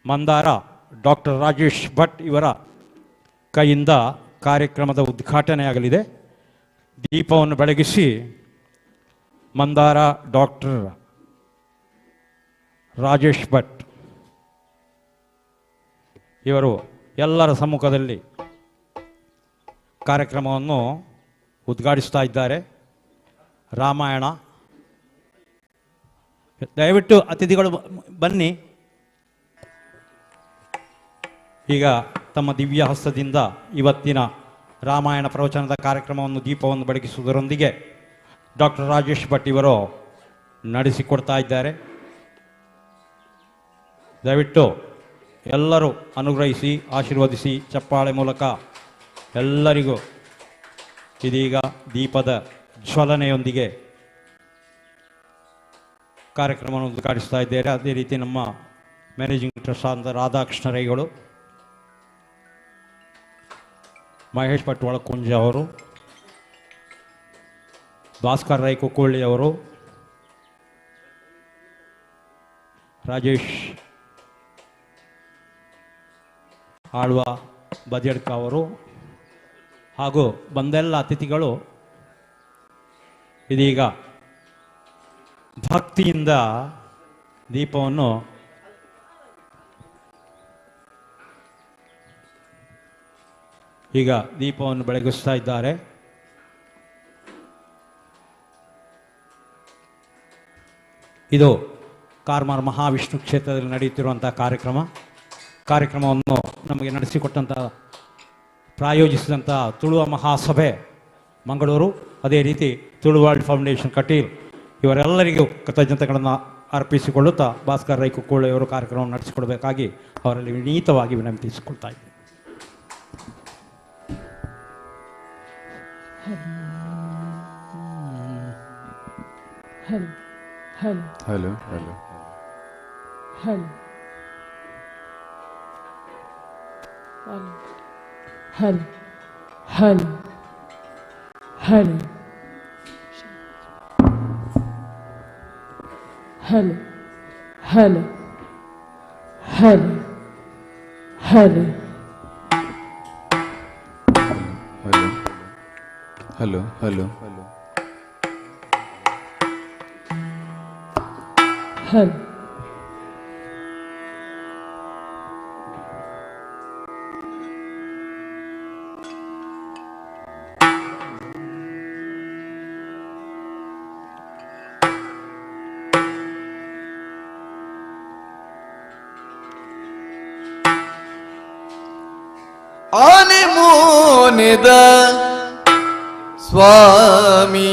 ಮಂದಾರ doctor Rajesh Bhat ಇವರ ಕೈಯಿಂದ ಕಾರ್ಯಕ್ರಮದ ಉದ್ಘಾಟನೆಯಾಗಲಿದೆ. ದೀಪವನ್ನು ಬೆಳಗಿಸಿ ಮಂದಾರ ಡಾಕ್ಟರ್ ರಾಜೇಶ್ ಭಟ್ ಇವರು ಎಲ್ಲರ ಸಮ್ಮುಖದಲ್ಲಿ ಕಾರ್ಯಕ್ರಮವನ್ನು ಉದ್ಘಾಟಿಸ್ತಾ ಇದ್ದಾರೆ. ರಾಮಾಯಣ, ದಯವಿಟ್ಟು ಅತಿಥಿಗಳು ಬನ್ನಿ. ಈಗ ತಮ್ಮ ದಿವ್ಯ ಹಸ್ತದಿಂದ ಇವತ್ತಿನ ರಾಮಾಯಣ ಪ್ರವಚನದ ಕಾರ್ಯಕ್ರಮವನ್ನು ದೀಪವನ್ನು ಬೆಳಗಿಸುವುದರೊಂದಿಗೆ ಡಾಕ್ಟರ್ ರಾಜೇಶ್ ಭಟ್ ಇವರು ನಡೆಸಿಕೊಡ್ತಾ ಇದ್ದಾರೆ. ದಯವಿಟ್ಟು ಎಲ್ಲರೂ ಅನುಗ್ರಹಿಸಿ, ಆಶೀರ್ವದಿಸಿ ಚಪ್ಪಾಳೆ ಮೂಲಕ ಎಲ್ಲರಿಗೂ ಇದೀಗ ದೀಪದ ಜ್ವಲನೆಯೊಂದಿಗೆ ಕಾರ್ಯಕ್ರಮವನ್ನು ಉದ್ಘಾಟಿಸ್ತಾ ಇದ್ದಾರೆ. ಅದೇ ರೀತಿ ನಮ್ಮ ಮ್ಯಾನೇಜಿಂಗ್ ಟ್ರಸ್ಟ್ ಆದ ರಾಧಾಕೃಷ್ಣ ರೈಗಳು, ಮಹೇಶ್ ಭಟ್ ಒಳಕುಂಜ ಅವರು, ಭಾಸ್ಕರ್ ರೈ ಕುಕ್ಕೋಳ್ಳಿ ಅವರು, ರಾಜೇಶ್ ಆಳ್ವ ಬದಿಯಡ್ಕ ಅವರು ಹಾಗೂ ಬಂದೆಲ್ಲ ಅತಿಥಿಗಳು ಇದೀಗ ಭಕ್ತಿಯಿಂದ ದೀಪವನ್ನು ಈಗ ದೀಪವನ್ನು ಬೆಳಗಿಸ್ತಾ ಇದ್ದಾರೆ. ಇದು ಕಾರ್ಮಾರ್ ಮಹಾವಿಷ್ಣು ಕ್ಷೇತ್ರದಲ್ಲಿ ನಡೆಯುತ್ತಿರುವಂಥ ಕಾರ್ಯಕ್ರಮ. ಕಾರ್ಯಕ್ರಮವನ್ನು ನಮಗೆ ನಡೆಸಿಕೊಟ್ಟಂಥ, ಪ್ರಾಯೋಜಿಸಿದಂಥ ತುಳುವ ಮಹಾಸಭೆ ಮಂಗಳೂರು, ಅದೇ ರೀತಿ ತುಳು ವರ್ಲ್ಡ್ ಫೌಂಡೇಶನ್ ಕಟೀಲ್ ಇವರೆಲ್ಲರಿಗೂ ಕೃತಜ್ಞತೆಗಳನ್ನು ಅರ್ಪಿಸಿಕೊಳ್ಳುತ್ತಾ ಭಾಸ್ಕರ್ ರೈ ಕುಕ್ಕೋಳಿಯವರು ಕಾರ್ಯಕ್ರಮವನ್ನು ನಡೆಸಿಕೊಡಬೇಕಾಗಿ ಅವರಲ್ಲಿ ವಿನೀತವಾಗಿ ವಿನಂತಿಸಿಕೊಳ್ತಾ ಇದ್ದೇನೆ. Hello hello hello hello hello hello hello hello hello hello hello hello hello hello hello hello. ಆನೆ ಮೋನೆದ ಸ್ವಾಮಿ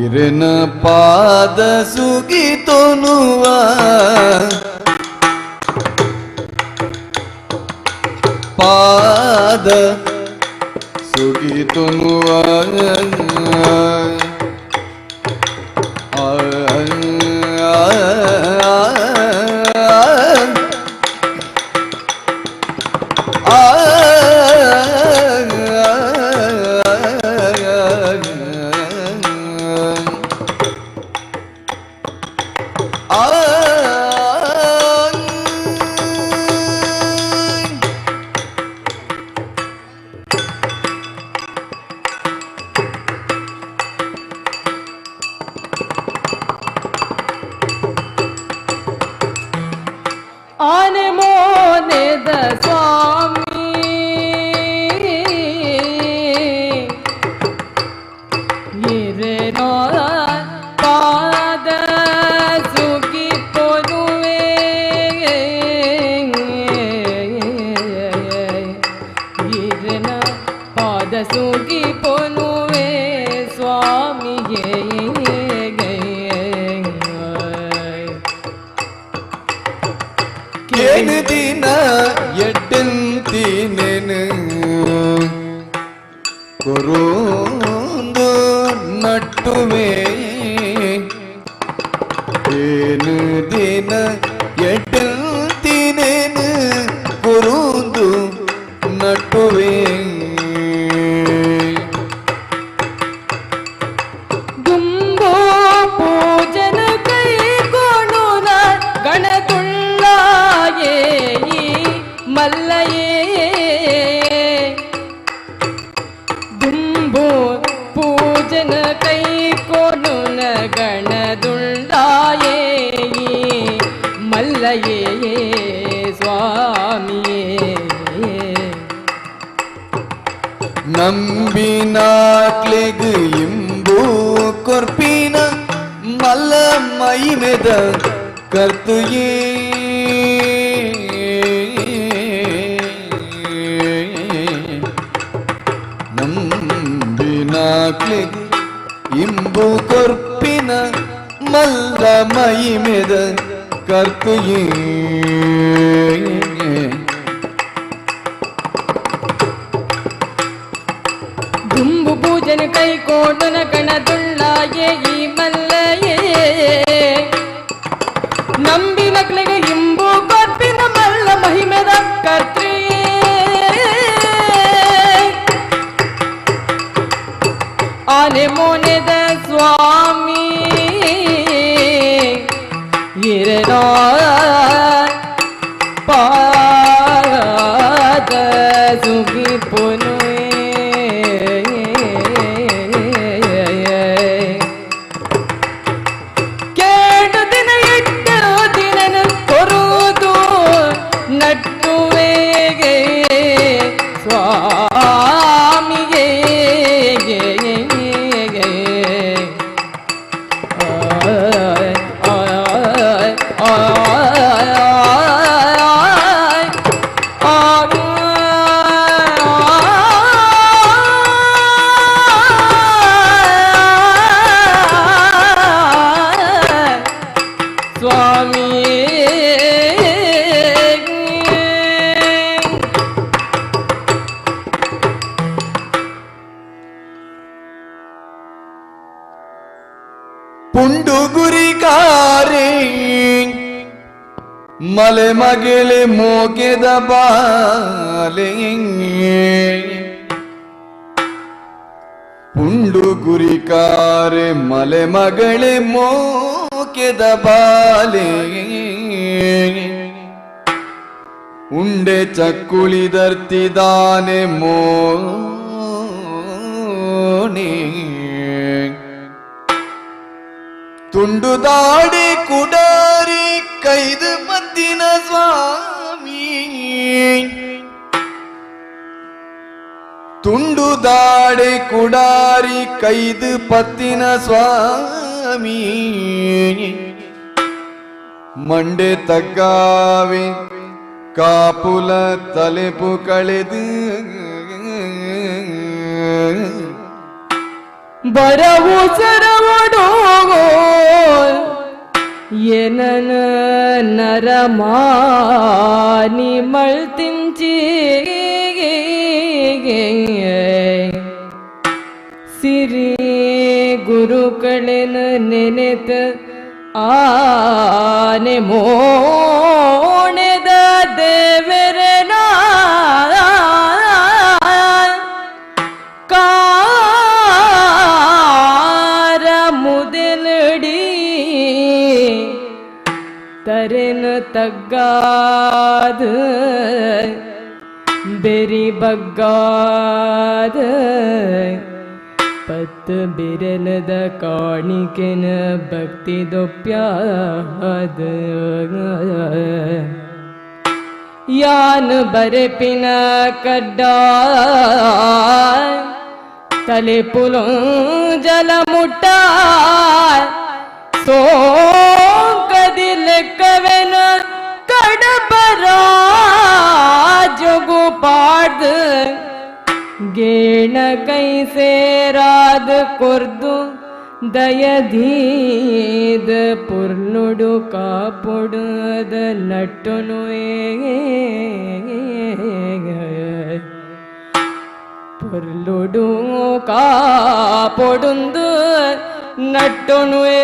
ಇರನ ಪಾದ ಸುಗಿತೊನುವ ಪಾದ ಸುಗಿತೊನುವ ಆನೆ ಮೋನೆದ ಸ್ವಾಮಿ ಇರೆನೋ ಪಾದ ಸುಗಿಪೊನುವೆ ಇರೆನ ಪಾದ ಸುಗಿಪೊನುವೆ ಸ್ವಾಮಿಯೇ. ಕೇನು ದಿನ ಎಡ್ಡೆಂತೀನೇನು ಕೊರೋಂದು ನಟ್ಟುವೆ ಏನು ದಿನ ಎಡ್ಡೆಂತೀನೇನು ಕೊರೋಂದು ನಟ್ಟುವೆ. ದುಂಬೋ ಪೂಜನ ಕೈಗೊಳ್ಳುವ ನಂಬಿನಾಕ್ಲೆಗ್ ಇಂಬು ಕೊರ್ಪಿನ ಮಲ್ಲ ಮೈಮೆದ ಕರ್ತುಯೇ. ನಂಬಿನಾಕ್ಲೆಗ್ ಇಂಬು ಕೊರ್ಪಿನ ಮಲ್ಲ ಮೈಮೆದ ಕರ್ತುಯೇ. ದುಂಬು ಪೂಜನ ಕೈ ಕೋಡುನ ಕಣದುಳ್ಳಾಯೇ ಈ ಮಲ್ಲಯೇ. ನಂಬಿನಕ್ಲೆಗೆ ಇಂಬು ಕೊರ್ಪಿನ ಮಲ್ಲ ಮಹಿಮೆದ ಕರ್ತ್ರಿಯೇ. ಆನೆ ಮೋನೆದ ಸ್ವಾಮಿ ಇರನೋ ಪಾದ ಸುಗಿ ಪೊನುವೆ. ಕೇಡು ದಿನ ಇಟ್ಟು ದಿನನ ಕೊರುವುದು ನಟ್ಟುವೆಗೆ ಸ್ವಾಮಿಯೇ. ಸ್ವಾಮಿಯೇ. ಪುಂಡು ಗುರಿಕಾರೆ ಮಲೆ ಮಗೆಳೆ ಮೋಗೆದ ಬಾಲೆ. ಪುಂಡು ಗುರಿಕಾರೆ ಮಲೆ ಮಗಳೇ ಮೋಕೆದ ಬಾಲೆ. ಉಂಡೆ ಚಕ್ಕುಳಿದರ್ತಿದಾನೆ ಮೋನೆ. ತುಂಡು ದಾಡಿ ಕುಡಾರಿ ಕೈದು ಮದ್ದಿನ ಸ್ವಾಮಿ. ತುಂಡು ದಾಡೆ ಕುಡಾರಿ ಕೈದು ಪತ್ತಿನ ಸ್ವಾಮಿ. ಮಂಡೆ ತಗ್ಗಾವೆ ಕಾಪುಲ ತಲೆಪು ಕಳೆದು. ಬರವು ಸರವಡೋ ಏನನ ನರಮಾನಿ ಮಳ್ತಿಂಚಿ. ಸಿರಿ ಗುರುಕಳೆನ ನೆನೆತ ಆನೆ ಮೋಣೆದ ದೇವರನ ಕಾರ ಮುದೆಲಡಿ ತರೆನ ತಗ್ಗಾದ ಬೆರಿ ಬಗ್ಗಾದ ಪತ್ತು ಬಿರಲದ ಕಾಣಿಕೆನ ಭಕ್ತಿ ದೊಪ್ಯಾದ. ಯಾನ್ ಬರೆಪಿನ ಕಡ್ಡ ತಲೆ ಪುಲೋ ಜಲ ಮುಟ್ಟ ಸೋಂಕದಿ ಲೆಕ್ಕವೆನ ಕಡಬರ ಜೊಗು ಪಾಡ್ದು ಗೇಣ ಕೈ ಸೇರಾದ ಕೊರ್ದು ದಯಧೀದ ಪುರ್ನುಡು ಕಾಪುಡದ ನಟ್ಟುನು. ಪೊರ್ಲುಡು ಕಾಪೊಡುಂದು ನಟ್ಟುನುವೇ.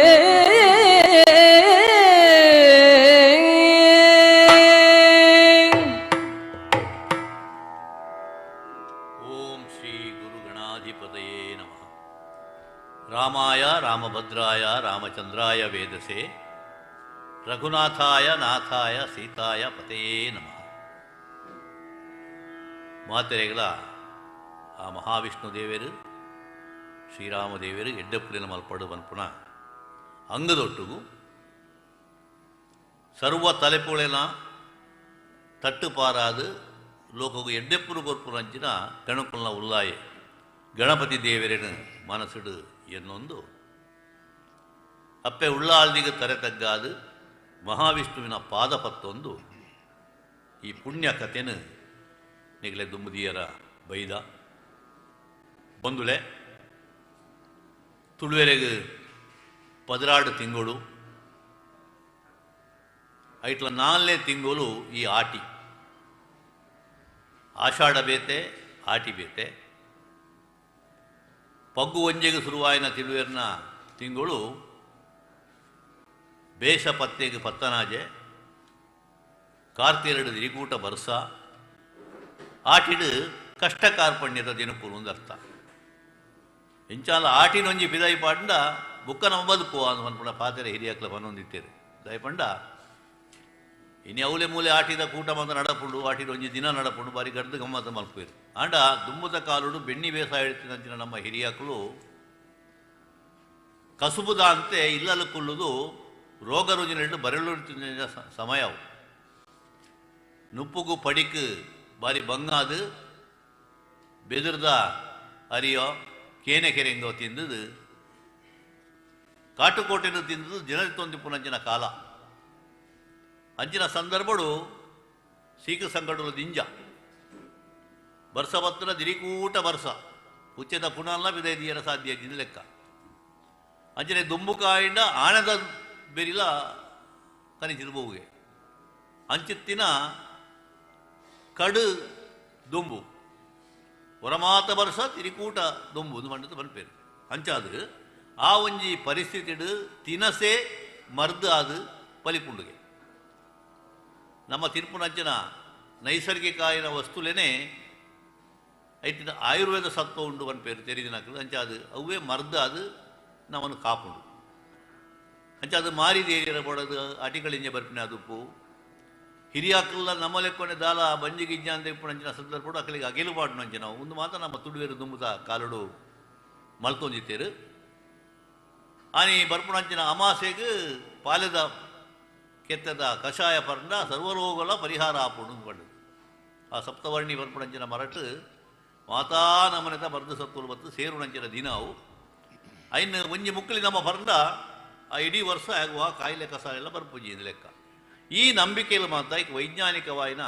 ಓಂ ಶ್ರೀ ಗುರು ಗಣಾಧಿಪತಯೇ ನಮಃ. ರಾಮಾಯ ರಾಮಭದ್ರಾಯ ರಾಮಚಂದ್ರಾಯ ವೇದಸೆ ರಘುನಾಥಾಯ ನಾಥಾಯ ಸೀತಾಯ ಪತಯೇ ನಮಃ. ಮಾತೆರೆಗಳ ಆ ಮಹಾವಿಷ್ಣು ದೇವರು ಶ್ರೀರಾಮದೇವರು ಎಡ್ಡಪ್ಪುಲಿನ ಮಲ್ಪಡು ಮನ್ಪುಣ ಅಂಗದೊಟ್ಟುಗು ಸರ್ವ ತಲೆಪುಳೆನ ತಟ್ಟುಪಾರಾದು ಲೋಕಗು ಎಡ್ಡೆಪ್ಪುರು ಕೊರ್ಪುರಂಚಿನ ಕಣಕುಲ್ನ ಉಲ್ಲಾಯೆ ಗಣಪತಿ ದೇವರಿನ ಮನಸ್ಸುಡು ಎನ್ನೊಂದು ಅಪ್ಪೆ ಉಳ್ಳಾಲ್ದಿಗೆ ತರೆ ತಗ್ಗಾದು ಮಹಾವಿಷ್ಣುವಿನ ಪಾದಪತ್ತೊಂದು ಈ ಪುಣ್ಯ ಕಥೆನು ನಿಗಲೆ ದುಂಬುದಿಯರ ಬೈದ ಬಂದುಲೆ ತುಳುವೆರೆಗೆ 16 ತಿಂಗಳು ಐಟ್ಲ 4ನೇ ತಿಂಗಳು ಈ ಆಟಿ ಆಷಾಢ ಬೇತೆ ಆಟಿ ಬೇತೆ ಪಗ್ಗು ಒಂಜೆಗೆ ಶುರುವಾಯಿನ ತಿಳುವೆರ್ನ ತಿಂಗಳು ಬೇಷ ಪತ್ತೆಗೆ ಪತ್ತನಾಜೆ ಕಾರ್ತಿಯರಡು ದಿರಿಕೂಟ ಬರ್ಸ ಆಟಿಡು ಕಷ್ಟ ಕಾರ್ಪಣ್ಯದ ದಿನಕ್ಕೂರು ಒಂದು ಅರ್ಥ. ಇಂಚಾಲ ಆಟಿನೊಂಜಿ ಪಿದಾಯಿ ಪಾಂಡ ಬುಕ್ಕ ನಮ್ಮ ಬದುಕು ಅನ್ಪುಣ ಪಾತೆರೆ ಹಿರಿಯಕ್ಲ ಪನೊಂದಿತ್ತೇರು ದಯಪಂಡ ಇನ್ನು ಅವಲೆ ಮೂಲೆ ಆಟಿದ ಕೂಟ ಮಾತ ನಡಪುಂಡು ಆಟಿದ ಒಂಜಿ ದಿನ ನಡಪುಂಡು ಬಾರಿ ಗಡ್ದು ಗಮ್ಮತ್ತ ಮಲ್ಪೇರು ಆಂಡ ದುಮ್ಮದ ಕಾಲುಡು ಬೆಣ್ಣಿ ಬೇಸಾಯ ಹೇಳ್ತಿನಂಚಿನ ನಮ್ಮ ಹಿರಿಯಕ್ಲು ಕಸುಬುದ ಅಂತೆ ಇಲ್ಲಲು ಕುಲ್ಲುದು ರೋಗ ರುಜಿನ ಬರಲು ಸಮಯವು ನುಪ್ಪುಗು ಪಡಿಕ್ ಬಾರಿ ಬಂಗಾದು ಬೆದರ್ದ ಅರಿಯೋ ಕೇನೆ ಕೆರೆಂಗೋ ತಿಂದದು ಕಾಟುಕೋಟೆನೂ ತಿಂದದು ಜನರಿ ಪುನಂಚಿನ ಕಾಲ ಅಂಚಿನ ಸಂದರ್ಭಡು ಸೀಕ ಸಂಕಟಲು ದಿಂಜ ಬರ್ಸ ಬತ್ತರ ದಿರಿಕೂಟ ಬರ್ಸ ಉಚ್ಚದ ಪುನಲ್ಲ ಬಿದೈದಿಯರ ಸಾಧ್ಯ ಇದ್ದ ಲೆಕ್ಕ ಅಂಚನೆ ದುಂಬುಕಾಯಿಂದ ಆಣದ ಬೆರಿಲ ಕನಿಚಿರ್ಬೋಗೆ ಅಂಚಿತ್ತಿನ ಕಡು ದುಂಬು ಹೊರಮಾತ ಬರ್ಸ ತಿರಿಕೂಟ ದುಂಬು ಒಂದು ಮಂಡದ ಬನ್ಪೇರು ಅಂಚಾದು ಆ ಒಂಜಿ ಪರಿಸ್ಥಿತಿಡು ತಿನಸೆ ಮರ್ದು ಅದು ಪಲಿಪುಂಡುಗೆ ನಮ್ಮ ತಿರುಪುನಂಚಿನ ನೈಸರ್ಗಿಕ ಆಯಿನ ವಸ್ತುಲೇನೆ ಐತಿನ ಆಯುರ್ವೇದ ಸತ್ವ ಉಂಡು ಪನ್ಪೇರು ತೆರಿದಿನಕ್ಲು ಅಂಚಾದು ಅವೇ ಮರ್ದು ಅದು ನಮ್ಮನ್ನು ಕಾಪುಂಡು ಅಂಚಾದು ಮಾರಿದೇರಿಯರ ಬಡದು ಅಟಿಗಳಿಂಜ ಬರ್ಪಿನ ಅದುಪ್ಪು ಹಿರಿಯಾಕಲ್ಲ ನಮ್ಮ ಲೆಕ್ಕೊನೆ ದಾಲ ಬಂಜಿ ಗಿಜ್ಜ ಅಂತ ಇಪ್ಪುನಂಚಿನ ಸಂದರ್ಭಡು ಅಕಲಿಗೆ ಅಗೆಲು ಪಾಡುನಂಚಿನ ಒಂದು ಮಾತ್ರ ನಮ್ಮ ತುಡುವೇರು ದುಂಬುದ ಕಾಲುಡು ಮಲ್ತೊಂದಿತ್ತೇರು ಆನಿ ಬರ್ಪುಣಂಚಿನ ಅಮಾಸೆಗೆ ಪಾಲೆದ ಕೆತ್ತದ ಕಷಾಯ ಪರ್ಣ ಸರ್ವರೋಗಗಳ ಪರಿಹಾರ ಆಪುಂಡು ಪಂಡು ಆ ಸಪ್ತವರ್ಣಿ ಬರ್ಪುಣಂಚಿನ ಮರಟು ಮಾತಾ ನಮನೆತ ಬರ್ದು ಸತ್ತುಲು ಮತ್ತು ಸೇರುಣಂಚಿನ ದಿನ ಅವು ಐನು ಒಂಜಿ ಮುಕ್ಕಲಿ ನಮ್ಮ ಪರ್ಣ ಆ ಇಡೀ ವರ್ಷ ಆಗುವ ಕಾಯಿಲೆ ಕಸಾಯ ಎಲ್ಲ ಬರ್ಪುಂಜಿ ಇದು ಲೆಕ್ಕ. ಈ ನಂಬಿಕೆಯಲ್ಲಿ ಮಾತ್ರ ಈಗ ವೈಜ್ಞಾನಿಕವಾಯಿನ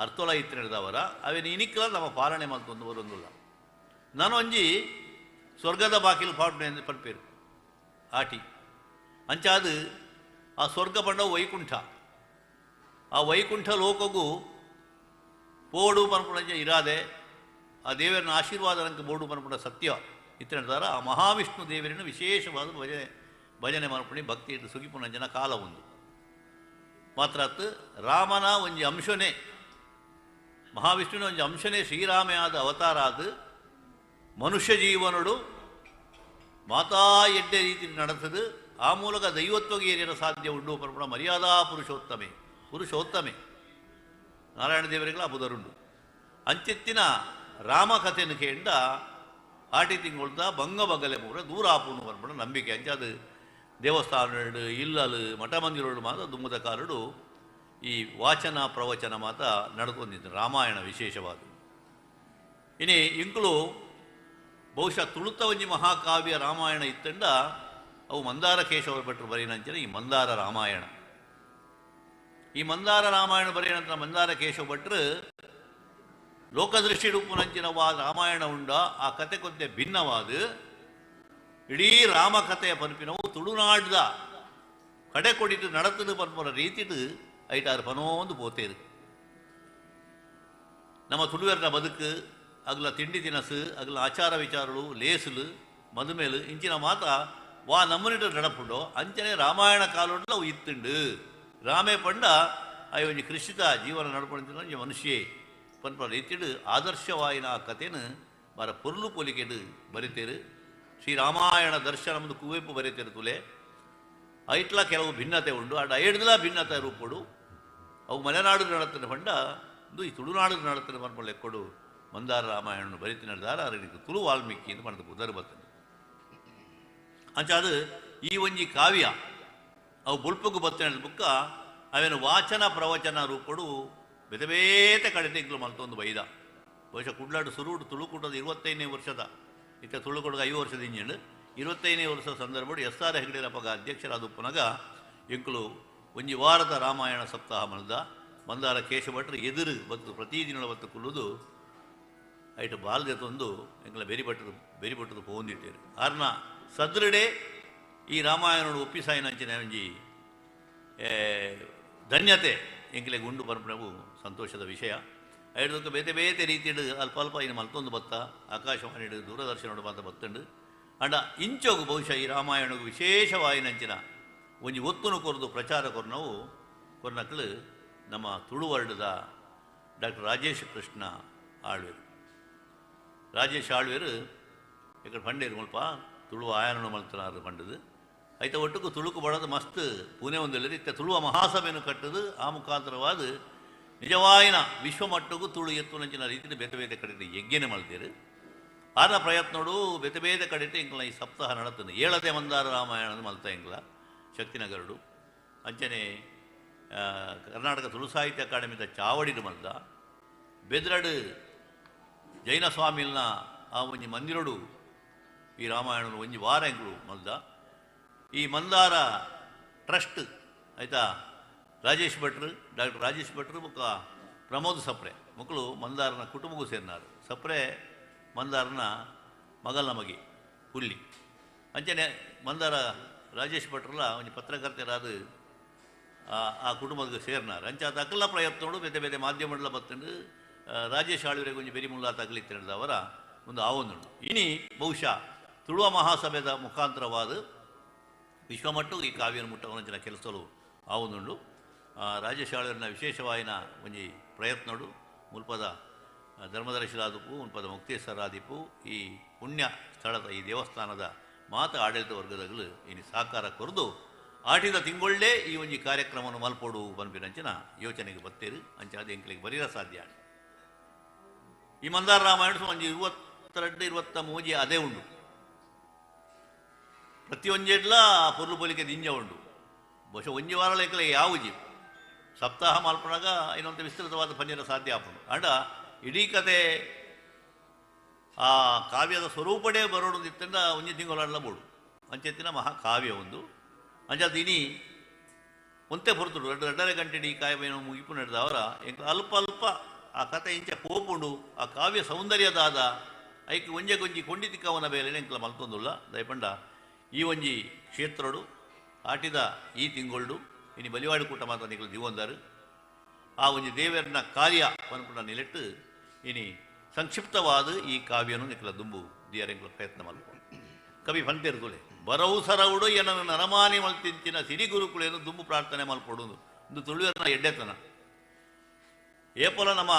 ಅರ್ಥೊಲ ಇತ್ತಿನದವರ ಅವೇನು ಇನಿಕ್ಕಲ ನಮ್ಮ ಪಾಲನೆ ಮಲ್ತೊಂದು ಬರೊಂದುಲ್ಲ. ನಾನೊಂಜಿ ಸ್ವರ್ಗದ ಬಾಕಿಲು ಪಾಡ್ನೆ ಎಂದು ಪನ್ಪೇರು ಆಟಿ ಅಂಚಾದು ಆ ಸ್ವರ್ಗ ಪಂಡವು ವೈಕುಂಠ ಆ ವೈಕುಂಠ ಲೋಕಗೂ ಪೋಡು ಪನ್ಪುಣಂಚ ಇರಾದೆ ಆ ದೇವರನ್ನ ಆಶೀರ್ವಾದ ನಂಗೆ ಬೋಡು ಪನ್ಪುಣ ಸತ್ಯ ಇತ್ತಿನ ಆ ಮಹಾವಿಷ್ಣು ದೇವರನ್ನು ವಿಶೇಷವಾದ ಭಜನೆ ಭಜನೆ ಮಲ್ಪುಣಿ ಭಕ್ತಿ ಇಟ್ಟು ಸುಗಿಪುಣಂಜನ ಕಾಲ ಒಂದು ಮಾತ್ರ ರಾಮನ ಒಂಜಿ ಅಂಶನೇ ಮಹಾವಿಷ್ಣುವಿನ ಒಂಜಿ ಅಂಶನೇ ಶ್ರೀರಾಮೇ ಆದ ಅವತಾರ ಆದ ಮನುಷ್ಯ ಜೀವನಡು ಮಾತಾ ಎಡ್ಡೆ ರೀತಿ ನಡೆಸದು ಆ ಮೂಲಕ ದೈವತ್ವಗೆ ಏರಿಯಲು ಸಾಧ್ಯ ಉಂಡು ಪರಪಣ ಮರ್ಯಾದಾ ಪುರುಷೋತ್ತಮೆ ಪುರುಷೋತ್ತಮೆ ನಾರಾಯಣ ದೇವರಿಗಳ ಬುಧರುಂಡು ಅಂಚಿತ್ತಿನ ರಾಮಕಥೆಯನ್ನು ಕೇಂಡ ಆಟಿ ತಿಂಗಳ್ದ ಬಂಗ ಬಗಲೆ ಮೂರ ದೂರ ಆಪುಂಡು ಪರಪಣ ನಂಬಿಕೆ ಅಂಚ ಅದು ದೇವಸ್ಥಾನಗಳು ಇಲ್ಲಲು ಮಠ ಮಂದಿರಗಳು ಮಾತ್ರ ದುಮ್ಮದ ಕಾಲಡು ಈ ವಾಚನ ಪ್ರವಚನ ಮಾತ್ರ ನಡ್ಕೊಂಡಿದ್ದು ರಾಮಾಯಣ ವಿಶೇಷವಾದ. ಇನಿ ಇಂಕುಲು ಬಹುಶಃ ತುಳುತ ಒಂಜಿ ಮಹಾಕಾವ್ಯ ರಾಮಾಯಣ ಇತ್ತಂಡ ಅವು ಮಂದಾರ ಕೇಶವ ಭಟ್ರು ಬರೆಯನಂಚಿನ ಈ ಮಂದಾರ ರಾಮಾಯಣ. ಈ ಮಂದಾರ ರಾಮಾಯಣ ಬರೆಯನಂತರ ಮಂದಾರ ಕೇಶವ ಭಟ್ರು ಲೋಕದೃಷ್ಟಿ ರೂಪನಂಚಿನ ವಾ ರಾಮಾಯಣ ಉಂಡ ಆ ಕತೆ ಕೊಂತೆ ಭಿನ್ನವಾದ ಇಡೀ ರಾಮಕಥೆಯ ಪನ್ಪಿನವು ತುಳುನಾಡ್ದ ಕಡೆ ಕೊಡಿತು ನಡತದು ಪನ್ಪುನ ರೀತಿಡು ಐಟಾರು ಪನೋಂದು ಪೋತೇರು. ನಮ್ಮ ತುಳುವೆರ್ನ ಬದುಕು ಅಗಲ ತಿಂಡಿ ತಿನಸು ಅಗಲ ಆಚಾರ ವಿಚಾರಗಳು ಲೇಸುಲು ಮದುಮೇಲು ಇಂಚಿನ ಮಾತ ವಾ ನಮ್ಮನಿಟ ನಡಪುಂಡೋ ಅಂಚನೆ ರಾಮಾಯಣ ಕಾಲುಂಡ ಅವು ಇತ್ತುಂಡು ರಾಮೇ ಪಂಡ ಅಯ್ಯ ಒಂಜಿ ಕೃಷಿತ ಜೀವನ ನಡಪುಂಡಿನ ಒಂಜಿ ಮನುಷ್ಯೇ ಪನ್ಪುನ ರೀತಿಡು ಆದರ್ಶವಾಯಿನ ಆ ಕಥೆನು ಮರ ಪೊರ್ಲು ಪೊಲಿಕೆಡು ಬರಿತೇರು. ಶ್ರೀರಾಮಾಯಣ ದರ್ಶನ ಒಂದು ಕುವೆಂಪು ಬರೀತಿರು ತುಲೆ ಐಟ್ಲ ಕೆಲವು ಭಿನ್ನತೆ ಉಂಡು ಅಡ ಐಡ್ದಲ ಭಿನ್ನತೆ ರೂಪಡು ಅವು ಮಲೆನಾಡು ನಡತನ ಪಂಡ ಒಂದು ಈ ತುಳುನಾಡು ನಡತನ ಪನ್ಪುನ ಲೆಕ್ಕೊಡು ಮಂದಾರ ರಾಮಾಯಣ ಬರಿತಿ ನಡೆದಾರ ಅರಳಿಗೆ ತುಳು ವಾಲ್ಮೀಕಿ ಅಂತ ಪಂಡ ಬುಧರು ಬರ್ತದೆ. ಅಂಚಾದು ಈ ಒಂಜಿ ಕಾವ್ಯ ಅವು ಬುಲ್ಪುಗು ಬತ್ತನ ಬುಕ್ಕ ಅವೇನು ವಾಚನ ಪ್ರವಚನ ರೂಪಡು ಬೇತೆ ಬೇತೆ ಕಡೆ ತಿಂಗಳು ಮಲ್ತೊಂದು ಬೈದ. ಬಹುಶಃ ಕುಡ್ಲಾಡು ಸುರುಡು ತುಳುಕೂಟದ 25ನೇ ವರ್ಷದ ಇತ್ತ ತುಳುಕೂಟದ 5 ವರ್ಷದ ಇಂಜಿನ್ 25ನೇ ವರ್ಷದ ಸಂದರ್ಭಡು ಎಸ್ ಆರ್ ಹೆಗ್ಡೆರಪ್ಪಗ ಅಧ್ಯಕ್ಷರಾದ ಉಪ್ಪುನಗ ಎಂಕುಲು ಒಂಜಿ ವಾರದ ರಾಮಾಯಣ ಸಪ್ತಾಹ ಮಲ್ದ ಮಂದಾರ ಕೇಶಭಟ್ರು ಎದುರು ಬತ್ತು ಪ್ರತಿದಿನ ಬತ್ತು ಕುಲ್ಲುದು ಐಟು ಬಾಲ್ದೆ ತಂದು ಎಂಕಲ ಬೇರಿಪಟ್ಟದು ಪೋಂದಿಟ್ಟೇರು ಆರ್ನ ಸದೃಡೆ ಈ ರಾಮಾಯಣಡು ಒಪ್ಪಿಸಾಯಿನಂಚಿನ ಒಂಜಿ ಧನ್ಯತೆ ಎಂಕಲೆಗ್ ಉಂಡು ಪನ್ಪುನವು ಸಂತೋಷದ ವಿಷಯ. ಐಡ್ದೊಕ್ಕ ಬೇತೆ ಬೇತೆ ರೀತಿಡು ಅಲ್ಪ ಅಲ್ಪ ಇನ್ನು ಮಲ್ತೊಂದು ಬತ್ತ ಆಕಾಶವಾಣಿಡು ದೂರದರ್ಶನಡು ಮಾತ ಬತ್ತುಂಡು. ಅಂಡ ಇಂಚೋಗು ಬಹುಶಃ ಈ ರಾಮಾಯಣಗು ವಿಶೇಷವಾಯಿನಂಚಿನ ಒಂಜಿ ಒತ್ತುನು ಕೊರ್ದು ಪ್ರಚಾರ ಕೊರ್ನವು ಕೊರ್ನಕ್ಲು ನಮ್ಮ ತುಳುವರ್ಡದ ಡಾಕ್ಟರ್ ರಾಜೇಶ್ ಕೃಷ್ಣ ಆಳ್ವೇರು. ರಾಜೇಶ್ ಆಳ್ವೇರು ఇక్కడ ಪಂಡೇರು ಮುಲ್ಪ ತುಳುವ ಆಯನನು ಮಲ್ತನಾರು ಪಂಡದು ಐತ ಒಟ್ಟುಕು ತುಳುಕು ಬಡದು ಮಸ್ತ್ ಪುಣೆ ಒಂದಿಲ್ಲದು ಇತ್ತ ತುಳುವ ಮಹಾಸಭೆಯನ್ನು ಕಟ್ಟದು. ಆ ಮುಖಾಂತರವಾದ ನಿಜವಾಯಿನ ವಿಶ್ವಮಟ್ಟಕ್ಕೂ ತುಳು ಎತ್ತುನಂಚಿನ ರೀತಿಯಲ್ಲಿ ಬೇತೆ ಬೇತೆ ಕಡೆ ಯಜ್ಞನೆ ಮಲ್ತೇರು. ಆನ ಪ್ರಯತ್ನೋಡು ಬೇತೆ ಬೇತೆ ಕಡೆ ಇಂಕ್ಲ ಈ ಸಪ್ತಾಹ ನಡತನು ಏಳದೆ ಮಂದಾರ ರಾಮಾಯಣ ಮಲ್ತ ಇಂಕ್ಲ ಶಕ್ತಿನಗರಡು ಅಂಚನೆ ಕರ್ನಾಟಕ ತುಳು ಸಾಹಿತ್ಯ ಅಕಾಡೆಮಿದ ಚಾವಡಿಡು ಮಲ್ದ ಬೆದ್ರಡು ಜೈನ ಸ್ವಾಮಿಲ್ನ ಆ ಒಂಜಿ ಮಂದಿರಡು ಈ ರಾಮಾಯಣನ ಒಂಜಿ ವಾರ ಎಂಕುಲು ಮಲ್ದ. ಈ ಮಂದಾರ ಟ್ರಸ್ಟ್ ಆಯಿತಾ ರಾಜೇಶ್ ಭಟ್ರು ಡಾಕ್ಟರ್ ರಾಜೇಶ್ ಭಟ್ರು ಮುಕ್ಕ ಪ್ರಮೋದ್ ಸಪ್ರೆ ಮಕ್ಕಳು ಮಂದಾರನ ಕುಟುಂಬಕ್ಕೂ ಸೇರಿನಾರು. ಸಪ್ರೆ ಮಂದಾರನ ಮಗಲ್ನ ಮಗಿ ಹುಲ್ಲಿ ಅಂಚನೆ ಮಂದಾರ ರಾಜೇಶ್ ಭಟ್ರಲ್ಲ ಒಂಜಿ ಪತ್ರಕರ್ತರಾದ ಆ ಕುಟುಂಬಕ್ಕೆ ಸೇರಿನಾರು. ಅಂಚೆ ಆತ ಅಕಲ ಪ್ರಯತ್ನೋಡು ಬೇತೆ ಬೇತೆ ಮಾಧ್ಯಮಗಳ ಬತ್ತಂಡು ರಾಜೇಶ್ ಆಳ್ವರೆಗೆ ಒಂಜಿ ಬೆರಿ ಮುಲ್ಲಾ ತಗಲಿತ್ತಿನದ ಅವರ ಒಂದು ಆವೊಂದುಂಡು. ಇನಿ ಬಹುಶಃ ತುಳುವ ಮಹಾಸಭೆದ ಮುಖಾಂತರವಾದ ವಿಶ್ವಮಟ್ಟು ಈ ಕಾವ್ಯನ ಮುಟ್ಟವನಂಚಿನ ಕೆಲಸಗಳು ಆವೊಂದುಂಡು. ರಾಜೇಶ್ ಆಳ್ವರಿನ ವಿಶೇಷವಾಯಿನ ಒಂಜಿ ಪ್ರಯತ್ನೋಡು ಮುಲ್ಪದ ಧರ್ಮದರ್ಶಿಲಾದಿಪು ಮುಲ್ಪದ ಮುಕ್ತೇಶ್ವರಾದಿಪು ಈ ಪುಣ್ಯ ಸ್ಥಳದ ಈ ದೇವಸ್ಥಾನದ ಮಾತ ಆಡಳಿತ ವರ್ಗದಗಳು ಇನಿ ಸಾಕಾರ ಕೊರದು ಆಟಿದ ತಿಂಗೊಳ್ಳೇ ಈ ಒಂಜಿ ಕಾರ್ಯಕ್ರಮವನ್ನು ಮಲ್ಪೋಡು ಪನ್ಪಿನಂಚಿನ ಯೋಚನೆಗೆ ಬತ್ತೇರು. ಅಂಚಾದ ಎಂಕಲಿಗೆ ಬರೀರ ಸಾಧ್ಯ. ಈ ಮಂದಾರ ರಾಮಾಯಣ ಒಂಜಿ 22 23 ಅದೇ ಉಂಡು. ಪ್ರತಿಯೊಂಜೆಡ್ಲ ಪೊರ್ಲು ಪೊಲಿಕೆ ದಿಂಜ ಉಂಡು. ಬಹುಶಃ ಒಂಜಿ ವಾರ ಲೇಕಲೆ ಯಾವುಜಿ ಸಪ್ತಾಹ ಮಲ್ಪನಾಗ ಇನ್ನೊಂದು ವಿಸ್ತೃತವಾದ ಪಂಜನ ಸಾಧ್ಯ ಆಪುಂಡು. ಅಂಡ ಇಡೀ ಕತೆ ಆ ಕಾವ್ಯದ ಸ್ವರೂಪಡೇ ಬರೋಡು ಇತ್ತಂಡ ಒಂಜಿ ತಿಂಗಳಲ್ಲ ಬೋಡು ಅಂಚೆತ್ತಿನ ಮಹಾಕಾವ್ಯ ಒಂದು. ಅಂಚಾದ ಇನಿ ಒಂತೆ ಹೊರತುಡು 2.5 ಗಂಟೆ ಈ ಕಾವ್ಯ ಮುಗಿಪು ನಡೆದವರ ಎಂಕ್ ಅಲ್ಪ ಅಲ್ಪ ಆ ಕತೆ ಇಂಚ ಪೋಪುಂಡು. ಆ ಕಾವ್ಯ ಸೌಂದರ್ಯದಾದ ಐಕ್ ಒಂಜೆ ಗೊಂಜಿ ಕೊಂಡಿತಿಕ್ಕವನ ಬೇಲೆ ಎಂಕ್ಲ ಮಲ್ತೊಂದುಲ್ಲ. ದಯಪಂಡ ಈ ಒಂಜಿ ಕ್ಷೇತ್ರಡು ಆಟಿದ ಈ ತಿಂಗೊಳ್ಡು ಇನಿ ಬಲಿವಾಡಿ ಕೂಟ ಮಾತ್ರ ನಿಕ್ಲು ದಿವಂದಾರು ಆ ಒಂಜಿ ದೇವರನ್ನ ಕಾರ್ಯ ಪನ್ಪುನ ನಿಲೆಟ್ಟು ಇನಿ ಸಂಕ್ಷಿಪ್ತವಾದ ಈ ಕಾವ್ಯನು ನಿಕ್ಲ ದುಂಬು ದಿಯರೆಂಕ್ಲ ಪ್ರಯತ್ನ ಮಲ್ಪು. ಕವಿ ಪಂತೇರು ಬರವು ಸರವುಡು ಏನನ್ನು ನರಮಾನಿ ಮಲ್ತಿಂಚಿನ ಸಿರಿಗುರುಕುಳೇನು ದುಂಬು ಪ್ರಾರ್ಥನೆ ಮಲ್ಪೊಡು ಒಂದು ತುಳುವೆರ್ನ ಎಡ್ಡೆತನ. ಏಪೊಲ ನಮ್ಮ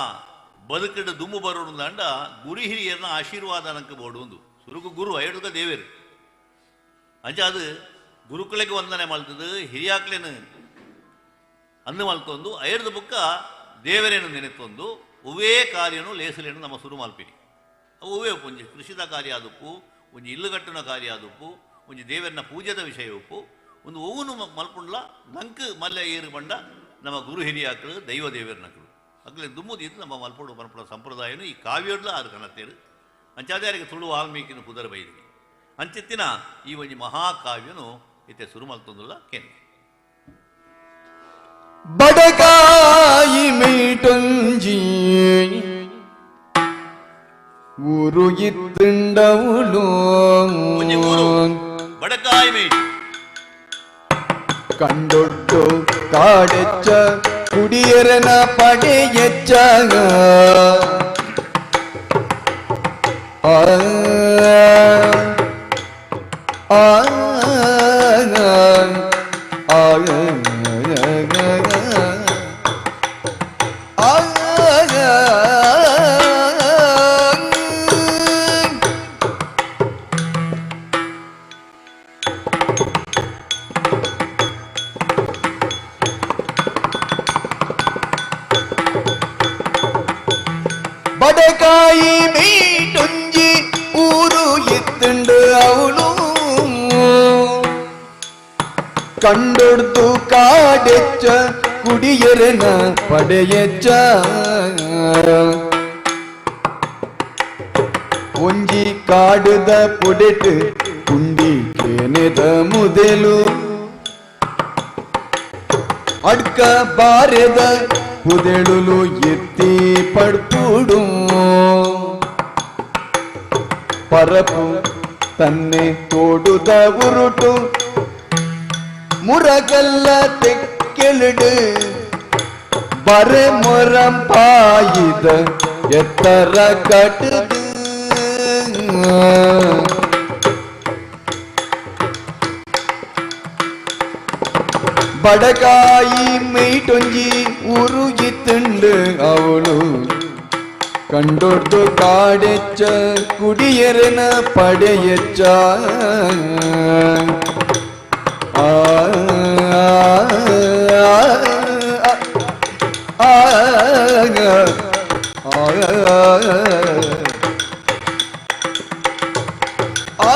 ಬದುಕಿಡು ದುಂಬು ಬರೋಡು ಅಂಡ ಗುರಿ ಹಿರಿಯರ್ನ ಆಶೀರ್ವಾದ ನಂಗೆ ಬೋಡು ಸುರುಕು ಗುರು ಐಡುಗ ದೇವೇರು ಅಂಚ ಅದು ಗುರುಕುಲೆಗೆ ವಂದನೆ ಮಲ್ತದು ಹಿರಿಯಾಕ್ಲೇನು ಅಂದು ಮಲ್ತೊಂದು ಐರ್ದು ಬುಕ್ಕ ದೇವರೇನು ನೆನೆತೊಂದು ಒವ್ವೇ ಕಾರ್ಯನು ಲೇಸಲೇನು ನಮ್ಮ ಸುರು ಮಲ್ಪಿನಿ. ಅವು ಒವ್ವೇ ಒಂಜಿ ಕೃಷಿದ ಕಾರ್ಯ ಆದುಪ್ಪು, ಒಂಜಿ ಇಲ್ಲುಗಟ್ಟುನ ಕಾರ್ಯ ಆದುಪ್ಪು, ಒಂಜಿ ದೇವರನ್ನ ಪೂಜೆದ ವಿಷಯ ಉಪ್ಪು, ಒಂದು ಒವ್ವನು ಮಲ್ಪುಂಡ್ಲ ನಂಕ್ ಮಲ್ಲೆ ಏರು ಬಂಡ ನಮ್ಮ ಗುರು ಹಿರಿಯಾಕ್ಳು ದೈವ ದೇವರನಕ್ಳು ಅಕ್ಲೆ ದುಮ್ಮುದಿದ್ದು ನಮ್ಮ ಮಲ್ಪೊಡು ಮಲ್ಪುಡ ಸಂಪ್ರದಾಯನು ಈ ಕಾವ್ಯಡ್ಲ ಆರು ಕಣತ್ತೇರು. ಅಂಚಾದ್ಯಾರಿಗೆ ತುಳು ವಾಲ್ಮೀಕಿನ ಪುದರ್ ಬೈದಿನಿ ಅಂಚೆತ್ತಿನ ಈ ಒಂಜಿ ಮಹಾಕಾವ್ಯನು ಇತ್ತೆ ಸುರು ಮಲ್ತೊಂದುಲ್ಲ ಕೇಂದ್ರ ಬಡಕಾಯಿ ಮೀಟೊಂಜಿ ಊರು ಇತ್ತುಂಡವುಲು ಬಡಕಾಯಿ ಮೀಟ್ ಕಂಡೊಟ್ಟು ಕಾಡೆಚ್ಚ ಕುಡಿಯರನ ಪಡೆಯಚ್ಚ ಆ ಆ ಬಡಕಾಯಿ ಮೀಟುಂಜಿ ಊರು ಇತ್ತುಂಡು ಅವಳು ಕಂಡೊಡ್ದು ಕಾಡೆಚ್ಚ ಕುಡಿಯರನ ಪಡೆಯಚ್ಚ. ಒಂಜಿ ಕಾಡುದ ಪುಡೆಟ್ ಕುಂಡಿ ಕೇನೆದ ಮುದೆಲು ಅಡ್ಕ ಬಾರೆದ ಪುದೆಳುಲು ಎತ್ತಿ ಪಡ್ಪುಡು ಪರಪು ತನ್ನೆ ತೋಡುದ ಉರುಟು ಮುರಗಲ್ಲ ತೆಕ್ಕೆಲಿಡು ಬರೆ ಮೊರಂಪಾಯಿದ ಎತ್ತರ ಕಟ್ಟದು. ಬಡಕಾಯಿ ಮೇಟೊಂಜಿ ಉರುಗಿ ತುಂಡು ಅವಳು ಕಂಡೊಡ್ದು ಕಾಡೆಚ್ಚ ಕುಡಿಯರನ ಪಡೆಯಚ್ಚ. ಆ ಆ ಆ ಆ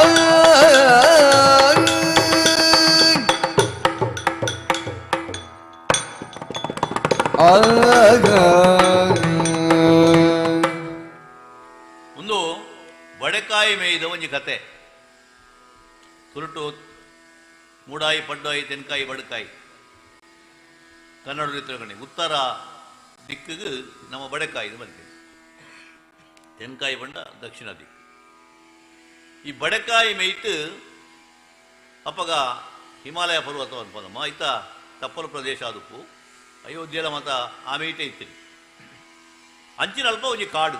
ಒಂದು ಬಡೆಕಾಯಿ ಮೇಯ್ದ ಒಂಜಿ ಕತೆ. ತುರುಟು ಮೂಡಾಯಿ ಪಡ್ಡಾಯಿ ತೆನ್ಕಾಯಿ ಬಡಕಾಯಿ ಕನ್ನಡ ತಿಳ್ಕೊಂಡು ಉತ್ತರ ದಿಕ್ಕಿಗೆ ನಮ್ಮ ಬಡೆಕಾಯಿ ಬಂತೀವಿ, ತೆನ್ಕಾಯಿ ಬಂಡ ದಕ್ಷಿಣ ದಿಕ್ಕು. ಈ ಬಡೆಕಾಯಿ ಮೇಯ್ತು ಅಪ್ಪಗ ಹಿಮಾಲಯ ಪರ್ವತ ಅನ್ಪದಮ್ಮ ಆಯ್ತ ತಪ್ಪಲು ಪ್ರದೇಶ ಅದಪ್ಪು ಅಯೋಧ್ಯೆಲ ಮತ ಆ ಮೇಯ್ಟೆ ಇತ್ತು. ಅಂಚಿನ ಅಲ್ಪ ಒಂಜಿ ಕಾಡು,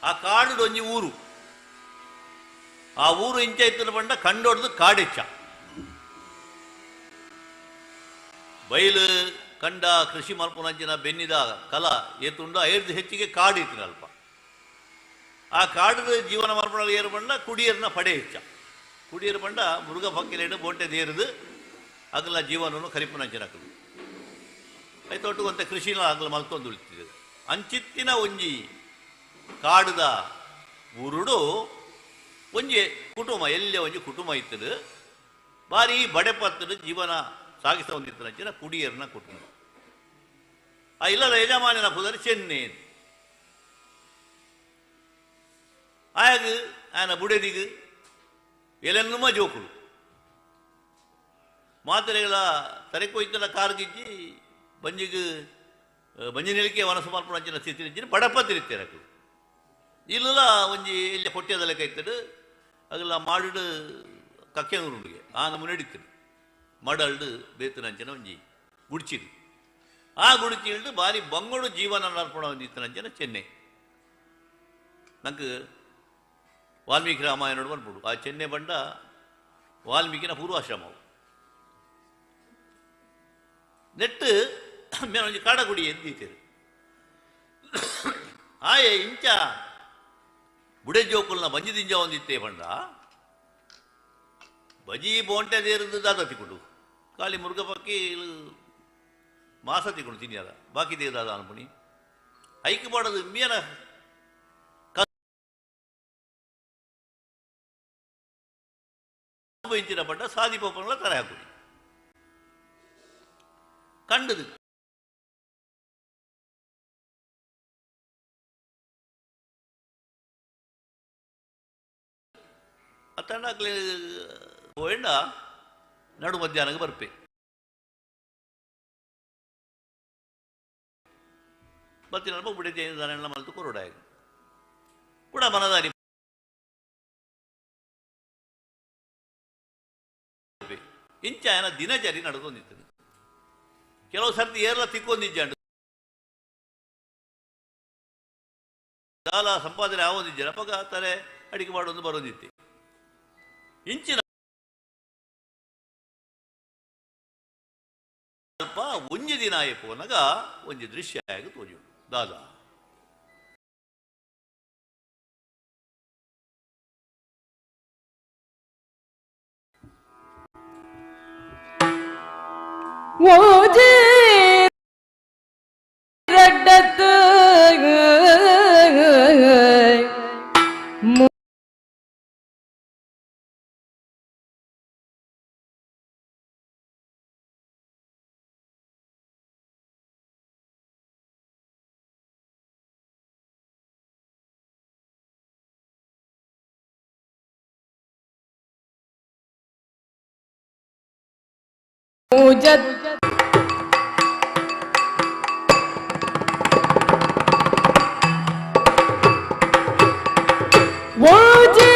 ಆ ಕಾಡು ಒಂಜಿ ಊರು, ಆ ಊರು ಇಂಚ ಇತ್ತಿನ ಪಂಡ ಕಂಡೊಡ್ದು ಕಾಡೆಚ್ಚ. ಬಯಲು ಕಂಡ ಕೃಷಿ ಮಲ್ಪುನಂಚಿನ ಬೆನ್ನಿದ ಕಲ ಏತುಂಡ ಐದು ಹೆಚ್ಚಿಗೆ ಕಾಡು ಇತ್ತಿನ ಅಲ್ಪ. ಆ ಕಾಡಿನ ಜೀವನ ಮಲ್ಪುನ ಏರು ಪಂಡ ಕುಡಿಯರ್ನ ಪಡೆ ಹೆಚ್ಚ. ಕುಡಿಯರು ಪಂಡ ಮೃಗ ಪಕ್ಕಿಲೇನು ಬೋಂಟೆ ದೇರದು ಅಗಲ ಜೀವನವನ್ನು ಕರಿಪುನಂಚಿನ ಅಕಲು ಐತೊಟ್ಟುಗೊಂತೆ ಕೃಷಿನ ಅಗಲ ಮಲ್ತೊಂದು ಉಳಿತಿದೆ. ಅಂಚಿತ್ತಿನ ಒಂಜಿ ಕಾಡುದ ಊರುಡು ಒಂಜಿ ಕುಟುಂಬ, ಎಲ್ಲೆ ಒಂಜಿ ಕುಟುಂಬ ಇತ್ತದು, ಭಾರಿ ಬಡೆಪತ್ತದ ಜೀವನ ಸಾಗಿಸ ಹೊಂದಿತ್ತು ಕುಡಿಯರ್ನ ಕುಟುಂಬ. ಆ ಇಲ್ಲದ ಯಜಮಾನಿನ ಪುದರ್ ಚೆನ್ನೆ. ಆಯಾಗ ಆಯನ ಬುಡೆದಿಗ್ ಎಲೆನ್ನುಮ ಜೋಕುಲು ಮಾತ್ರೆಗಳ ತರೆಕೊಯ್ತನ ಕಾರ್ಗಿಜ್ಜಿ ಬಂಜಿಗೆ ಬಂಜಿ ನಿಲಿಕೆ ವನಸು ಮಲ್ಪುನಂಚಿನ ಸ್ಥಿತಿ ಇಜ್ಜಿನ ಬಡಪತ್ತಿರಿತ್ತೇನೆ ಅಕುಲು. ಇಲ್ಲಲ ಒಂಜಿ ಇಲ್ಲಿ ಹೊಟ್ಟೆದಲ್ಲ ಕೈತಡು ಅಗಲ ಮಾಡಿಡು ಕಕ್ಕೆನೂರುಗೆ ಆ ನಮೂನೆ ಹಿಡಿತದೆ ಮಡಲ್ಡು ಬೇತನಂಚಿನ ಒಂಜಿ ಗುಡ್ಚಿದು. ಆ ಗುಡಿಚಿಲ್ಡು ಬಾರಿ ಬಂಗೋಡು ಜೀವನ ನರ್ಪಣ ಹೊಂದಿತ್ತನಂಚಿನ ಚೆನ್ನೆ. ನಂಗೆ ವಾಲ್ಮೀಕಿ ರಾಮಾಯಣ ಬಂದ್ಬಿಡು ಆ ಚೆನ್ನೆ ಬಂಡ ವಾಲ್ಮೀಕಿನ ಪೂರ್ವಾಶ್ರಮವು. ನೆಟ್ಟು ಮೇಲೊಂಜಿ ಕಾಡಗುಡಿ ಎದ್ದೀತೇರು ಆಯೆ ಇಂಚ ಬುಡೆ ಜೋಕುಲ್ನ ಬಂಜಿ ದಿಂಜ ಒಂದಿತ್ತೇ ಬಂಡ ಬಜಿ ಬೋಂಟೆ ದೇರದು ದಾದ ತಿಕೊಂಡು ಖಾಲಿ ಮುರುಗ ಪಕ್ಕಿ ಮಾಸ ತಿಕೊಂಡು ತಿನ್ನಿಯದ ಬಾಕಿ ದೇದಾದ ಅನ್ಪುಣಿ ಐಕ್ ಬಾಡದು ಮೇನ ಇಂಚಿನ ಪಂಡ ಸಾದಿ ಪೋಪನ್ಲ ತರೆ ಹಾಕುನಿ ಕಂಡದು. ಅತ್ತಂಡಾಕ್ಲೆ ಪೋಯಂಡ ನಡು ಮಧ್ಯಾಹ್ನಕ್ಕೆ ಬರ್ಪೆ. ಬತ್ತಿನ ಬಿಡಿದ್ದೆ ಮಲ್ತು ಕೊರಡಾಯ ಕೂಡ ಮನದಾರಿ ಇಂಚ ದಿನಚರಿ ನಡ್ಕೊಂಡಿತ್ತು. ಕೆಲವು ಸರ್ತಿ ಏರ್ಲ ತಿಕ್ಕೊಂದಿಜ್ಜಾಂಡು ದಾಲ ಸಂಪಾದನೆ ಆವೊಂದಿಜ್ಜಾರ ಅಪ್ಪಗ ತಾರೆ ಅಡಿಗೆ ಮಾಡೋದು ಬರೋದಿತ್ತು. ಇಂಚಿನ ಅಲ್ಪ ಒಂಜಿ ದಿನ ಆಯಪೋನಗ ಒಂಜಿ ದೃಶ್ಯ ಆಗ ತೋಜು ದಾದಾ ಓಜಿ ರಡ್ಡತ್ತು ಮೂಜತ್ ಓಜಿ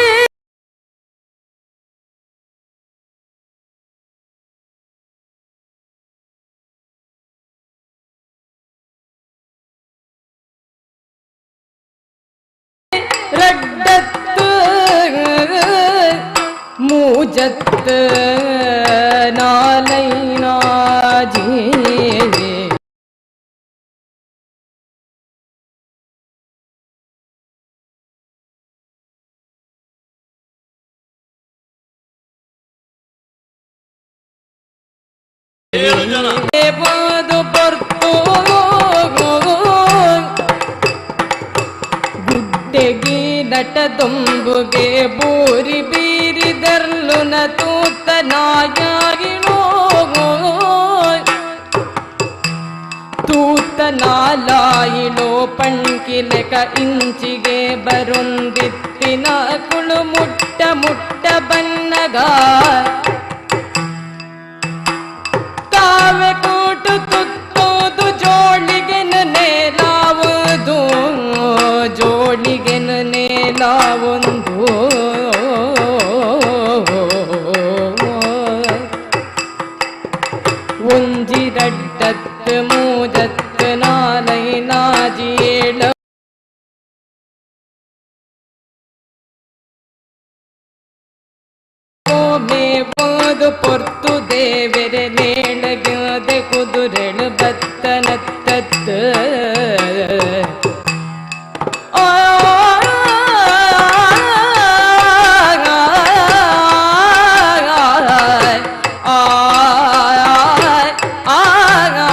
ರಡ್ಡತ್ತು ಮೂಜತ್ತು ನಾಲೈನಾಜಿ. ಏಳು ಜನ. ಬೋದು ಪೊರ್ತು ಗುಡ್ಡೆಗಿ ನಟ ದೊಂಬುಗೆ ಬೂರಿ ಬೀರಿದರ್ಲುನ ತೂತ ನಾಯಾಗಿಳೋ ತೂತ ನಾಲಾಯಿಳೋ ಪಣ್ಕಿಲೆಕ ಇಂಚಿಗೆ ಬರುಂದಿತ್ತಿನ ಕುಳು ಮುಟ್ಟ ಮುಟ್ಟ ಬನ್ನಗ ಕಾವೆ ಕೂಟು ತುತ್ತೋದು ಜೋಳಿಗೆನ ನೇಲಾವುದು ಜೋಳಿಗೆನ ನೇಲಾವೊಂದು ಒಂಜಿ ರಡ್ಡತ್ತು ಮೂಜತ್ತು ನಾಲೈ ನಾಜಿ ಏಳ ಮೇಬೋದು ಪೊರ್ತು ದೇವೆರೆ ನೇಳಗದೆ ಕುದುರೆಳು ಬತ್ತನತ್ತತ್ತು ಆ ಆ ಆ ಆ.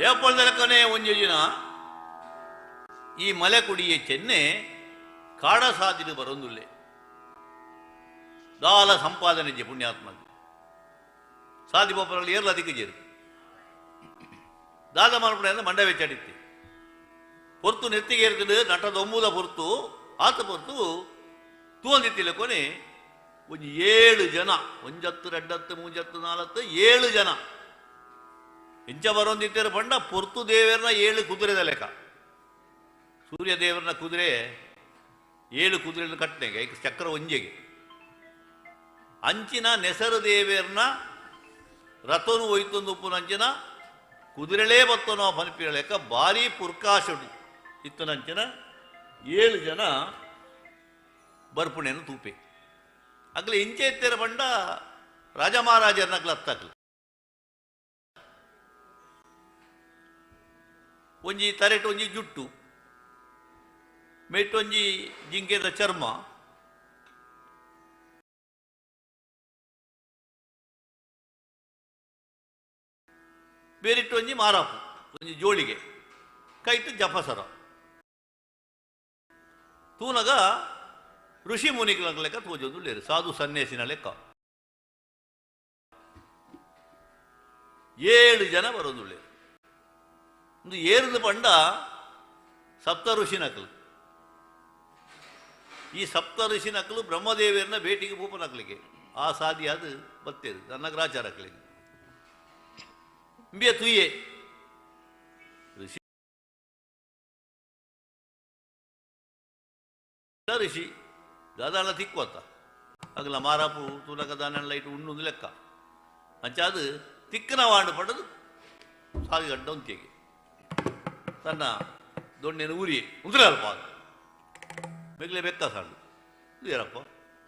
ಏಪೊಳ್ದಲಕನೆ ಒಂಜಿ ದಿನ ಈ ಮಲೆ ಕುಡಿಯ ಚೆನ್ನೆ ಕಾಡ ಸಾದಿಡು ಬರೊಂದುಲ್ಲೆ ದಾಲ ಸಂಪಾದನೆ ಜೆ ಪುಣ್ಯಾತ್ಮ ಸಾದಿ ಪೋಪರಲ್ಲಿ ಏರ್ಲ ಅದಿಕ್ಕೆ ಜೇರು ದಾದ ಮಾರ್ಪಣೆ ಮಂಡ ವೆಚ್ಚಾಡಿತ್ತಿ ಪೊರ್ತು ನೆತ್ತಿಗೆ ಏರ್ತಿಡು ನಟದ ಒಮ್ಮುದ ಪೊರ್ತು ಆತ ಪೊರ್ತು ತೂವಂದಿತ್ತಿಲ್ಲ ಕೊನೆ ಒಂಜಿ ಏಳು ಜನ, ಒಂಜತ್ತು ರಡ್ಡತ್ತು ಮೂಜತ್ತು ನಾಲತ್ತು ಏಳು ಜನ ಎಂಚ ಬರೊಂದಿತ್ತೆರ ಪಂಡ ಪೊರ್ತು ದೇವರನ್ನ ಏಳು ಕುದುರೆದ ಲೆಕ್ಕ. ಸೂರ್ಯ ದೇವರನ್ನ ಕುದುರೆ ಏಳು ಕುದುರೆಯನ್ನು ಕಟ್ಟನೆಗೆ ಚಕ್ರ ಒಂಜೆಗೆ ಅಂಚಿನ ನೆಸರು ದೇವರನ್ನ ರಥನು ಒಯ್ತೊಂದು ಉಪ್ಪುನಂಚಿನ ಕುದುರೆಳೇ ಬತ್ತನೋ ಪನ್ಪಿನ ಲೆಕ್ಕ ಭಾರಿ ಪುರ್ಕಾಶುಡು ಇತ್ತನಂಚಿನ ಏಳು ಜನ ಬರ್ಪುಣೆಯನ್ನು ತೂಪೆ. ಅಗ್ಲೆ ಇಂಚೆ ಎತ್ತೆರ ಪಂಡ ರಾಜ ಮಹಾರಾಜರನ್ನ ಅಗ್ಲ ಹತ್ತಾಕ್ಲು ಒಂಜಿ ತರೆಟ್ ಒಂಜಿ ಜುಟ್ಟು ಮೆಟ್ಟೊಂಜಿ ಜಿಂಕೆದ ಚರ್ಮ ಬೇರಿಟ್ಟೊಂಜಿ ಮಾರಾಪು ಒಂಜಿ ಜೋಳಿಗೆ ಕೈಟ್ ಜಪಸರ ತೂನಗ ಋಷಿ ಮುನಿಗಳ ಲೆಕ್ಕ ತೋಜೊಂದು ಲೇರು ಸಾಧು ಸನ್ಯಾಸಿನ ಲೆಕ್ಕ. ಏಳು ಜನ ಬರೋದುಳ್ಳೇರು. ಒಂದು ಏರಿದ ಪಂಡ ಸಪ್ತ ಋಷಿ ನಕಲು. ಈ ಸಪ್ತ ಋಷಿ ನಕಲು ಬ್ರಹ್ಮದೇವಿಯರನ್ನ ಭೇಟಿಗೆ ಭೂಪನಕಲಿಗೆ ಆ ಸಾದಿ ಅದು ಬತ್ತೇರು ನನ್ನ ಗ್ರಾಚಾರಕಲಿಗೆ ಇಂಬಿಯ ತುಯ್ಯೆ ಋಷಿ ಋಷಿ ದಾದಾಳ ತಿಕ್ವತ್ತ ಅಗಲ ಮಾರಾಪು ತೂಲಕ ದಾನ ಲೈಟ್ ಉಣ್ಣುಂದು ಲೆಕ್ಕ ಅಂಚಾದು ತಿಕ್ಕನ ವಾಂಡು ಪಡದು ಸಾಗಿ ಗಂಟ ಉಂತಿಗೆ ತನ್ನ ದೊಣ್ಣೆನ ಊರಿ ಉಂದ್ರಲ್ಪ ಮೆಗ್ಲೆ ಬೆಕ್ಕ ಸಾಂಡು ಇದು ಏನಪ್ಪ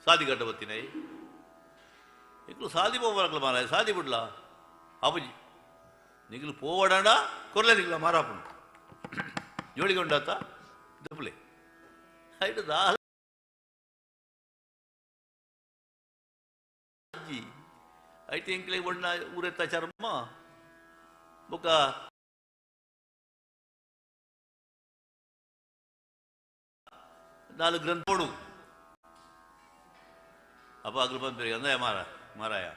ಸಾದಿ ಗಡ್ಡ ಬತ್ತಿನೈ ಇಕ್ಲು ಸಾದಿ ಪೋವರಕ್ಲ ಮಾರಾಯ ಸಾದಿ ಬಿಡ್ಲ ಅಪ್ಪಜಿ ನಿಗ್ಲು ಪೋವಡಂಡ ಕೊರ್ಲೆ ನಿಗ್ಲ ಮಾರಾಪುಂಡು ಜೋಳಿಗೊಂಡಾತ ದಪ್ಪಲೆ ಐಟು ದಾಲ ಐಟು ಎಂಕ್ಲೆ ಬಣ್ಣ ಊರೆತ್ತ ಚರ್ಮ ಬೊಕ್ಕ ನಾಲ್ಕು ಗ್ರಂಥ ಕೊಡು ಅಪ್ಪ ಅಗ್ಲು ಬಂದ್ರಿ ಅಂದ್ರೆ ಮಾರ ಮಾರಾಯ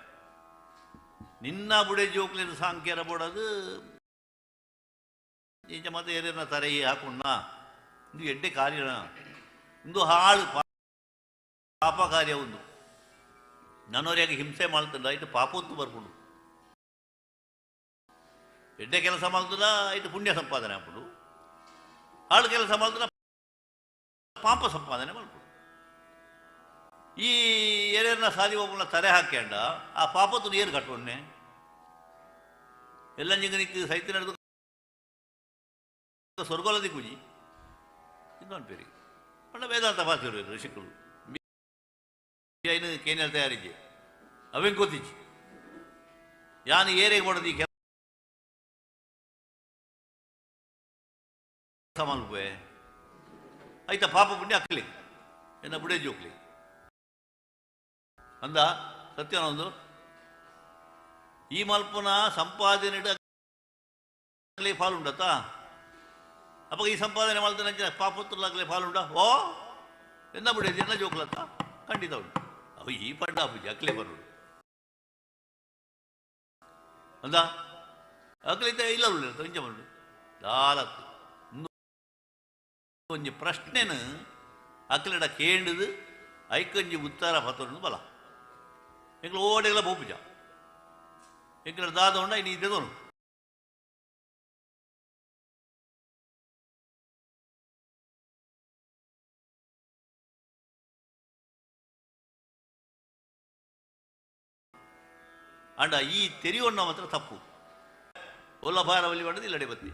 ನಿನ್ನ ಬುಡೆ ಜೋಕ್ಲಿನ ಸಾಂಖ್ಯರ ಬೋಡದು ಇಂಚ ಮತ್ತೆ ಏನೇನ ತರೈ ಹಾಕೊಂಡ ಇದು ಎಡ್ಡೆ ಕಾರ್ಯನ ಒಂದು ಹಾಳು ಪಾಪ ಕಾರ್ಯ ಒಂದು ನನ್ನವರಿಗೆ ಹಿಂಸೆ ಮಾಡ್ತದ ಇದು ಪಾಪೊತ್ತು ಬರ್ಪುಂಡು ಎಡ್ಡೆ ಕೆಲಸ ಮಾಡ್ತದ ಇದು ಪುಣ್ಯ ಸಂಪಾದನೆ ಆಪುಂಡು ಹಾಳು ಕೆಲಸ ಮಾಡ್ತದ ಪಾಪ ಸಂಪಾದನೆ ಮಾಡ್ಪುಂಡು ಈ ಏನೇನ ಸಾದಿ ಒಬ್ಬನ ತಲೆ ಹಾಕ್ಯಂಡ ಆ ಪಾಪತ್ತು ಏರು ಕಟ್ಟೊನ್ನೆ ಎಲ್ಲ ನಿಂಗೆ ಸೈತಿ ನಡೆದು ಸ್ವರ್ಗೋಲ ದಿಕ್ಕುಜಿ ಇನ್ನೊಂದು ಪೇರಿ ಪಂಡ ವೇದಾಂತ ಭಾಷೆ ಋಷಿಕರು ಐನು ಕೇನಿಯಲ್ಲಿ ತಯಾರಿದ್ದೆ ಅವೇನು ಗೊತ್ತಿಜ್ಜಿ ಯಾನು ಏರಿಗೆ ಮಾಡೋದು ಈ ಕೆಲಸ ಮಲ್ಪೆ ಆಯ್ತಾ ಪಾಪ ಪುಣ್ಯ ಅಕ್ಲಿ ಎನ್ನ ಬುಡೇ ಜೋಕ್ಲಿ ಅಂದ ಸತ್ಯನೊಂದು ಈ ಮಲ್ಪನ ಸಂಪಾದನೆ ಫಾಲುಂಡತ್ತಾ ಅಪ್ಪ ಈ ಸಂಪಾದನೆ ಮಾಡ್ತಾನೆ ಪಾಪೊತ್ತಲಾಗಲಿ ಫಾಲುಂಡ ಓ ಎನ್ನ ಬುಡೇಜಿ ಎನ್ನ ಜೋಕ್ಲತ್ತ ಖಂಡಿತ ಉಂಟು ಅವು ಈ ಪಂಡ ಅಪ್ಪುಜಿ ಅಕ್ಲೆ ಬರುಡು ಅಂದ ಅಕ್ಲಿತ ಇಲ್ಲ ಇಂಚ ಬರುಡು ದಾಲತ್ತು ಒಂಜಿ ಪ್ರಶ್ನೆನು ಅಕ್ಲೆಡ ಕೇಂಡದು ಐಕೊಂಜಿ ಉತ್ತರ ಪತ್ತೊಂದು ಬಲ ಎಂಗ್ಲ ಓಡೆಗ್ಲ ಬೋಪುಜ ಎಂಗ್ಲ ದಾದ ಉಂಡ ಇನ್ನು ಇದ್ದದೋನು ಅಂಡ ಈ ತೆರಿಯೊಣ್ಣ ಮಾತ್ರ ತಪ್ಪು ಒಲ್ಲ ಭಾರವಲ್ಲಿ ಬಂಡದು ಇಲ್ಲಡೆ ಬತ್ತಿ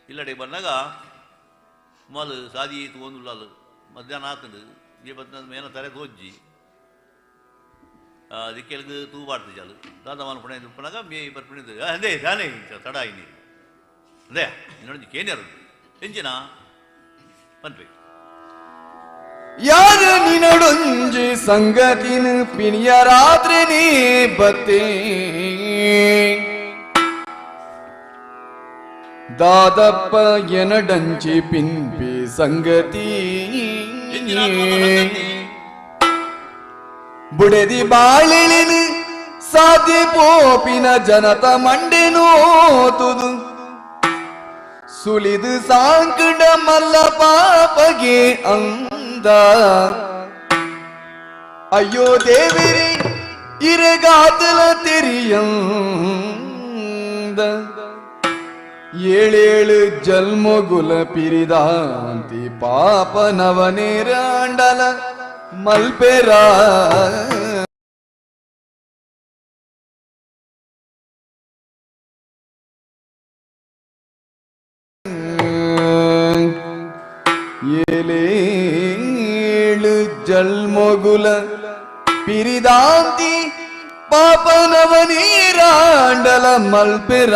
ಇಲ್ಲಡೆ ಬಂದಾಗ ಮಾಲು ಸಾದಿ ತಗೊಂಡುಳ್ಳಾಲು ಮಧ್ಯಾಹ್ನ ಆತಂಡು ಈ ಬತ್ತಿನ ಮೇನ ತಲೆ ತೋಜ್ಜಿ ಅದಕ್ಕೆ ತೂ ಬಾಡ್ತು ಚಾಲು ದಾದ ಮಾಲ್ಪಣೆ ಉಪ್ಪನಾಗ ಮೇ ಬರ್ಪಣೆ ಅದೇ ದಾನೆ ತಡ ನೀರು ಅದೇ ಇನ್ನೊಂದು ಕೇನ್ಯರು ಎಂಜಿನ ಪನ್ಪೆ ಯಾರ ನಿನಡೊಂಜಿ ಸಂಗತಿನ ಪಿಣಿಯ ರಾತ್ರಿ ನೀ ಬತ್ತಿ ದಾದಪ್ಪ ಎನಡಂಚಿ ಪಿನ್ಪಿ ಸಂಗತಿ ಬುಡೆದಿ ಬಾಳಿಳಿನ ಸಾಧ್ಯ ಪೋಪಿನ ಜನತ ಮಂಡೆನೋತುದು ಸುಲಿದು ಸಾಂಕಡ ಮಲ್ಲ ಪಾಪಗೆ ಅಂದ ಅಯ್ಯೋ ದೇವಿರಿ ಇರಗಾತಲ ತೆರಿಯಂದ ಏಳೇಳು ಜನ್ಮಗುಲ ಪಿರಿದಾಂತಿ ಪಾಪ ನವನೇರಾಂಡಲ ಮಲ್ಪೆರ ಏಳೇಳು ಜಲ್ಮಗುಲ ಪಿರಿದಾಂತಿ ಪಾಪನವ ನೀರಾಂಡಲ ಮಲ್ಪೆರ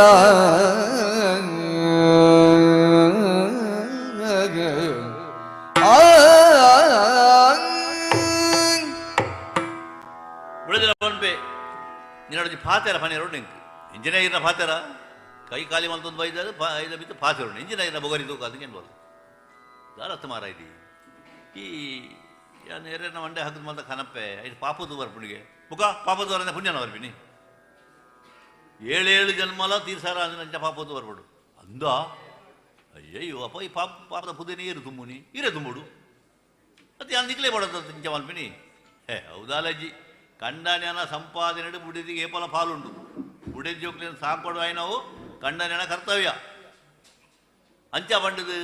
ಬಿಡದಿನ ಪನ್ಪೆ ನಿನ್ನೊಡಜಿ ಫಾತೆರ ಪನಿ ರೋಡ್ ನಿಂಕ್ ಇಂಜಿನಿಯರ್ನ ಫಾತೆರ ಕೈ ಕಾಲಿ ಮಲ್ತೊಂದು ಬೈದಾರು ಐದ ಬಿತ್ತು ಫಾತೆರ ಇಂಜಿನಿಯರ್ನ ಬೊಗರಿ ತೂಕ ಅದಕ್ಕೆ ಏನ್ ದಾರತ್ತು ಮಾರ ಇದು ಈ ಯಾನ್ ಎರೆನ ಮಂಡೆ ಹಾಕದ ಮಲ್ತ ಕನಪ್ಪೆ ಇದು ಪಾಪದ ಬರ್ಪುಣಿಗೆ ಮುಖ ಪಾಪದ ವರಂದ ಪುಣ್ಯನ ಬರ್ಪಿನಿ ಏಳೇಳು ಜನ್ಮಲ ತೀರ್ಸಾರ ಅಂದ್ರೆ ನಂಚ ಪಾಪದ ಬರ್ಪಡು ಅಂದ ಅಯ್ಯಯ್ಯೋ ಅಪ್ಪ ಈ ಪಾಪ ಪಾಪದ ಪುದೆ ನೀರು ತುಂಬುನಿ ಇರೇ ತುಂಬುಡು ಮತ್ತೆ ಯಾನ್ ನಿಕ್ಲೆ ಬಡದ ಇಂಚ ಮಲ್ಪಿನಿ ಹೇ ಹೌದಾಲಜ್ಜಿ ಕಂಡನೆನ ಸಂಪಾದನೆ ಬುಡಿದಿಗೆ ಏಪಲ ಪಾಲುಂಡು ಬುಡಿದ ಜೋಕ್ಲಿನ ಸಾಕೊಡು ಆಯ್ನವು ಕಂಡನೆನ ಕರ್ತವ್ಯ ಅಂಚ ಬಂಡದು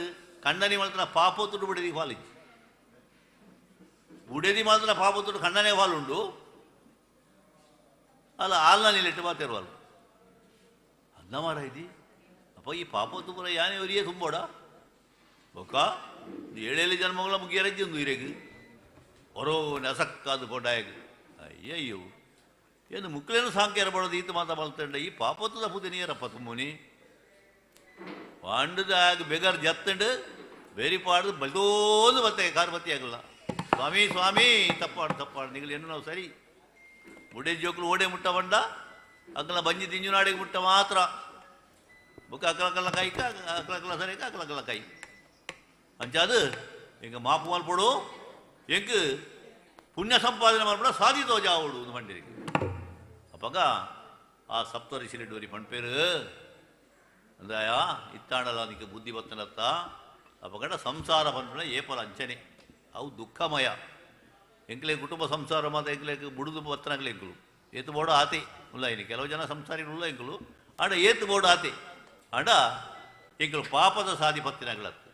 ಕಂಡನಿ ಮಲ್ತನ ಪಾಪೊತ್ತುಡು ಬುಡಿದಿಗೆ ಪಾಲಿಜ್ಜಿ ಬುಡೆದಿ ಮಾತ್ರ ಪಾಪೊತ್ತುಡು ಕಂಡನೆ ಪಾಲುಂಡು ಅಲ್ಲ ಆಲ್ನ ನಿಲ್ಲಿಟ್ಟು ಬಾತಿರುವಲ್ಲ ಅನ್ನ ಮಾರ ಇದಿ ಅಪ್ಪ ಈ ಪಾಪೊತ್ತು ಪುರ ಯಾನೆ ಅವರಿಯೇ ತುಂಬೋಡ ಬೊಕ್ಕ ಏಳೇಳು ಜನ್ಮಗಳ ಮುಗಿಯರಜ್ಜಿ ಒಂದು ಇರೆಗ್ ಹೊರೋ ನಸಕ್ಕಾದು ಪೊಡಾಯಗ್ ಅಯ್ಯಯ್ಯೋ ಏನು ಮುಕ್ಳೇನು ಸಾಂಖ್ಯ ಇರಬಾರ್ದು ಈತ ಮಾತ ಮಲ್ತಂಡ ಈ ಪಾಪೊತ್ತದ ಪೂಜೆ ನೀರಪ್ಪ ತುಮ್ಮುನಿ ಪಾಂಡದಾಗ ಬೆಗರ್ ಜತ್ತಂಡು ಬೇರಿ ಪಾಡ್ದು ಬಲ್ದೋದು ಬತ್ತೆ ಕಾರ್ ಬತ್ತಿ ಆಗಲ್ಲ ಸ್ವಾಮಿ ಸ್ವಾಮಿ ತಪ್ಪಾಡು ತಪ್ಪಾಡು ನಿಗಲು ಎನ್ನು ನಾವು ಸರಿ ಬುಡೆ ಜೋಕ್ಲು ಓಡೆ ಮುಟ್ಟ ಬಂಡ ಅಕ್ಕಲ ಬಂಜಿ ತಿಂಜು ನಾಡಿಗೆ ಮುಟ್ಟ ಮಾತ್ರ ಬುಕ್ಕ ಅಕ್ಕಲಕಲ್ಲ ಕಾಯಿ ಅಕ್ಕಲಕಲ್ಲ ಸರಿ ಅಕ್ಕಲಕಲ್ಲ ಕಾಯಿ ಅಂಚಾದು ಎಂಗ ಮಾಪು ಮಲ್ಪಡು ಎಂಕ್ ಪುಣ್ಯ ಸಂಪಾದನೆ ಮಲ್ಪಡ ಸಾಧಿತೋ ಜಾವಡು ಮಂಡಿರಿಗೆ ಅಪ್ಪಗ ಆ ಸಪ್ತರಿಷಿಲೆಡ್ಡು ಪಣ್ಪೇರು ಅಂದಾಯ ಇತ್ತಾಂಡಲ ನಿಕ್ಕೆ ಬುದ್ಧಿ ಬತ್ತನತ್ತ ಅಪ್ಪಗಂಡ ಸಂಸಾರ ಪನ್ಪುಣ ಏಪಲ ಅಂಚನೆ. ಅವು ದುಃಖಮಯ. ಎಂಕ್ಲೆ ಕುಟುಂಬ ಸಂಸಾರ ಮಾತ್ರ ಎಂಕ್ಲೆ ಬುಡುದು ಬತ್ತನಗ್ಲೆ ಎಂಕುಲು ಏತು ಬೋಡ ಆತೆ ಉಲ್ಲ ಇನಿ ಕೆಲವು ಜನ ಸಂಸಾರಿಗಳು ಉಲ್ಲ ಎಂಕುಲು ಆಡ ಏತು ಬೋಡ ಆತೆ ಆಡ ಎಂಕುಲು ಪಾಪದ ಸಾಧಿ ಪತ್ತಿನಗಳತ್ತು.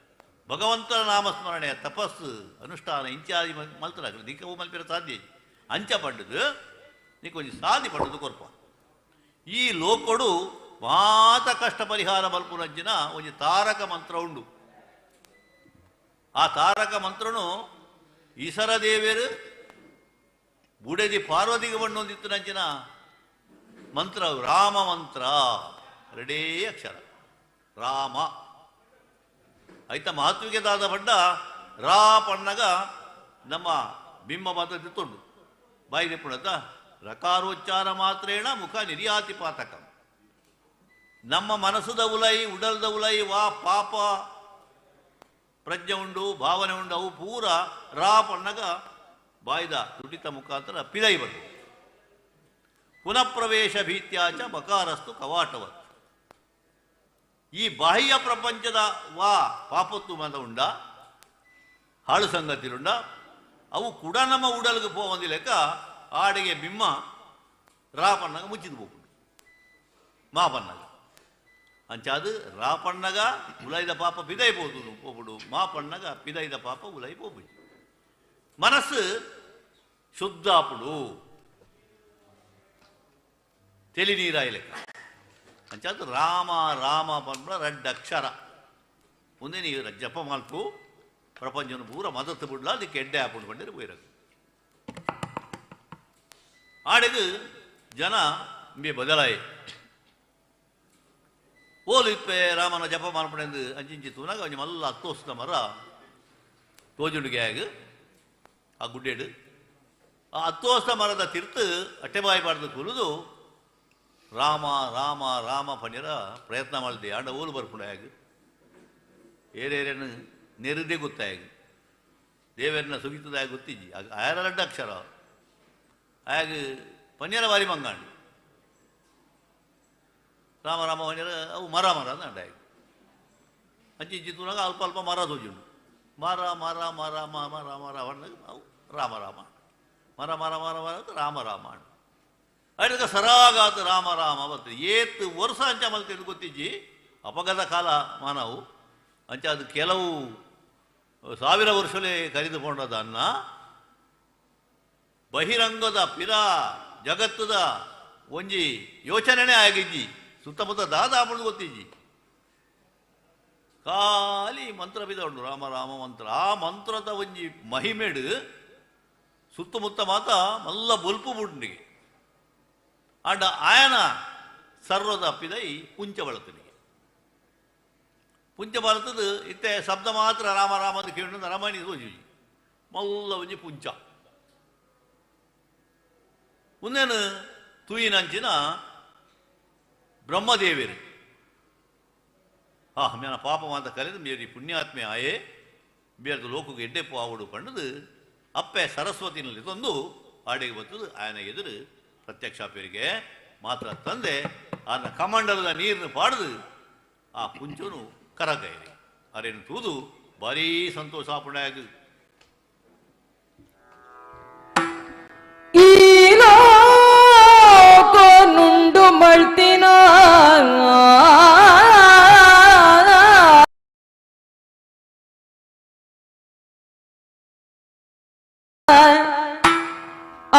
ಭಗವಂತನ ನಾಮಸ್ಮರಣೆ ತಪಸ್ಸು ಅನುಷ್ಠಾನ ಇಂಚಾದಿ ಮಲ್ತನಾಗಲು ದಿಕ್ಕವು ಮಲ್ಪಿರ ಸಾಧ್ಯ ಅಂಚ ಪಂಡದು ನೀಕೊಂಜಿ ಸಾಧಿ ಪಂಡದು ಕೊರ್ಪ. ಈ ಲೋಕೊಡು ಮಾತ ಕಷ್ಟ ಪರಿಹಾರ ಮಲ್ಪುನಂಚಿನ ಒಂಜಿ ತಾರಕ ಮಂತ್ರ ಉಂಡು. ಆ ತಾರಕ ಮಂತ್ರನು ಈಸರ ದೇವೇರು ಬುಡೆದಿ ಪಾರ್ವತಿಗೆ ಬಣ್ಣೊಂದಿತ್ತು ನಂಚಿನ ಮಂತ್ರ ರಾಮ ಮಂತ್ರ. ಎರಡೇ ಅಕ್ಷರ ರಾಮ. ಐತ ಮಹತ್ವಿಗೆ ದಾದ ಬಡ್ಡ ರಾ ಪಣ್ಣಗ ನಮ್ಮ ಬಿಂಬ ಮಾತ್ರ ತಿತ್ತುಂಡು ಬಾಯಿ ತೆಪ್ಪುಣತ ರಕಾರೋಚ್ಚಾರ ಮಾತ್ರೇಣ ಮುಖ ನಿರ್ಯಾತಿ ಪಾತಕ. ನಮ್ಮ ಮನಸ್ಸುದ ಉಲೈ ಉಡಲ್ದ ಉಲೈ ವಾ ಪಾಪ ಪ್ರಜ್ಞೆ ಉಂಡು ಭಾವನೆ ಉಂಡು ಅವು ಪೂರ ರಾ ಪಣ್ಣಗ ಬಾಯ್ದ ತುಟಿತ ಮುಖಾಂತರ ಪಿದೈ ಬಂದು ಪುನಃಪ್ರವೇಶ ಭೀತ್ಯಾಚ ಬಕಾರಸ್ತು ಕವಾಟವತ್. ಈ ಬಾಹ್ಯ ಪ್ರಪಂಚದ ವಾ ಪಾಪತ್ತು ಮತ ಉಂಡ ಹಾಳು ಸಂಗತಿಲುಂಡ ಅವು ಕೂಡ ನಮ್ಮ ಉಡಲ್ಗೆ ಪೋವಂದಿ ಲೆಕ್ಕ ಆಡಿಗೆ ಬಿಮ್ಮ ರಾಪಣ್ಣಗ ಮುಚ್ಚಿದ ಹೋಗ್ಬಿಡು ಮಾಪಣ್ಣಗ ಅಂಚಾದು ರಾಪಣ್ಣಗ ಉಲೈದ ಪಾಪ ಪಿದೈ ಪೋದು ಪೋಬಿಡು ಮಾಪಣ್ಣಗ ಪಿದೈದ ಪಾಪ ಉಲೈ ಪೋಬುಜಿ. ಮನಸ್ಸು ಶುದ್ಧಾಪುಡು ತೆಲಿ ನೀರಾಯಿ ಲೆಕ್ಕ ಅಂಚಾದು ರಾಮ ರಾಮ ಪಂಡ ರಡ್ಡಕ್ಷರ ಮುಂದೆ ನೀವು ಜಪ ಮಲ್ಪು ಪ್ರಪಂಚನ ಪೂರ ಮದತ್ತು ಬಿಡ್ಲ ಅದಕ್ಕೆ ಎಡ್ಡೆ ಹಾಕೊಂಡು ಬಂದಿರ ಪೋಯಿರದು. ಆಡೆದು ಜನ ಇಂಬೆ ಬದಲಾಯಿ ಓಲು ಇಪ್ಪೆ ರಾಮನ ಜಪ ಮಲ್ಪಣೆಂದು ಅಂಚಿಂಚಿ ತೂನಾಗ ಒಂಜಿ ಮಲ್ಲ ಅತ್ತೋಸ್ದ ಮರ ತೋಜುಂಡುಗೆ ಆಗ ಆ ಗುಡ್ಡೆಡು ಆ ಅತ್ತೋಸ್ದ ಮರದ ತಿರ್ತು ಅಟ್ಟೆಬಾಯಿ ಬಾರ್ದು ಕುಲಿದು ರಾಮ ರಾಮ ರಾಮ ಪಣಿರ ಪ್ರಯತ್ನ ಮಾಡಿದೆ. ಆಂಡ ಓಲು ಬರ್ಪುಂಡು ಆಗ ಏರೇರೇನು ನೆರದೇ ಗೊತ್ತಾಗ ದೇವರನ್ನ ಸುಗಿತದಾಗ ಗೊತ್ತಿಜ್ಜಿ ಆಯಾರ ರಡ್ಡ ಅಕ್ಷರ ಆಯಾಗ ಪನ್ಯರ ಬಾರಿ ಮಂಗಾಂಡು ರಾಮ ರಾಮ ಪನ್ಯರ ಅವು ಮರ ಮರ ಅಂದ ಆಗ ಅಂಚಿ ಇಂಚಿ ತೂನಾಗ ಅಲ್ಪ ಅಲ್ಪ ಮರ ತೋಜುಂಡು ಮರ ಮರ ಮರ ಮರ ಮರ ಅವು ರಾಮ ರಾಮ ಮರ ಮರ ಮರ ಮರ ರಾಮ ರಾಮ ಅದಕ್ಕೆ ಸರಾಗಾತ ರಾಮ ರಾಮ ಬರ್ತದೆ. ಏತ್ ವರ್ಷ ಅಂಚ ಮಲ್ತಿದ್ದು ಗೊತ್ತಿಜ್ಜಿ ಅಪಗದ ಕಾಲ ಮಾನವು ಅಂಚ ಅದು ಕೆಲವು ಸಾವಿರ ವರ್ಷಲೇ ಕರೆದುಕೊಂಡದನ್ನ ಬಹಿರಂಗದ ಪಿರ ಜಗತ್ತದ ಒಂಜಿ ಯೋಚನೆನೇ ಆಗಿಜ್ಜಿ ಸುತ್ತಮುತ್ತ ದಾದ ಗೊತ್ತಿಜ್ಜಿ ಖಾಲಿ ಮಂತ್ರ ಬಿದ ಉಂಡು ರಾಮ ರಾಮ ಮಂತ್ರ. ಆ ಮಂತ್ರದ ಒಂಜಿ ಮಹಿಮೆಡು ಸುತ್ತಮುತ್ತ ಮಾತ ಮಲ್ಲ ಬೊಲ್ಪು ಬುಡ್ನಿಗೆ ಆಂಡ ಆಯನ ಸರ್ವದ ಪಿದೈ ಪುಂಚ ಬಳತನಿಗೆ ಪುಂಚ ಬಳತದ ಇತ್ತೆ ಶಬ್ದ ಮಾತ್ರ ರಾಮ ರಾಮ ಅಂತ ಕೇಳಿ ರಾಮಾಯಣ ತೋಜಿ ಮಲ್ಲ ಒಂಜಿ ಪುಂಚ ಮುಂದೇನು ತೂಯಿನಂಚಿನ ಬ್ರಹ್ಮದೇವರು ಆ ಮೇನ ಪಾಪ ಮಾತ ಕಲಿದು ಮೇರಿ ಪುಣ್ಯಾತ್ಮೆ ಆಯೇ ಬೇರೆ ಲೋಕಕ್ಕೆ ಎಡ್ಡೆ ಪಾವುಡು ಪಂಡದು ಅಪ್ಪೆ ಸರಸ್ವತಿನಲ್ಲಿ ತಂದು ಆಡೆಗೆ ಬರ್ತದೆ ಆಯನ ಎದುರು ಪ್ರತ್ಯಕ್ಷ ಪೇರಿಗೆ ಮಾತ್ರ ತಂದೆ ಆನ ಕಮಂಡಲದ ನೀರನ್ನು ಪಾಡ್ದು ಆ ಪುಂಚನು ಕರಗೈರಿ ಅರೇನು ತೂದು ಭಾರೀ ಸಂತೋಷ ಆಪಣೆಯಾಗ ಈ ಲೋಕನುಂಡು ಮಳ್ತಿನ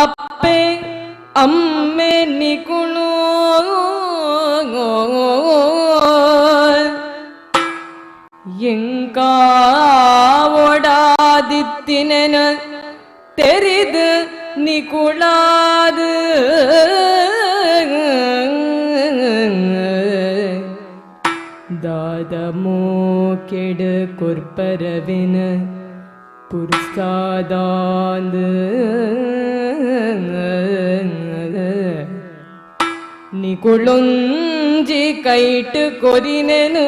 ಅಪ್ಪೆ ಅಮ್ಮೆ ನಿಕುಣು ಎಂಕಾವೊಡಾದಿತ್ತಿನೆನ ತೆರಿದು ನಿಕುಳಾದು ದಾದ ಮೋಕೆಡು ಕೊರ್ಪರವಿನ ಪುರ್ಸಾದಾಂದು ನಿಕುಳೊಂಜಿ ಕೈಟ್ ಕೊರಿನೆನು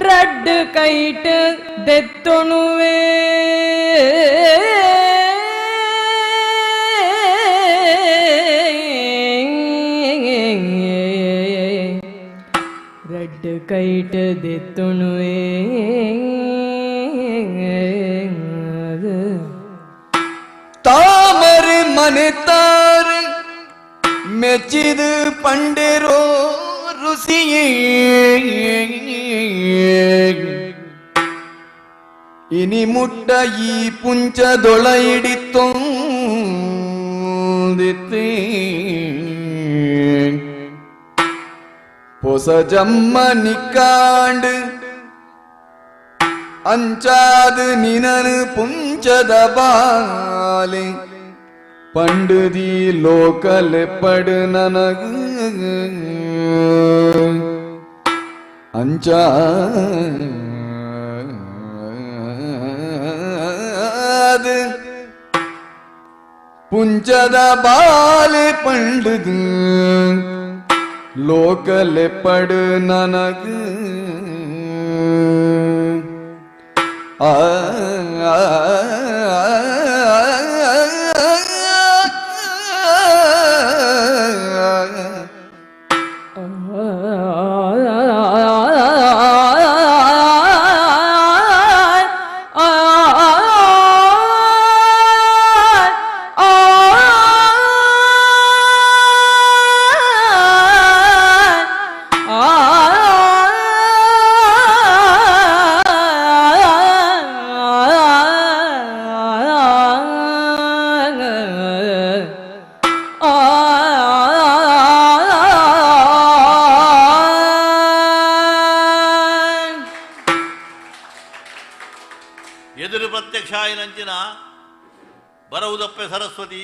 ರಡ್ಡು ಕೈಟ್ ದೆತ್ತೊಣುವೆ ರಡ್ಡು ಕೈಟ್ ದೆತ್ತೊಣುವೆ. ಮನೆತಾರು ಮೆಚ್ಚಿದು ಪಂಡೆರೋ ರುಸಿಯೇ ಇನಿ ಮುಟ್ಟ ಈ ಪುಂಚದೊಳ ಹಿಡಿತೊಂದಿತ್ತೆ ಪೊಸ ಜಮ್ಮ ನಿಕ್ಕಾಂಡು ಅಂಚಾದು ನಿನನು ಪುಂಚದ ಬಾಲೆ ಪಂಡುದಿ ಲೋಕಲೆಪ್ಪಡು ನನಗು ಅಂಚಾದು ಪುಂಚದ ಬಾಲೆ ಪಂಡುದು ಲೋಕಲೆಪ್ಪಡು ನನಗು ಆ ಎದುರು ಪ್ರತ್ಯಕ್ಷ ಆಯಿನಂಚಿನ ಬರವುದಪ್ಪೆ ಸರಸ್ವತಿ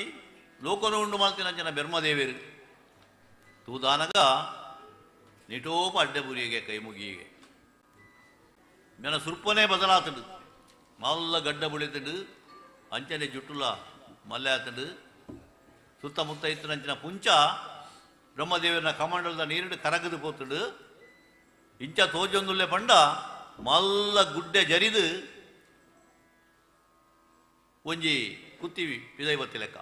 ಲೋಕನು ಉಂಡು ಮಾಲ್ತಿನಂಚಿನ ಬೆರ್ಮದೇವಿರು ತೂದಾನಗ ನಿಟೋಪ ಅಡ್ಡಬುರಿಗೆ ಕೈ ಮುಗಿಯಿಗೆ ಮೆನ ಸುರ್ಪನೇ ಬದಲಾತಡು ಮಲ್ಲ ಗಡ್ಡ ಬುಳಿತಡು ಅಂಚನೆ ಜುಟ್ಟುಲ ಮಲ್ಲೆ ಆತಡು ಸುತ್ತಮುತ್ತ ಇತ್ತಿನಂಚಿನ ಪುಂಚ ಬ್ರಹ್ಮದೇವರ ಕಮಂಡಲದ ನೀರಿಡು ಕರಗದು ಪೋತಡು ಇಂಚ ತೋಜೊಂದುಲ್ಲೆ ಪಂಡ ಮಲ್ಲ ಗುಡ್ಡೆ ಜರಿದು ಒಂಜಿ ಕುತ್ತಿವಿ ಪಿದೈ ಬತ್ತಿ ಲೆಕ್ಕ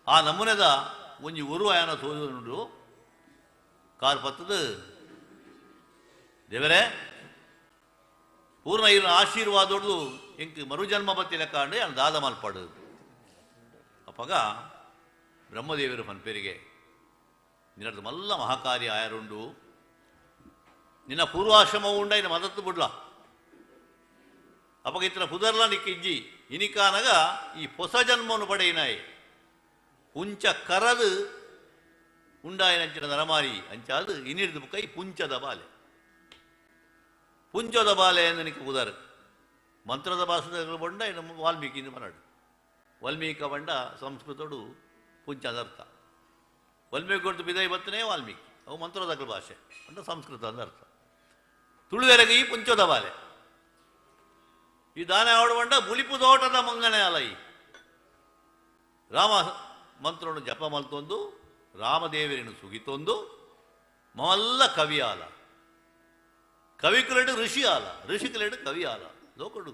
ಆ ನಮೂನೆದ ಒಂಜಿ ಉರು ಆಯನ ತೋಜೊಂದುಂಡು ಕಾರ್ ಪತ್ತದು ದೇವರೇ ಪೂರ್ಣ ಇವ್ರ ಆಶೀರ್ವಾದೊಡ್ದು ಎಂಕ್ ಮರುಜನ್ಮ ಬತ್ತಿ ಲೆಕ್ಕ ಅಂಡು ಯಾನ್ ದಾದ ಮಲ್ಪಾಡು ಅಪಗ ಬ್ರಹ್ಮದೇವರು ಪನ್ಪೇರಿಗೆ ನಿನ್ನದು ಮಲ್ಲ ಮಹಾಕಾರ್ಯ ಆಯರುಂಡು ನಿನ್ನ ಪೂರ್ವಾಶ್ರಮ ಉಂಡ ಇನ್ನ ಮದತ್ತು ಬುಡ್ಲ ಅಪಗ ಇತರ ಪುದರ್ಲ ನಿಕ್ಕಿಜ್ಜಿ ಇನಿಕಾನಗ ಈ ಹೊಸ ಜನ್ಮವನ್ನು ಪಡೆಯಿನಾಯಿ ಪುಂಚ ಕರದು ಉಂಡಾಯಿನಂಚಿನ ನರಮಾರಿ ಅಂಚಾದು ಇನಿರ್ದು ಕೈ ಪುಂಚದ ಬಾಲೆ ಪುಂಚದ ಬಾಲೆ ಎಂದು ನಿಕ್ಕ ಪುದರ್ ಮಂತ್ರದ ಭಾಷೆ ಬಂಡ ಇನ್ನು ವಾಲ್ಮೀಕಿ ಮನಾಡು ವಾಲ್ಮೀಕ ಬಂಡ ಸಂಸ್ಕೃತಡು ಪುಂಚ ಅರ್ಥ ವಾಲ್ಮೀಕಿ ಕೊಡ್ತು ಬಿದೈ ಬತ್ತನೇ ವಾಲ್ಮೀಕಿ ಅವು ಮಂತ್ರದ ಭಾಷೆ ಅಂಡ ಸಂಸ್ಕೃತ ಅಂದರ್ಥ ತುಳುವೆರಗ ಈ ಪುಂಚದ ಬಾಲೆ ಈ ದಾನ ಆಡುವಂಡ ಬುಲಿಪು ತೋಟದ ಮಂಗನೆ ಅಲೈ ರಾಮ ಮಂತ್ರವನ್ನು ಜಪ ಮಲ್ತೊಂದು ರಾಮದೇವರನ್ನು ಸುಗಿತೊಂದು ಮಲ್ಲ ಕವಿ ಆಲ ಕವಿಕುಲೆಡು ಋಷಿ ಆಲ ಋಷಿಕುಲೆಡು ಕವಿ ಆಲ ಲೋಕಡು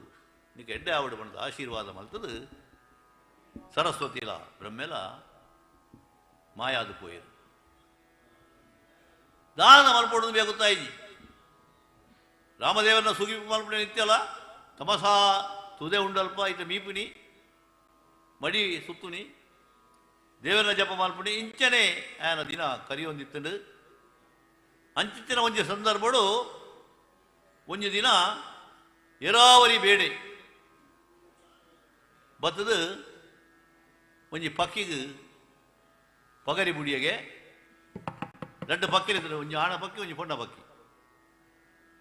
ನೀಕು ಎಡ್ಡೆ ಆವಡು ಬಂದ ಆಶೀರ್ವಾದ ಮಲ್ತದು ಸರಸ್ವತಿಲ ಬ್ರಹ್ಮೆಲ ಮಾಯಾದು ಪೋಯರು ದಾನ ಮಲ್ಪೊಡುದು ಬೇಕಾಯ್ಜಿ ರಾಮದೇವರನ್ನ ಸುಗಿ ಮಲ್ಪಡೆ ನಿತ್ಯಲ್ಲ ತಮಸಾ ತುದೆ ಉಂಡಲ್ಪ ಇತ ಮೀಪಿನಿ ಮಡಿ ಸುತ್ತುನಿ ದೇವರ ಜಪ ಮಲ್ಪುನಿ ಇಂಚನೆ ಆಯನ ದಿನ ಕರಿಯೊಂದಿತ್ತಂಡು ಅಂಚಿತ್ತಿನ ಒಂಜಿ ಸಂದರ್ಭಡು ಒಂಜಿ ದಿನ ಏರಾವರಿ ಬೇಡೆ ಬತ್ತದು ಒಂಜಿ ಪಕ್ಕಿಗೆ ಪಗರಿ ಬುಡಿಯಗೆ ரெண்டு பக்கி இருக்குது, ಒಂಜಿ ಆಣ ಪಕ್ಕಿ ಒಂಜಿ ಪೊಣ್ಣ ಪಕ್ಕಿ.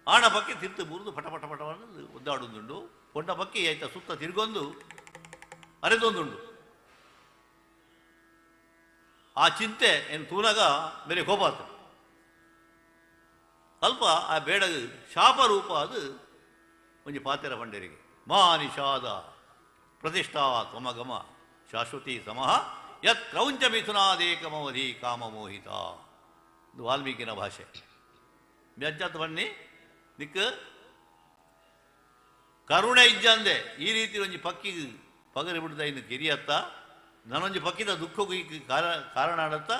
ಆಣ ಪಕ್ಕಿ ತಿರ್ತು ಮುರಿದು ಪಟ ಪಟ ಪಟವನ್ನು ಒದ್ದಾಡೊಂದುಂಡು. ಪೊಣ್ಣ ಪಕ್ಕಿ ಆಯ್ತಾ ಸುತ್ತ ತಿರುಗೊಂದು ಅರೆದೊಂದುಂಡು. ಆ ಚಿಂತೆ ಏನು ತೂನಾಗ ಬೇರೆ ಕೋಪ ಆತು. ಅಲ್ಪ ಆ ಬೇಡ ಶಾಪ ರೂಪ ಅದು ಒಂಜಿ ಪಾತೆರ ಪಂಡರಿಗೆ ಮಾ ನಿಷಾದ ಪ್ರತಿಷ್ಠಾ ತ್ವಮಗಮ ಶಾಶ್ವತಿ ಸಮಃ ಯತ್ ಕ್ರೌಂಚ ಮಿಥುನಾದೇಕಮವಧಿ ಕಾಮಮೋಹಿತ. ಇದು ವಾಲ್ಮೀಕಿನ ಭಾಷೆ. ಮೆಜ್ಜಾತ್ ಬನ್ನಿ ನಿಕ್ ಕರುಣೆ ಇಜ್ಜಂದೆ ಈ ರೀತಿ ಒಂಜಿ ಪಕ್ಕಿ ಪಗರಿ ಬಿಡ್ದ ಇನ್ನು ಕಿರಿಯತ್ತ ನಾನೊಂಜಿ ಪಕ್ಕಿದ ದುಃಖಕ್ಕೂ ಈ ಕಾರಣ ಆಡತ್ತ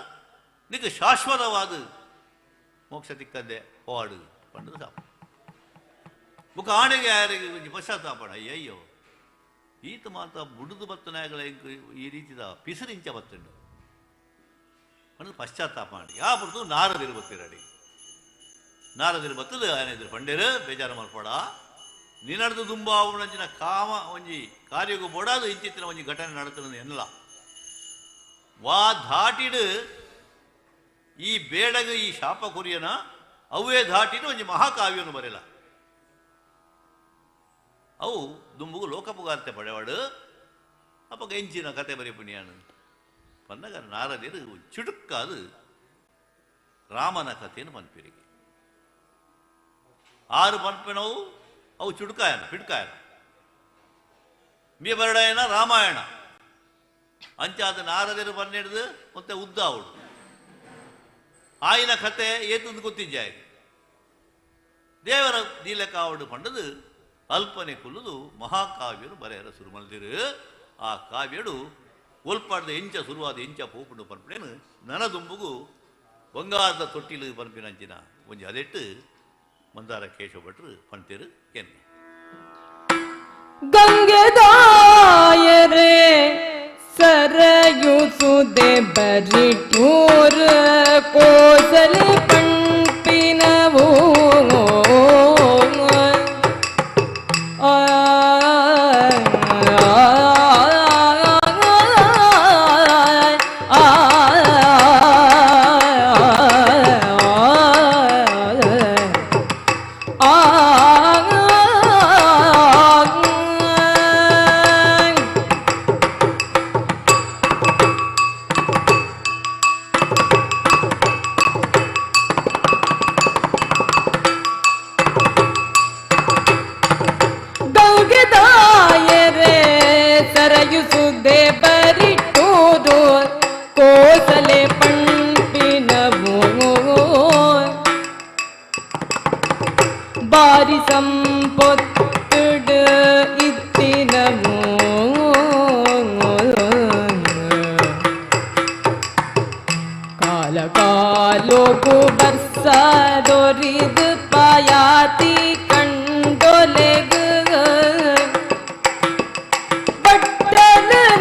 ನಿಕ್ ಶಾಶ್ವತವಾದ ಮೋಕ್ಷ ತಿಕ್ಕಂದೆ ಹೋವಾಡು ಪಂಡದ ಸಾಪ. ಬುಕ್ಕ ಆಣೆಗೆ ಯಾರಿಗೆ ಒಂಜಿ ಪಶ್ಚಾತ್ತಾಪಣ ಅಯ್ಯಯ್ಯೋ ಈತ ಮಾತ ಬುಡುದು ಬತ್ತನಾಗಲ ಈ ರೀತಿದ ಪಿಸರಿಂಚ ಬತ್ತಂಡು ಪಂಡ ಪಶ್ಚಾತ್ತಾಪ ಮಾಡಿ ಯಾ ಪುರ್ತು ನಾರದಿರು ಬತ್ತಿರಡಿ ನಾರದಿರು ಬತ್ತದು ಏನಿದ್ರು ಪಂಡೇರು ಬೇಜಾರು ಮಲ್ಪಡ ನಿನಡ್ದು ದುಂಬ ಅವನಂಚಿನ ಕಾಮ ಒಂಜಿ ಕಾರ್ಯಗೂ ಬೋಡಾದು ಇಂಚಿತ್ತಿನ ಒಂಜಿ ಘಟನೆ ನಡತದ ಎನ್ನಲ ವಾ ಧಾಟಿಡು ಈ ಬೇಡಗ ಈ ಶಾಪ ಕುರಿಯನ ಅವೇ ಧಾಟಿಡು ಒಂಜಿ ಮಹಾಕಾವ್ಯನು ಬರೆಯಲ ಅವು ದುಂಬುಗು ಲೋಕಪುಗಾರ್ತೆ ಪಡೆವಾಡು ಅಪ್ಪಗ ಎಂಚಿನ ಕತೆ ಬರಿ ಪುಣ್ಯಾನು ಪನ್ನಗ ನಾರದಿರು ಚುಡುಕ್ಕಾದು ರಾಮನ ಕಥೆಯನ್ನು ಪನ್ಪಿರಿಗೆ ಆರು ಪನ್ಪಿನವು ಅವು ಚುಡುಕಾಯನ ಪಿಡ್ಕಾಯನ ಮೀ ಬರಡಾಯನ ರಾಮಾಯಣ ಅಂಚಾದ ನಾರದಿರು ಪನ್ನೆಡ್ದು ಮತ್ತೆ ಉದ್ದ ಅವಳು ಆಯಿನ ಕತೆ ಏತಂದು ಗೊತ್ತಿಜ್ಜಾಯ ದೇವರ ನೀಲಕಾವಡು ಪಂಡದು ಅಲ್ಪನೆ ಕುಲ್ಲುದು ಮಹಾಕಾವ್ಯನು ಬರೆಯರ ಸುರುಮಲ್ದಿರು ಆ ಕಾವ್ಯಡು ಒಲ್ಪಾಡ್ದ ಎಂಚ ಸುರುವಾದ ಎಂಚ ಪೋಪುಂಡು ಪನ್ಪಿನೇನು ನನದುಂಬುಗು ಬಂಗಾರದ ತೊಟ್ಟಿಲು ಪನ್ಪಿನಂಚಿನ ಒಂಜಿ ಅದೆಟ್ಟು ಮಂದಾರ ಕೇಶವ ಭಟ್ರು ಪಂತೇರು ಕೆನ್ನ ಗಂಗೆದಾಯರೇ ಸರಯುಸುದೆ ಬರಿಟೂರ ಕೋಸಲೆ ಪಂಪಿನವೋ ಗಂಗೆದಾಯರೇ ಸರಯುಸುದೆ ಬರಿಟೂರು ಕೋಸಲೆ ಪಂಪಿನವೋ ಬಾರಿ ಸಂಪೊತ್ತುಡು ಇತ್ತಿನವೋ ಕಾಲ ಕಾಲೋಗು ಬರ್ಸದೊರಿದು ಪಾಯಾತಿ ಕಂಡೊಲೆಗು ಬಟ್ಟಲು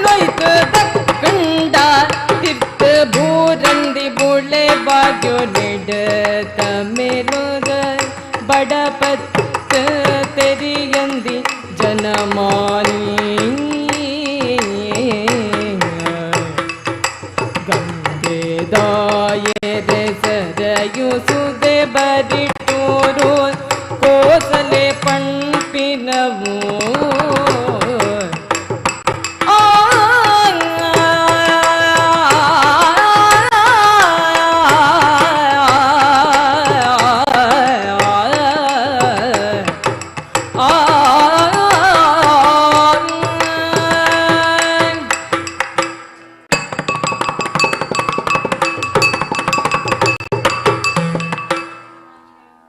ನೊಯ್ತು ದಕ್ಕಂಡ ತಿರ್ತು ಬೂರಂದಿ ಬುಳೆ ಭಾಗ್ಯೋ ನೆಡತ ಮೇಲುಗ ಬಡಪತ್ತ ತೆರಿಯಂದಿ ಜನಮಾನಿ ಗಂಗೆದಾಯರೆ ಸರಯುಸುದೆ ಬರಿಟೂರು ಕೋಸಲೆ ಪಂಪಿನವು ಆ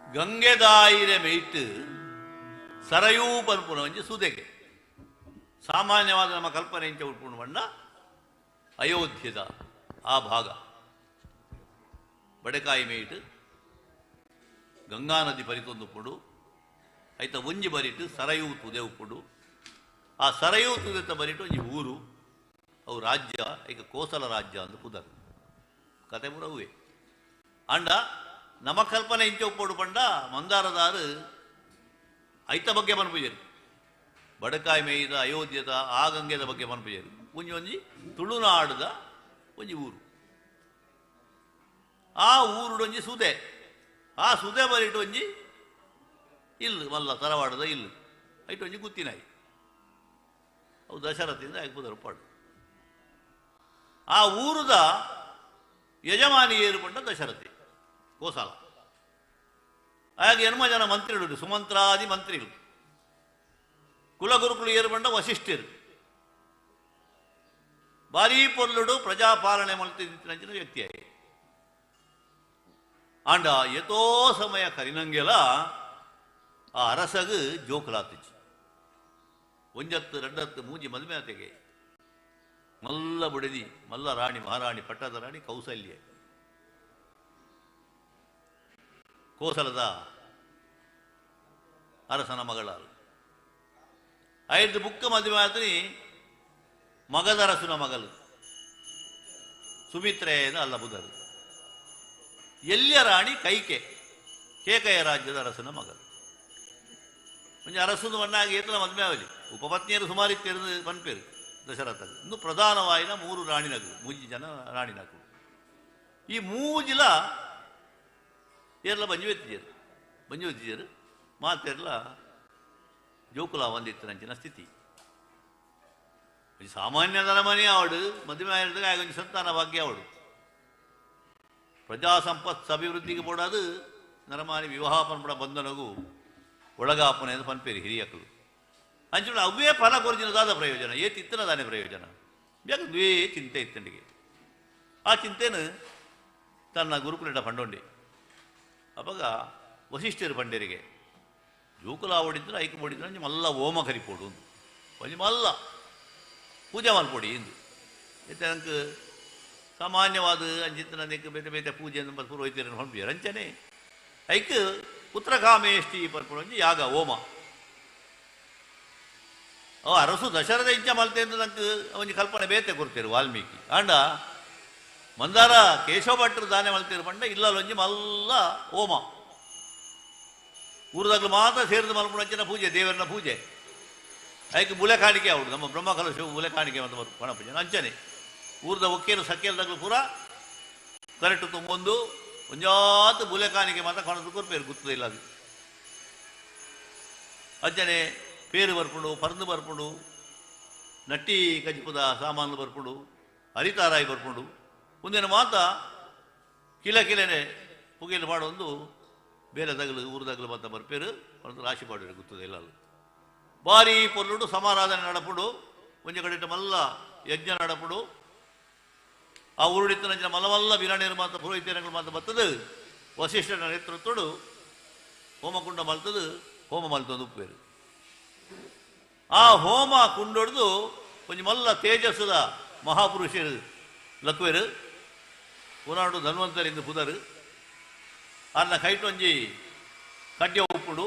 ಗಂಗೆದಾಯಿರೆ ಮೇಯ್ತು ಸರಯೂ ಪನ್ಪುನ ಒಂಜಿ ಸುದೆಗೆ ಸಾಮಾನ್ಯವಾದ ನಮ್ಮ ಕಲ್ಪನೆ ಇಂಚ ಉಳ್ಪುಣ ಬಣ್ಣ ಅಯೋಧ್ಯದ ಆ ಭಾಗ ಬಡೆಕಾಯಿ ಮೇಯ್ಟು ಗಂಗಾ ನದಿ ಪರಿತೊಂದು ಪುಡು ಐತ ಒಂಜಿ ಬರಿಟು ಸರಯೂ ತುದೆ ಉಪ್ಪುಡು ಆ ಸರಯೂ ತುದೆತ ಬರಿಟು ಒಂಜಿ ಊರು ಅವು ರಾಜ್ಯ ಈಗ ಕೋಸಲ ರಾಜ್ಯ ಅಂದು ಪುದರ್ ಕತೆ ಪೂರ ಅವೇ ಅಂಡ ನಮ್ಮ ಕಲ್ಪನೆ ಇಂಚ ಉಪ್ಪೋಡು ಪಂಡ ಮಂದಾರದಾರು ಐತ ಬಗ್ಗೆ ಮನ್ಪುಜರು ಬಡಕಾಯಿ ಮೇಯ್ದ ಅಯೋಧ್ಯದ ಆ ಗಂಗೆದ ಬಗ್ಗೆ ಮನ್ಪುಜರು ಒಂಜಿ ಒಂಜಿ ತುಳುನಾಡುದ ಒಂಜಿ ಊರು ಆ ಊರುಡೊಂಜಿ ಸುದೆ ಆ ಸುದೆ ಬರಿಟು ಒಂಜಿ ಇಲ್ಲು ಮಲ್ಲ ತರವಾಡದ ಇಲ್ಲು ಐಟು ಒಂಜಿ ಗುತ್ತಿನಾಯಿ ಅವು ದಶರಥದಿಂದ ಐಪುದರ ಪಾಡು ಆ ಊರುದ ಯಜಮಾನಿ ಏರುಪಂಡ ದಶರಥಿ ಗೋಸಾಲ ಹಾಗೆ ಎನ್ಮ ಜನ ಮಂತ್ರಿಗಳು ಸುಮಂತ್ರಾದಿ ಮಂತ್ರಿಗಳು ಕುಲಗುರುಕುಲು ಏರುಪಂಡ ವಸಿಷ್ಠರು ಭಾರೀ ಪೊರ್ಲುಡು ಪ್ರಜಾಪಾಲನೆ ಮಲ್ತಿದ್ದ ವ್ಯಕ್ತಿಯಾಗಿ ಆಂಡ ಎತೋ ಸಮಯ ಕರಿನಂಗೆಲ ಆ ಅರಸಗು ಜೋಕುಲಾತಿಚ್ಚು ಒಂಜತ್ತು రెంಡತ್ತು ಮೂಜಿ ಮದುವೆ ಆತೆಗೆ ಮಲ್ಲ ಬುಡದಿ ಮಲ್ಲ ರಾಣಿ ಮಹಾರಾಣಿ ಪಟ್ಟದ ರಾಣಿ ಕೌಸಲ್ಯ ಕೋಸಲದ ಅರಸನ ಮಗಳಾರು. ಐದು ಬುಕ್ಕ ಮದುವೆ ಆತನಿ ಮಗದರಸುನ ಮಗಲು ಸುಮಿತ್ರೇನ ಅಲ್ಲ ಬುಧರು. ಎಲ್ಲಿಯ ರಾಣಿ ಕೈಕೆ, ಕೇಕಯ ರಾಜ್ಯದ ಅರಸನ ಮಗಲು. ಒಂಜಿ ಅರಸನ ಮಣ್ಣಾಗಿ ಏತನ ಮದುವೆ ಆಗಲಿ. ಉಪಪತ್ನಿಯರು ಸುಮಾರು ಇತ್ತಿರು ಪನ್ಪೇರು ದಶರಥ. ಇನ್ನು ಪ್ರಧಾನವಾಯಿನ ಮೂರು ರಾಣಿನಗು, ಮೂಜಿ ಜನ ರಾಣಿನಗು. ಈ ಮೂಜಿಲ ಏರ್ಲ ಬಂಜುವೆತ್ತಿಜರು, ಬಂಜುವೆತ್ತಿಜರು ಮಾತೆರ್ಲ ಜೋಕುಲ ಒಂದಿತ್ತಿನಂಚಿನ ಸ್ಥಿತಿ. ಸಾಮಾನ್ಯ ಮನೆ ಅವಡು ಮದುವೆ ಆಗಿದಾಗ ಒಂಜಿ ಸಂತಾನ ಭಾಗ್ಯ ಅವಡು. ಪ್ರಜಾ ಸಂಪತ್ ಅಭಿವೃದ್ಧಿಗೆ ಬೋಡಾದು ನರಮಾನಿ ವಿವಾಹ ಪನ್ಪಡ ಬಂಧನಗು ಒಳಗಾಪನೆ ಎಂದು ಪನ್ಪೇರಿ ಹಿರಿಯಕಲು. ಅಂಚುಂಡ ಅವೇ ಫಲ ಕೊರ್ಜಿನದಾದ ಪ್ರಯೋಜನ, ಏ ತಿತ್ತನದಾನೆ ಪ್ರಯೋಜನ. ಯಾಕಂದ್ರೆ ಚಿಂತೆ ಇತ್ತಂಡಿಗೆ. ಆ ಚಿಂತೆನು ತನ್ನ ಗುರುಕುಲಿಟ ಪಂಡೊಂಡಿ. ಅವಾಗ ವಸಿಷ್ಠರು ಪಂಡರಿಗೆ ಜೋಕುಲ ಓಡಿದ್ರು ಐಕು ಓಡಿದ್ರು ಒಂಜಿ ಮಲ್ಲ ಹೋಮ ಕರಿಪೋಡು, ಒಂಜಿ ಮಲ್ಲ ಪೂಜೆ ಮಲ್ಪೊಡಿ ಇಂದು. ಇತ್ತೆ ನಂಗೆ ಸಾಮಾನ್ಯವಾದ ಅಂಚಿತ್ತ ನನಗೆ ಬೇತೆ ಬೇತೆ ಪೂಜೆ ಪುರೋಹಿತರನ್ನು ಹೊಂಪಿಯರು ಅಂಚನೆ ಐಕ್ ಪುತ್ರಕಾಮೇಷ್ಟಿ ಪರ್ಪುಣ ಒಂಜಿ ಯಾಗ ಹೋಮ. ಅವ ಅರಸು ದಶರಥ ಇಂಚ ಮಲ್ತೆ ಅಂತ ನಂಗೆ ಒಂಜಿ ಕಲ್ಪನೆ ಬೇತೆ ಕೊಡ್ತೇರು ವಾಲ್ಮೀಕಿ. ಆಂಡ ಮಂದಾರ ಕೇಶವ ಭಟ್ರು ದಾನೆ ಮಲ್ತೇರು ಪಂಡ ಇಲ್ಲೊಂಜಿ ಮಲ್ಲ ಹೋಮ. ಊರದಾಗಲು ಮಾತ್ರ ಸೇರಿದ ಮಲ್ಪುಣಂಚಿನ ಪೂಜೆ, ದೇವರನ್ನ ಪೂಜೆ. ಐಕ್ ಬುಲೆ ಕಾಣಿಕೆ ಅವಳು ನಮ್ಮ ಬ್ರಹ್ಮ ಕಲಶ ಬುಲೆ ಕಾಣಿಕೆ ಅಂತ ಪಣ ಪೂಜೆ ಅಂಚನೆ. ಊರದ ಒಕ್ಕೇಲು ಸಕ್ಕೇಲ್ದಾಗಲು ಪೂರ ಕರೆಕ್ಟ್ ತುಂಬೊಂದು ಒಂಜಾತ ಬುಲೆ ಕಾಣಿಕೆ ಮಾತ್ರ ಕೊಣದು ಕೊರ್ಪೇರು ಗೊತ್ತದಿಲ್ಲ ಅದು. ಅಂಚನೆ ಪೇರು ಬರ್ಪುಂಡು, ಪರಂದು ಬರ್ಪುಂಡು, ನಟ್ಟಿ ಕಜಿಪುದ ಸಾಮಾನು ಬರ್ಪುಂಡು, ಹರಿತಾರಾಯಿ ಬರ್ಪುಂಡು. ಒಂದಿನ ಮಾತ ಕಿಲ ಕಿಲನೆ ಪುಗೆಲು ಪಾಡೊಂದು ಬೇರೆ ತಗಲು ಊರು ಮಾತ ಬರ್ಪೇರು ಒಂದು ರಾಶಿ ಪಾಡುವರು ಗೊತ್ತದೆ ಇಲ್ಲ. ಬಾರಿ ಪೊಲ್ಲುಡು ಸಮಾರಾಧನೆ ನಡಪುಡು, ಒಂಜಿ ಕಡೆ ಮಲ್ಲ ಯಜ್ಞ ನಡಪುಡು. ಆ ಊರುಡಿತ್ತನಂಚಿನ ಮಲ್ಲ ಮಲ್ಲ ಬಿರಾಣಿಯರು ಮಾತ ಪುರೋಹಿತರು ಮಾತ ಬರ್ತದೆ. ವಸಿಷ್ಠನ ನೇತೃತ್ವಡು ಹೋಮಕುಂಡ ಮಲ್ತದು, ಹೋಮ ಮಲ್ತದ್ದು ಉಪ್ಪೇರು. ಆ ಹೋಮ ಕುಂಡೊಡ್ದು ಒಂಜಿ ಮಲ್ಲ ತೇಜಸ್ಸದ ಮಹಾಪುರುಷರು ಲಕ್ವೇರು ಪುರಾಣು ಧನ್ವಂತರಿಂದ ಪುದರು. ಅನ್ನ ಕೈಟೊಂಜಿ ಕಡ್ಯ ಉಪ್ಪುಂಡು,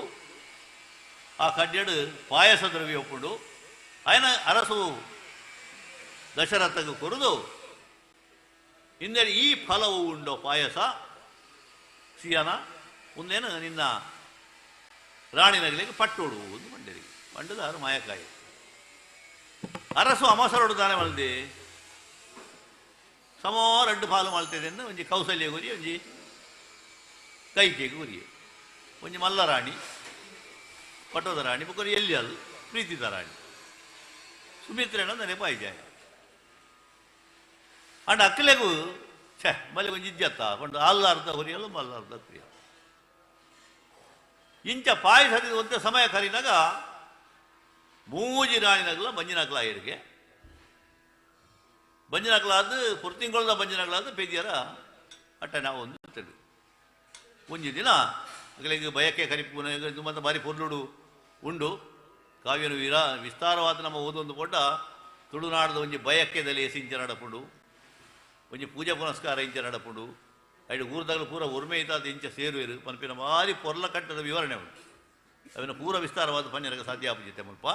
ಆ ಕಡ್ಯಡು ಪಾಯಸ ದ್ರವ್ಯ ಉಪ್ಪುಂಡು. ಆಯನ ಅರಸು ದಶರಥకు ಕೊರದು ಇಂದರೆ ಈ ಫಲವು ಉಂಡೋ ಪಾಯಸ ಸಿಯನ ಒಂದೇನು ನಿನ್ನ ರಾಣಿನಗಲಿಗೆ ಪಟ್ಟೋಡು ಒಂದು ಮಂಡರಿಗೆ ಪಂಡದಾರು ಮಾಯಕಾಯಿ. ಅರಸು ಅಮಸರೋಡು ದಾನೆ ಮಲ್ದೆ ಸಮೋ ರಡ್ಡು ಪಾಲು ಮಲ್ತಿದೆ ಒಂಜಿ ಕೌಸಲ್ಯ ಗುರಿ, ಒಂಜಿ ಕೈಕೆಗೆ ಗುರಿ, ಒಂಜಿ ಮಲ್ಲ ರಾಣಿ ಪಟ್ಟೋದ ರಾಣಿ ಬೊಕ್ಕರು ಎಲ್ಲಿ ಅಲ್ಲ ಪ್ರೀತಿದ ರಾಣಿ ಸುಮಿತ್ರೇಣ ನೆನಪಾಯಿ. ಅಂಡ್ ಅಕ್ಕಲೆಗೂ ಛೇ ಮಲ್ಲಿ ಒಂಜಿ ಇಜ್ಜತ್ತ ಪಂಡ ಅಲ್ಲಾರ್ಧ ಹುರಿಯಲ್ಲ ಮಲ್ಲಾರ್ಧ ಪ್ರಿಯ. ಇಂಚ ಪಾಯಸದ ಒಂದೇ ಸಮಯ ಕರಿನಾಗ ಮೂಜಿ ರಾಣಿನಗಲ ಬಂಜಿನಕಲ ಆಯರಿಗೆ ಬಂಜಿನಕಲಾದ ಪುರ್ತಿಂಗೊಳದ ಬಂಜಿನಕಲಾದ ಪೇದಿಯರ ಅಟ್ಟ ನಾವು ಒಂದು ತಿಳಿ ಒಂಜಿ ದಿನ ಅಗಲಿಗೆ ಬಯಕೆ ಕರಿಪು ಮತ್ತು ಬಾರಿ ಪೊರ್ಲುಡು ಉಂಡು ಕಾವ್ಯನು ವೀರ ವಿಸ್ತಾರವಾದ ನಮ್ಮ ಓದೊಂದು ಪೊಡ್ಡ ತುಳುನಾಡದ ಒಂಜಿ ಬಯಕೆದಲ್ಲಿ ಸಿಂಚ ನಡಪುಂಡು, ಒಂಜಿ ಪೂಜೆ ಪುನಸ್ಕಾರ ಇಂಚ ನಡಪುಂಡು, ಐಡು ಊರದಾಗಲೂ ಪೂರ ಒರ್ಮೆ ಇತಾದ ಇಂಚ ಸೇರುವೆರು ಪನ್ಪಿನ ಭಾರಿ ಪೊರ್ಲ ಕಟ್ಟದ ವಿವರಣೆ ಉಂಟು. ಅವನ ಪೂರ ವಿಸ್ತಾರವಾದ ಪನ್ಯರಗ ಸಾಧ್ಯ ಆಪುಜಿತೆ ಮುಲ್ಪ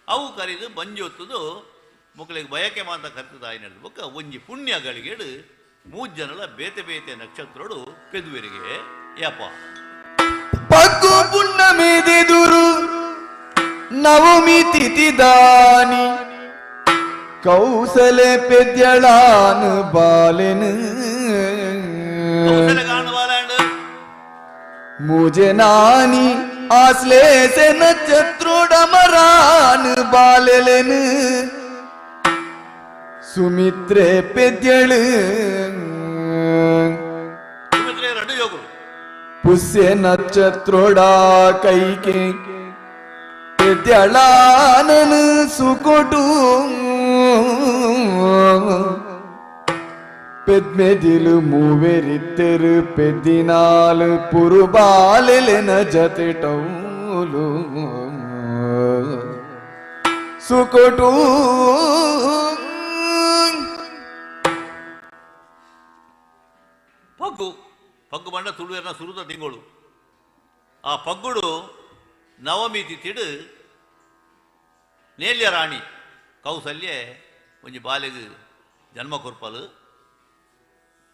ಅವು ಕರಿದು ಬಂಜಿ ಹೊತ್ತದು ಮಕ್ಕಳಿಗೆ ಬಯಕೆ ಮಾತ ಕರ್ತದ ಆಯ್ನ ಬೊಕ್ಕ ಒಂಜಿ ಪುಣ್ಯ ಗಳಿಗೇಡು ಮೂಜನಲ ಬೇತೆ ಬೇತೆ ನಕ್ಷತ್ರಡು ಪೆದುವೆರಿಗೆ ಯಪ್ಪ ಪಗ್ಗು ಪುಣ್ಯಮೇದೆದುರು ನವಮಿ ತಿಥಿದಾನಿ ಕೌಸಲೆ ಪೆದ್ಯಳಾನು ಬಾಲೆನು ಮುಜೆನಾನಿ ಆಶ್ಲೇಷೆ ನಕ್ಷತ್ರೋಡಮರಾನು ಬಾಲೆಲೆನು ಸುಮಿತ್ರೆ ಪೆದ್ಯಳು ಪುಷ್ಯ ನಕ್ಷತ್ರೋಡ ಕೈಕೆ ಪೆದ್ಯಳಾನನು ಸುಕೊಟು ಪೆದ್ಮೆದಿಲು ಮೂವೆರಿತ್ತೆರು ಪೆದ್ದಿನಾಲು ಪುರುಬಾಲೆಲೆನ ಜತೆಟೌಲು ಸುಕೊಟು ಪಗ್ಗು ಪಗ್ಗು ಬಂಡ ತುಳುವೆರ್ನ ಸುರುತ ತಿಂಗಳು. ಆ ಪಗ್ಗುಡು ನವಮಿ ತಿಥಿಡು ನೇಲ್ಯ ರಾಣಿ ಕೌಸಲ್ಯೆ ಒಂಜಿ ಬಾಲೆಗ್ ಜನ್ಮ ಕೊರ್ಪಲು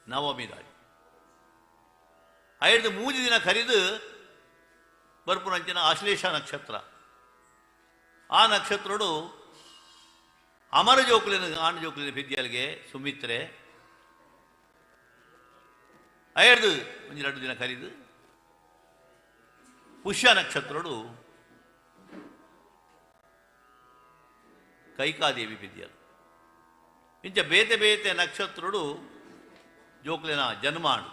ನವಮಿ ರಾಣಿ ಐದು ಮೂಜಿ ದಿನ ಖರೀದು ಬರ್ಪುನಂಚಿನ ಆಶ್ಲೇಷ ನಕ್ಷತ್ರ ಆ ನಕ್ಷತ್ರಡು ಅಮರ ಜೋಕುಲಿನ ಆಣ ಜೋಕುಲಿನ ವಿದ್ಯಾಲಿಗೆ ಸುಮಿತ್ರೆ ಐದು ಒಂಜಿ ಎರಡು ದಿನ ಖರೀದು ಪುಷ್ಯ ನಕ್ಷತ್ರಡು ಕೈಕಾದೇವಿ ವಿದ್ಯಲು ಇಂಚ ಬೇತೆ ಬೇತೆ ನಕ್ಷತ್ರಡು ಜೋಕುಲಿನ ಜನ್ಮಾಡು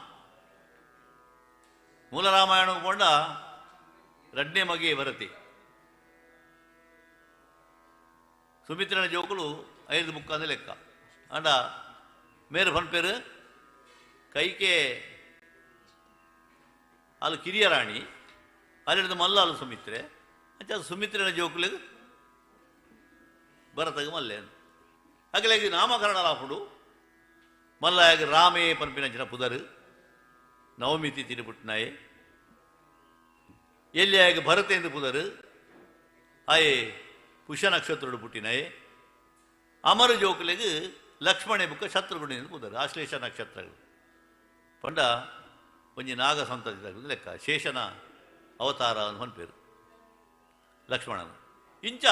ಮೂಲ ರಾಮಾಯಣ ಕೊಂಡ ರಡ್ನೇ ಮಗೆ ಬರತಿ ಸುಮಿತ್ರನ ಜೋಕುಲು ಐದು ಬುಕ್ಕಂದ ಲೆಕ್ಕ ಅಂಡ ಮೇರು ಫನ್ಪೇರು ಕೈಕೆ ಅಲ್ಲಿ ಕಿರಿಯ ರಾಣಿ ಅಲ್ಲಿಡ್ದು ಮಲ್ಲ ಅಲ್ಲ ಸುಮಿತ್ರೆ ಅಂಚ ಅದು ಸುಮಿತ್ರನ ಜೋಕುಲಿಗೆ ಭರತಗ ಮಲ್ಲೆ ಅಗಲಾಗಿ ನಾಮಕರಣ ಲಾಪುಡು ಮಲ್ಲಾಗಿ ರಾಮೇ ಪನ್ಪಿನ ಜನ ಪುದರು ನವಮಿ ತಿಥಿ ಪುಟ್ಟನಾಯೆ ಎಲ್ಲಿಯಾಗಿ ಭರತ ಎಂದು ಪುದರು ಆಯೆ ಪುಷ್ಯ ನಕ್ಷತ್ರಡು ಪುಟ್ಟಿನಾಯೆ ಅಮರ ಜೋಕುಲಿಗೆ ಲಕ್ಷ್ಮಣೆ ಬುಕ್ಕ ಶತ್ರುಘ್ನ ಎಂದು ಪುದರು ಆಶ್ಲೇಷ ನಕ್ಷತ್ರಗಳು ಪಂಡ ಒಂಜಿ ನಾಗ ಸಂತತಿ ಲೆಕ್ಕ ಶೇಷನ ಅವತಾರ ಅಂತ ಪೇರು ಲಕ್ಷ್ಮಣನ ಇಂಚ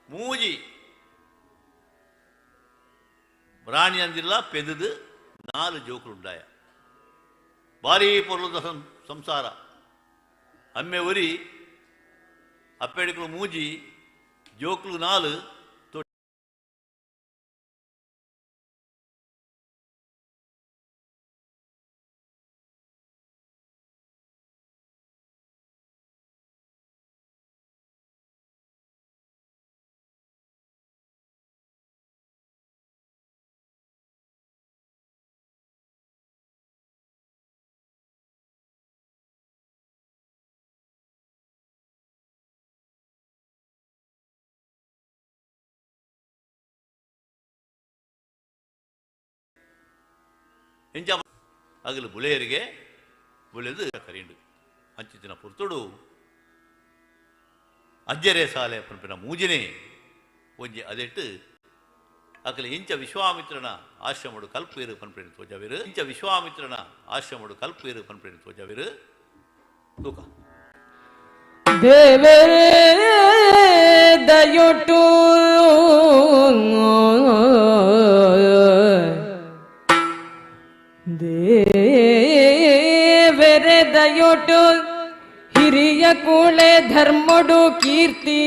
ಮೂಜಿ ರಾಣಿ ಅಂದಿಲ್ಲ ಪೆದುದು ನಾಲು ಜೋಕುಲುಂಡಾಯ ಭಾರೀ ಪೊರ್ಲುದ ಸಂಸಾರ ಅಮ್ಮೆ ಉರಿ ಅಪ್ಪೆಡಿಕಲು ಮೂಜಿ ಜೋಕುಲು ನಾಲು ಇಂಚ ಅಗಲು ಬುಳೆಯರಿಗೆ ಬುಳೆದು ಕರಿಂಡು ಅಂಚಿತ್ತಿನ ಪುರ್ತುಡು ಅಜ್ಜರೆ ಸಾಲೆ ಪನ್ಪಿನ ಮೂಜಿನೇ ಒಂಜಿ ಅದೆಟ್ಟು ಅಕಲೆ ಇಂಚ ವಿಶ್ವಾಮಿತ್ರನ ಆಶ್ರಮಡು ಕಲ್ಪೇರು ಪನ್ಪಿನ ತೋಜಾವಿರು ಇಂಚ ವಿಶ್ವಾಮಿತ್ರನ ಆಶ್ರಮಡು ಕಲ್ಪೇರು ಪನ್ಪಿನ ತೋಜಾವಿರು ತೂಕ ದೇವರೇ ದಯೊಟ್ಟು ದೇವರೇ ದಯೊಟ್ಟು ಹಿರಿಯ ಕೂಳೆ ಧರ್ಮಡು ಕೀರ್ತಿ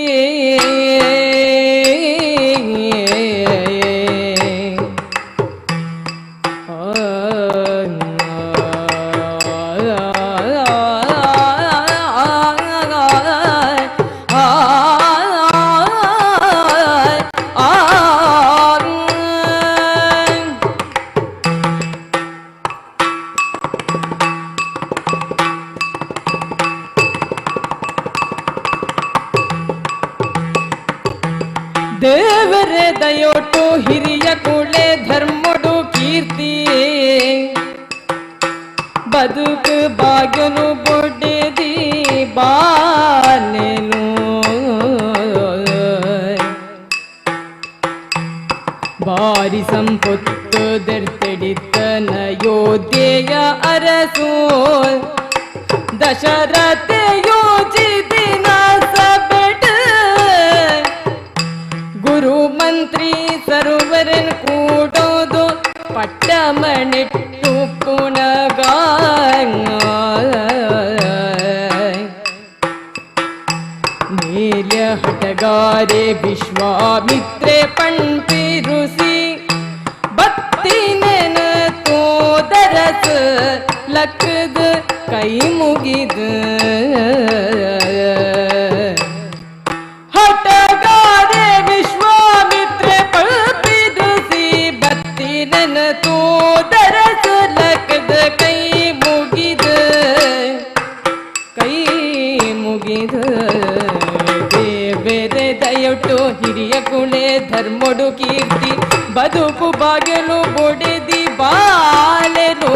ದೇವರೇ ದಯೋಟು ಹಿರಿಯ ಕೂಳೆ ಧರ್ಮಡು ಕೀರ್ತಿ ಬದುಕು ಭಾಗ್ಯನು ಬೊಡೆದಿ ಬಾನೆನು ಬಾರಿ ಸಂಪತ್ತು ದೆರ್ತೆಡಿತನ ಯೋಧೆಯ ಅರಸು ದಶರಥೆಯೋ ಜಿದಿನ ಸಬೆಟ ಗುರು ಮಂತ್ರಿ ಸರೋವರನ್ ಕೂಡೋದು ಪಟ್ಟಮಣಿಟ್ಟು ಪುನಗ ನೀಲ ಹಟಗಾರೆ ವಿಶ್ವಾಮಿತ್ರೆ ಪಂಪಿರುಸಿ ಬತ್ತಿನೆನ ತೋದರಸ ಲಕ್ಕದ ಕೈ ಮುಗಿದ ಹಟಗಾರೆ ವಿಶ್ವಾಮಿತ್ರೆ ಪಂಪಿರುಸಿ ಬತ್ತಿನೆನ ತೋದರಸ ಲಕ್ಕದ ಕೈ ಮುಗಿದ ಕೈ ಮುಗಿದ ದೇವರೇ ದಯೊಟ್ಟು ಹಿರಿಯ ಕುಳೆ ಧರ್ಮಡು ಕೀರ್ತಿ ಬದುಕು ಬಾಗಿಲು ಬೊಡೆದಿ ಬಾಲೆನು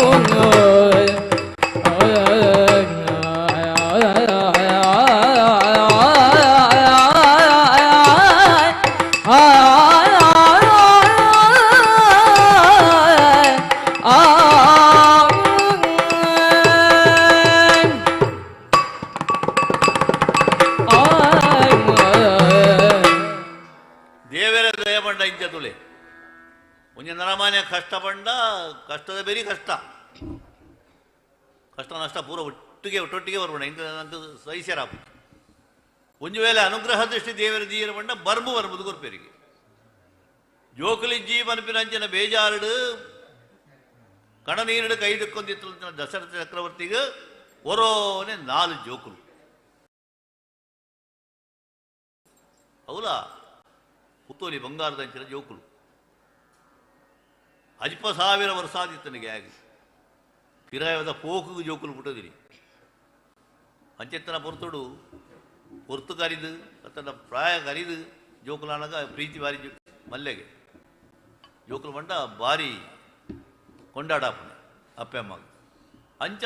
ದೇವರ ದಯಪಂಡ ಇಂಚ ತುಲೆ ಒಂಜಿ ನರಮಾನ್ಯ ಕಷ್ಟ ಪಂಡ ಕಷ್ಟದ ಬೇರಿ ಕಷ್ಟ ಕಷ್ಟ ನಷ್ಟ ಪೂರ ಒಟ್ಟಿಗೆ ಒಟ್ಟೊಟ್ಟಿಗೆ ಬರಬೇಡ ಇಂಕ ನಂಗೆ ಸಹಿಸ್ಯಾರ. ಒಂಜಿ ವೇಳೆ ಅನುಗ್ರಹ ದೃಷ್ಟಿ ದೇವರ ದೀಯರ ಪಂಡ ಬರ್ಮು ಬರ್ಬುದು ಕೊರ್ಪೇರಿಗೆ ಜೋಕುಲಿ ಜೀವನಪಿನಂಚಿನ ಬೇಜಾರುಡು ಕಣನೀರುಡು ಕೈದುಕ್ಕೊಂದಿತ್ತು ದಶರಥ ಚಕ್ರವರ್ತಿಗೆ ಒರೋನೆ 4 ಜೋಕುಲು. ಅವಲ ಪುತ್ತೋಲಿ ಬಂಗಾರದಂಚಿನ ಜೋಕುಲು ಅಜ್ಪ ಸಾವಿರ ವರ್ಷ ಆದಿತ್ತನಿಗೆ ಆಗಿ ಪಿರಾಯದ ಪೋಕು ಜೋಕುಲು ಪುಟ್ಟದಿರಿ ಅಂಚೆತ್ತನ ಪೊರ್ತುಡು ಪೊರ್ತು ಕರಿದು ಅತ್ತನ ಪ್ರಾಯ ಕರಿದು ಜೋಕುಲಾನಗ ಪ್ರೀತಿ ಬಾರಿ ಮಲ್ಲೆಗೆ ಜೋಕುಲು ಮಂಡ ಬಾರಿ ಕೊಂಡಾಡಾಪನೆ ಅಪ್ಪೆ ಅಮ್ಮಗೆ ಅಂಚ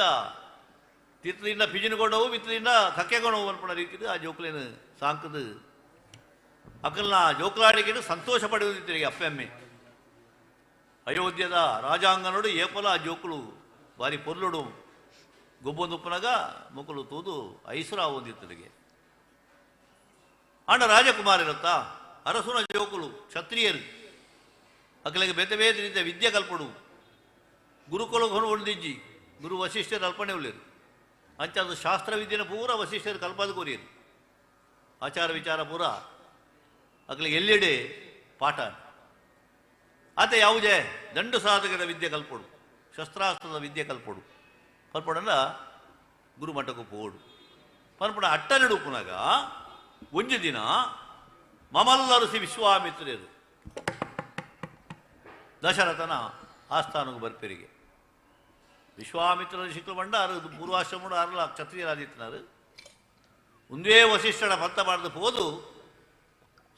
ತಿತ್ತಲಿಂದ ಪಿಜಿನ ಕೊಂಡವು ಮಿತ್ತಲಿಂದ ಕಕ್ಕೆ ಕೊಂಡವು ಅನ್ಪಣ ರೀತಿದು ಆ ಜೋಕುಲೇನು ಸಾಂಕದು ಅಕಲ್ನ ಜೋಕುಲಾಡಿಗೆ ಸಂತೋಷ ಪಡೆಯುತ್ತಿರಿಗೆ ಅಪ್ಪೆ ಅಮ್ಮೆ. ಅಯೋಧ್ಯದ ರಾಜಾಂಗನೋಡು ಏಪಲ ಆ ಜೋಕುಲು ಬಾರಿ ಪೊರ್ಲುಡು ಗೊಬ್ಬೊಂದುಪ್ಪನಾಗ ಮುಕುಲು ತೂದು ಐಸುರ ಹೊಂದಿತ್ತರಿಗೆ. ಆಂಡ ರಾಜಕುಮಾರಿರತ್ತ ಅರಸುನ ಜೋಕುಲು ಕ್ಷತ್ರಿಯರು ಅಕಲಿಗೆ ಬೇತೆ ಬೇತೆ ರೀತಿಯ ವಿದ್ಯೆ ಕಲ್ಪಡು ಗುರುಕುಲ ಹೊಂದಿಜ್ಜಿ ಗುರು ವಸಿಷ್ಠರು ಅಲ್ಪಣೆ ಉಳ್ಳೇರು ಅಂಚ ಅದು ಶಾಸ್ತ್ರ ವಿದ್ಯೆನ ಪೂರ ವಸಿಷ್ಠರು ಕಲ್ಪಾದ ಕೋರಿಯರು ಆಚಾರ ವಿಚಾರ ಪೂರ ಅಕಲಿಗೆ ಎಲ್ಲೆಡೆ ಪಾಠ. ಆತ ಯಾವುದೇ ದಂಡು ಸಾಧಕರ ವಿದ್ಯೆ ಕಲ್ಪಡು ಶಸ್ತ್ರಾಸ್ತ್ರದ ವಿದ್ಯೆ ಕಲ್ಪಡು ಪಲ್ಪಡಲ್ಲ ಗುರುಮಠಕ್ಕೂ ಪೋಡು ಪಲ್ಪಡ ಅಟ್ಟನೆಡುಪುನಾಗ ಒಂಜಿ ದಿನ ಮಮಲ್ಲ ಋಷಿ ವಿಶ್ವಾಮಿತ್ರರು ದಶರಥನ ಆಸ್ಥಾನಕ್ಕೆ ಬರ್ಪೆರಿಗೆ. ವಿಶ್ವಾಮಿತ್ರ ಋಷಿಗಳು ಬಂಡ ಅರು ಪೂರ್ವಾಶ್ರಮಡು ಅರಲ ಕ್ಷತ್ರಿಯರಾದಿತ್ತನಾರು ಒಂದೇ ವಸಿಷ್ಠನ ಪತ್ತ ಮಾಡಿದ ಹೋದು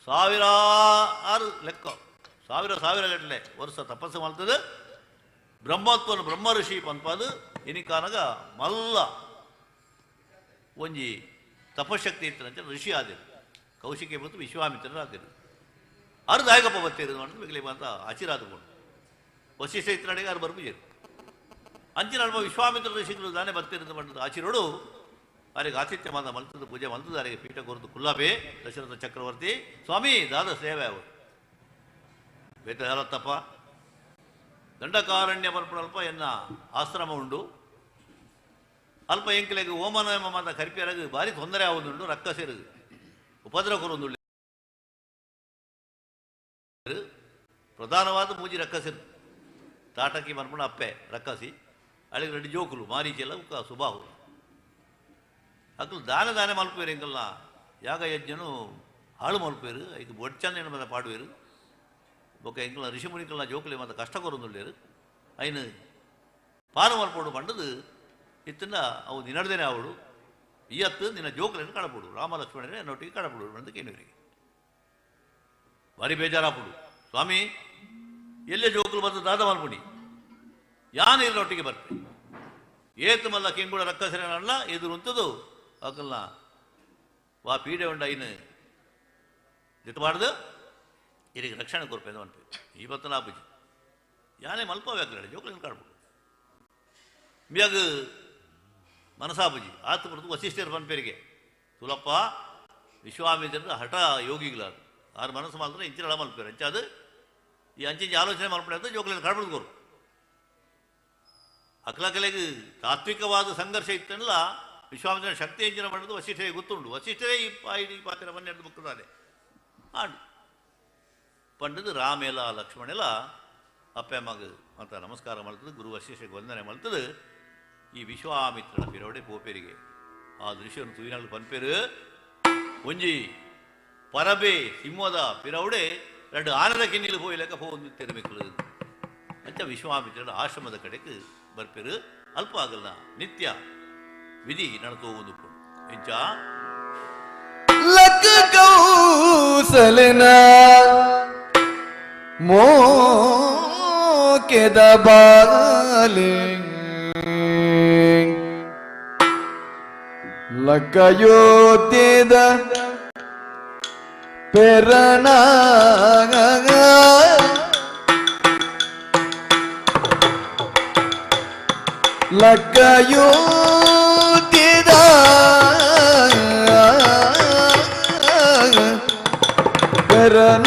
ಸಾವಿರಾರು ಲೆಕ್ಕ ಸಾವಿರ ಸಾವಿರ ಗಟ್ಟಲೆ ವರ್ಷ ತಪಸ್ಸು ಮಾಡ್ತದೆ ಬ್ರಹ್ಮತ್ವನು ಬ್ರಹ್ಮ ಋಷಿ ಪನ್ಪದು ಎನಿಕಾನಗ ಮಲ್ಲ ಒಂಜಿ ತಪಶಕ್ತಿ ಇತ್ತಂತ ಋಷಿ ಆದಿರು ಕೌಶಿಕೆ ಮತ್ತು ವಿಶ್ವಾಮಿತ್ರರಾದಿರು ಅರು ದಾಯಕಪ್ಪ ಬತ್ತೀರು ಅಂತ ಮಿಗಲಿ ಅಂತ ಆಶೀರ್ವಾದ ವಸಿಷ್ಠ ಇತ್ತನಡೆಗೆ ಅರು ಬರ್ಪುಜೇರು ಅಂಚಿನ ಅಲ್ಪ ವಿಶ್ವಾಮಿತ್ರ ಋಷಿಗಳು ದಾನೆ ಬತ್ತಿರಂತ ಮಾಡಿದ ಆಚಿರೋಡು ಅವರಿಗೆ ಆತಿಥ್ಯ ಮಾದ ಮಲ್ತದ ಪೂಜೆ ಮಲ್ತದ ಅವರಿಗೆ ಪೀಠ ಕೊರತು ಕುಲ್ಲಾಪೆ ದಶರಥ ಚಕ್ರವರ್ತಿ ಸ್ವಾಮಿ ದಾದ ಸೇವೆ ಅವರು ಬೇತ ಹೇಳತ್ತಪ್ಪ ದಂಡಕಾರಣ್ಯ ಬರ್ಪಣಲ್ಪ ಎನ್ನ ಆಶ್ರಮ ಉಂಡು ಅಲ್ಪ ಎಂಕಲೆಗೆ ಓಮನ ಮಾತ ಕರಿಪಿಯರಗ ಭಾರಿ ತೊಂದರೆ ಆವುದುಂಡು ರಕ್ಕಸೆರು ಉಪದ್ರ ಕೊರೊಂದು ಪ್ರಧಾನವಾದ ಮೂಜಿ ರಕ್ಕಸೆರು ತಾಟಕಿ ಮರ್ಪಣ ಅಪ್ಪೆ ರಕ್ಕಸಿ ಅಳಿಗೆ ರೆಡ್ಡಿ ಜೋಕುಲು ಮಾರೀಚೆಲ್ಲ ಉಕ್ಕ ಸುಬಾಹು ಅಕ್ಲು ದಾನೆ ದಾನೆ ಮಲ್ಪೇರು ಎಂಕಲ್ನ ಯಾಗ ಯಜ್ಞನು ಹಾಳು ಮಲ್ಪೇರು ಐಕ್ ಬೊಡ್ಚಂದ ಮತ ಪಾಡುವೇರು ಬೊಕ್ಕ ಎಂಕಲ್ನ ಋಷಿಮುನಿಕಲ್ನ ಜೋಕುಲೆ ಮತ ಕಷ್ಟ ಕೊರೊಂದುಳ್ಳೇರು ಐನು ಪಾರು ಮಲ್ಪೋಡು ಪಂಡದು ಇತ್ತನ್ನ ಅವು ನಿನ್ನಡ್ದೇನೆ ಅವಳು ಇವತ್ತು ನಿನ್ನ ಜೋಕುలను ಕಡಪಡು ರಾಮ ಲಕ್ಷ್ಮಣನೇ ನೊಟ್ಟಿಗೆ ಕಡಪಡು ಅಂತ ಕೇಳಿವರಿಗೆ ಭಾರಿ ಬೇಜಾರಾಪುಡು ಸ್ವಾಮಿ ಎಲ್ಲೇ ಜೋಕುಲು ಬಂದು ದಾದ ಮಲ್ಪುಣಿ ಯಾನು ಇಲ್ಲೊಟ್ಟಿಗೆ ಬರ್ತೆ ಏತು ಮಲ್ಲ ಕೆಂಗುಡ ರಕ್ಕಸರನಲ್ಲ ಎದುರುಂತದು ಅಕಲ್ನ ವಾ ಪೀಡೆ ಉಂಡ ಐನು ದಿಟ್ಟಬಾರ್ದು ಇರಿಗೆ ರಕ್ಷಣೆ ಕೊರ್ಪೇಂದು ಅನ್ಪೆ ಇವತ್ತು ನಾಪುಜಿ ಯಾನೇ ಮಲ್ಪಬೇಕು ಜೋಕುలను ಕಾಡ್ಬಿಡು ಮ್ಯಾಗ ಮನಸಾಪುಜಿ ಆತ ಬರ್ತದೆ ವಸಿಷ್ಠರ ಪನ್ಪೇರಿಗೆ ತುಲಪ್ಪ ವಿಶ್ವಾಮಿತ್ರ ಹಠ ಯೋಗಿಗಳಾರು ಆರು ಮನಸ್ಸು ಮಾತ್ರ ಇಂಚಿನ ಮಲ್ಪೇರು ಅಂಚ ಅದು ಈ ಅಂಚಿಂಚ ಆಲೋಚನೆ ಮಲ್ಪಡೆ ಅಂತ ಜೋಕುలను ಕಾಡ್ಬಿಡ್ಕೋರು ಅಕ್ಲಕಲೆಗೆ ತಾತ್ವಿಕವಾದ ಸಂಘರ್ಷ ಇತ್ತಲ್ಲ ವಿಶ್ವಾಮಿತ್ರನ ಶಕ್ತಿ ಎಂಜಿನ ಮಾಡೋದು ವಸಿಷ್ಠರಿಗೆ ಗೊತ್ತುಂಟು. ವಸಿಷ್ಠರೇ ಈ ಈ ಪಾತ್ರ ಮನ್ನೆರಡು ಬುಕ್ಕದಾನೆ ಆಡು ಪಂಡದು ರಾಮೇಲ ಲಕ್ಷ್ಮಣೆಲ್ಲ ಅಪ್ಪ ಮಗ ಅಂತ ನಮಸ್ಕಾರ ಮಾಡ್ತದೆ ಗುರು ವಸಿಷ್ಠರಿಗೆ ವಂದನೆ ಮಾಡ್ತದೆ. ಈ ವಿಶ್ವಾಮಿತ್ರನ ಪಿರೋಡೆ ಪೋಪೇರಿಗೆ ಆ ದೃಶ್ಯವನ್ನು ತುಯಿನಾಳು ಪನ್ಪೇರು ಒಂಜಿ ಪರಬೆ ಸಿಂಹದ ಪಿರೌಡೆ ಎರಡು ಆನದ ಕಿನ್ನಿಲು ಹೋಯ್ಲೆಕ್ಕ ಹೋಗಿ ತೆರಬೇಕಲು ಅಂತ ವಿಶ್ವಾಮಿತ್ರನ ಆಶ್ರಮದ ಕಡೆಗೆ ಬರ್ಪೇರು. ಅಲ್ಪ ಆಗಲ್ಲ ನಿತ್ಯ ವಿಧಿ ನಡತೋ ಒಂದು ಎಂಚ ಲಕ್ಕ ಕೌಸಲಿನ ಮೋಕೆದ ಬಾಲೆ ಲಕ್ಕಯೋತಿದ ಪೆರಣ ಲಕ್ಕಯೋತಿದ ಪೆರಣ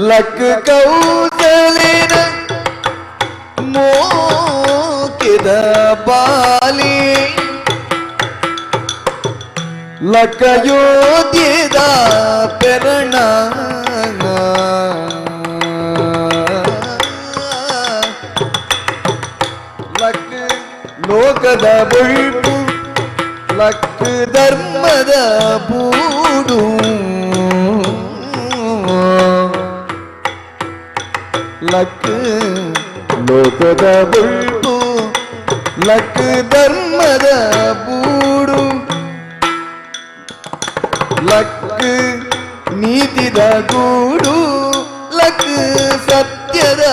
Luck ಕೌಸಲಿನ ಮೋಕಿದ ಬಾಲಿ ಲಕ್ಕಯೋದ್ಯದ ಪೆರಣ ಲಕ್ ಲೋಕದ ಬೊಳ್ಪು ಲಕ್ ಧರ್ಮದ ಬೂಡು ಲಕ್ ಲೋಕದ ಬೊಳ್ಪು ಲಕ್ ಧರ್ಮದ ಬೂಡು ಲಕ್ ನೀತಿದ ಗೂಡು ಲಕ್ ಸತ್ಯದ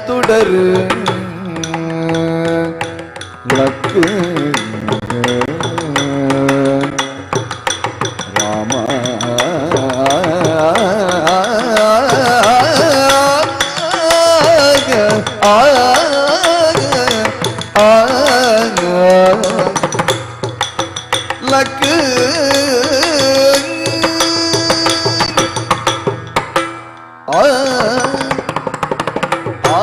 ತುಡರು ಲಕ್ ರಾಮ ಆ ಆ ಲಕ್ ಆ ಆ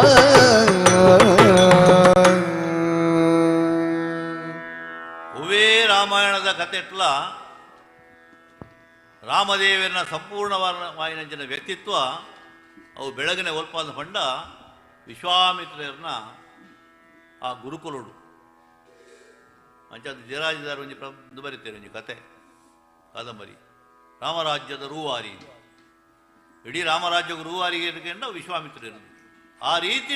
ಹೂವೇ ರಾಮಾಯಣದ ಕಥೆಟ್ಲ ರಾಮದೇವರನ ಸಂಪೂರ್ಣವಾಯಿನಂಚಿನ ವ್ಯಕ್ತಿತ್ವ ಅವು ಬೆಳಗಿನ ಒಲ್ಪಾದ ಪಂಡ ವಿಶ್ವಾಮಿತ್ರರನ್ನ ಆ ಗುರುಕುಲುಡು ಅಂಚಾದ ಜಯರಾಜದಾರ ಒಂಜಿ ಪ್ರ ಬರೀತೇನೆ ಒಂಜಿ ಕತೆ ಕಾದಂಬರಿ ರಾಮರಾಜ್ಯದ ರೂವಾರಿ. ಇಡೀ ರಾಮರಾಜ್ಯದ ರೂವಾರಿಗೆ ಇರ್ಕೊಂಡು ವಿಶ್ವಾಮಿತ್ರರು ಆ ರೀತಿ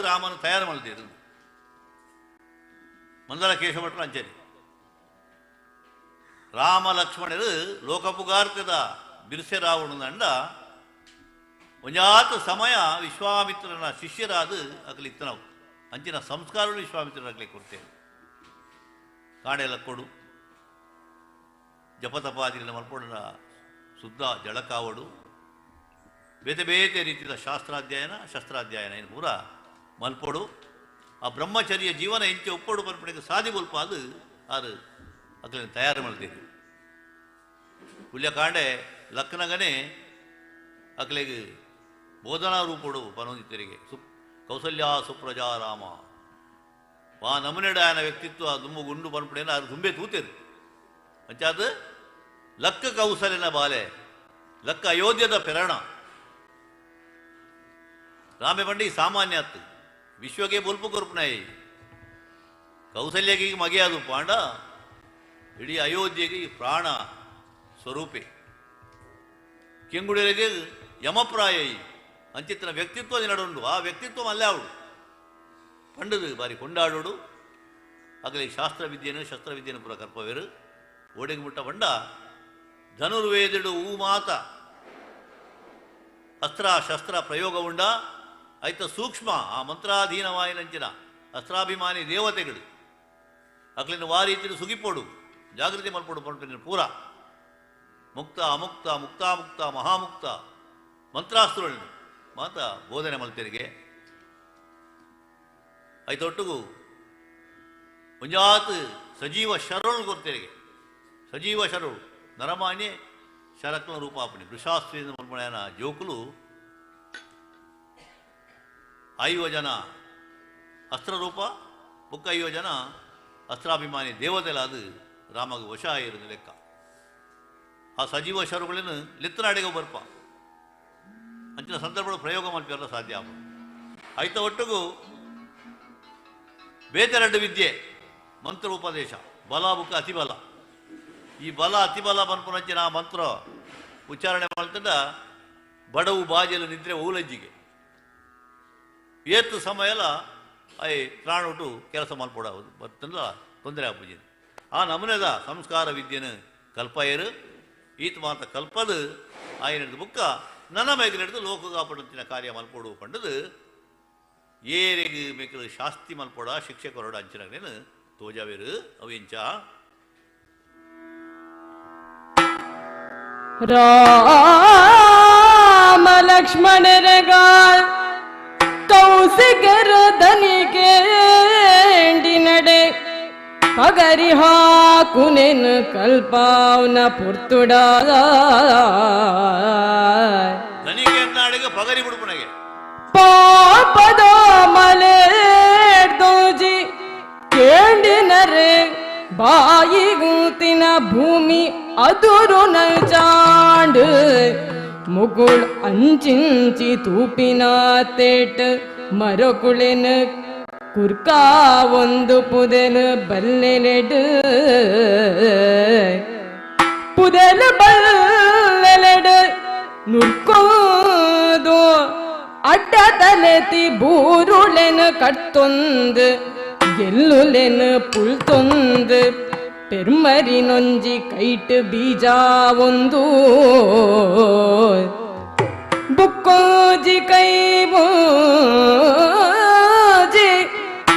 ರಾಮನ ತಯಾರು ಮಾಡ್ತಿದ್ರು. ಮಂದರ ಕೇಶಭಟ್ರು ಅಂಚೇರಿ ರಾಮ ಲಕ್ಷ್ಮಣರು ಲೋಕಪುಗಾರ್ತದ ಬಿರ್ಸೆ ರಾವಣದಂಡ ಒಂಜಾತ ಸಮಯ ವಿಶ್ವಾಮಿತ್ರನ ಶಿಷ್ಯರಾದ ಅಗಲಿತ್ತನವು ಅಂಚಿನ ಸಂಸ್ಕಾರಗಳು ವಿಶ್ವಾಮಿತ್ರನ ಅಗಲಿ ಕೊಡ್ತೇವೆ. ಕಾಣೆಲ್ಲ ಕೊಡು ಜಪತಪಾದಿಗಳ ಮಲ್ಪೊಂಡ ಶುದ್ಧ ಜಳಕಾವಡು ಬೇತೆ ಬೇತೆ ರೀತಿಯ ಶಾಸ್ತ್ರಾಧ್ಯಯನ ಶಸ್ತ್ರಾಧ್ಯಯನ ಏನು ಪೂರ ಮಲ್ಪೊಡು ಆ ಬ್ರಹ್ಮಚರ್ಯ ಜೀವನ ಎಂಚೆ ಒಪ್ಪೊಡು ಪನ್ಪಣಿಗೆ ಸಾದಿ ಬೊಲ್ಪ ಅದು ಅದು ಅಗಲಿನ ತಯಾರು ಮಾಡ್ತೀರಿ. ಪುಲ್ಯಕಾಂಡೆ ಲಕ್ನಗನೆ ಅಕ್ಲೆಗ್ ಬೋಧನಾ ರೂಪುಡು ಪನೊಂದಿತ್ತರಿಗೆ ಕೌಸಲ್ಯ ಸುಪ್ರಜಾ ರಾಮ ವಾ ನಮನೆಡಾಯನ ವ್ಯಕ್ತಿತ್ವ ದುಮ್ಮು ಗುಂಡು ಪನ್ಪಣೇನ ಅದು ತುಂಬೆ ತೂತೇರು. ಅಂಚಾದ ಲಕ್ಕ ಕೌಸಲ್ಯನ ಬಾಲೆ ಲಕ್ಕ ಅಯೋಧ್ಯದ ಪೆರಣ ರಾಮೆ ಬಂಡಿ ಸಾಮಾನ್ಯ ಅತ್ತು ವಿಶ್ವಕ್ಕೆ ಬೊಲ್ಪು ಕೊರ್ಪುನಾಯಿ ಕೌಸಲ್ಯಗೆ ಮಗೆಯಾದು ಪಾಂಡ ಇಡೀ ಅಯೋಧ್ಯೆಗೆ ಈ ಪ್ರಾಣ ಸ್ವರೂಪೆ ಕೆಂಗುಡಿಯರಿಗೆ ಯಮಪ್ರಾಯ ಅಂಚಿತ್ತನ ವ್ಯಕ್ತಿತ್ವ ನಡುಂಡು ಆ ವ್ಯಕ್ತಿತ್ವ ಅಲ್ಲೇ ಅವಳು ಪಂಡದು ಬಾರಿ ಕೊಂಡಾಡೋಡು ಆಗಲಿ ಶಾಸ್ತ್ರವಿದ್ಯೆನು ಶಸ್ತ್ರವಿದ್ಯೆನು ಪೂರ ಕರ್ಪವೇರು ಓಡೆಗೆ ಮುಟ್ಟ ಪಂಡ ಧನುರ್ವೇದಿಡು ಊ ಮಾತ ಅಸ್ತ್ರ ಶಸ್ತ್ರ ಪ್ರಯೋಗ ಉಂಡ ಐತ ಸೂಕ್ಷ್ಮ ಆ ಮಂತ್ರಾಧೀನವಾಯಿನಂಚಿನ ಅಸ್ತ್ರಾಭಿಮಾನಿ ದೇವತೆಗಳು ಅಕ್ಲಿನ ವಾರೀತಿರು ಸುಗಿಪೋಡು ಜಾಗೃತಿ ಮಲ್ಪೋಡು ಪಂಪಿನ ಪೂರ ಮುಕ್ತ ಅಮುಕ್ತ ಮುಕ್ತಾಮುಕ್ತ ಮಹಾಮುಕ್ತ ಮಂತ್ರಾಸ್ತ್ರಗಳನ್ನು ಮಾತ ಬೋಧನೆ ಮಲ್ತೆರಿಗೆ ಐತೊಟ್ಟಿಗೂ ಒಂಜಾತ್ ಸಜೀವ ಶರಣು ಗೊತ್ತೇರಿಗೆ ಸಜೀವ ಶರಣು ನರಮಾನ್ಯ ಶರಕ್ನ ರೂಪಾಪಣಿ ವೃಷಾಸ್ತ್ರೀ ಮಲ್ಪಣೆಯನ ಜೋಕುಲು ಐವ ಜನ ಅಸ್ತ್ರರೂಪ ಬುಕ್ಕ ಐವ ಜನ ಅಸ್ತ್ರಾಭಿಮಾನಿ ದೇವತೆಲಾದ ರಾಮಗ ವಶ ಇರೋದು ಲೆಕ್ಕ. ಆ ಸಜೀವ ಶರುಗಳನ್ನು ಲಿತ್ತನಾಡಿಗೆ ಬರ್ಪ ಅಂಚಿನ ಸಂದರ್ಭಗಳು ಪ್ರಯೋಗ ಮಲ್ಪಿಯಲ್ಲ ಸಾಧ್ಯ ಆಗ ಐತ ಒಟ್ಟಿಗೂ ಬೇತೆರಡು ವಿದ್ಯೆ ಮಂತ್ರ ಉಪದೇಶ ಬಲ ಬುಕ್ಕ ಅತಿಬಲ ಈ ಬಲ ಅತಿಬಲ ಪನ್ಪುನಂಚಿನ ಆ ಮಂತ್ರ ಉಚ್ಚಾರಣೆ ಮಾಡ್ತಂಡ ಬಡವು ಬಾಜಲು ನಿದ್ರೆ ಓಲಜ್ಜಿಗೆ ಏತು ಸಮಯ ಎಲ್ಲ I ತ್ರಾಣುಟು ಕೆಲಸ ಮಲ್ಪೊಡ ಬರ್ತಂದ ತೊಂದರೆ ಆಪುಜಿ ಆ ನಮೂನೆದ ಸಂಸ್ಕಾರ ವಿದ್ಯೆನು ಕಲ್ಪಯರು ಈತ ಮಾತ ಕಲ್ಪದು ಆಯನದು ಬುಕ್ಕ ನನ್ನ ಮೇಗಲಿಡ್ದು ಲೋಕಗಾಪಡುತ್ತಿನ ಕಾರ್ಯ ಮಲ್ಪೊಡು ಪಂಡದು ಏರೆಗ್ ಮೇಕಲು ಶಾಸ್ತಿ ಮಲ್ಪೊಡ ಶಿಕ್ಷೆ ಕೊರಡ ಅಂಚಿನಗೇನು ತೋಜಾವೇರು ಅವು ಎಂಚ ರಾಮ ಲಕ್ಷ್ಮಣರಗಾಲ್ ಕೌಸಿಕರ ದನಿಗೆ ನಡೆ ಪಗರಿ ಹಾಕುನೆನ್ ಕಲ್ಪಾವ್ನ ಪುರ್ತುಡ ದನಿಗೆ ಅಡಿಗ ರಾಮೇಗ ಪಗರಿ ಬಿಡುಪುನಗೆ. ಪಾಪದ ಮಲೆದೋಜಿ ಕೇಂಡಿನರೆ ಬಾಯಿಗೂತಿನ ಭೂಮಿ ಅದುರು ಚಾಂಡ್ ಮುಗುಳ್ ಅಂಚಿಂಚಿ ತೂಪಿನ ತೇಟ್ ಮರಕುಳಿನ ಕುರ್ಕಾ ಒಂದು ಪುದೆಲ್ ಬಲ್ಲೆಲೆಡ್ ಪುದೆಲ್ ಬಲ್ಲೆಲೆಡ್ ನುರ್ಕೋದು ಅಡ್ಡ ತಲೆತಿ ಬೂರುಳೆನ ಕಟ್ತೊಂದು ಗೆಲ್ಲುಲೆನ ಪುಳ್ತೊಂದು ಪೆರ್ಮರಿನೊಂಜಿ ಕೈಟ್ ಬೀಜ ಒಂದು ಬುಕ್ಕೋಜಿ ಕೈ ಬೂಜಿ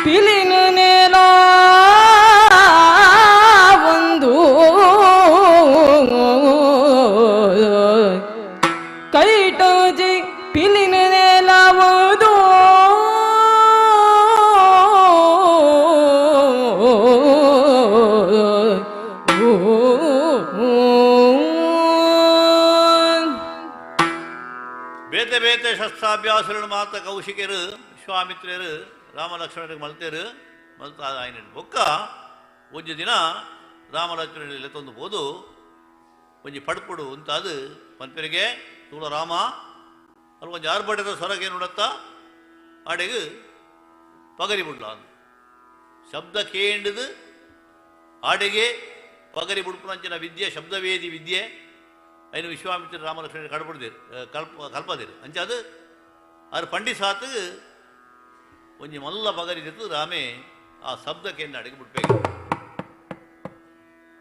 ಪಿಲಿನ ನೇಲ ಒಂದು ಕೈಟೋಜಿ ಪಿಲಿನ ನೇಲ ಒಂದು ಬೇತೆ ಬೇತೆ ಶಸ್ತ್ರಾಭ್ಯಾಸలను ಮಾತ ಕೌಶಿಕರು ವಿಶ್ವಾಮಿತ್ರರು ರಾಮಲಕ್ಷ್ಮಣರಿಗೆ ಮಲ್ತೇರು ಮಲ್ತ ಆಯ್ನ ಬೊಕ್ಕ ಒಂಜಿ ದಿನ ರಾಮಲಕ್ಷ್ಮಣರಿಗೆ ಲೆತ್ತೊಂದು ಪೋದು ಒಂಜಿ ಪಡ್ಪುಡು ಅಂತಾದು ಮನ್ಪೆರಿಗೆ ತೂಳ ರಾಮ ಅಲ್ಲಿ ಒಂಜಿ ಆರ್ಭಟದ ಸೊರಗೇನು ನೋಡತ್ತ ಆಡೆಗು ಪಗರಿ ಬಿಡ್ಲ ಶಬ್ದ ಕೇಂಡದು ಆಡೆಗೆ ಪಗರಿ ಬುಡ್ಪುನಂಚಿನ ವಿದ್ಯೆ ಶಬ್ದವೇದಿ ವಿದ್ಯೆ ಐನು ವಿಶ್ವಾಮಿತ್ರ ರಾಮಲಕ್ಷ್ಮಣರು ಕಡ್ಪಡ್ದೇರು ಕಲ್ಪ ಕಲ್ಪದೇರು ಅಂಚ ಅದು ಆರು ಪಂಡಿಸಾತು ಒಂಜಿ ಮಲ್ಲ ಪಗರಿ ದಿತ್ತು ರಾಮೆ ಆ ಶಬ್ದಕ್ಕೆ ಅಡಿಗೆ ಬಿಡ್ಬೇಕು.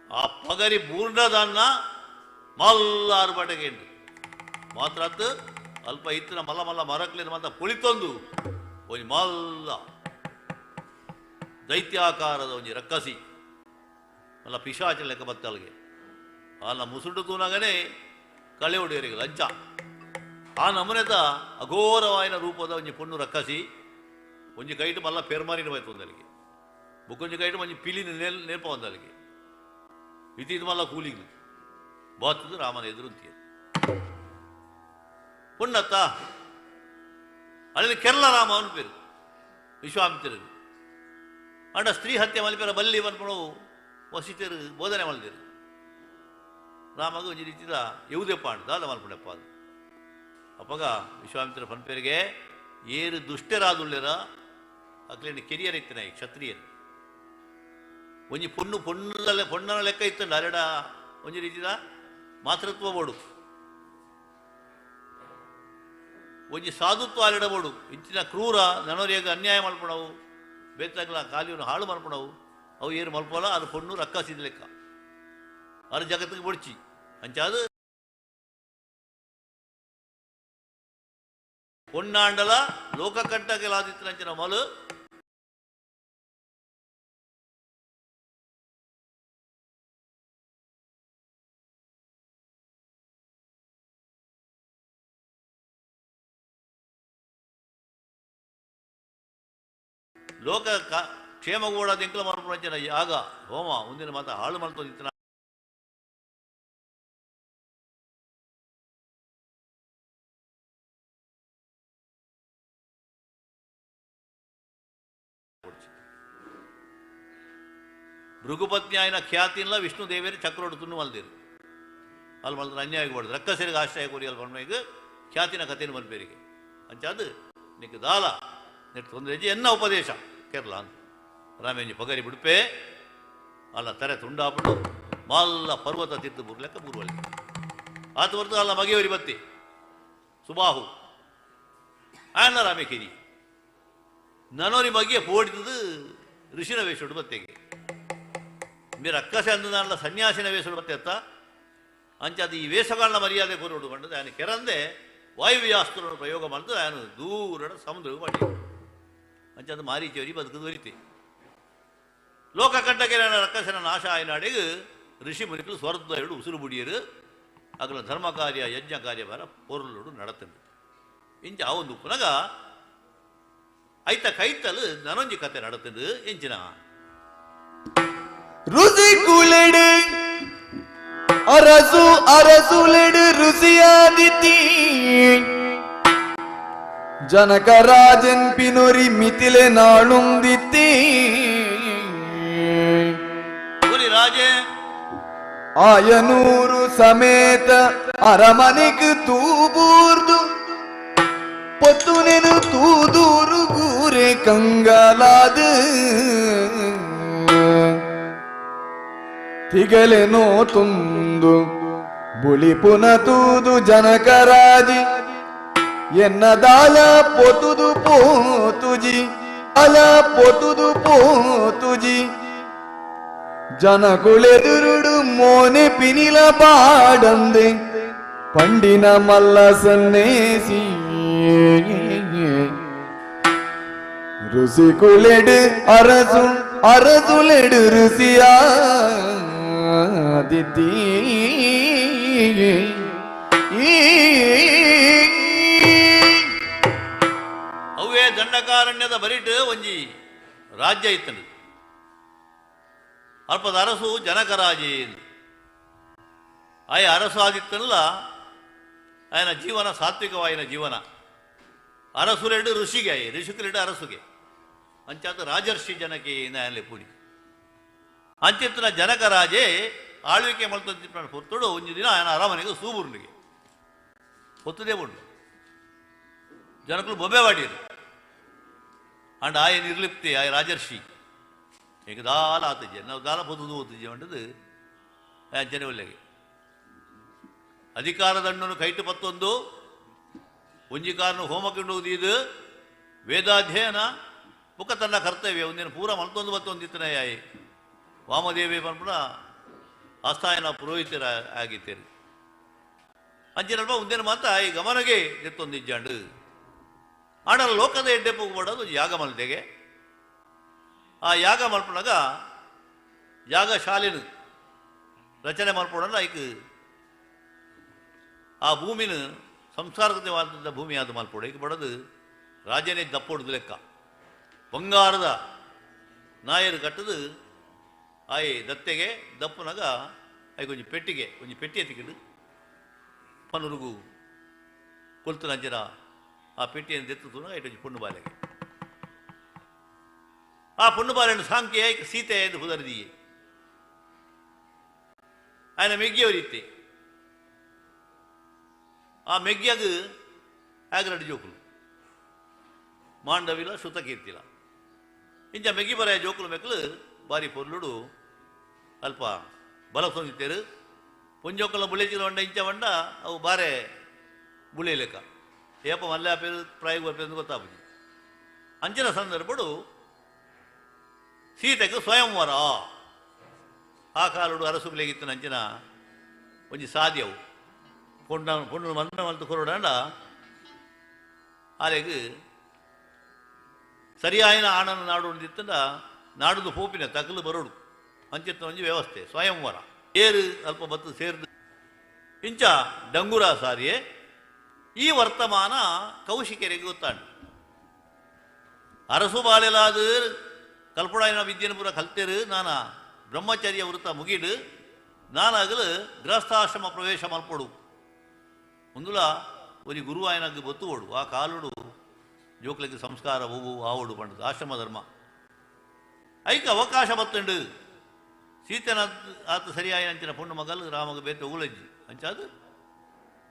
ಆ ಪಗರಿ ಬೂರ್ಣದನ್ನ ಮಲ್ಲ ಆರ್ಭಟಗೇಂಡು ಮಾತ್ರ ಅಲ್ಪ ಇತ್ತಿನ ಮಲ್ಲ ಮಲ್ಲ ಮರಕ್ಲಿನ ಮಾತ್ರ ಪುಳಿತೊಂದು ಒಂಜಿ ಮಲ್ಲ ದೈತ್ಯಾಕಾರದ ಒಂಜಿ ರಕ್ಕಸಿ ಮಲ್ಲ ಪಿಶಾಚ ಲೆಕ್ಕ ಬತ್ತಲ್ಗೆ ಆನ ಮುಸುಂಡು ತೂನಾಗನೇ ಕಳೆ ಹೊಡೆಯರಿಗೆ ಲಂಚ ಆ ನಮೂನೆದ ಅಘೋರವಾಯಿನ ರೂಪದ ಒಂಜಿ ಪೊಣ್ಣು ರಕ್ಕಸಿ ಒಂಜಿ ಕೈಟು ಮಲ್ಲ ಪೆರ್ಮಾರಿನ ಹೋಯ್ತು ಒಂದಲ್ಲಿಗೆ ಬುಕ್ಕೊಂಜಿ ಕೈಟು ಒಂಜಿ ಪಿಲಿನ ನೇಲ್ ನೇಪ ಒಂದಲ್ಲಿಗೆ ಇದು ಮಲ್ಲ ಕೂಲಿಗೆ ಬಾತದು ರಾಮನ ಎದುರುಂತಿಯ ಪೊಣ್ಣತ್ತ ಅಲ್ಲಿ ಕೆರಳ ರಾಮ ಅವನ ಪೇರು ವಿಶ್ವಾಮಿತ್ರರು ಅಂಡ ಸ್ತ್ರೀ ಹತ್ಯೆ ಮಲ್ಪೆರ ಬಲ್ಲಿ ಪನ್ಪಣವು ವಸಿತರು ಬೋಧನೆ ಮಲ್ದಿರು ರಾಮಗ ಒಂಜಿ ರೀತಿದ ಯವುದೆಪ್ಪ ಅಂಡ್ ದಾದ ಮಲ್ಪಣಪ್ಪ ಅದು ಅಪ್ಪಗ ವಿಶ್ವಾಮಿತ್ರ ಪನ್ಪೇರಿಗೆ ಏರು ದುಷ್ಟರಾದುಳ್ಳೆರ ಅಕ್ಲೇನು ಕೆರಿಯರ್ ಇತ್ತಿನ ಈ ಕ್ಷತ್ರಿಯರು ಒಂಜಿ ಪೊಣ್ಣು ಪೊಣ್ಣದ ಪೊಣ್ಣನ ಲೆಕ್ಕ ಇತ್ತಂಡ ಅರೆಡ ಒಂಜಿ ರೀತಿದ ಮಾತೃತ್ವ ಬೋಡು ಒಂಜಿ ಸಾಧುತ್ವ ಅಲೆಡ ಬೋಡು ಇಂಚಿನ ಕ್ರೂರ ನನೋರಿಯಾಗ ಅನ್ಯಾಯ ಮಲ್ಪಣವು ಬೇತಾಗ್ಲ ಕಾಲಿಯನ್ನು ಹಾಳು ಮಲ್ಪಣವು ಅವು ಏನು ಮಲ್ಪೋಲ ಅದು ಪೊಣ್ಣು ರಕ್ಕಸಿದ ಲೆಕ್ಕ ಅದು ಜಗತ್ತಿಗೆ ಬೊಡ್ಚಿ ಅಂಚಾದು ಪೊಣ್ಣಾಂಡಲ ಲೋಕಕಂಟಕಲಾದಿತ್ತನಂಚಿನ ಮಲು ಲೋಕ ಕ್ಷೇಮಗೂಡ ದಿಂಕಲ ಮಲ್ಪುನಂಚಿನ ಯಾಗ ಹೋಮ ಮುಂದಿನ ಮಾತ ಹಾಳು ಮಲ್ತೊಂದಿತ್ತಿನ ಭೃಗುಪತ್ನಿ ಆಯ್ನ ಖ್ಯಾತಿಲ್ಲ ವಿಷ್ಣು ದೇವೇರಿ ಚಕ್ರೋಡು ತುಣ್ಣು ಮಲ್ದಿರು ಅಲ್ಲಿ ಮಲ್ದ್ರೆ ಅನ್ಯಾಯ ಕೊಡುದು ರಕ್ಕಸರಿಗೆ ಆಶ್ರಯ ಕೋರಿ ಅಲ್ಲಿ ಬಂದ್ಮೇಗ ಖ್ಯಾತಿನ ಕಥೆಯನ್ನು ಮಲ್ಪೇರಿಗೆ ಅಂಚಾದು ನಿಕ್ ದಾಲ ನೆಟ್ ತೊಂದರೆ ಎನ್ನ ಉಪದೇಶ ಕೇರಳ ಅಂತ ರಾಮೇಂಜಿ ಪಗರಿ ಬಿಡುಪೆ ಅಲ್ಲ ತರೆ ತುಂಡಾಪಡು ಮಲ್ಲ ಪರ್ವತ ತಿತ್ತು ಬುರ್ಲೆಕ್ಕ ಬೂರ್ವಲ್ಲಿ ಆತ ಹೊರತು ಅಲ್ಲ ಮಗೆಯವರಿ ಬತ್ತಿ ಸುಬಾಹು ಆಯನ ರಾಮೆ ಕಿರಿ ನನೋರಿ ಬಗ್ಗೆ ಪೋಡಿತದು ಋಷಿನ ವೇಷಡು ಬತ್ತೆಗೆ మీరు ಅಕ್ಕಸೆ ಅಂದದಾಂಡ್ಲ ಸನ್ಯಾಸಿನ ವೇಷಡು ಬತ್ತೆ ಅತ್ತ ಅಂಚ ಅದು ಈ ವೇಷಗಳನ್ನ ಮರ್ಯಾದೆ ಕೋರೋಡು ಬಂಡದು ఆయన ಕೆರಂದೆ ವಾಯುವ್ಯಾಸ್ತ್ರವನ್ನು ಪ್ರಯೋಗ ಮಾಡಿದು ఆయన ದೂರ ಸಮುದ್ರ ಮಾಡಿ ಅಂಚ ಅದು ಮಾರೀಚೇರಿ ಬದುಕದು ವರಿತೆ ಲೋಕಕಂಟಕೆ ರಕ್ಕಸನ ನಾಶ ಆಯ್ನಾಡಿಗೆ ಋಷಿ ಮುನಿಕಲು ಸ್ವರ್ಧ ಹೇಳು ಉಸಿರು ಬುಡಿಯರು ಅಗಲ ಧರ್ಮ ಕಾರ್ಯ ಯಜ್ಞ ಕಾರ್ಯ ಬರ ಪೊರುಳುಡು ನಡತಂಡು ಇಂಚ ಆ ಒಂದು ಪುನಗ ಐತ ಕೈತಲು ನನೊಂಜಿ ಕತೆ ನಡತಂಡು ಎಂಚಿನ ರುಸಿ ಕುಲೆಡು ಅರಸು ಅರಸುಲೆಡು ರುಸಿಯಾದಿತಿ ಜನಕರಾಜನ್ ಪಿನೊರಿ ಮಿತಿಲೆ ನಾಳುಂದಿತ್ತಿ ರಾಜೇ ಆಯನೂರು ಸಮೇತ ಅರಮನೆಗೆ ತೂಬೂರ್ದು ಪೊತ್ತುನೆನು ತೂದೂರು ಗೂರೆ ಕಂಗಲಾದ ತಿಗಲೆನೋ ತುಂದು ಬುಳಿ ಪುನ ತೂದು ಜನಕರಾಜಿ ಎನ್ನದಾಲ ಪೊತುದು ಪೋತುಜಿ ಅಲ ಪೊತುದು ಪೋತುಜಿ ಜನಕುಳೆದುರುಡು ಮೋನೆ ಪಿನಿಲ ಬಾಡಂದೆ ಪಂಡಿನ ಮಲ್ಲ ಸನ್ನೇಸಿ ರುಸಿಕುಲೆಡು ಅರಸು ಅರಸುಲೆಡು ರುಸಿಯಾದಿತಿ. ಅವೇ ದಂಡಕಾರಣ್ಯದ ಬರಿಟು ಒಂಜಿ ರಾಜ್ಯ ಇತ್ತನು. ಅಲ್ಪದ ಅರಸು ಜನಕರಾಜೆ. ಆಯ ಅರಸು ಆದಿತ್ತನಲ್ಲ ಆಯನ ಜೀವನ ಸಾತ್ವಿಕವಾಯಿನ ಜೀವನ. ಅರಸುಲೆಡು ಋಷಿಗೆ ಆಯೆ, ಋಷಿಕುಲೆಡು ಅರಸುಗೆ ಅಂಚಾತ ರಾಜರ್ಷಿ ಜನಕೆ ನ್ಯಾಯಾಲಯ ಪೂಡಿ ಅಂಚಿತ್ತಿನ ಜನಕರಾಜೆ ಆಳ್ವಿಕೆ ಮಲ್ತ ಹೊತ್ತುಡು ಒಂಜಿ ದಿನ ఆయన ಅರಮನೆಗೆ ಸೂಬುರ್ನಿಗೆ ಹೊತ್ತದೇ ಉಂಡು ಜನಕುಲು ಬೊಬ್ಬೆ ವಾಡಿರು. ಅಂಡ್ ಆಯ ನಿರ್ಲಿಪ್ತಿ ಆಯ ರಾಜರ್ಷಿ ಈಗ ದಾಲ ಆತಜೆ ನಾವು ದಾಲ ಪೊದುದು ಓತುಜೆ ಅಂಟದು ಅಂಚನೆ ಒಳ್ಳೆಗೆ ಅಧಿಕಾರದಂಡನ್ನು ಕೈಟು ಪತ್ತೊಂದು ಒಂಜಿಕಾರನು ಹೋಮಕ್ಕಿಂಡು ಇದು ವೇದಾಧ್ಯಯನ ಬುಕ್ಕ ತನ್ನ ಕರ್ತವ್ಯ ಒಂದಿನ ಪೂರ ಮಲ್ತೊಂದು ಬತ್ತೊಂದಿತ್ತನೇ ಆಯಿ ವಾಮದೇವಿ ಪನ್ಪುಣ ಆಸ್ಥಾಯನ ಪುರೋಹಿತರ ಆಗಿತ್ತೇರಿ ಅಂಚಿನಲ್ಪ ಒಂದಿನ ಮಾತ್ರ ಈ ಗಮನಗೆ ಎತ್ತೊಂದಿಜ್ಜಾಂಡು ಆಡಲ ಲೋಕದ ಎಡ್ಡೆಪ್ಪು ಪಡೋದು ಯಾಗ ಮಲ್ತೆಗೆ. ಆ ಯಾಗ ಮಲ್ಪನಾಗ ಯಾಗ ಶಾಲೆನು ರಚನೆ ಮಲ್ಪಡೋಣ ಐಕ್ ಆ ಭೂಮಿನ ಸಂಸ್ಕಾರಕವಾದಂಥ ಭೂಮಿ ಆದ ಮಲ್ಪೋಡು ಐಕ್ ಬಡದು ರಾಜನೇ ದಪ್ಪೊಡ್ದು ಲೆಕ್ಕ ಬಂಗಾರದ ನಾಯರು ಕಟ್ಟದು ಆಯ್ ದತ್ತೆಗೆ ದಪ್ಪನಾಗ ಐಕ್ ಒಂಜಿ ಪೆಟ್ಟಿಗೆ ಒಂಜಿ ಪೆಟ್ಟಿ ಎತ್ತಿಕಿಡು ಪನುರುಗು ಕೊಲ್ತು ನಂಜನ ಆ ಪೆಟ್ಟಿಯನ್ನು ದೆತ್ತು ಐಟ್ ಒಂಜಿ ಪೊಣ್ಣು ಬಾಲೆಗೆ ಆ ಪೊಣ್ಣು ಬಾಲೆಯನ್ನು ಸಾಂಖ್ಯ ಸೀತೆ ಎಂದು ಪುದರ್ದಿಯೇ ఆయన ಮೆಗ್ಗಿಯವರಿತ್ತೆ. ಆ ಮೆಗ್ಗಿಯಾಗ ಆಗರಡು ಜೋಕುಲು ಮಾಂಡವಿಲ ಶ್ರುತಕೀರ್ತಿಲ ಇಂಚ ಮೆಗ್ಗಿ ಬರ ಜೋಕುಲು ಮೆಕ್ಕಲು ಬಾರಿ ಪೊರ್ಲುಡು ಅಲ್ಪ ಬಲ ಸೊಂದಿತ್ತೇರು ಪೊಂಜೋಕಲ ಬುಳೆಚಿನ వంಡ ಇಂಚ వంಡ ಅವು ಬಾರೆ ಬುಳೆ ಲೆಕ್ಕ ಏಪ ಮಲ್ಲೆ ಆಪೇರು ಪ್ರಾಯೋಗ ಆಪೇರು ಗೊತ್ತಾಪುಜಿ. ಅಂಚಿನ ಸಂದರ್ಭಡು ಸೀತೆಗೆ ಸ್ವಯಂವರ ಆ ಕಾಲುಡು ಅರಸುಗುಲೆಗಿತ್ತಿನ ಅಂಚಿನ ಒಂಜಿ ಸಾಧ್ಯವು ಪೊಣ್ಣ ಪೊಣ್ಣು ಮಲ್ಮೆ ಮಲ್ತು ಕೊರಡಂಡ ಆಲೆಗ್ ಸರಿಯಾಯಿನ ಆಣನ ನಾಡು ಒಂದಿತ್ತಂಡ ನಾಡುದು ಪೋಪಿನ ತಕಲು ಬರೋಡು ಅಂಚಿತ್ತ ಒಂಜಿ ವ್ಯವಸ್ಥೆ ಸ್ವಯಂವರ ಏರು ಅಲ್ಪ ಬತ್ತು ಸೇರ್ದು ಇಂಚ ಡಂಗುರ ಸಾರಿಯೇ ಈ ವರ್ತಮಾನ ಕೌಶಿಕರಿಗೆ ಗೊತ್ತಾಂಡು. ಅರಸು ಬಾಳೆಲಾದ ಕಲ್ಪುಡಾಯಿನ ವಿದ್ಯೆನ ಪೂರ ಕಲ್ತೇರು ನಾನ ಬ್ರಹ್ಮಚರ್ಯ ವೃತ್ತ ಮುಗಿಡು ನಾನಾಗಲು ಗೃಹಸ್ಥಾಶ್ರಮ ಪ್ರವೇಶ ಮಲ್ಪೊಡು ಮುಂದುಲ ಒಂಜಿ ಗುರು ಆಯನಗ್ ಬೊತ್ತುವೋಡು ಆ ಕಾಲುಡು ಜೋಕ್ಲೆಗ್ ಸಂಸ್ಕಾರ ಹೂವು ಆವೋಡು ಪಂಡದು ಆಶ್ರಮ ಧರ್ಮ ಐಕ ಅವಕಾಶ ಬತ್ತುಂಡು. ಸೀತನ ಆತ ಸರಿಯಾಯ ಅಂಚಿನ ಪೊಣ್ಣು ಮಗಲು ರಾಮಗ ಬೇತೆ ಉಗುಲಜ್ಜಿ ಅಂಚಾದು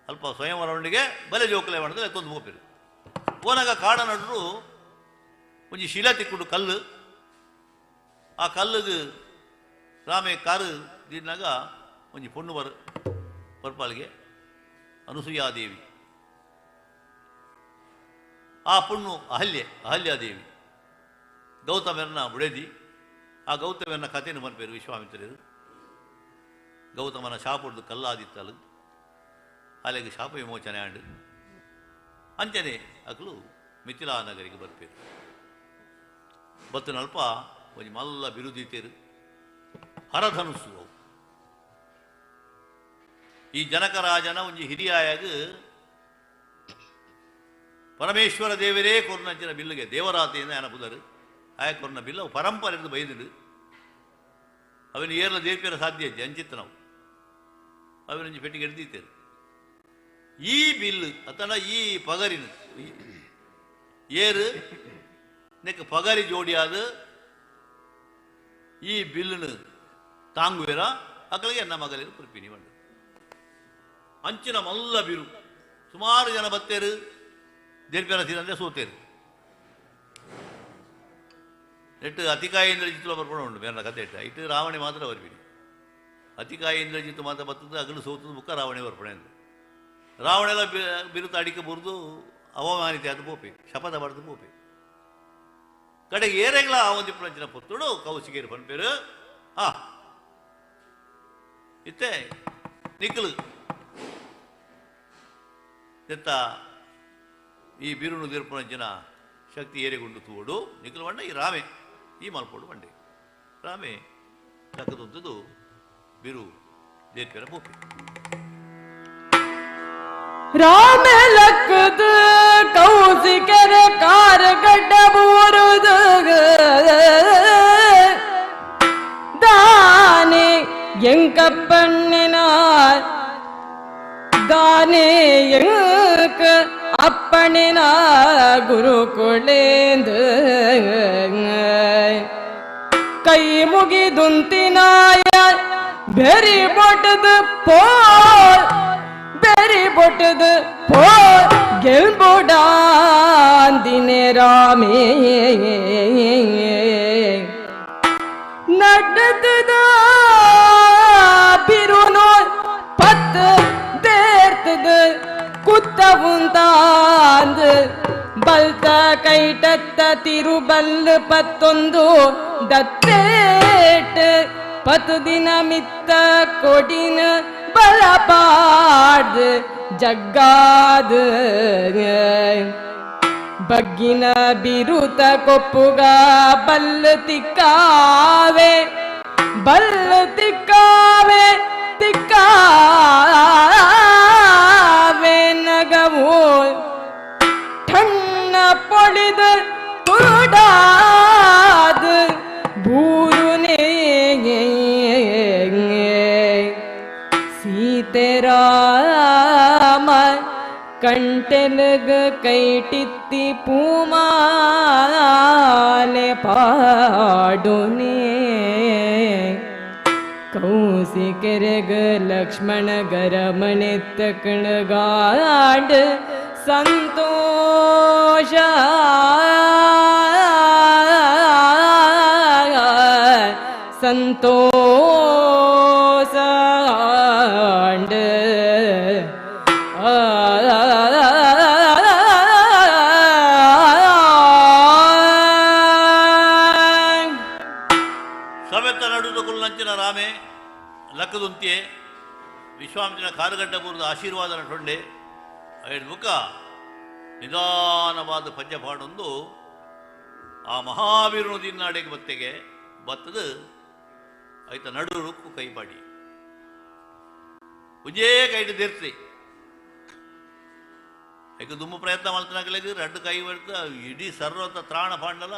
ಅಲ್ಪ ಸ್ವಯಂವರವಣಿಗೆ ಬಲೆ ಜೋಕುಲೆ ಮಾಡಿದ್ರೆ ಎತ್ತೊಂದು ಮೋಪಿರು ಓನಾಗ ಕಾಡ ನಡುರು ಒಂಜಿ ಶಿಲೆ ತಿಕ್ಕೊಂಡು ಕಲ್ಲು ಆ ಕಲ್ಲುಗು ರಾಮೆ ಕಾರು ದಿನಾಗ ಒಂಜಿ ಪೊಣ್ಣು ಬರ್ ಬರ್ಪಾಲಿಗೆ ಅನುಸೂಯಾದೇವಿ ಆ ಪೊಣ್ಣು ಅಹಲ್ಯೆ ಅಹಲ್ಯಾದೇವಿ ಗೌತಮರನ್ನ ಬುಡೆದಿ. ಆ ಗೌತಮರನ್ನ ಕಥೆಯನ್ನು ಮನ್ಪೇರು ವಿಶ್ವಾಮಿತ್ರರು ಗೌತಮನ ಶಾಪುಡ್ದು ಕಲ್ಲಾದಿತ್ತಲು ಅಲ್ಲಿಗೆ ಶಾಪ ವಿಮೋಚನೆ ಆಂಡು ಅಂಚನೆ ಅಕಲು ಮಿಥಿಲಾ ನಗರಿಗೆ ಬರ್ಪೇರು ಬತ್ತನಲ್ಪ ಒಂಜಿ ಮಲ್ಲ ಬಿರುದಿತೇರು ಹರಧನುಸ್ಸು ಅವು ಈ ಜನಕರಾಜನ ಒಂಜಿ ಹಿರಿಯಾಯಾಗ ಪರಮೇಶ್ವರ ದೇವರೇ ಕೊರ್ನಂಚಿನ ಬಿಲ್ಲುಗೆ ದೇವರಾತೆಯಿಂದ ಆಯನ ಪುದರು ಆಯ ಕೊರ್ನ ಬಿಲ್ಲು ಅವು ಪರಂಪರೆ ಬೈದಿಡು ಅವನು ಏರ್ಲ ದೇಪಿಯರ ಸಾಧ್ಯ ಇದ್ದೆ ಅಂಚಿತ್ತು ನಾವು ಅವನೊಂಜಿ ಪೆಟ್ಟಿಗೆ ಹಿಡ್ದಿತ್ತೇರು ಈ ಬಿಲ್ಲು ಅತನ ಈ ಪಗರಿನ ಏರು ನೆಕ್ ಪಗರಿ ಜೋಡಿಯಾದ ಈ ಬಿಲ್ಲುನು ತಾಂಗುವೆರ ಅಕಲಿಗೆ ಎನ್ನ ಮಗಲಿರು ಕುರಿಪಿನಿ ಬಂಡು ಅಂಚಿನ ಮಲ್ಲ ಬಿರು ಸುಮಾರು ಜನ ಬತ್ತೇರು ದೇರ್ಪೇರ ಸೀರಂದೆ ಸೋತೇರು ನೆಟ್ಟು ಅತಿಕಾಯ ಇಂದ್ರಜಿತ್ತು ಬರ್ಕೊಂಡು ಉಂಟು ಮೇರೆ ಕತೆ ಇಟ್ಟು ಇಟ್ಟು ರಾವಣೆ ಮಾತ್ರ ಬರ್ಪಿನಿ. ಅತಿಕಾಯ ಇಂದ್ರಜಿತ್ತು ಮಾತ್ರ ಬತ್ತದ್ದು ಅಗಲು ಸೋತದ್ದು ಬುಕ್ಕ ರಾವಣೆ ಬರ್ಪಣೆ ಅಂತ ರಾವಣೆಲ್ಲ ಬಿರುತ ಅಡಿಕೆ ಬುರಿದು ಅವಮಾನಿತ ಅದು ಪೋಪೆ ಶಪಥ ಬರೆದು ಪೋಪೆ ಕಡೆಗೆ ಏರೆಗ್ಲ ಆವಂದಿಪ್ಪುನಂಚಿನ ಪೊತ್ತುಡು ಕೌಶಿಕೇರು ಪನ್ಪೇರು ಆ ಇತ್ತೆ ನಿಕ್ಕಲು ದೆತ್ತ ಈ ಬಿರುನು ದಿರ್ಪುನಂಚಿನ ಶಕ್ತಿ ಏರೆಗುಂಡು ತೂಡು ನಿಕ್ಕಲು ಬಂಡ ಈ ರಾಮೆ ಈ ಮಲ್ಪೋಡು ಬಂಡೆ ರಾಮೆ ತಕ್ಕದುಂತದು ಬಿರು ದೇರ್ಪೇರ ಪೋಪೆ. ರಾಮ ಲಕ್ಕದ ಕೌಶಿಕರ ಕಾರ ಗಡ್ಡ ಬೂರುದು ದಾನೆ ಎಂಕಪ್ಪಣ್ಣಿನಾರ್ ದಾನೆ ಎಂಕ அப்பனின ಗುರುಕುಳೇಂದು ಕೈ ಮುಗಿದುಂತಿನಾಯ ಬೆರಿ ಬೊಟ್ಟದು ಪೋ ಬೆರಿ ಬೊಟ್ಟದು ಪೋ ಗೆಲ್ಬುಡಾಂದಿನೆ ರಾಮೇ ನಡ್ಡದ ಬಿರುನೋ ಪತ್ತು ದೇರ್ತದ ಕುತ್ತವುಂತಾಂದು ಬಲ್ತ ಕೈಟತ್ತ ತಿರುಬಲ್ಲು ಪತ್ತೊಂದು ದತ್ತೇಟ್ ಪತ್ತು ದಿನ ಮಿತ್ತ ಕೊಡಿನ ಬಲಪಾಡ್ದು ಜಗ್ಗಾದ ಬಗ್ಗಿನ ಬಿರುತ ಕೊಪ್ಪುಗ ಬಲ್ಲು ತಿಕ್ಕಾವೆ ಬಲ್ಲು ತಿಕ್ಕಾವೆ ತಿಕ್ಕಾವೆ ನಗವು ಠಣ್ಣ ಪೊಳಿದ ತುರುಡಾದ ಬೂರುನೇ ಸೀತೆ ರಾಮ ಕಂಟೆಲಗ ಕೈಟಿತ್ತಿ ಪೂಮಾಲೆ ಪಾಡುನೇ ಕೌಸಿಕೆರೆಗ ಲಕ್ಷ್ಮಣ ಗರಮಣೆ ತಕಣಗಾಡ್ ಸಂತೋಷ ಸಂತೋಷ ಸಮೆತ ನಡುದ ಕುಲ್ಲಂಚಿನ ರಾಮೆ ಲಕ್ಕದುಂತಿಯೆ ವಿಶ್ವಾಮಿತ್ರನ ಕಾರುಗಡ್ಡ ಬೂರದ ಆಶೀರ್ವಾದ ನಟೊಂಡೆ ಐದು ಮುಖ ನಿಧಾನವಾದ ಪದ್ಯಪಾಡೊಂದು ಆ ಮಹಾವೀರನು ದಿನಾಡೆಗೆ ಬತ್ತೆಗೆ ಬತ್ತದು ಐತ ನಡು ರುಕ್ಕು ಕೈಪಾಡಿ ಒಂಜೇ ಕೈಟ್ ದೇರ್ತಿ ಐಕ ದುಮ್ಮು ಪ್ರಯತ್ನ ಮಾಡ್ತಾನಾಗಲಿಕ್ಕೆ ರಡ್ಡು ಕೈ ಬಡ್ತ ಇಡೀ ಸರ್ವತ ತ್ರಾಣ ಪಾಂಡಲ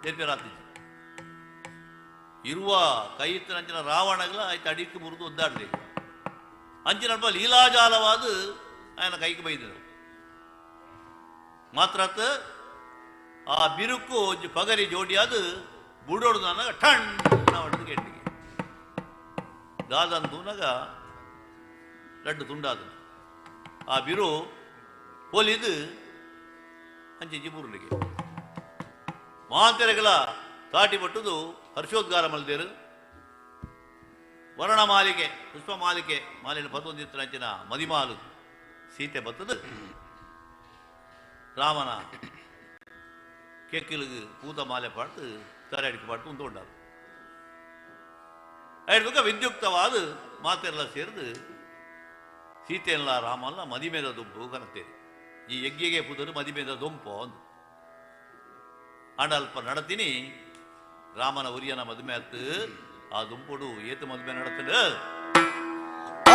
ದೇರ್ಪೇರಾತಿತ್ತು. ಇರುವ ಕೈ ಇತ್ತಿನಂಚಿನ ರಾವಣಗಳ ಆಯ್ತು ಅಡಿக்கு ಮುರಿದು ಒದ್ದಾಡಲಿ ಅಂಚಿನ ಲೀಲಾಜಾಲವಾದ ఆయన ಕೈಗೆ ಬೈದರು ಮಾತ್ರ ಆ ಬಿರುಕು ಒಂಜಿ ಪಗರಿ ಜೋಡಿಯಾದ ಬುಡೋಡು ನನಗ ಠಣ್ಣ ಹೊಡೆದು ಗೆಟ್ಟಿಗೆ ದಾದಂತೂನಾಗ ಲಡ್ಡು ತುಂಡಾದ ಆ ಬಿರು ಪೊಲಿದು ಅಂಚಿಂಚಿ ಬುರುಳಿಗೆ ಮಾತೆರೆಗಳ ತಾಟಿ ಪಟ್ಟುದು ಹರ್ಷೋದ್ಗಾರ ಮಲ್ದೇರು ವರ್ಣ ಮಾಲಿಕೆ ಪುಷ್ಪ ಮಾಲಿಕೆ ಮಾಲಿನ ಪತ್ತೊಂದಿತ್ತಿನ ಮದಿಮಾಲು ಸೀತೆ ಬತ್ತದು ರಾಮನ ಕೆಕ್ಕಿಲಿಗೆ ಕೂತ ಮಾಲೆ ಪಾಡ್ದು ತಲೆ ಅಡಿಕೆ ಪಾಡ್ದು ಉಂಟು ಐದು ವಿದ್ಯುಕ್ತವಾದ ಮಾತೆಲ್ಲ ಸೇರಿದು ಸೀತೆಯಲ್ಲ ರಾಮಲ್ಲ ಮದಿಮೇದ ದುಂಪು ಕನತ್ತೇರಿ ಈ ಯಜ್ಞೆಗೆ ಪುದರು ಮದಿಮೇದ ದುಂಪು ಅಂದು ಆಂಡ ಅಲ್ಪ ನಡತೀನಿ ರಾಮನ ಉರಿಯನ ಮದುವೆ ಆತು ಆ ದುಂಪುಡು ಏತು ಮದುವೆ ನಡತಡು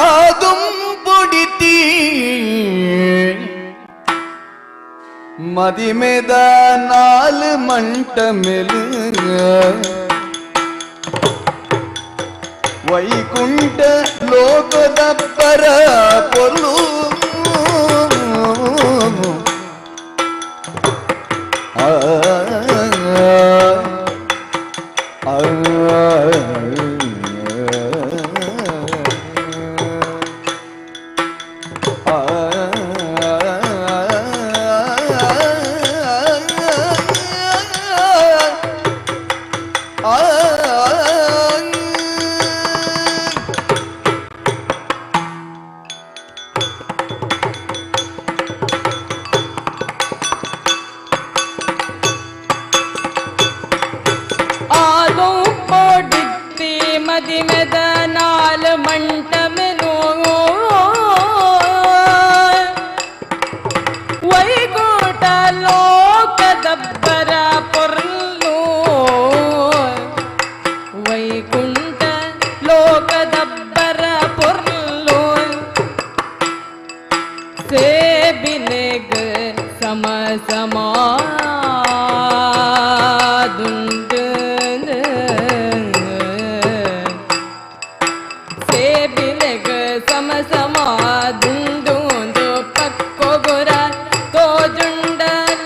ಆ ದುಂಪುಡಿತಿ ಮದಿಮೆದ ನಾಲು ಮಂಟ ಮೆಲು ವೈಕುಂಠ ಲೋಕದ ಪರ ಪೊರ್ಲು. ಮದಿಮೆದ ನಾಲ್ ಮಂಟಮೆನು ವೈಕುಂಠ ಲೋಕದಬ್ಬರ ಪೊರ್ಲು ವೈಕುಂಠ ಲೋಕದಬ್ಬರ ಪೊರ್ಲು ಸೇಬಿನೆಗ್ ಸಮ ಸಮಾದುಂಡು ಸೇಬಿನೆಗ್ ಸಮ ಸಮಾದುಂಡು ಪಕ್ಕೊಗುರ ತೋಜುಂಡ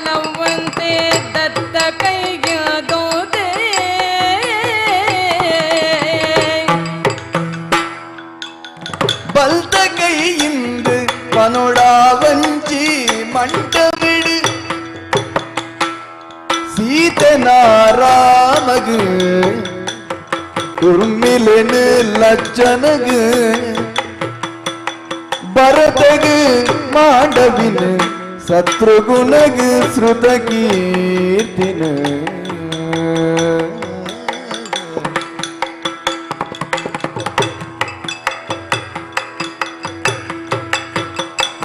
ಲವ್ವಂತೆ ದತ್ತ ಕೈಗೆ ದೋತೆ ಬಲ್ತ ಕೈಯಿಂದ ಪನೊಡಾವಂಚಿ ಮಂಟವಿಡು ಸೀತನಾರಾಮಗು ಉರ್ಮಿಲೆನು ಲಜ್ಜನಗು ಭರತಗು ಮಾಂಡವಿನ ಸತ್ರುಗುಣಗು ಶ್ರುತ ಕೀರ್ತಿನ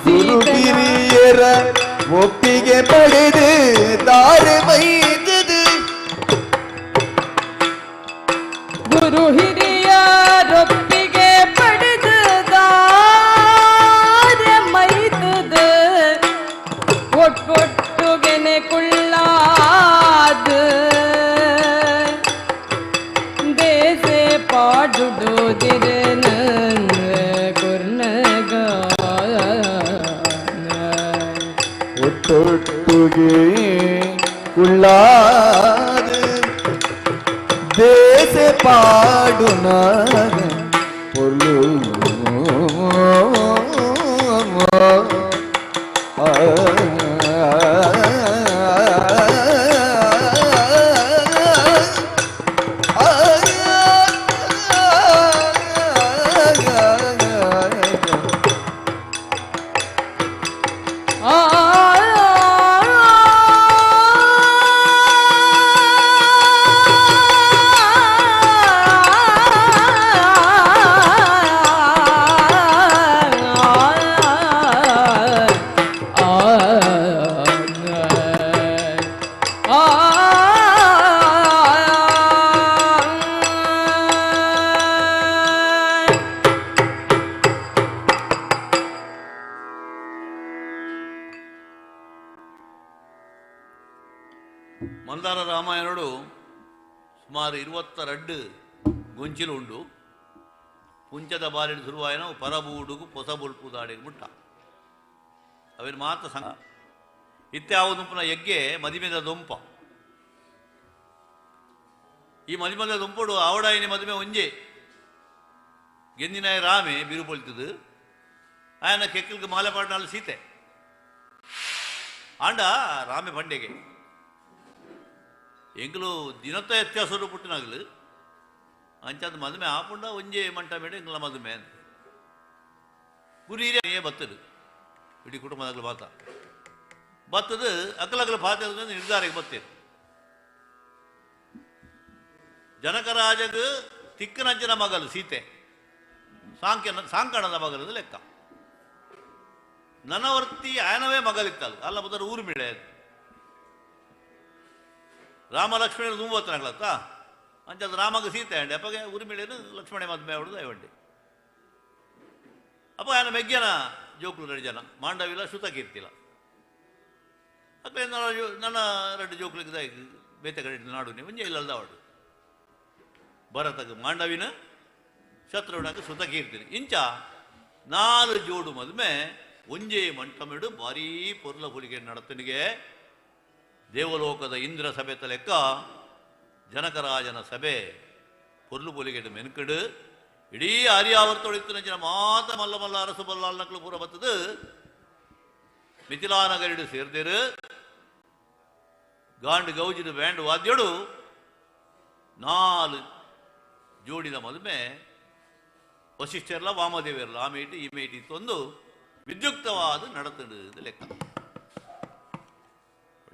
ಗುರು ಹಿರಿಯರ ಒಪ್ಪಿಗೆ ಪಡೆದು ದಾರೆ ಮೈದದು ಗುರು ಹಿರಿಯರೊಪ್ಪಿಗೆ ಪಡೆದು ದಾರ ಮೈತದ ಒಟ್ಟೊಟ್ಟುಗೆನೆ ಕುಳ್ಳಾದ ದೇಸೆ ಪಾಡುಡೋದಿರನ ಕುರ್ನಗ ಒಟ್ಟೊಟ್ಟುಗೆ ಕುಳ್ಳಾದ ದೇಶ ಪಾಡುನ ಪೊಲ್ಲು ಆ ಮಂದಾರ ರಾಮಾಯಣಡು ಸುಮಾರು 22 ಗೊಂಚಿಲು ಉಂಡು. ಪುಂಚದ ಬಾರಿನ ಸುರುವಾಯನ ಪರಬೂಡುಗು ಪೊಸಬುಲ್ಪು ದಾಡಿಗೆ ಮುಟ್ಟ ಅವೇನು ಮಾತ್ರ ಸಂಘ ಇತ್ತೆ ಆವು ಯಜ್ಞೆ ಮದಿಮೆದ ದೊಂಪ. ಈ ಮದಿಮದ ದೊಂಪಡು ಆವಡಾಯಿನಿ ಮದುವೆ ಒಂಜೆ ಗೆಂದಿನಾಯ ರಾಮೆ ಬಿರುಪೊಳಿತದು ಆಯನ ಕೆಕ್ಕಲ್ಗೆ ಮಾಲೆ ಪಾಡ್ನಾಳು ಸೀತೆ ಆಂಡ ರಾಮೆ ಪಂಡೆಗೆ ಎಂಗ್ಲು ದಿನತ್ತ ವ್ಯತ್ಯಾಸರು ಪುಟ್ಟಿನಾಗಲು ಅಂಚಾದ ಮದುವೆ ಆಪುಂಡ ಒಂಜೆ ಮಂಟ ಮೇಡ ಎಂಗ್ಲ ಮದುವೆ ಅಂತ ಗುರಿ ಬತ್ತದು ಇಡೀ ಕುಟುಂಬದಾಗಲು ಬಾತ ಬತ್ತದು ಅಕಲಗಲ ಪಾತೆ ನಿರ್ಧಾರಕ್ಕೆ ಬತ್ತೇರು. ಜನಕರಾಜಗ ತಿಕ್ಕನಂಚಿನ ಮಗಲು ಸೀತೆ ಸಾಂಕ್ಯನ ಸಾಂಕಣದ ಮಗಲದು ಲೆಕ್ಕ. ನನವರ್ತಿ ಆಯನವೇ ಮಗಲಿತ್ತಲ್ಲ ಅಲ್ಲ ಮೊದಲು ಊರು ಮಿಳೆ ರಾಮ ಲಕ್ಷ್ಮಣ ದುಂಬತ್ತನಾಗ್ಲತ್ತ ಅಂಚದ ರಾಮಗ ಸೀತೆ ಅಂಡೆ ಅಪ್ಪಗೆ ಊರ್ಮಿಳೇನು ಲಕ್ಷ್ಮಣೆ ಮದ್ಮೆ ಅವಳು ಅಯ್ಯಂಡೆ ಅಪ್ಪ ಆಯನ ಮೆಗ್ಗನ ಜೋಕ್ಲು ಎರಡು ಜನ ಮಾಂಡವಿಲ್ಲ ಶ್ರುತಕೀರ್ತಿಲ್ಲ ಅಪ್ಪ ನನ್ನ ಎರಡು ಜೋಕ್ಲಿಗೆ ಬೇತೆ ಕಡೆ ನಾಡು ನೀವು ಒಂಜೆ ಇಲ್ಲಲ್ದ ಅವಳು ಭರತಗ ಮಾಂಡವಿನ ಶತ್ರುವಿನಾಗ ಶ್ರುತಕೀರ್ತಿನ ಇಂಚ ನಾಲು ಜೋಡು ಮದುವೆ ಒಂಜೆ ಮಂಟಮಿಡು ಭಾರೀ ಪೊರ್ಲ ಹುಲಿಗೆ ನಡತನಿಗೆ ದೇವಲೋಕದ ಇಂದ್ರ ಸಭೆ ಲೆಕ್ಕ ಜನಕರಾಜನ ಸಭೆ ಪೊರ್ಲು ಪೊಲಿಗೆಡು ಮೆನ್ಕಡು ಇಡೀ ಆರ್ಯಾವರ್ತೊಳಿತ್ತಿನ ಜನ ಮಾತ ಮಲ್ಲ ಮಲ್ಲ ಅರಸು ಬಲ್ಲಾಲ್ನಕ್ಲು ಪೂರ ಬತ್ತದು ಮಿಥಿಲಾನಗರಿಡು ಸೇರ್ದಿರು ಗಾಂಡು ಗೌಜಿನ ಬ್ಯಾಂಡ್ ವಾದ್ಯಡು ನಾಲು ಜೋಡಿದ ಮದುವೆ ವಸಿಷ್ಠರ್ಲ ವಾಮದೇವಿಯರ್ಲ ಆ ಮೇಟಿ ಈ ಮೇಟಿ ಇತ್ತೊಂದು ವಿದ್ಯುಕ್ತವಾದ ನಡತಡು ಲೆಕ್ಕ.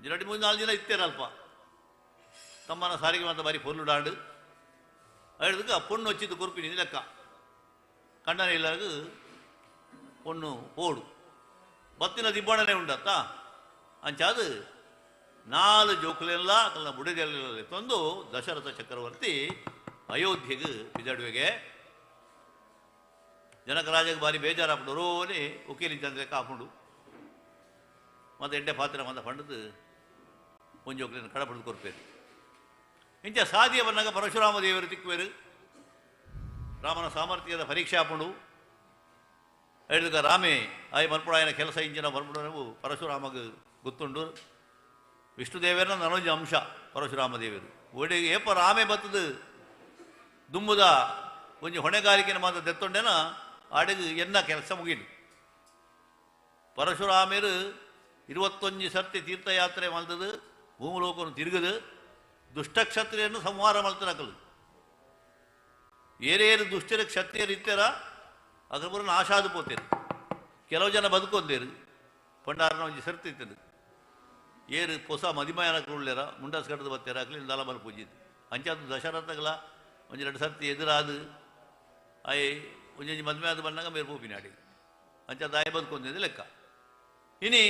ಎರಡು ಮೂರು ನಾಲ್ಕು ಜನ ಇತ್ತೇರಲ್ಪ ತಮ್ಮನ ಸಾರಿಗೆ ಮಾತ ಬಾರಿ ಪೊರ್ಲುಡಾಂಡು ಅಯ್ದಕ್ಕೆ ಪೊಣ್ಣು ವಚ್ಚಿದ್ದು ಕೊರ್ಪಿನಿ ಲೆಕ್ಕ ಕಂಡನ ಇಲ್ಲಾಗ ಪೊಣ್ಣು ಪೋಡು ಬತ್ತಿನ ದಿಬ್ಬಣನೆ ಉಂಡತ್ತ ಅಂಚಾದು ನಾಲು ಜೋಕುಲೆಲ್ಲ ಕಲ್ನ ಬುಡದೆಲ್ಲ ತಂದು ದಶರಥ ಚಕ್ರವರ್ತಿ ಅಯೋಧ್ಯೆಗೆ ಬಿದಡುವೆಗೆ ಜನಕರಾಜಗೆ ಭಾರಿ ಬೇಜಾರಾಪಡು ರೋನೆ ಉಕೀಲಿ ಚಂದ್ರೆ ಕಾಪುಂಡು ಮತ್ತು ಎಡ್ಡೆ ಪಾತ್ರ ಮಂದ ಪಂಡದು ಒಂಜೋಕ್ಲಿನ ಕಡಪಡೆದು ಕೊರ್ಪೇರು ಇಂಚ ಸಾದಿಯ ಬನ್ನಾಗ ಪರಶುರಾಮ ದೇವರು ತಿಕ್ಕುವೇರು ರಾಮನ ಸಾಮರ್ಥ್ಯದ ಪರೀಕ್ಷೆ ಆಪುಂಡು ಹೇಳಿದ ರಾಮೇ ಆಯ್ ಮನ್ಪುಡಾಯನ ಕೆಲಸ ಇಂಚಿನ ಮನ್ಪುಡವು ಪರಶುರಾಮಗ ಗೊತ್ತುಂಡು ವಿಷ್ಣುದೇವರನ ನನೊಂಜಿ ಅಂಶ ಪರಶುರಾಮ ದೇವರು ಒಡೆ ಏಪ ರಾಮೇ ಬತ್ತದು ದುಂಬುದ ಒಂಜಿ ಹೊಣೆಗಾರಿಕೆನ ಮಾತ್ರ ದೆತ್ತೊಂಡೇನ ಆಡೆಗೆ ಎನ್ನ ಕೆಲಸ ಮುಗಿದು ಪರಶುರಾಮರು 21 ಸರ್ತಿ ತೀರ್ಥಯಾತ್ರೆ ಮಾಡ್ತದು ಭೂಮಲೋಕನು ತಿರುಗದು ದುಷ್ಟಕ್ಷತ್ರಿಯನ್ನು ಸಂಹಾರ ಮಾಡ್ತಾರಕಲು ಏರೇರು ದುಷ್ಟರ ಕ್ಷತ್ರಿಯರು ಇತ್ತಾರ ಅದ್ರ ಪೂರ ನಾಶಾದು ಪೋತೇರು ಕೆಲವು ಜನ ಬದುಕೊಂದೇರು ಪಂಡಾರನ ಒಂಜಿ ಸರ್ತಿ ಇತ್ತದು ಏರು ಹೊಸ ಮದಿಮಯನ ಉಳ್ಳೇರ ಮುಂಡಾಸ್ ಕಟ್ಟದ ಬತ್ತೇರ ಅಕ್ಲಿನ ದಲ ಮಲ್ ಪೂಜಿದ್ದು ಅಂಚಾದ ದಶರಥಗಳ ಒಂಜಿ ಎರಡು ಸರ್ತಿ ಎದುರಾದು ಆಯ್ ಒಂಜೊಂಜಿ ಮದುವೆ ಆದ ಬಂದಾಗ ಮೇರು ಪೋಪಿನಾಡಿ ಅಂಚಾದ ಆಯ್ ಬದುಕೊಂದಿದ್ದು ಲೆಕ್ಕ ಇನಿ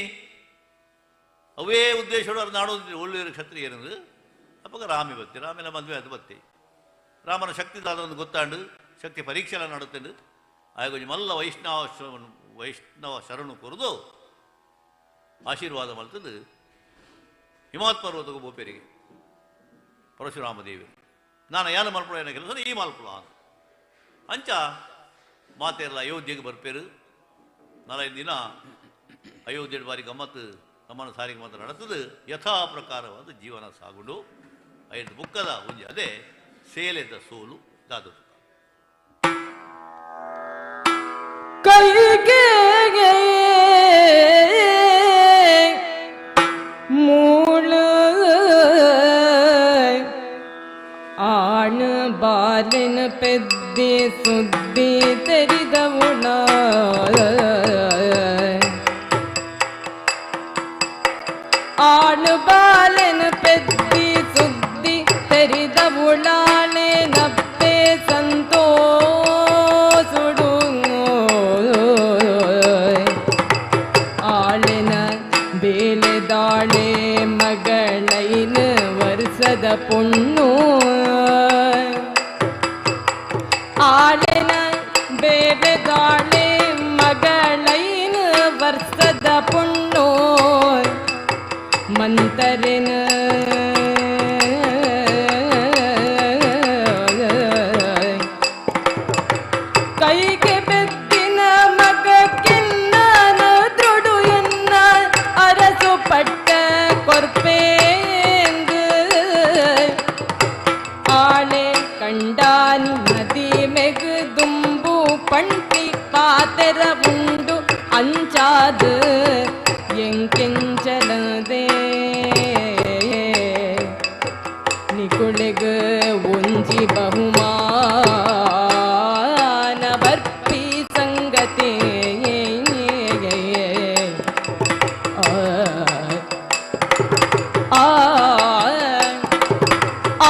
ಅವೇ ಉದ್ದೇಶಗಳು ಅವ್ರು ನಾಡೋದು ಒಳ್ಳೆಯ ಕ್ಷತ್ರಿಯರಂದು ಅಪ್ಪಗ ರಾಮಿ ಬತ್ತಿ ರಾಮೆಲ್ಲ ಮದುವೆ ಅದು ಬತ್ತಿ ರಾಮನ ಶಕ್ತಿ ದಾದೊಂದು ಗೊತ್ತಾಂಡು ಶಕ್ತಿ ಪರೀಕ್ಷೆ ಎಲ್ಲ ನಡುತ್ತಂಡು ಆಗ ಮಲ್ಲ ವೈಷ್ಣವ ವೈಷ್ಣವ ಶರಣು ಕೊರದು ಆಶೀರ್ವಾದ ಮಲ್ತದ್ದು ಹಿಮಾತ್ ಪರ್ವತకు ಬೋಪೇರಿಗೆ ಪರಶುರಾಮ ದೇವಿ ನಾನು ಯಾನು ಮಲ್ಪುಳ ಏನ ಕೆಲಸ ಈ ಮಲ್ಪುಳ ಅಂಚ ಮಾತೆಲ್ಲ ಅಯೋಧ್ಯೆಗೆ ಬರ್ಪೇರು 4-5 ದಿನ ಅಯೋಧ್ಯೆ ಬಾರಿ ಗಮ್ಮತ್ತು ನಮ್ಮನ್ನು ಸಾರಿಗೆ ಮಾತ್ರ ನಡೆತದು ಯಥಾ ಪ್ರಕಾರವಾದ ಜೀವನ ಸಾಗುಂಡು ಐದು ಬುಕ್ಕದ ಒಂಜಿ ಅದೇ ಸೇಲೆದ ಸೋಲು ದಾದು ಕೈಗೆ ಮೂಳ ಆಣ ಬಾಲಿನ ಪೆದ್ದಿ ಸುದ್ದಿ ತೆರಿದವುಣ ಆಣ ಬಾಲಿನ ಪೆದ್ದಿ ಸುದ್ದಿ ತೆರಿದವುಳಾನೆ ನಪ್ಪೆ ಸಂತೋಷುಡು ಆಳಿನ ಬೇಲೆದಾಳೆ ಮಗಳೈನ ವರ್ಷದ ಪೊಣ್ಣು ಆಳಿನ ಬೇಲೆದಾಳೆ ಮಗಳೈನ ವರ್ಷದ ಪೊಣ್ಣು ಮಂತರಿನ ಕೈಗೆ ಬೆತ್ತಿನ ಮಗ ಕಿನ್ನನ ದೃಡು ಎನ್ನ ಅರಸು ಪಟ್ಟ ಕೊರ್ಪೇಂದು ಆಳೆ ಕಂಡಾನಿ ನದಿ ಮೆಗು ದುಂಬು ಪಂಟಿ ಪಾತೆರ ಉಂಡು ಅಂಚಾದು ಎಂಕೆಂಚಲದೆ ನಿಕುಳಿಗ ಒಂಜಿ ಬಹುಮಾನ ಬರ್ಪಿ ಸಂಗತಿ ಆ ಆ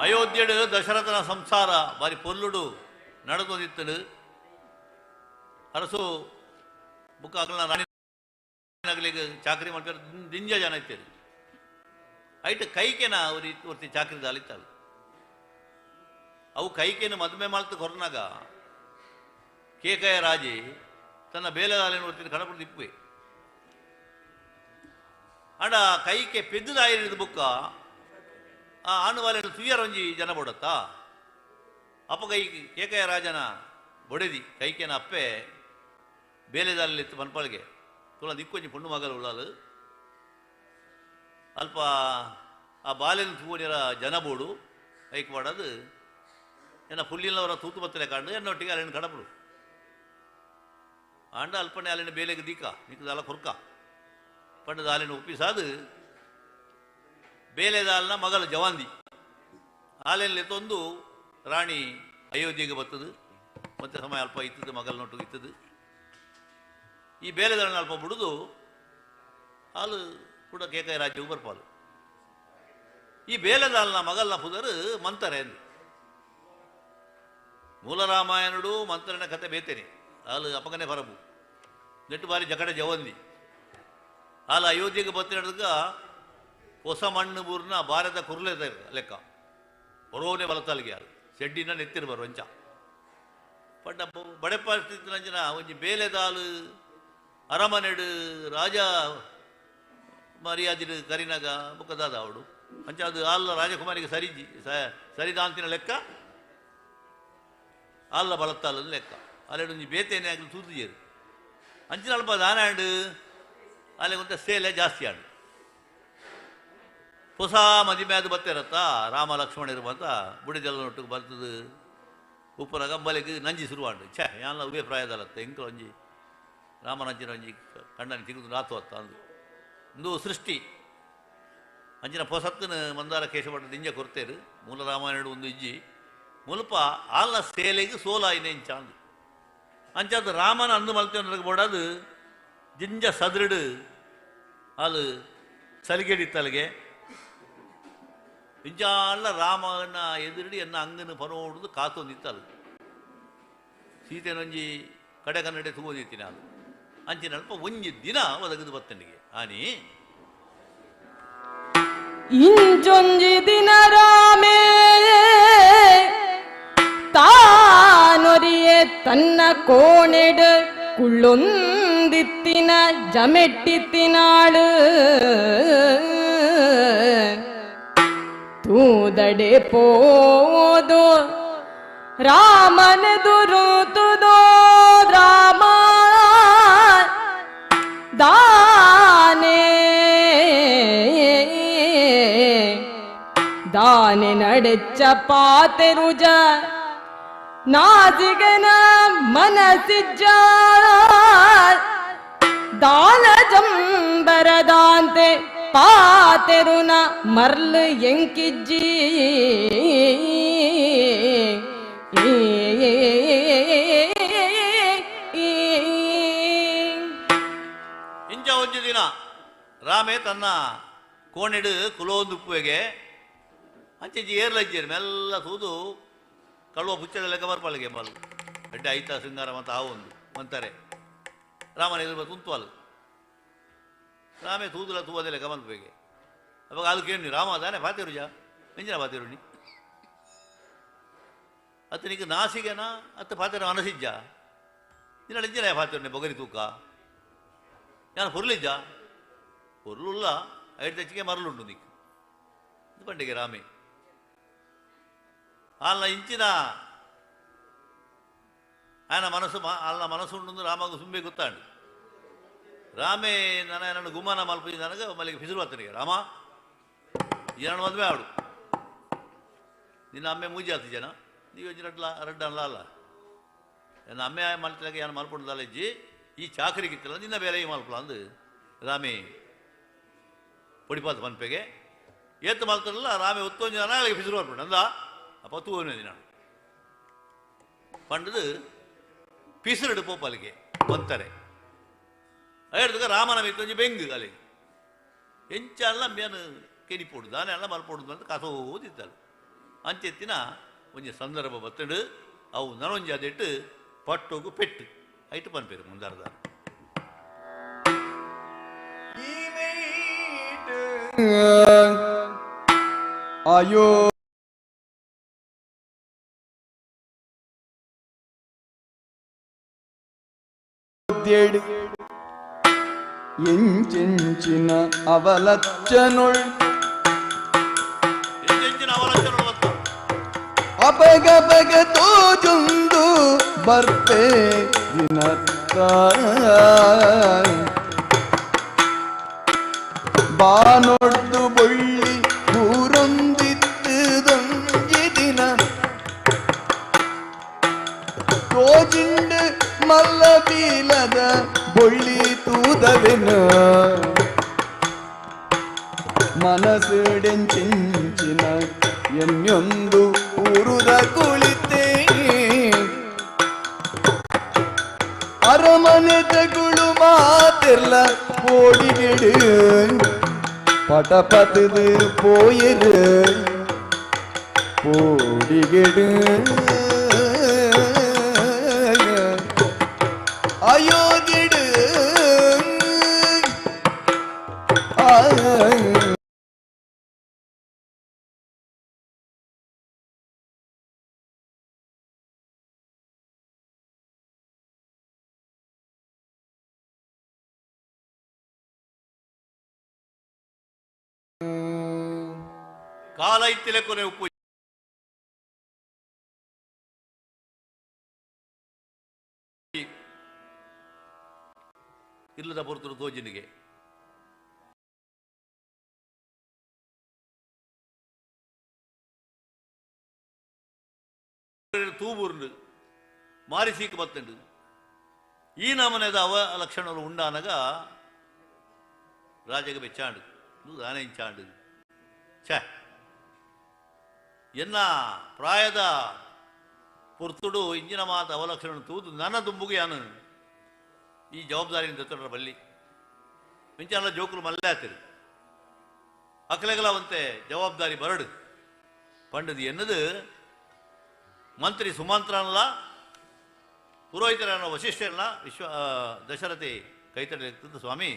ಅಯೋಧ್ಯೆಡು ದಶರಥನ ಸಂಸಾರ ಬಾರಿ ಪೊಲ್ಲುಡು ನಡೆದೊಂದಿತ್ತಡು ಅರಸು ಬುಕ್ಕ ಅಕಲ್ನ ರಾಣಿ ನಗಲಿಗೆ ಚಾಕರಿ ಮಾಡ್ತಾರೆ ದಿಂಜ ಜನ ಇತ್ತೇರು ಐಟ್ ಕೈಕೆನ ಅವ್ರಿ ಒರ್ತಿ ಚಾಕರಿ ದಾಲಿತ್ತಾಳು ಅವು ಕೈಕೆನ ಮದುವೆ ಮಾಡ್ತು ಕೊರ್ನಾಗ ಕೇಕಯ ರಾಜಿ ತನ್ನ ಬೇಲೆದಾಲಿನ ಒರ್ತಿನ ಕಡಪುಡು ದಿಪ್ಪುವೆ ಅಂಡ ಕೈಕೆ ಪೆದ್ದುದಾಯಿರಿದ ಬುಕ್ಕ ಆ ಆಣುವಾಲೆಯನ್ನು ತುಯ್ಯರೊಂಜಿ ಜನ ಬೊಡತ್ತಾ ಅಪ್ಪ ಕೈ ಕೇಕಯ ರಾಜನ ಬೊಡೆದಿ ಕೈಕೆನ ಅಪ್ಪೆ ಬೇಲೆದಾಲಿತ್ತು ಮನ್ಪಳಿಗೆ ತುಳ ದಿಕ್ಕೊಂಜಿ ಪುಣ್ಣು ಮಗಲು ಉಳ್ಳಾಲು ಅಲ್ಪ ಆ ಬಾಲೆನ ತೂವನಿರ ಜನ ಬೋಡು ಐಕ್ ಮಾಡೋದು ಎನ್ನ ಪುಲ್ಲಿನವರ ತೂತು ಬತ್ತಲೆ ಕಾಂಡು ಎನ್ನೊಟ್ಟಿಗೆ ಅಲ್ಲಿನ ಕಡಪಡು. ಆಂಡ ಅಲ್ಪನೆ ಅಲ್ಲಿನ ಬೇಲೆಗೆ ದೀಕ ನಿಕ್ಕದಾಲ ಕೊರ್ಕ ಪಂಡದ ಆಲಿನ ಒಪ್ಪಿಸಾದು ಬೇಲೆದಾಲ್ನ ಮಗಲ ಜವಾಂದಿ ಆಲೆಯಲ್ಲಿ ತೊಂದು ರಾಣಿ ಅಯೋಧ್ಯೆಗೆ ಬರ್ತದೆ. ಮತ್ತೆ ಸಮಯ ಅಲ್ಪ ಇತ್ತದು, ಮಗಲ ನೊಟ್ಟು ಇತ್ತದು. ಈ ಬೇಲೆದಾಳನ್ನ ಅಲ್ಪ ಬಿಡುದು ಹಾಲು ಕೂಡ ಕೇಕಾಯ ರಾಜ್ಯವು ಬರ್ಪಾಲು. ಈ ಬೇಲೆದಾಲ್ನ ಮಗಲ್ನ ಪುದರು ಮಂತಾರೆ ಎಂದು ಮೂಲ ರಾಮಾಯಣಡು ಮಂತ್ರನ ಕತೆ ಬೇತೇನೆ ಹಾಲು ಅಪಗನೆ ಬರಬು ನೆಟ್ಟು ಬಾರಿ ಜಕಡೆ ಜವಂದಿ ಹಾಲು ಅಯೋಧ್ಯೆಗೆ ಬತ್ತಿನಡ್ಕ ಹೊಸ ಮಣ್ಣು ಬೂರ್ನ ಭಾರತ ಕುರ್ಲೆ ಲೆಕ್ಕ ಬರೋನೆ ಬಲತಾಲಿಗೆ ಯಾರು ಶೆಡ್ಡಿನ ನೆತ್ತಿರು ಬರು ಅಂಚ ಪಡ್ಡ ಬಡೆಪ್ಪ ಒಂಜಿ ಬೇಲೆದಾಲು ಅರಮನೆಡು ರಾಜ ಮರ್ಯಾದಿಡು ಕರಿನಾಗ ಬುಕ್ಕದಾದ ಅವಡು ಅಂಚ ಅದು ಆಲ್ಲ ರಾಜಕುಮಾರಿಗೆ ಸರಿಜಿ ಸರಿದಾಂತಿನ ಲೆಕ್ಕ ಆಲ್ಲ ಬಲತ್ತಾಲ ಲೆಕ್ಕ ಅಲ್ಲೆಡು ಒಂಜಿ ಬೇತೇನೆ ಆಗಲಿ ತೂತುಜೇರು ಅಂಚಿನ ಅಲ್ಪ ದಾನಾಂಡು ಅಲ್ಲಿ కొంత ಸೇಲೆ ಜಾಸ್ತಿ ಆಂಡು. ಹೊಸ ಮದಿಮ್ಯಾದ ಬತ್ತಿರತ್ತ ರಾಮ ಲಕ್ಷ್ಮಣ ಇರುವಂತ ಬುಡಿದೆಲ್ಲ ಒಟ್ಟಿಗೆ ಬರ್ತದೆ ಉಪ್ಪನಾಗ ಅಂಬಲಿಗೆ ನಂಜಿ ಶುರುವಾಂಡು. ಛೇ ಯಾನ್ಲ ಉಭಯ ಪ್ರಾಯದಲ್ಲತ್ತ ಎಂಕಲು ಒಂಜಿ ರಾಮನಂಚಿನ ಒಂಜಿ ಕಣ್ಣನಿ ತಿರುಗು ನಾತು ಅತ್ತ ಅಂದು ಇಂದು ಸೃಷ್ಟಿ ಅಂಚಿನ ಪೊಸತ್ತಿನ ಮಂದಾರ ಕೇಶಭಟ್ಟ ದಿಂಜ ಕೊರ್ತೇರು ಮೂಲ ರಾಮಾಯಣ ಒಂದು ಇಜ್ಜಿ ಮುಲ್ಪ ಆಲ್ನ ಸೇಲೆಗೆ ಸೋಲಾಯಿನೆ ಇಂಚ ಅಂದು ಅಂಚಾದ ರಾಮನ ಅಂದು ಮಲ್ತೇವನಿಗೆ ಬೋಡಾದು ಜಿಂಜ ಸದೃಡು ಹಾಲು ಸಲಿಗೆಡಿತ್ತಲ್ಗೆ ಇಂಚಾಲ ರಾಮನ ಎದುರುಡಿ ಎನ್ನ ಅಂಗನ ಪರೋಡುದು ಕಾತೊಂದಿತ್ತಲು ಸೀತೆನೊಂಜಿ ಕಡೆ ಕನ್ನಡೆ ತೂಗೋದಿತ್ತಿ ನಾನು ಅಂಚಿನ ಅಲ್ಪ ಒಂಜಿ ದಿನ ಒದಗದು ಬತ್ತನಿಗೆ ಆನಿ ಇಂಚೊಂಜಿ ದಿನ ರಾಮೇ ತಾನೊರಿಯೆ ತನ್ನ ಕೋಣೆಡು ಕುಳ್ಳೊಂದಿತ್ತಿನ ಜಮೆಟ್ಟಿತ್ತಿನಾಳು ತೂದಡೆ ಪೋದು ರಾಮನೆದುರುತುದೋ ರಾಮ ದಾನೆ ದಾನೆ ನಡೆಚ್ಚ ಪಾತೆರುಜ ನಾಜಿಗನ ಮನಸಿಜ್ಜ ದಾನ ಜಂಬರದಾಂತೆ ಪಾತೆರುನ ಮರ್ಲು ಎಂಕಿಜ್ಜಿ ಇಂಚ ಒಂಜಿ ದಿನ ರಾಮೆ ತನ್ನ ಕೋಣೆಡು ಕುಲೋಂದುಪ್ಪುವೆಗೆ ಅಂಚೆಂಚಿ ಏರ್ಲಜ್ಜೇರು ಮೆಲ್ಲ ತೂದು ಕಳುವ ಪುಚ್ಚದ ಲೆಕ್ಕ ಬರ್ಪಾಳಿಗೆ ಬಾಲು ಎಡ್ಡೆ ಐತ ಶೃಂಗಾರ ಮತ್ತು ಆ ಒಂದು ಅಂತಾರೆ ರಾಮನ ಎದುರು ತುಂತುವಲು ರಾಮೆ ತೂದುಲ ತೂವದೆ ಲೆಕ್ಕ ಮಲ್ಪುವೆಗೆ ಅವಾಗ ಅದು ಕೇಳಿ ರಾಮ ತಾನೆ ಪಾತಿರುಜ ಎಂಜಿನ ಪಾತಿರುಣಿ ಅತ್ತನಿಗೆ ನಾಸಿಗೆನ ಅತ್ತ ಪಾತಿರ ಅನಸಿಜ್ಜ ನಿನ್ನ ಎಂಜಿನ ಪಾತಿರುಣಿ ಬೊಗರಿ ತೂಕ ನಾನು ಹೊರ್ಲಿಜ್ಜ ಹೊರ್ಲುಲ್ಲ ಐದು ಹೆಚ್ಚಿಗೆ ಮರಳುಂಟು ನಿಕ್ ಇದು ಪಂಡಿಗೆ ರಾಮೆ ಅಲ್ಲ ಇಂಚಿನ ఆయన మనసు ಅಲ್ಲ ಮನಸ್ಸು ಉಂಡು ರಾಮಗ ಸುಂಬೆ ಗೊತ್ತಾಂಡು ರಾಮೇ ನನ್ನ ಗುಮ್ಮನ ಮಲ್ಪಿ ನನಗೆ ಮಲ್ಲಿಗೆ ಫಿಸುರು ಆತನಿಗೆ ರಾಮ ಈ ಮದುವೆ ಆಡು ನಿನ್ನ ಅಮ್ಮೆ ಮೂಜಿ ಆತು ಜನ ನೀವು ರಡ್ಲ ರಡ್ಡ ಅಲ್ಲ ಅಲ್ಲ ನನ್ನ ಅಮ್ಮೆ ಮಲ್ತಲಾಗ ಏನು ಮಲ್ಪುಂಡದಲ್ಲ ಇಜ್ಜಿ ಈ ಚಾಕರಿಗಿತ್ತಲ್ಲ ನಿನ್ನ ಬೇರೆ ಈ ಮಲ್ಪಲ ಅಂದು ರಾಮೇ ಪೊಡಿಪಾತ ಮನ್ಪೆಗೆ ಏತು ಮಲ್ತರಲ್ಲ ರಾಮೆ ಒತ್ತೊಂದು ಜನ ಅಲ್ಲಿಗೆ ಫಿಸುರು ಬರ್ಪುಂಡು ಅಂದ ಅಪ್ಪ ತೂವನು ನಾನು ಪಂಡದು ಪಿಸುರಡು ಪೋಪಲಿಗೆ ಬಂತಾರೆ ಹೇಳ್ದಾಗ ರಾಮನ ಮಿತ್ತೊಂಜಿ ಬೆಂಗು ಅಲ್ಲಿ ಎಂಚಲ್ಲ ಮೇನು ಕೆನಿಪೋಡು ದಾನೆ ಅಲ್ಲ ಮಲ್ಪೋಡು ಅಂತ ಕಾಸೋದಿತ್ತಲ್ಲ ಅಂಚೆತ್ತಿನ ಒಂಜಿ ಸಂದರ್ಭ ಬತ್ತಡು ಅವು ನನೊಂಜಿ ಅದಿಟ್ಟು ಪಟ್ಟೋಗು ಪೆಟ್ಟು ಐಟು ಪನ್ಪೇರು ಮುಂದಾರ್ದ ಅಯ್ಯೋ ಎಂಚೆಂಚಿನ ಅವಲಚ್ಚನುಳ್ ಎಂಚೆಂಚಿನ ಅವಲಚ್ಚನುಳ್ ಬತ್ತ ಅಪಗಪಗ ತೋಜುಂದು ಬರ್ಪೆ ದಿನತ್ತ ಬಾನೊಡ್ದು ಬೊಳ್ಳಿ ಊರೊಂದಿತ್ತು ದೊಂಜಿ ದಿನ ತೋಜಿಂಡು ಮಲ್ಲ ಬೀಲದ ಬೊಳ್ಳಿ ತೂದವೆನ ಮನಸ್ಸುಡೆಂಚಿಂಚಿನ ಎನ್ಯೊಂದು ಊರುದ ಕುಳಿತೆ ಅರಮನೆ ತಗುಳು ಮಾತಿರ್ಲ ಓಡಿಗಿಡು ಪಟಪತದು ಪೋಯಿರು ಪೋಡಿಗಿಡು ಅಯೋಗಿಡು ಆ. ಕಾಲ ಇತ್ತಿಲೆ ಕೊನೆ ಉಪ್ಪು ಇಲ್ಲದ ಪೊರ್ತುಡು ತೋಜಿನಿಗೆ ತೂಬೂರ್ಂಡು ಮಾರಿಸೀಕ್ ಬತ್ತಂಡು ಈ ನಮನೆದ ಅವ ಲಕ್ಷಣಗಳು ಉಂಡಾನಗ ರಾಜಗ ಬೆಚ್ಚಾಂಡು ದಾನೆ ಇಂಚಾಂಡು ಛೇ ಎನ್ನ ಪ್ರಾಯದ ಪೊರ್ತುಡು ಇಂಜಿನ ಮಾತ ಅವಲಕ್ಷಣ ತೂದು ನನ್ನ ದುಂಬುಗೆ ಯಾನು ಈ ಜವಾಬ್ದಾರಿಯನ್ನು ದತ್ತಡ ಬಲ್ಲಿ ಮಿಂಚಾಲ ಜೋಕುಲು ಮಲ್ಲೆ ಆತಿರು ಅಕಲೆಗಲವಂತೆ ಜವಾಬ್ದಾರಿ ಬರಡು ಪಂಡದು ಎನ್ನದು ಮಂತ್ರಿ ಸುಮಂತ್ರನಲ್ಲ ಪುರೋಹಿತರನ್ನ ವಶಿಷ್ಠರನ್ನ ವಿಶ್ವ ದಶರಥಿ ಕೈತಡೆ ಸ್ವಾಮಿ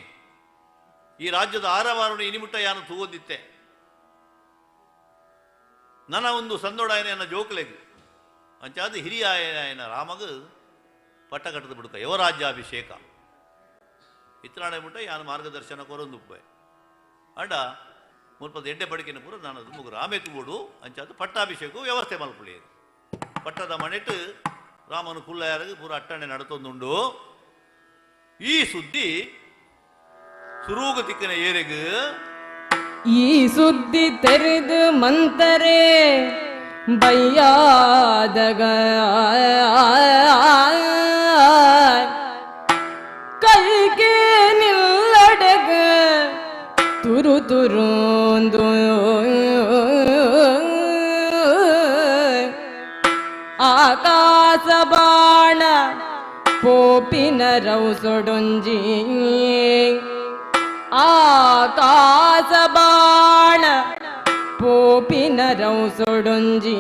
ಈ ರಾಜ್ಯದ ಆರವಾರನ್ನು ಇನಿಮುಟ್ಟ ಯಾನು ತೂಗೋದಿತ್ತೆ ನನ್ನ ಒಂದು ಸಂದೋಡಾಯನ ಜೋಕುಲೆಗ್ ಅಂಚಾದ ಹಿರಿಯ ಆಯನ ರಾಮಗ ಪಟ್ಟ ಕಟ್ಟದ ಬಿಡುಕ ಯುವರಾಜ್ಯಾಭಿಷೇಕ ಇತ್ರಾಣೆ ಮುಟ್ಟ ಯಾನು ಮಾರ್ಗದರ್ಶನ ಕೊರೊಂದುಪ್ಪೆ ಅಡ ಮುಲ್ಪದ ಎಡ್ಡೆ ಬಡಿಕೆನ ಪೂರ ನಾನು ಮುಗು ರಾಮೆ ತೂಡು ಅಂಚಾದ ಪಟ್ಟಾಭಿಷೇಕ ವ್ಯವಸ್ಥೆ ಮಲ್ಪುಳಿ ಪಟ್ಟದ ಮನೆಟ್ಟು ರಾಮನು ಕುಲ್ಲಯಾರಗ ಪೂರ ಅಟ್ಟಣೆ ನಡತೊಂದುಂಡು. ಈ ಸುದ್ದಿ ಸುರೂಗ ತಿಕ್ಕನ ಏರೆಗ್ ಈ ಸುದ್ದಿ ತೆರೆದು ಮಂತರೆ ಬಯ್ಯಾದಗ ಕೈಗೆ ನಿಲ್ಲಡಗ ತುರು ತುರುಂದು ಆಕಾಶ ಬಾಣ ಪೋಪಿನ ರೌಸೊಡೊಂಜಿ ಆಕಾಶ ಬಾಣ ಪೋಪಿನ ರೌಸೊಡೊಂಜಿ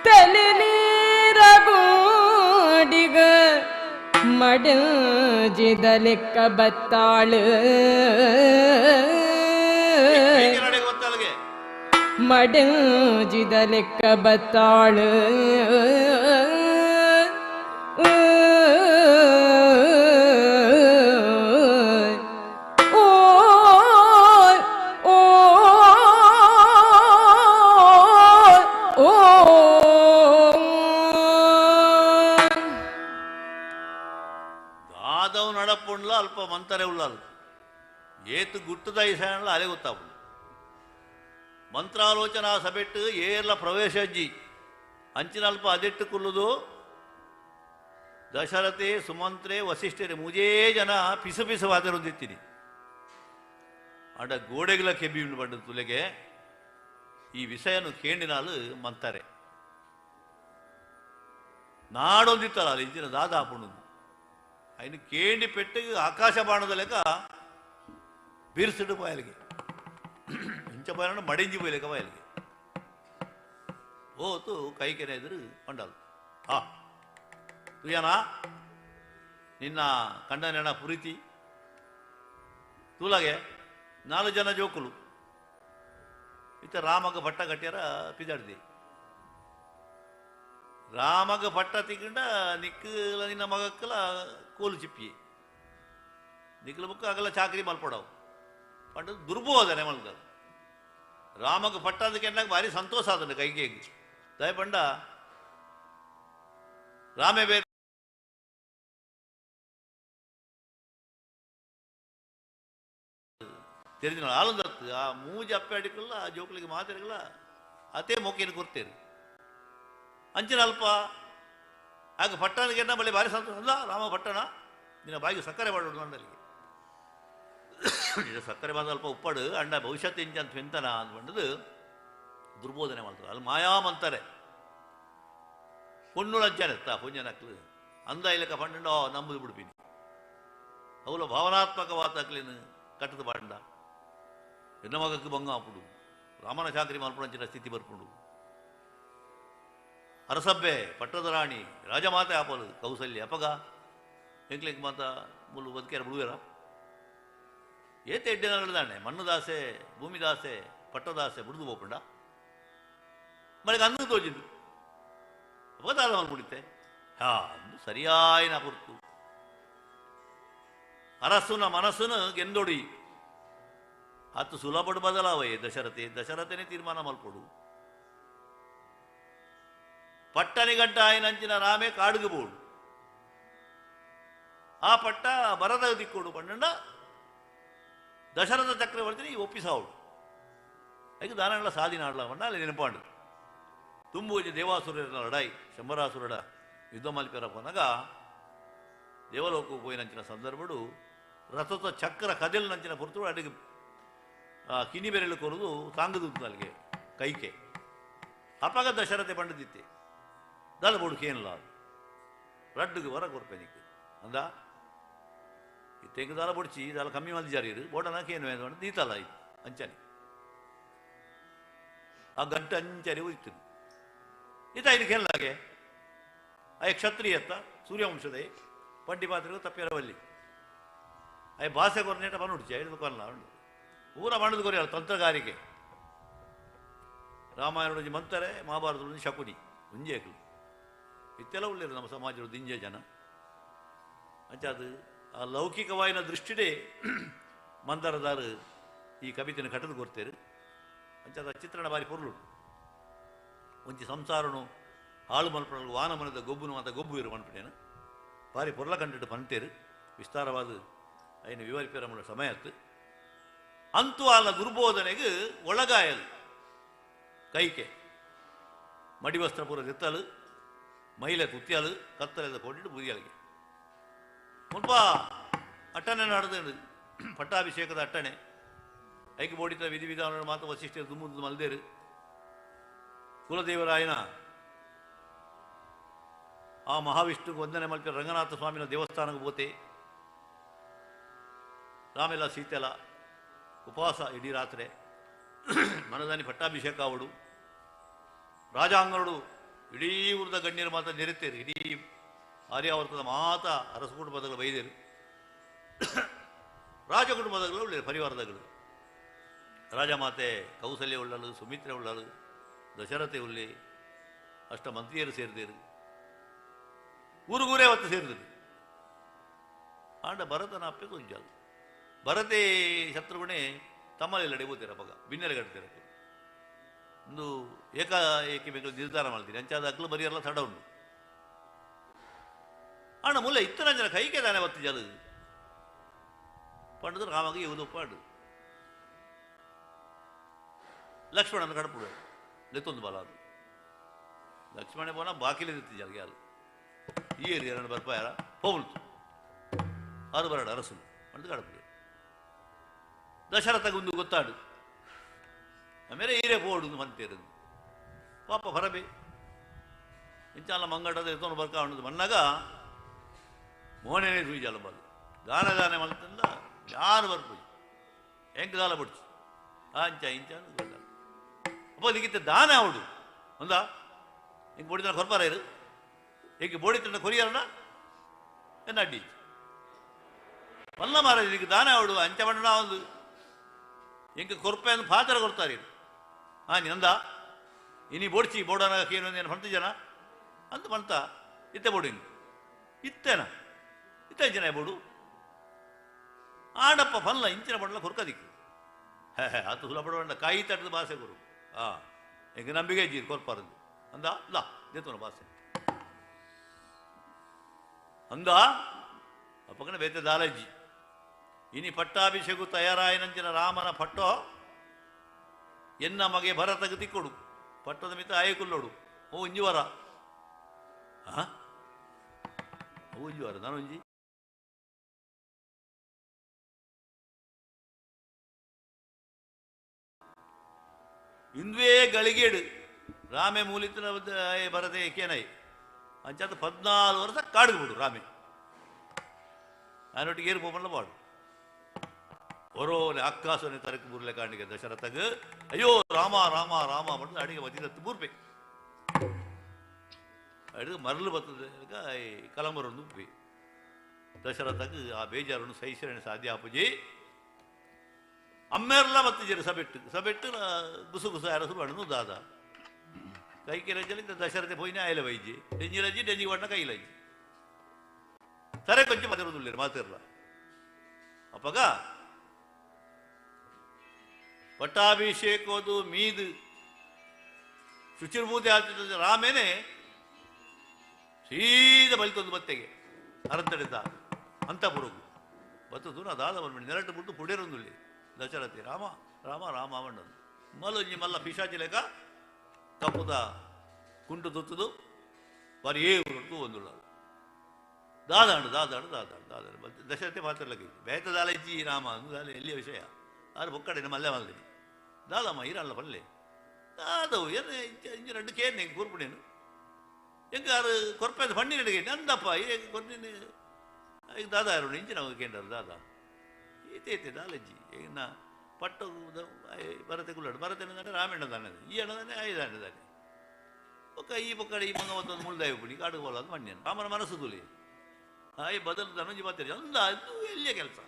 ತಲೆ ನೀರಗೂಡಿಗ ಮಡಜಿದ ಲೆಕ್ಕ ಬತ್ತಾಳು ಮಡಜಿದ ಲೆಕ್ಕ ಬತ್ತಾಳು. ದಾದವ್ ನಡಪುಂಡ್ಲ ಅಲ್ಪ ಮಂತರೆ ಉಳ್ಳಾರು ಏತು ಗುಟ್ಟದ ಐಸಣ್ಲ ಅಲೆ ಗೊತ್ತಾಪುಂಡು. ಮಂತ್ರಾಲೋಚನಾ ಸಭೆಟ್ಟು ಏರ್ಲ ಪ್ರವೇಶ ಅಜ್ಜಿ ಅಂಚಿನ ಅಲ್ಪ ಅದೆಟ್ಟು ಕುಲ್ಲುದು ದಶರಥೆ ಸುಮಂತ್ರೆ ವಸಿಷ್ಠರೆ ಮುಜೇ ಜನ ಪಿಸು ಪಿಸು ವಾದರೊಂದಿತ್ತೀನಿ ಅಡ ಗೋಡೆಗಳ ಕೆಬ್ಬಿ ಉಂಡು ಪಂಡ ತುಲೆಗೆ ಈ ವಿಷಯನು ಕೇಂಡಿನಾಲು ಮಂತಾರೆ ನಾಡೊಂದಿತ್ತಲ್ಲ ಅಲ್ಲಿ ಇಂಚಿನ ದಾದ ಆಪುಂಡು ఆయన ಕೇಂಡಿ ಪೆಟ್ಟು ಆಕಾಶ ಬಾಣದ ಲೆಕ್ಕ ಬೀರ್ಸಿಡು ಬಾಯಲಿಗೆ ಇಂಚ ಬಾಯನ ಮಡಿಂಜಿ ಲೆಕ್ಕ ಬಾಯಲಿಗೆ ಓತು ಕೈಕೆನೆ ಎದುರು ಪಂಡಾಲು. ಆ ತುಯ್ಯಾನ ನಿನ್ನ ಕಂಡನೆಣ ಪುರಿತಿ ತೂಲಾಗೆ ನಾಲು ಜನ ಜೋಕುಲು ಇತ್ತ ರಾಮಗ ಪಟ್ಟ ಕಟ್ಟ್ಯಾರ ಪಿದಾಡ್ದಿ ರಾಮಗ ಪಟ್ಟ ತಿಕ್ಕಂಡ ನಿಕ್ಕಲ ನಿನ್ನ ಮಗಕ್ಕಲ ಕೋಲು ಚಿಪ್ಪಿ ನಿಕ್ಕಲ ಬುಕ್ಕ ಅಗಲ ಚಾಕರಿ ಮಲ್ಪಡವು ಪಂಡ ದುರ್ಬೋಧನೆ ಮಲ್ದ ರಾಮಗ ಪಟ್ಟ ಅದಕ್ಕೆ ಎನ್ನಾಗ ಭಾರಿ ಸಂತೋಷ ಆದನು ಕೈಗೆ ದಯಪಂಡ ರಾಮೇ ಬೇ தெரிஞ்ச ಆಲಂದತ್ತು ಆ ಮೂಜಿ ಅಪ್ಪೆ ಅಡಿಕಲ್ಲ ಆ ಜೋಕುಲಿಗೆ ಮಾತಾಡಲ್ಲ ಅತೇ ಮೊಕ್ಕಿನ ಕೊರ್ತೇರು. ಅಂಚಿನ ಅಲ್ಪ ಆಗ ಪಟ್ಟಣಕ್ಕೆ ಬಳಿ ಭಾರಿ ಸಂತೋಷ ಅಲ್ಲ ರಾಮ ಪಟ್ಟಣ ನಿನ್ನ ಬಾಯಿಗೆ ಸಕ್ಕರೆ ಮಾಡೋದು ಮಂಡಲಿಗೆ ಸಕ್ಕರೆ ಬಂದ ಅಲ್ಪ ಉಪ್ಪಾಡು ಅಂಡ ಭವಿಷ್ಯತ್ ಇಂಚ ಅಂತ ಎಂತನ ಅಂದ್ಕೊಂಡದ್ದು ದುರ್ಬೋಧನೆ ಮಾಡ್ತಾರೆ. ಅಲ್ಲಿ ಮಾಯಾಮಂತಾರೆ ಪೊಣ್ಣುಳಂಚಾನೆ ತಾ ಪುಂಜನಕ್ಲು ಅಂದ ಇಲ್ಲಕ ಪಂಡ ನಂಬುದು ಬಿಡ್ತೀನಿ ಅವಳು ಭಾವನಾತ್ಮಕವಾದ ಕಟ್ಟದ ಬಾಂಡ ಎನ್ನ ಮಗಕ್ಕೆ ಬಂಗ ಅಪ್ಪುಡು ರಾಮನ ಚಾಕರಿ ಮಲ್ಪುಣಂಚಿನ ಸ್ಥಿತಿ ಬರ್ಪುಂಡು ಅರಸಬ್ಬೆ ಪಟ್ಟದ ರಾಣಿ ರಾಜಮಾತೆ ಆಪಲು ಕೌಸಲ್ಯ ಅಪಗ ಎಂಕ್ಲೆಂಕ್ ಮಾತ ಮುಲ್ಲು ಬದುಕೇರ ಬಿಡುವೆರ ಏತೆ ಎಡ್ಡೆ ಮಣ್ಣು ದಾಸೆ ಭೂಮಿ ದಾಸೆ ಪಟ್ಟದಾಸೆ ಬಿಡುದು ಹೋಗ್ಪುಂಡ ಮಳೆಗೆ ಅಂದು ತೋಜಿದ್ದು ಅಪದಾದ ಮಲ್ಪುಡಿತೆ ಹಾ ಅಂದು ಸರಿಯಾಯಿನ ಪುರ್ತು ಅರಸುನ ಮನಸ್ಸುನು ಗೆಂದೊಡಿ ಆತು ಸುಲಭಡು ಬದಲಾವಯೆ ದಶರಥೆ ದಶರಥನೇ ತೀರ್ಮಾನ ಮಲ್ಪೊಡು ಪಟ್ಟನಿಗಂಟ ಆಯನಂಚಿನ ರಾಮೇ ಕಾಡುಗೆ ಬೋಡು ಆ ಪಟ್ಟ ಬರದ ದಿಕ್ಕೋಡು ಪಂಡ ದಶರಥ ಚಕ್ರವರ್ತಿನಿ ಒಪ್ಪಿಸಾವಡು ಅದಕ್ಕೆ ದಾನಗಳ ಸಾಧಿ ನಾಡಲ ಪಂಡ ಅಲ್ಲಿ ನೆನಪಾಂಡು ತುಂಬು ದೇವಾಸುರನ ಲಡಾಯಿ ಶಂಬರಾಸುರಡ ಯುದ್ಧ ಮಲ್ಪೆರ ಪೋನಾಗ ದೇವಲೋಕಕ್ಕೆ ಪೋಯಿನಂಚಿನ ಸಂದರ್ಭಡು ರಥದ ಚಕ್ರ ಕದಲ್ನಂಚಿನ ಪೊರ್ತು ಅಡಿಗೆ ಕಿನಿ ಬೆರಳು ಕೊರದು ತಾಂಗದು ಅಲ್ಲಿಗೆ ಕೈಕೆ ಅಪಗ ದಶರಥೆ ಪಂಡದಿತ್ತೆ ದಾಲ ಬೋಡು ಕೇನಲ್ಲ ರಡ್ಡುಗೆ ವರ ಕೊರ್ಪೆನಿಕ್ ಅಂದ ಇತ್ತೆಂಗೆ ದಾಲ ಬೊಡ್ಚಿ ದಾಲ ಕಮ್ಮಿ ಮಲ್ದಿ ಜಾರಿರು ಬೋಡನ ಕೇನು ಅಂತ ದೀತಲ್ಲ ಇದು ಅಂಚನೆ ಆ ಗಂಟೆ ಅಂಚನೆ ಉದಿತ್ತು ಇತ್ತ ಇದು ಕೇಳಲಾಗೆ ಆ ಕ್ಷತ್ರಿಯತ್ತ ಸೂರ್ಯವಂಶದ ಪಂಡಿ ಪಾತ್ರೆಗೂ ತಪ್ಪಿರವಲ್ಲಿ ಅಯ್ಯ ಭಾಷೆ ಕೊರನೇಟ ಬಂದು ಐದು ಕೊಲ್ಲ ಉಂಡು ಊರ ಬಣ್ಣದ ಕೊರಿಯಲ್ಲ ತಂತ್ರಗಾರಿಕೆ ರಾಮಾಯಣ ಮಂತಾರೆ ಮಹಾಭಾರತದ ಶಕುನಿ ಉಂಜೇಕಲು ಇತ್ತೆಲ್ಲ ಉಳ್ಳೇರು ನಮ್ಮ ಸಮಾಜದ ದಿಂಜೆ ಜನ ಅಂಚಾದು ಆ ಲೌಕಿಕವಾಯಿನ ದೃಷ್ಟಿಡೇ ಮಂದರದಾರು ಈ ಕವಿತೆಯನ್ನು ಕಟ್ಟದು ಕೊಡ್ತೇರು ಅಂಚಾದ ಚಿತ್ರಣ ಬಾರಿ ಪೊರ್ಲು ಒಂಜಿ ಸಂಸಾರನು ಹಾಳು ಮಲ್ಪಡಲು ವಾನ ಮನದ ಗೊಬ್ಬುನು ಅಂತ ಗೊಬ್ಬು ಇರು ಮನ್ಪಡೇನು ಬಾರಿ ಪೊರ್ಲ ಕಂಡಿಟ್ಟು ಪಂತೇರು ವಿಸ್ತಾರವಾದ ಐನು ವಿವರಿಪೇರಮುಳ ಸಮಯ ಆತು ಅಂತೂ ಆಲ ದುರ್ಬೋಧನೆಗೆ ಒಳಗಾಯಲು ಕೈಕೆ ಮಡಿವಸ್ತ್ರಪುರ ದಿತ್ತಲು ಮೈಲೆ ಕುತ್ತಿಯಲು ಕತ್ತಲೆದ ಕೊಟ್ಟಿಟ್ಟು ಬುದಿಯಲಿಗೆ ಮುಲ್ಪ ಅಟ್ಟಣೆ ನಡೆದ ಪಟ್ಟಾಭಿಷೇಕದ ಅಟ್ಟಣೆ ಐಕೆ ಬೋಡಿತ ವಿಧಿ ವಿಧಾನ ಮಾತು ವಸಿಷ್ಠರು ದುಮ್ಮುದು ಮಲ್ದೇರು ಕುಲದೇವರಾಯನ ಆ ಮಹಾವಿಷ್ಣುಗೆ ವಂದನೆ ಮಲ್ಪೆ ರಂಗನಾಥ ಸ್ವಾಮಿನ ದೇವಸ್ಥಾನಕ್ಕೆ ಹೋತೆ ರಾಮೆಲ್ಲ ಸೀತೆಲ ಉಪವಾಸ ಇಡೀ ರಾತ್ರಿ ಮನದಾನಿ ಪಟ್ಟಾಭಿಷೇಕ ಅವಡು ರಾಜಾಂಗನುಡು ಇಡೀ ಊರದ ಗಣ್ಯರು ಮಾತ್ರ ನೆರೆತೇರು ಇಡೀ ಆರ್ಯಾವರ್ತದ ಮಾತ ಅರಸ ಕುಟುಂಬದಗಳು ಬೈದೇರು ರಾಜ ಕುಟುಂಬದಗಳು ಉಳ್ಳೇರು ಪರಿವಾರದಗಳು ರಾಜಮಾತೆ ಕೌಸಲ್ಯ ಉಳ್ಳಲು ಸುಮಿತ್ರೆ ಉಳ್ಳಲು ದಶರಥೆ ಉಳ್ಳಿ ಅಷ್ಟ ಮಂತ್ರಿಯರು ಸೇರಿದೇರು ಊರುಗೂರೇ ಹೊತ್ತು ಸೇರಿದರು ಆಂಡ ಭರತನ ಅಪ್ಪೆ ಕೊಂಜಾಲು ಭರತೇ ಶತ್ರುಗುಣೆ ತಮ್ಮಲೆಲ್ಲ ಬೋತೀರ ಪಗ ಬಿನ್ನೆಲೆ ಕಟ್ತೀರ ಒಂದು ಏಕಾಏಕಿ ಬೇಕು ನಿರ್ಧಾರ ಮಾಡ್ತೀರಿ ಅಂಚಾದ ಅಕ್ಲು ಬರಿಯಲ್ಲ ತಡ ಉಂಟು ಅಣ್ಣ ಮುಲ್ಲ ಇತ್ತನ ಜನ ಕೈಗೆ ತಾನೆ ಬತ್ತು ಜಲ ಪಂಡದ್ರು ರಾಮಗೆ ಇವುದು ಪಾಡು ಲಕ್ಷ್ಮಣನ ಕಡಪುಡು ಲೆತ್ತೊಂದು ಬಲ ಅದು ಲಕ್ಷ್ಮಣ ಪೋನ ಬಾಕಿಲೆ ನಿಂತು ಜಲ್ಗೆ ಅದು ಈ ಏರಿಯ ಬರ್ಪಾಯಾರ ಹೋಗ್ತು ಆರು ಬರಡು ಅರಸು ಅಂತ ಕಡಪುಡು ದಶರಥಗೊಂದು ಗೊತ್ತಾಡು ಆಮೇಲೆ ಈರೇ ಪೋಡು ಮಂತೇರದು ಪಾಪ ಹೊರಬೆ ಇಂಚಾಲ ಮಂಗಡದ ಎತ್ತೊಂದು ಬರ್ಕ ಉಂಡು ಮನ್ನಾಗ ಮೋನೇನೆ ಸೂಜಾಲ ಬದು ದಾನ ದಾನ ಮಲ್ತಂದ ಯಾರು ಬರ್ಪುಜಿ ಎಂಕ್ ದಾಲ ಬಿಡ್ಚು ಅಂಚ ಇಂಚ ಗೊತ್ತಾಗ ಅಪ್ಪ ಇದಕ್ಕಿಂತ ದಾನ ಅವಡು ಒಂದಾ ಹಿಂಗೆ ಬೋಡಿತನ ಕೊರ್ಪಾರ ಇರು ಹಿಂಗೆ ಬೋಡಿತನ ಕೊರಿಯರಣ ಎನ್ನ ಅಡ್ಡಿ ಮಲ್ಲ ಮಾರಾಜ ಇದಕ್ಕೆ ದಾನ ಅವಡು ಅಂಚ ಬಣ್ಣ ಒಂದು ಹಿಂಗೆ ಕೊರ್ಪೆ ಅಂದ್ ಪಾತ್ರ ಕೊಡ್ತಾರೆ ಹಾ ನೀನಂದ ಇನಿ ಬೋಡ್ಚಿ ಬೋಡನ ಕೇನು ಏನು ಹೊಂತ ಜನ ಅಂತ ಬಂತ ಇತ್ತೆ ಬೋಡು ಹಿಂಗೆ ಇತ್ತೇನ ಇತ್ತೆ ಜನ ಬೋಡು ಆಡಪ್ಪ ಫಲ್ಲ ಇಂಚಿನ ಬಡಲ ಕೊರ್ಕದಿಕ್ಕು ಹೇ ಹೇ ಆತು ಸುಲಭ ಬಡವಂಡ ಕಾಯಿ ತಟ್ಟದ ಭಾಷೆ ಗುರು ಆ ಹಿಂಗೆ ನಂಬಿಕೆ ಇದ್ದೀರಿ ಕೊರ್ಪಾರಂದು ಅಂದ ಇಲ್ಲ ದೇತನ ಭಾಷೆ ಅಂದ ಅಪ್ಪಕನ ಬೇತೆ ದಾಲಜ್ಜಿ ಇನಿ ಪಟ್ಟಾಭಿಷೇಕು ತಯಾರಾಯನಂಚಿನ ರಾಮನ ಪಟ್ಟೋ ಎನ್ನ ಮಗೆ ಭರತಗ ತಿಕ್ಕೊಡು ಪಟ್ಟದ ಮಿತ್ತ ಆಯಕುಲ್ಲೋಡು ಓ ಇಂಜಿವರ ಆ ಒಂಜಿ ವಾರ ನಾನೊಂಜಿ ಇಂದುವೇ ಗಳಿಗೇಡು ರಾಮೆ ಮೂಲಿತನ ಬರದೆ ಕೇನೈ ಅಂಚಾತ 14 ವರ್ಷ ಕಾಡುಗೆ ಬಿಡು ರಾಮೆ ನಾನೊಟ್ಟಿಗೆ ಏರು ಪೋಪಲ್ಲ ಪಾಡು ಒರೋನೆ ಅಕ್ಕಾಸೋನೆ ತರಕು ಬುರ್ಲೆ ಕಾಣಿಗೆ ದಶರಥಗ್ ಅಯ್ಯೋ ರಾಮ ರಾಮ ರಾಮ ಪಂಡ ಅಡಿಗೆ ಮದಿದತ್ತು ಬೂರ್ಪೆ ಅಡಿಗೆ ಮರಳು ಬರ್ತದೆ ಕಲಂಬರೊಂದು ಉಪ್ಪಿ ದಶರಥಗ್ ಆ ಬೇಜಾರನ್ನು ಸಹಿಸರಣೆ ಸಾಧ್ಯ ಆಪುಜಿ ಅಮ್ಮೇರ್ಲ ಬತ್ತಿಜರು ಸಬೆಟ್ಟು ಸಬೆಟ್ಟು ಗುಸು ಗುಸು ಅರಸು ಬಣ್ಣು ದಾದ ಕೈ ಕೆರಜಲಿ ದಶರಥೆ ಪೋಯಿನ ಆಯಲೆ ವೈಜಿ ಡೆಂಜಿರಜ್ಜಿ ಡೆಂಜಿ ಬಣ್ಣ ಕೈಲಜ್ಜಿ ಸరే కొంచెం ಮಾತಿರೋದಿಲ್ಲ ಮಾತಿರಲ್ಲ ಅಪ್ಪಗ ಪಟ್ಟಾಭಿಷೇಕೋದು ಮೀದು ಶುಚಿರ್ಭೂತಿ ಆಗ್ತಿದ್ದ ರಾಮೇನೆ ಸೀದಾ ಬಲಿತೊಂದು ಬತ್ತೆಗೆ ಅರಂತಡಿತ ಅಂತಪುರಗು ಬತ್ತು ದೂರ ದಾದ ಬಂದ್ಬಿಡಿ ನೆರಟು ಬಿಟ್ಟು ಪುಡಿರೊಂದುಲ್ಲಿ ದಶರಥಿ ರಾಮ ರಾಮ ರಾಮ ಬಂಡದು ಮಲ್ಲೊಂಜಿ ಮಲ್ಲ ಪಿಶಾಚಿ ಲೆಕ್ಕ ಕಪ್ಪುದ ಕುಂಟು ತುತ್ತುದು ಬಾರಿ ಏ ಒಂದುಳ್ಳ ದಾದಾಂಡು ದಾದಾಂಡು ದಾದಾಂಡು ದಾದಾಂಡು ದಶರಥೆ ಮಾತ್ರ ಬೇತ ದಾಲಜ್ಜಿ ರಾಮ ದಾಲೆ ಎಲ್ಲಿಯ ವಿಷಯ ಆರು ಬೊಕ್ಕಡೆ ಮಲ್ಲೆ ಮಲ್ಲೆ ದಾದಮ್ಮ ಇರಲ್ಲ ಪಲ್ಲೆ ದಾದವು ಏನು ಇಂಚ రెండు ಕೇನ್ ಹೆಂಗೆ ಕೂರ್ಪುಡೇನು ಹೆಂಗೆ ಆರು ಕೊರ್ಪೇದ ಪಣ್ಣಿನ ಅಡುಗೆ ನಂದಪ್ಪ ಈಗ ಕೊರ್ನಿನ ಈಗ ದಾದಾ ಯಾರು ಇಂಚಿನ ಕೇಂದ್ರ ದಾದಾ ಈತೆ ಈತೆ ದಾಲಜ್ಜಿ ಏನ ಪಟ್ಟು ಭರತೆ ಕುಳ್ಳಾಡು ಭರತೆ ರಾಮೇಣ ದಾನೆ ಈ ಅಣ್ಣದಾನೆ ಐದಾನೆ ದಾನೆ ಒಕ್ಕ ಈ ಪಕ್ಕಡೆ ಈ ಮಂಗ ಮತ್ತೊಂದು ಮುಳ್ದಾಯ ಪುಡಿ ಕಾಡು ಹೋಲ ಅದು ಮಣ್ಣಿನ ರಾಮನ ಮನಸ್ಸು ತುಲಿ ಆಯ್ ಬದಲು ಧನುಂಜಿ ಮಾತಾಡಿ ಅಂದ ಅದು ಎಲ್ಲಿಯ ಕೆಲಸ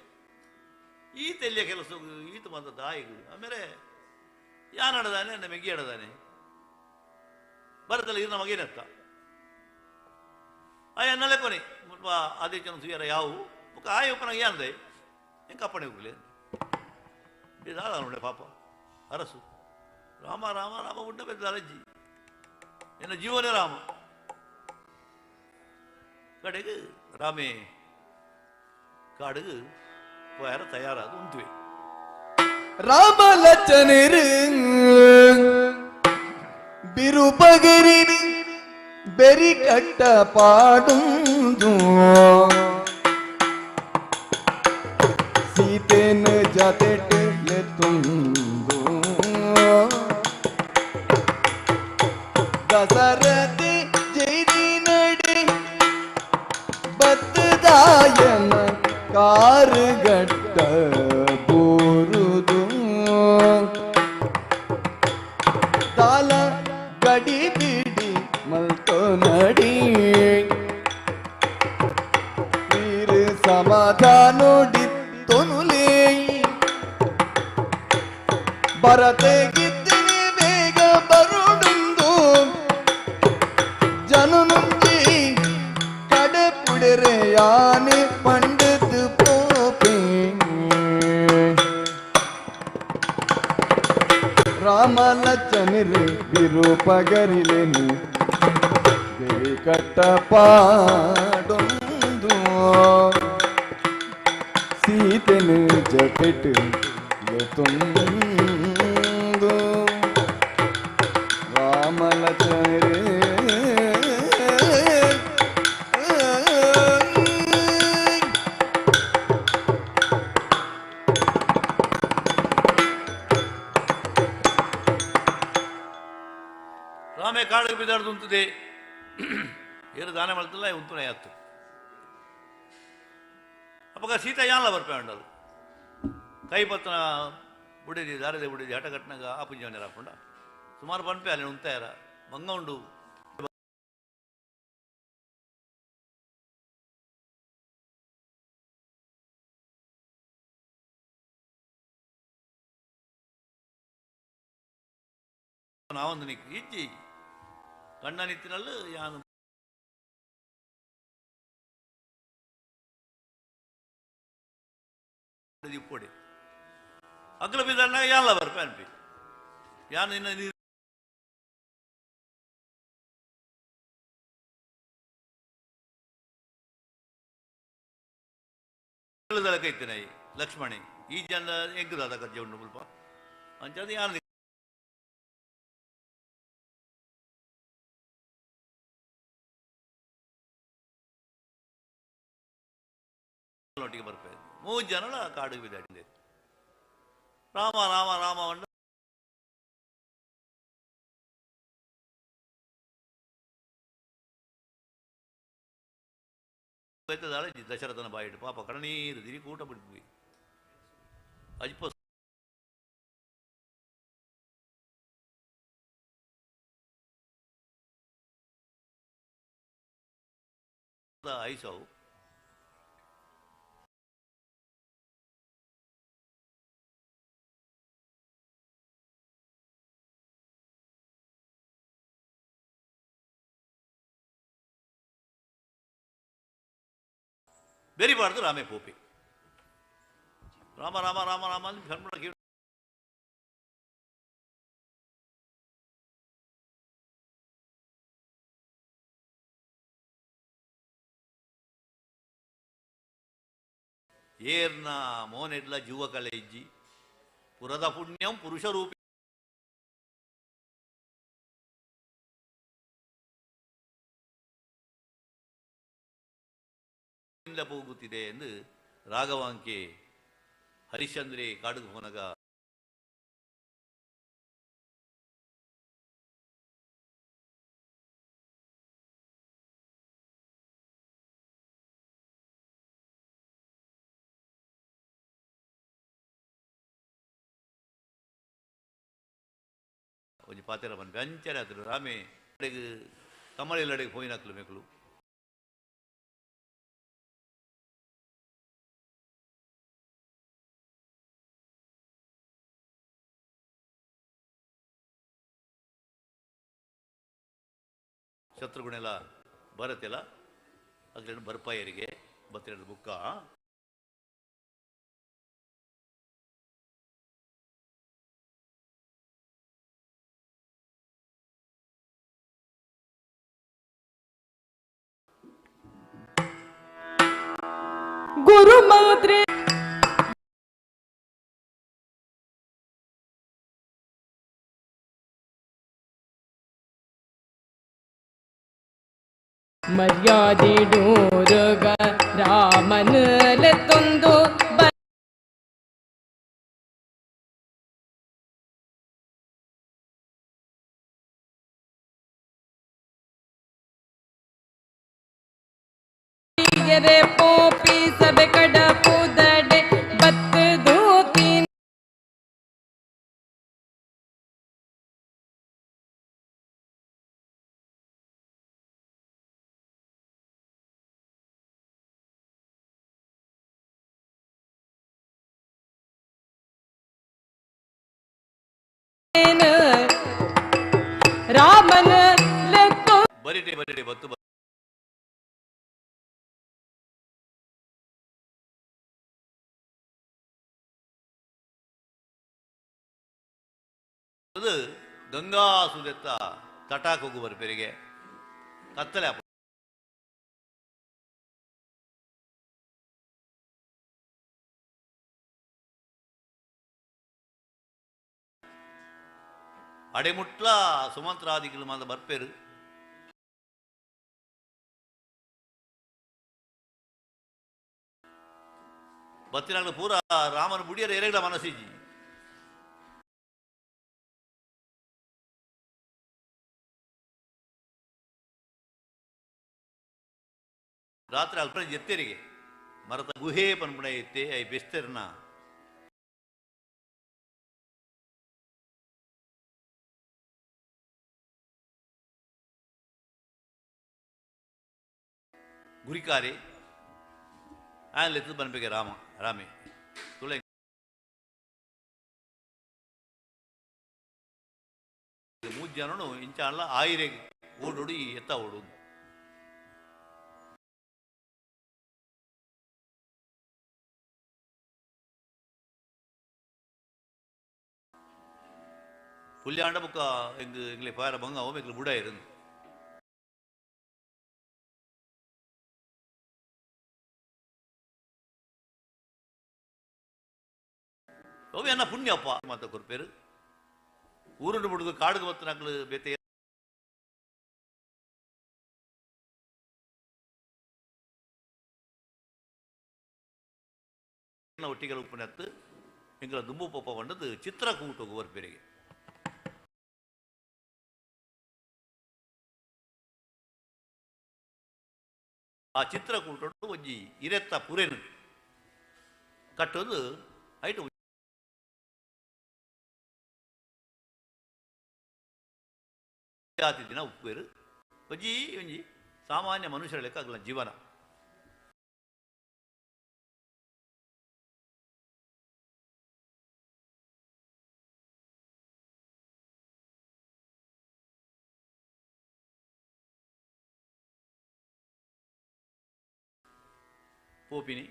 ಈತ ಎಲ್ಲಿಯ ಕೆಲಸ ಈತ ಬಂದ ದಾಯಿಗಳು ಆಮೇಲೆ ಯಾನಡದಾನೆ ನನ್ನ ಮೆಗ್ಗಿ ಆಡದಾನೆ ಬರತಲ್ಲ ಇದು ನಮಗೇನತ್ತ ಆಯ ಅನ್ನಲೆ ಕೊನೆ ಆದೇಶನ ಸುಯರ ಯಾವು ಬೊಕ್ಕ ಆಯ ಉಪನಾಗ ಏನಂದೆ ಹೆಂಗೆ ಕಪ್ಪಣೆ ಹೋಗ್ಲಿ ದಾದ ನೋಡೆ ಪಾಪ ಅರಸು ರಾಮ ರಾಮ ರಾಮ ಉಂಡ ಬೆದ್ದ ಅಲಜ್ಜಿ ಎನ್ನ ಜೀವನೇ ರಾಮ ಕಡೆಗೆ ರಾಮೇ ಕಾಡುಗೆ போயார ತಯಾರಾದ ಉಂಟುವೆ ರಾಮ ಲಚನರು ಬಿರುಪಗರಿನ ಬೆರಿ ಕಟ್ಟ ಪಾಡುಂದು ಸೀತೆನ ಜತೆಟ್ ತುಂದು ದಸರಥಿ ಜೈದಿ ನಡೆ ಬತ್ತದಾಯನ ಕಾರುಗಟ್ಟ ಬೋರುದು ದಾಲ ಗಡಿ ಬಿಡಿ ಮಲ್ತೋ ನಡಿ ವೀರ ಸಮಾಧಾನೋಡಿತ್ತೊನುಲೇ ಭರತೆಗಿದ್ದಿನಿ ಬೇಗ ಬರುಡುಂದು ಜನನುಂಜಿ ಕಡೆ ಯಾನೆ ಪಂಡಿತ್ ಪೋಪೆ ರಾಮ ಲಚ್ಚನಿರು ಬಿರುಪಗರಿಲೆನು ಕಟ್ಟ ಪಾಡೊಂದು ಸೀತೆನು ಜತೆಟ್ ತುಂದು ರಾಮ ಲಚನರು ರಾಮೆ ಕಾಡಿಗೆ ಬಿದ್ದಾಡ್ದು ಉಂತದೆ ಏನು ದಾನ ಮಾಡ್ತಲ್ಲ ಉಂತುನೆ ಆತು ಅಪ್ಪಗ ಸೀತಾ ಯಾನ್ಲ ಬರ್ಪೆ ಉಂಡದು ಕೈ ಪತ್ತನ ಬುಡಿದಿ ದಾರದೆ ಬುಡಿದಿ ಹಠ ಕಟ್ನಾಗ ಆಪುಂಜವನೆ ರಾಪುಂಡ ಸುಮಾರು ಪನ್ಪೆ ಅಲ್ಲಿ ಉಂತಾಯರ ಮಂಗ ಉಂಡು ನಾವೊಂದು ನಿಕ್ ಇಜ್ಜಿ ಕಣ್ಣನಿತ್ತಿನಲ್ಲು ಯಾನು ಇಪ್ಪೊಡಿ ಅಗ್ಲ ಬಿದ್ದಣ್ಣ ಯಾನ್ಲ ಬರ್ಪೆ ಅನ್ಪಿ ಯಾನು ಇನ್ನ ನೀರು ಲಕ್ಷ್ಮಣಿ ಈ ಜನ ಎಂಕುದಾದ ಕಜ್ಜೆ ಉಂಡು ಮುಲ್ಪ ಅಂಚಾದ ಯಾನ್ ಒಟ್ಟಿಗೆ ಬರ್ಪೇರು ಮೂರು ಜನಲ ಕಾಡಿಗೆ ಬಿದ್ದಾಡಿದೆ. ರಾಮ ರಾಮ ರಾಮ ಅಂಡ ದಶರಥನ ಬಾಯಿಡು ಪಾಪ ಕಣ್ಣೀರು ದಿರಿಕೂಟ ಬಿಡ್ವಿ ಅಜ್ಪ ಐಸವು ಬೆರಿಬಾರ್ದು ರಾಮೇ ಪೋಪಿ ರಾಮ ರಾಮ ರಾಮ ರಾಮ ಅಂತ ಧರ್ಮನ ಏರ್ನ ಮೋನೆಡ್ಲ ಜೀವಕಲೆ ಇಜ್ಜಿ ಪುರದ ಪುಣ್ಯಂ ಪುರುಷ ರೂಪಿ ಹೋಗುತ್ತಿದೆ ಎಂದು ರಾಘವಾಂಕೆ ಹರಿಶ್ಚಂದ್ರೆ ಕಾಡುಗೆ ಹೋನಗ ಒಂಜಿ ಪಾತೆರ ಪನ್ಪೆ ಅಂಚನೆ ಆತುಂಡು ರಾಮೆ ಕಮಲೆಲ್ಲಡೆಗ್ ಪೋಯಿನಕ್ಲು ಮೆಕ್ಲು ಶತ್ರುಘ್ನೆಲ ಭರತೆಲ ಅಗ್ಲೇನ ಬರ್ಪಾಯರಿಗೆ ಬತ್ತಿನ ಬುಕ್ಕ. ಗುರು ಮಾತ್ರೆ ಮರ್ಯಾದಿಡೂರುಗ ರಾಮನ ಲೆತ್ತೊಂದು ಬಲಿಯರೆ ಪೋಪಿ ಸಬೆ ಕಡಪುದಡೆ ಬತ್ತು ದೂತಿ ರಾಮನ ಲೆತ್ತೊ ಬರಿಟೆ ಬರಿಟೆ ಬತ್ತು ಅದು ಗಂಗಾ ಸುದೆತ್ತ ತಟಾಕೋಗು ಬರ್ಪೆರಿಗೆ ಕತ್ತಲೆ ಆಪುಂಡು. ಅಡೆಮುಟ್ಲ ಸುಮಂತ್ರಾದಿಗಳು ಮಾತ ಬರ್ಪೇರು. ಬತ್ತಿನಾಗ್ಲು ಪೂರ ರಾಮನ ಬುಡಿಯರ ಎರೆಗಳ ಮನಸ್ಸಿಜ್ಜಿ. ರಾತ್ರಿ ಅಲ್ಪ ಎತ್ತೆರಿಗೆ ಮರತ ಗುಹೆ ಪನ್ಪುಣ ಎತ್ತೆ I ಬೆಸ್ತೆರ್ನ ಗುರಿಕಾರಿ ಆನ್ ಎತ್ತದ ಬನ್ಪೆಗೆ ರಾಮ ರಾಮೆ ತುಳೆ ಮೂರು ಜನನು ಇಂಚಾಲ ಆಯಿರೆ ಓಡೋಡಿ ಎತ್ತ ಓಡು. ಪುಲ್ಯಾಂಡ ಬುಕ್ಕ ಎಂಗ್ ಎಂಗ್ಲೆ ಪಾರ ಬಂಗ ಅವ ಮೆಕ್ಲು ಬುಡ ಇರಂದು. ಅವು ಎನ್ನ ಪುಣ್ಯಪ್ಪ ಮಾತ ಕೊರ್ಪೇರು ಊರುಂಡು ಬಿಡುದು ಕಾಡುಗೆ ಬತ್ತು ನಕ್ಲು ಬೇತೆ ಒಟ್ಟಿಗೆ ಉಪ್ಪುನತ್ತು ಎಂಕಲ ದುಂಬು ಪೋಪ ಪಂಡದು ಚಿತ್ರಕೂಟಗು ಬರ್ಪೆರಿಗೆ. ಆ ಚಿತ್ರಕೂಟಡು ಒಂಜಿ ಇರೆತ್ತ ಪುರೆನು ಕಟ್ಟೊಂದು ಐಟ್ ಜಾತಿ ದಿನ ಉಪ್ಪೇರು ಒಂಜಿ ಒಂಜಿ ಸಾಮಾನ್ಯ ಮನುಷ್ಯರ ಲೆಕ್ಕ ಆಗಲ್ಲ ಜೀವನ. ಪೋಪಿನಿ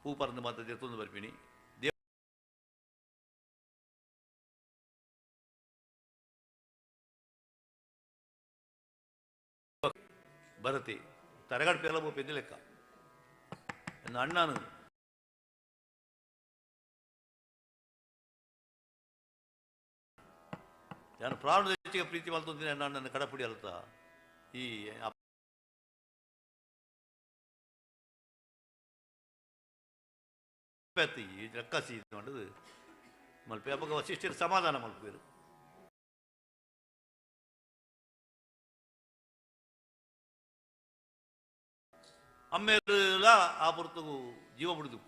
ಪೂ ಪರಂದು ಮಾತ ದೆತ್ತೊಂದು ಬರ್ಪಿನಿ. ಭರತಿ ತರಗಡ್ ಪೇಲ ಪೋಪಿದ್ದು ಲೆಕ್ಕ ನನ್ನ ಅಣ್ಣನು ನಾನು ಪ್ರಾಣದ ಹೆಚ್ಚಿಗೆ ಪ್ರೀತಿ ಮಲ್ತೊಂದಿನಿ ಅಣ್ಣ ನನ್ನ ಕಡಪುಡಿ ಅಲ್ತ ಈ ಅಪ್ಪೆತ್ತಿ ಈ ರಕ್ಕಸಿ ಇದು ಮಾಡೋದು ಮಲ್ಪೆ ಅಪ್ಪಗ ವಸಿಷ್ಠರು ಸಮಾಧಾನ ಮಲ್ಪೇರು. ಅಮ್ಮೇರ್ಲ ಆ ಪೊರ್ತುಗು ಜೀವ ಬಿಡುದು.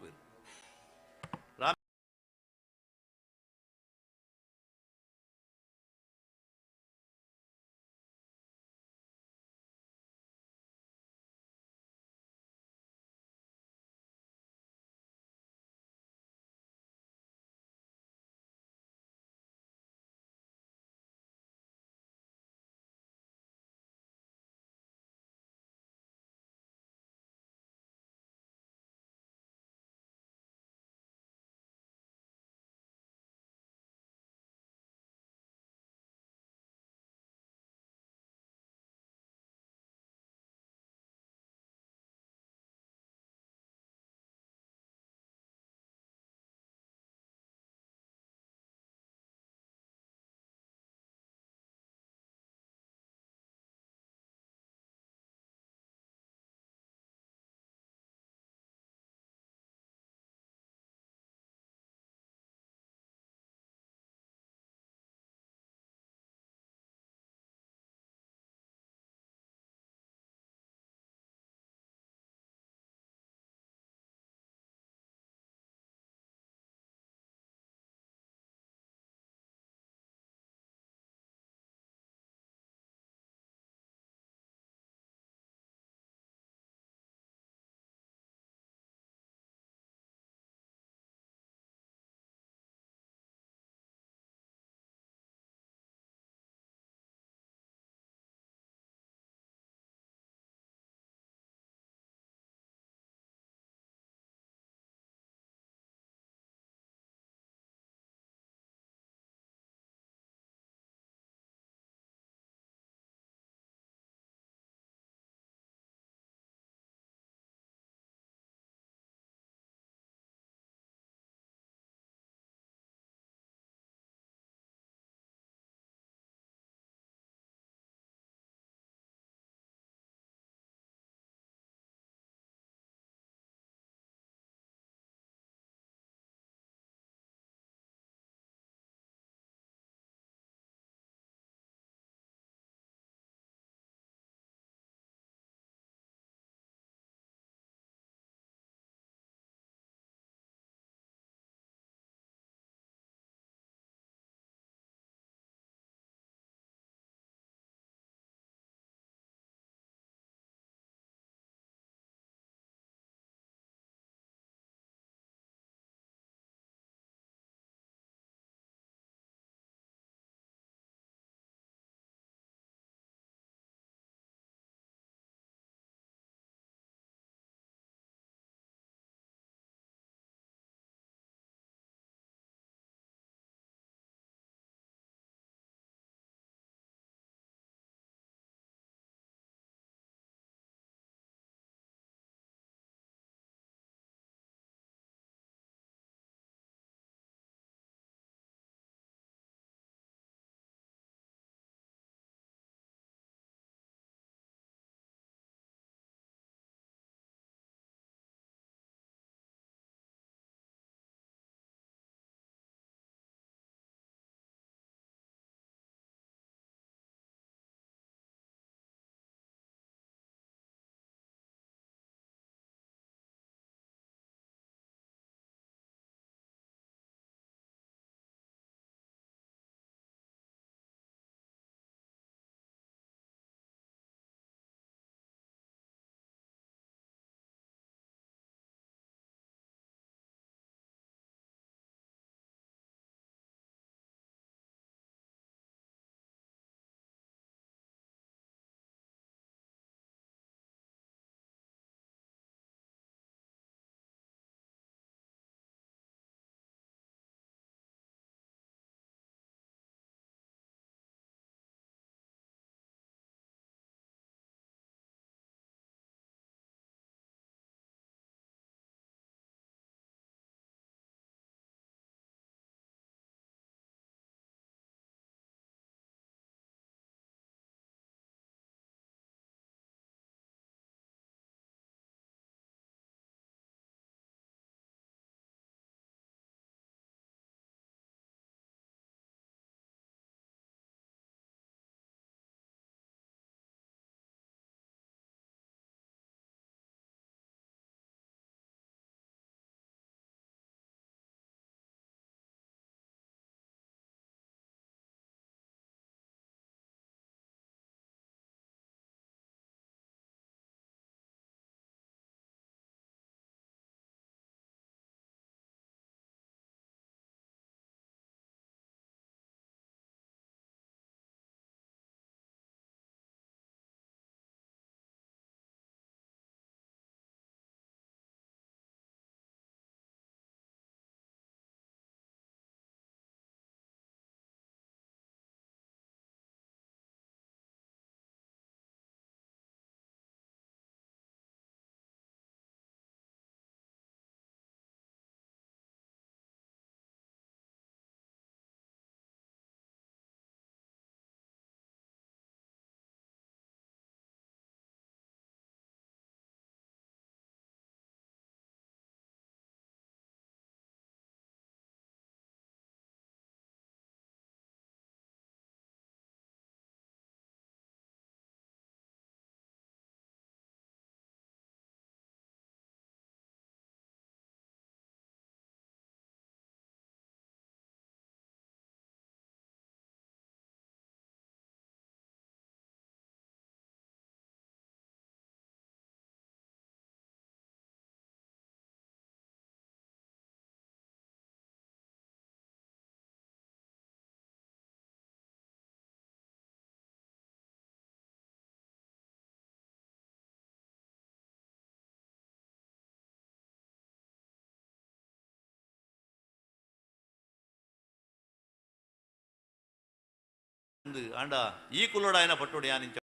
ಆಂಡ ಈ ಕುಲ್ಲೋಡಾಯನ ಪಟ್ಟೋಡು ಯಾನಿಂಚ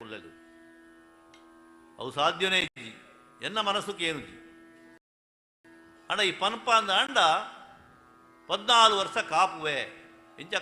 ಕುಲ್ಲಲು ಅವು ಸಾಧ್ಯನೇ ಇಜ್ಜಿ ಎನ್ನ ಮನಸ್ಸು ಕೇನುಜಿ. ಅಂಡ ಈ ಪನ್ಪ ಅಂದ ಅಂಡ 14 ವರ್ಷ ಕಾಪುವೆ ಇಂಚ.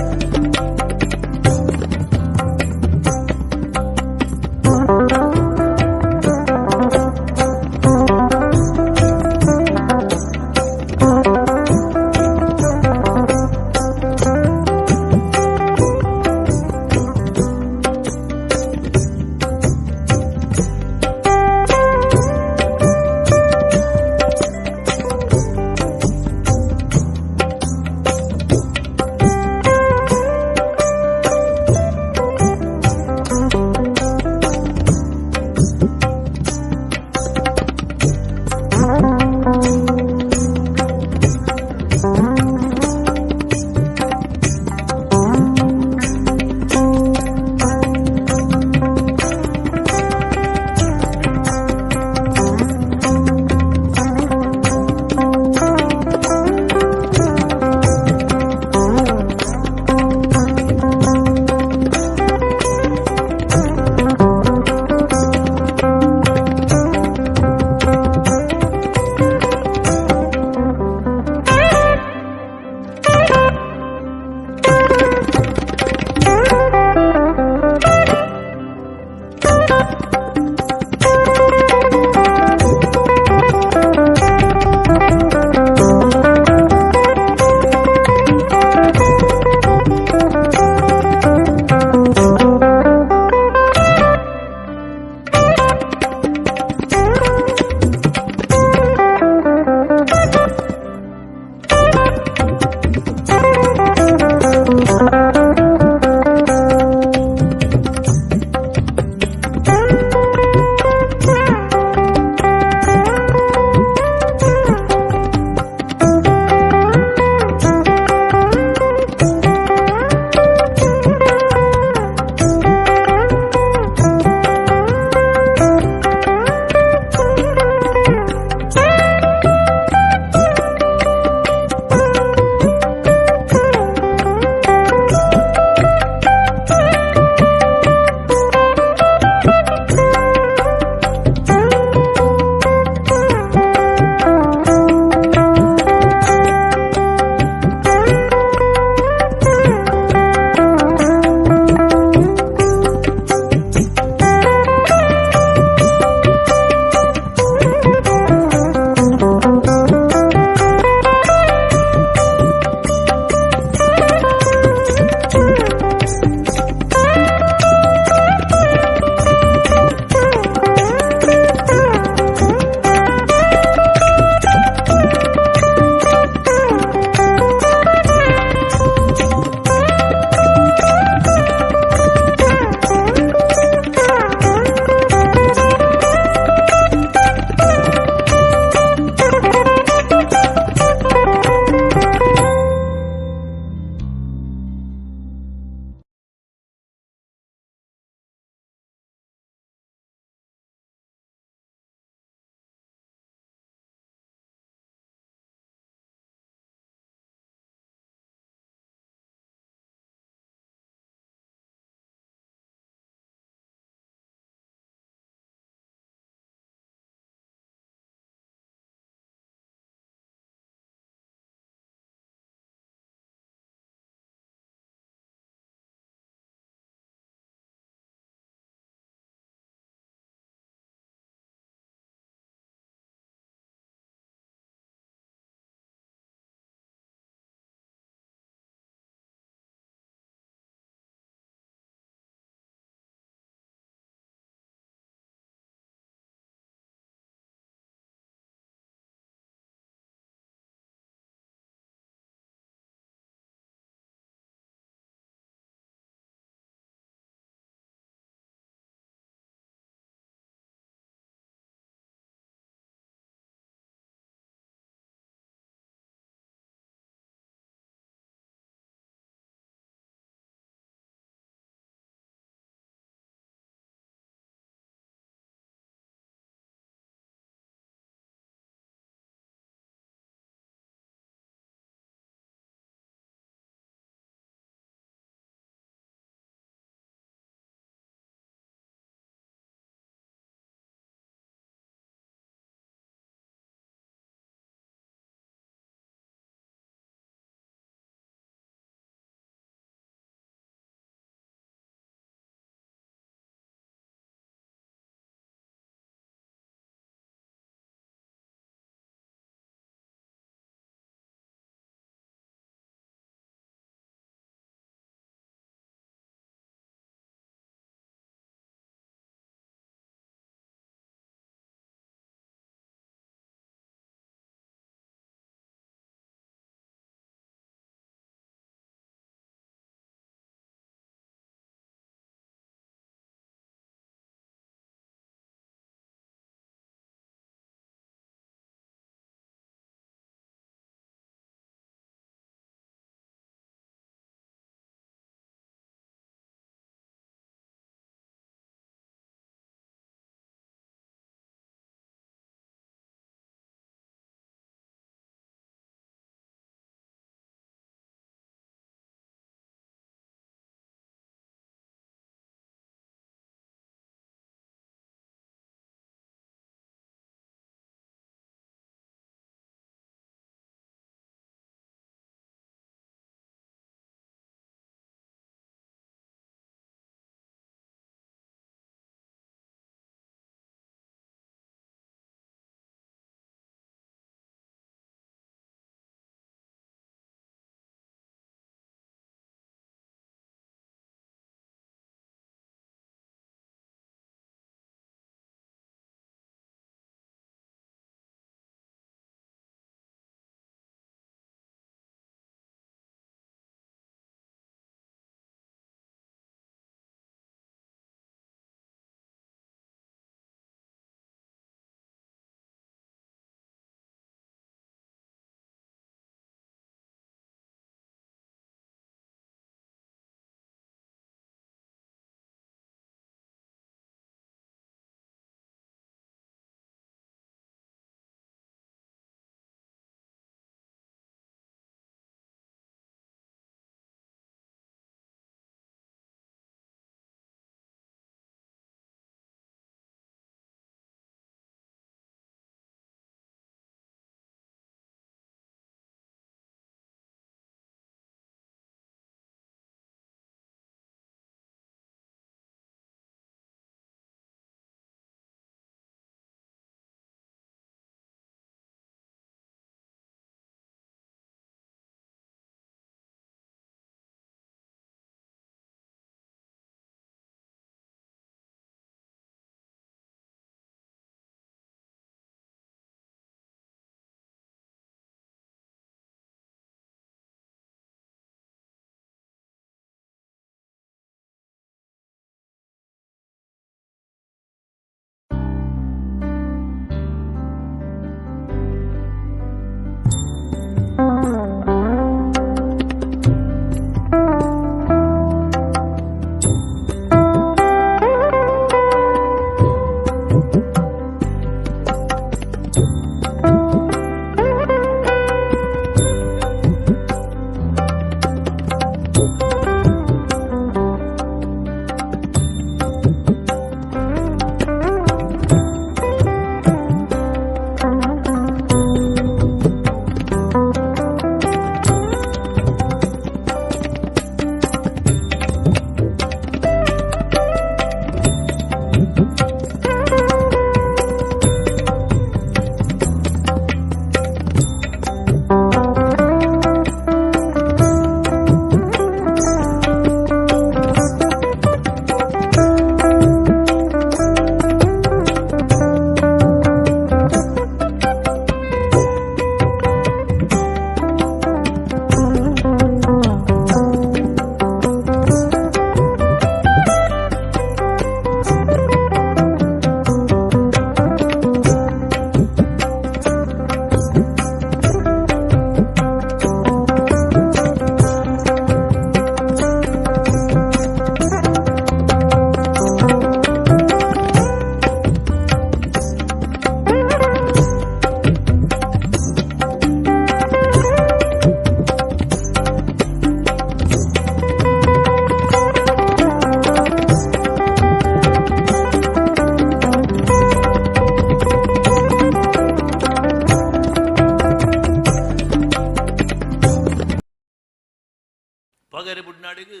ನಾಡಿಗೆ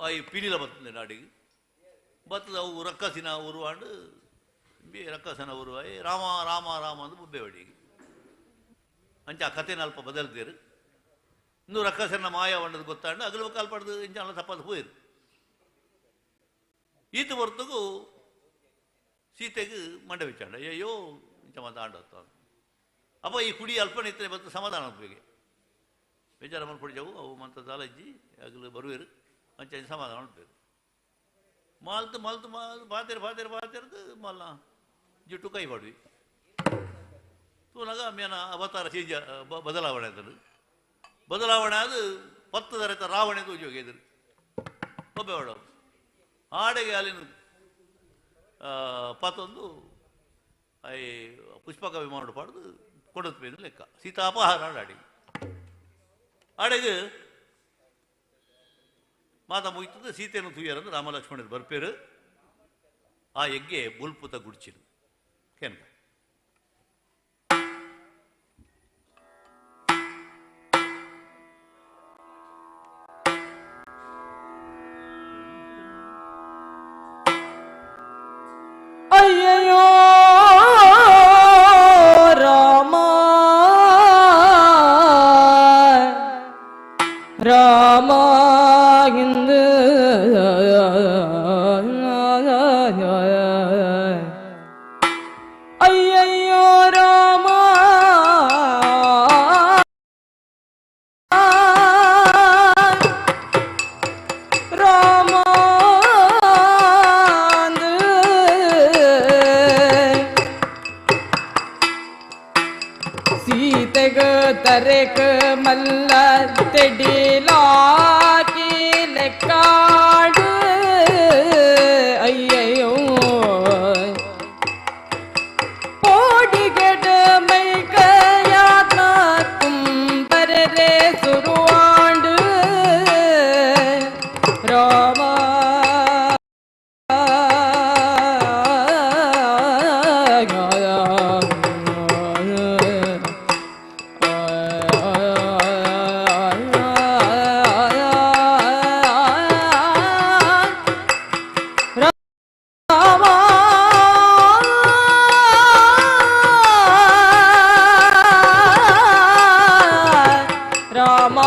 I ಪಿಲಿಲ ಬರ್ತದೆ ನಾಡಿಗೆ ಬತ್ತದ ಅವು ರಕ್ಕಸಿನ ಉರುವಾಂಡು ಬಿ ರಕ್ಕಸನ ಉರುವಾಯಿ ರಾಮ ರಾಮ ರಾಮ ಅಂದು ಬುಬ್ಬೆವಡಿಗೆ ಅಂಚ ಆ ಕಥೆನ ಅಲ್ಪ ಬದಲ್ದೇರು ಇಂದು ರಕ್ಕಸನ ಮಾಯ వంಡದು ಗೊತ್ತಾಂಡು ಅಗಲು ಕಾಲ್ಪಡ್ದು ಇಂಚಾಲ ತಪ್ಪದು ಹೋಯಿರು ಈತ ಹೊರತುಗು ಸೀತೆಗೆ ಮಂಡೆ ಬಿಚ್ಚಾಂಡ ಅಯ್ಯೋ ಇಂಚ ಮಾತ ಆಂಡ ಅಪ್ಪ ಈ ಕುಡಿ ಅಲ್ಪನೆ ಇತ್ತನೆ ಬತ್ತು ಸಮಾಧಾನ ಉಪಯೋಗ ಬೇಜಾರ ಮನ್ಪೊಡಿಜವು ಅವು ಮಂತ ದಾಲಜ್ಜಿ ಅಗಲು ಬರುವೇರು ಅಂಚ ಸಮಾಧಾನ ಉಂಟು ಮಾಲ್ತು ಮಾಲ್ತು ಪಾತೇರು ಪಾತೇರು ಪಾತೇರ್ದು ಮಲ್ಲ ಜಿಟ್ಟು ಕೈ ಪಡ್ವಿ ತೂನಾಗ ಮೇನ ಅವತಾರ ಚೇಂಜ್ ಬದಲಾವಣೆ ಆಯ್ತದು ಬದಲಾವಣೆ ಅದು ಪತ್ತು ದರೆತ ರಾವಣೆ ತೂಜೋಗಿ ಎದುರು ಒಬ್ಬೆ ಆಡೆಗೆ ಅಲ್ಲಿನ ಪತ್ತೊಂದು I Pushpaka ವಿಮಾನ ಪಾಡ್ದು ಕೊಡತ್ ಲೆಕ್ಕ ಸೀತಾಪಹಾರ ಆಡಿಗೆ ಆಡೆಗೆ ಮಾತ ಮುಗಿತದೆ ಸೀತೆಯನ್ನು ತೂಯರಂದು ರಾಮಲಕ್ಷ್ಮಣರು ಬರ್ಪೇರು ಆ ಯಜ್ಞೆ ಬುಲ್ಪುತ ಗುಡ್ಚಿರು ಕೇನ್ಕ ಅಯ್ಯಯ್ಯೋ ರಾಮ ರಾಮ ಇಂದು ಅಯ್ಯಯ್ಯೋ ರಾಮ ರಾಮ ಸೀತೆಗ ತರೆಕ ಮಲ್ಲ ತೆಡಿಲಾಕಿ ಲೆಕ್ಕಾಡು ಅಯ್ಯಯ್ಯೋ ಪೋಡಿಗಡ ಮೈಕಯಾತ್ಮ ಕುಂಬರರೆ ಸುರುವಾಂಡು ರಾಮ ರಾಮ ರಾಮ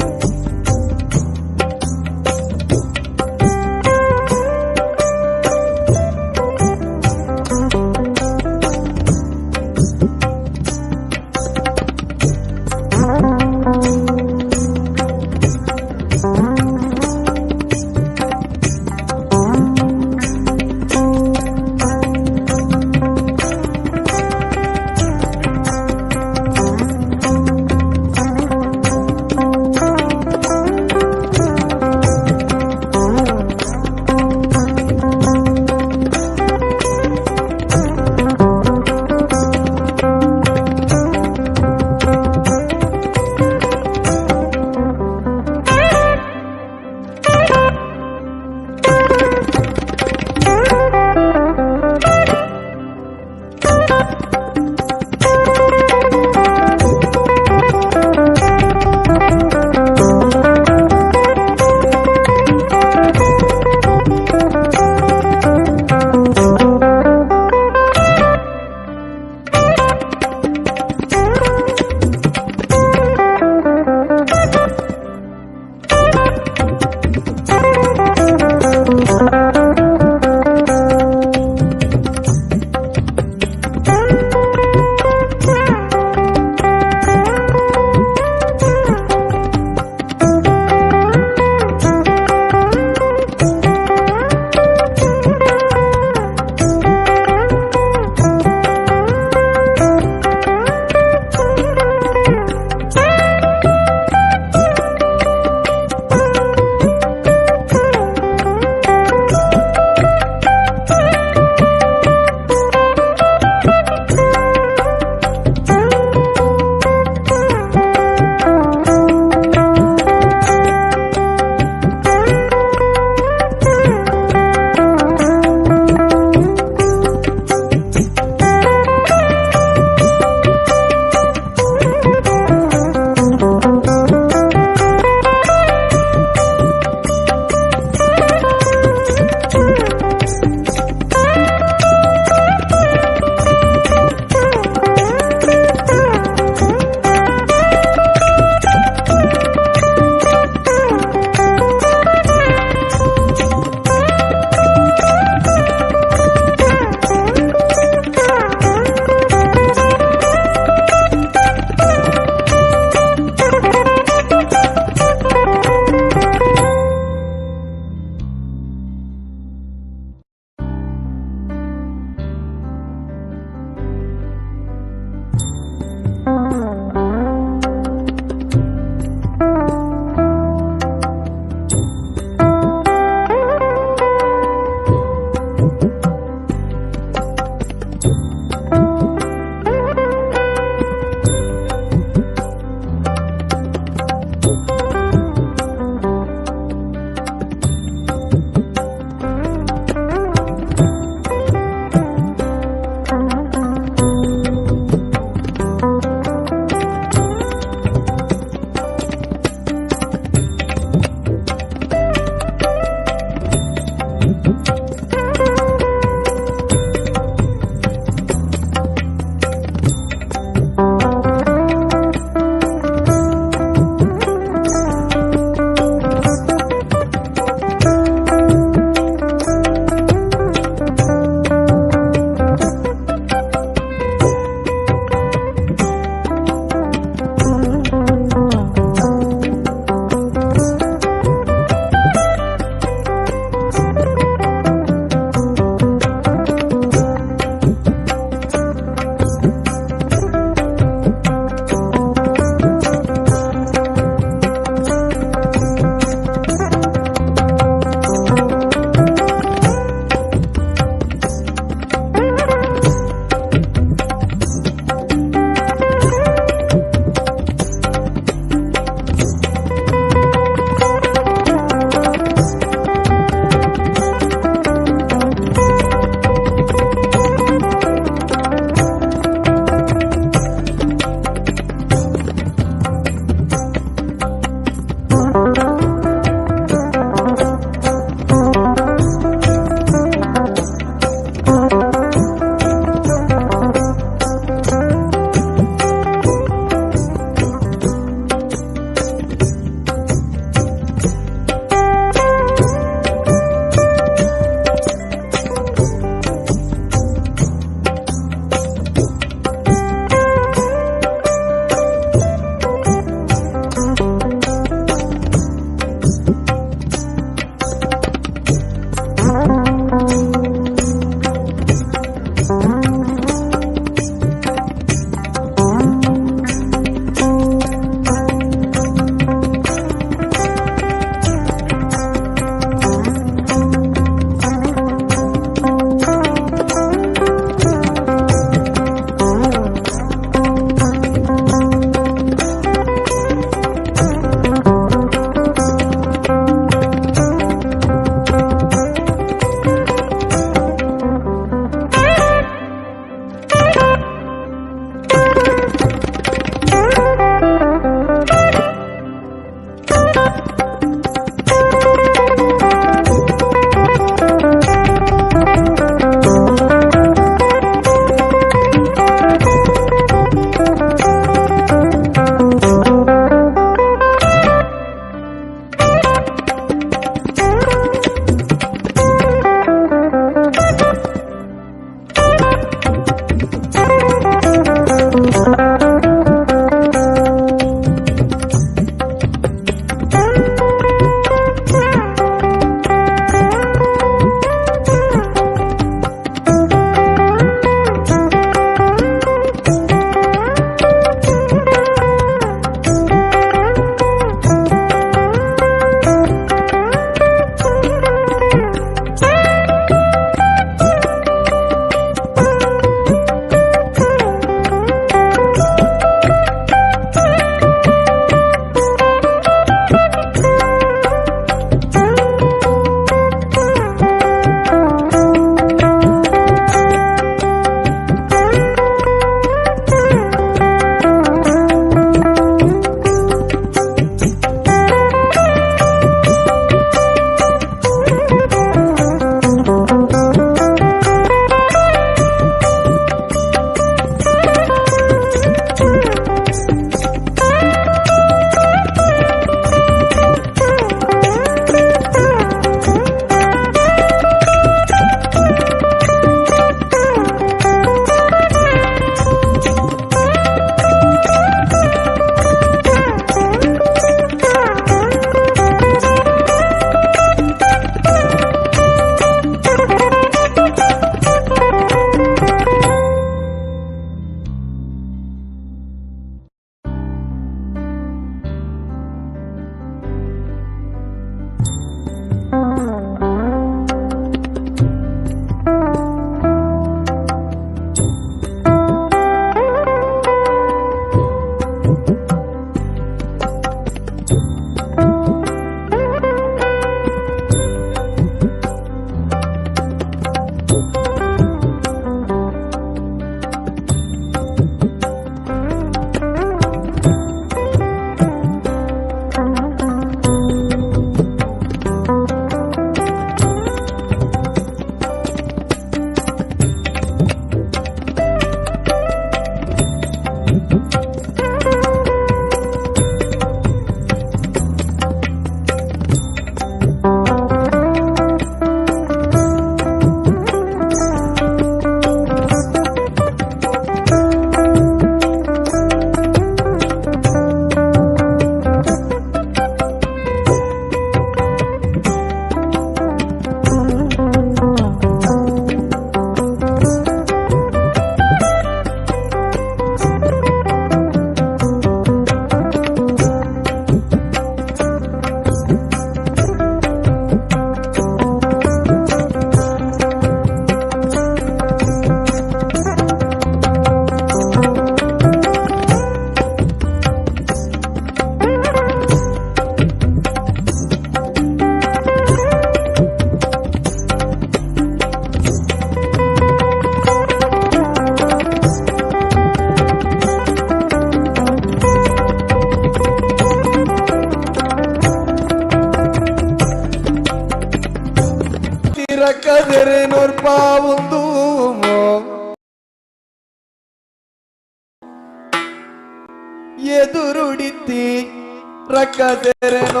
ರಕ್ಕಸೆರೆನೋ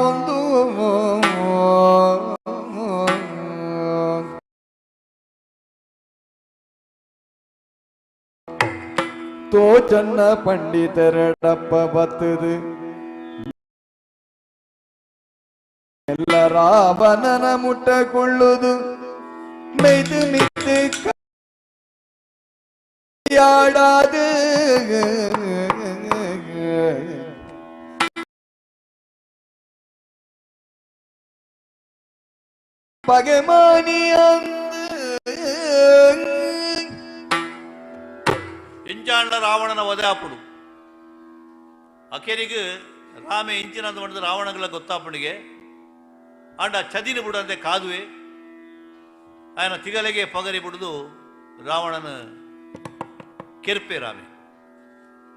ಒಂದು ತೋಚನ್ನ ಪಂಡಿತರಡಪ್ಪ ಬತ್ತದು ಎಲ್ಲ ರಾವಣನ ಮುಟ್ಟಕೊಳ್ಳುದು ಮೆಯ್ದು ಮಿತ್ತು ಕೈಯಾಡಾದು ಪಗೆಮಾನಿ ಅಂದು ಎಂಚಾಂಡ ರಾವಣನ ವಧೆ ಆಪುಡು ಅಖೇರಿಗೆ ರಾಮೆ ಇಂಚಿನಂದ ಮಾಡಿದ ರಾವಣಗಳ ಗೊತ್ತಾಪಣಿಗೆ ಆಂಡ ಚದಿನ ಬುಡಂತೆ ಕಾದುವೆ ಆಯನ ತಿಗಲೆಗೆ ಪಗರಿ ಬಿಡುದು ರಾವಣನ ಕೆರ್ಪೆ ರಾಮೆ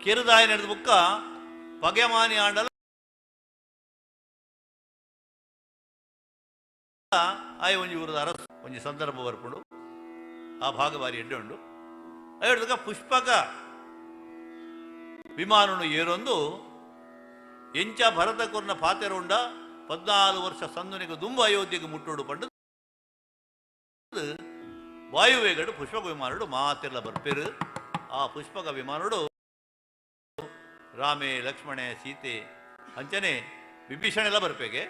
ಕೆರುದಾಯ ನಡೆದ ಬುಕ್ಕ ಪಗೆಮಾನಿ ಆಂಡಲ ಆಯ ಒಂಜಿ ಊರದ ಅರಸು ಒಂಜಿ ಸಂದರ್ಭ ಬರ್ಪುಂಡು. ಆ ಭಾಗ ಬಾರಿ ಎಡ್ಡೆ ಉಂಡು. ಅಯ್ಯಡ್ದಕ ಪುಷ್ಪಕ ವಿಮಾನನು ಏರೊಂದು ಎಂಚ ಭರತ ಕೊರ್ನ ಪಾತೆರುಂಡ 14 ವರ್ಷ ಸಂದುನಿಗೆ ದುಂಬ ಅಯೋಧ್ಯೆಗೆ ಮುಟ್ಟೋಡು ಪಂಡು ವಾಯುವೇಗಡು ಪುಷ್ಪಕ ವಿಮಾನಡು ಮಾತೆಲ್ಲ ಬರ್ಪೇರು. ಆ ಪುಷ್ಪಕ ವಿಮಾನಡು ರಾಮೆ ಲಕ್ಷ್ಮಣೆ ಸೀತೆ ಅಂಚನೆ ವಿಭೀಷಣ ಎಲ್ಲ ಬರ್ಪೇಗೆ.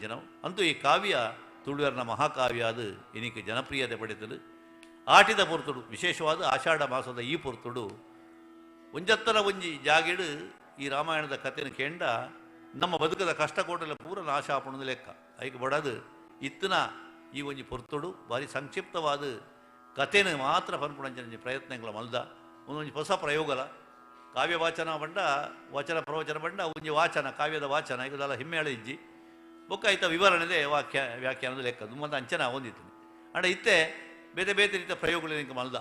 ಜನ ಅಂತೂ ಈ ಕಾವ್ಯ ತುಳುವರ್ನ ಮಹಾಕಾವ್ಯ ಅದು ಇನಿಕ್ ಜನಪ್ರಿಯತೆ ಪಡೆತದು. ಆಟಿದ ಪೊರ್ತುಡು, ವಿಶೇಷವಾದ ಆಷಾಢ ಮಾಸದ ಈ ಪೊರ್ತುಡು ಒಂಜತ್ತರ ಒಂಜಿ ಜಾಗೆಡು ಈ ರಾಮಾಯಣದ ಕಥೆನ ಕೇಂಡ ನಮ್ಮ ಬದುಕದ ಕಷ್ಟ ಕೋಟೆಲ್ಲ ಪೂರ ನಾಶ ಆಪಣದ ಲೆಕ್ಕ. ಐಕ್ ಬಡದು ಇತ್ತನ ಈ ಒಂಜಿ ಪೊರ್ತುಡು ಭಾರಿ ಸಂಕ್ಷಿಪ್ತವಾದ ಕಥೆನ ಮಾತ್ರ ಪನ್ಪುಣಂಚಿನ ಪ್ರಯತ್ನಗಳ ಮಲ್ದ ಒಂದೊಂಜಿ ಹೊಸ ಪ್ರಯೋಗಲ. ಕಾವ್ಯ ವಾಚನ ಬಂಡ ವಚನ ಪ್ರವಚನ ಬಂಡ ಒಂಜಿ ವಾಚನ ಕಾವ್ಯದ ವಾಚನ ಇದೆಲ್ಲ ಹಿಮ್ಮೇಳ ಇಜ್ಜಿ ಬೊಕ್ಕ ಐತ ವಿವರಣೆದೆ ವಾಕ್ಯ ವ್ಯಾಖ್ಯಾನದ ಲೆಕ್ಕ ದುಮ್ಮಂತ ಅಂಚನ ಹೊಂದಿತ್ತು. ಅಂಡ ಇತ್ತೆ ಬೇತೆ ಬೇತೆ ರೀತಿಯ ಪ್ರಯೋಗಗಳು ಇಂಕ ಮಲ್ದ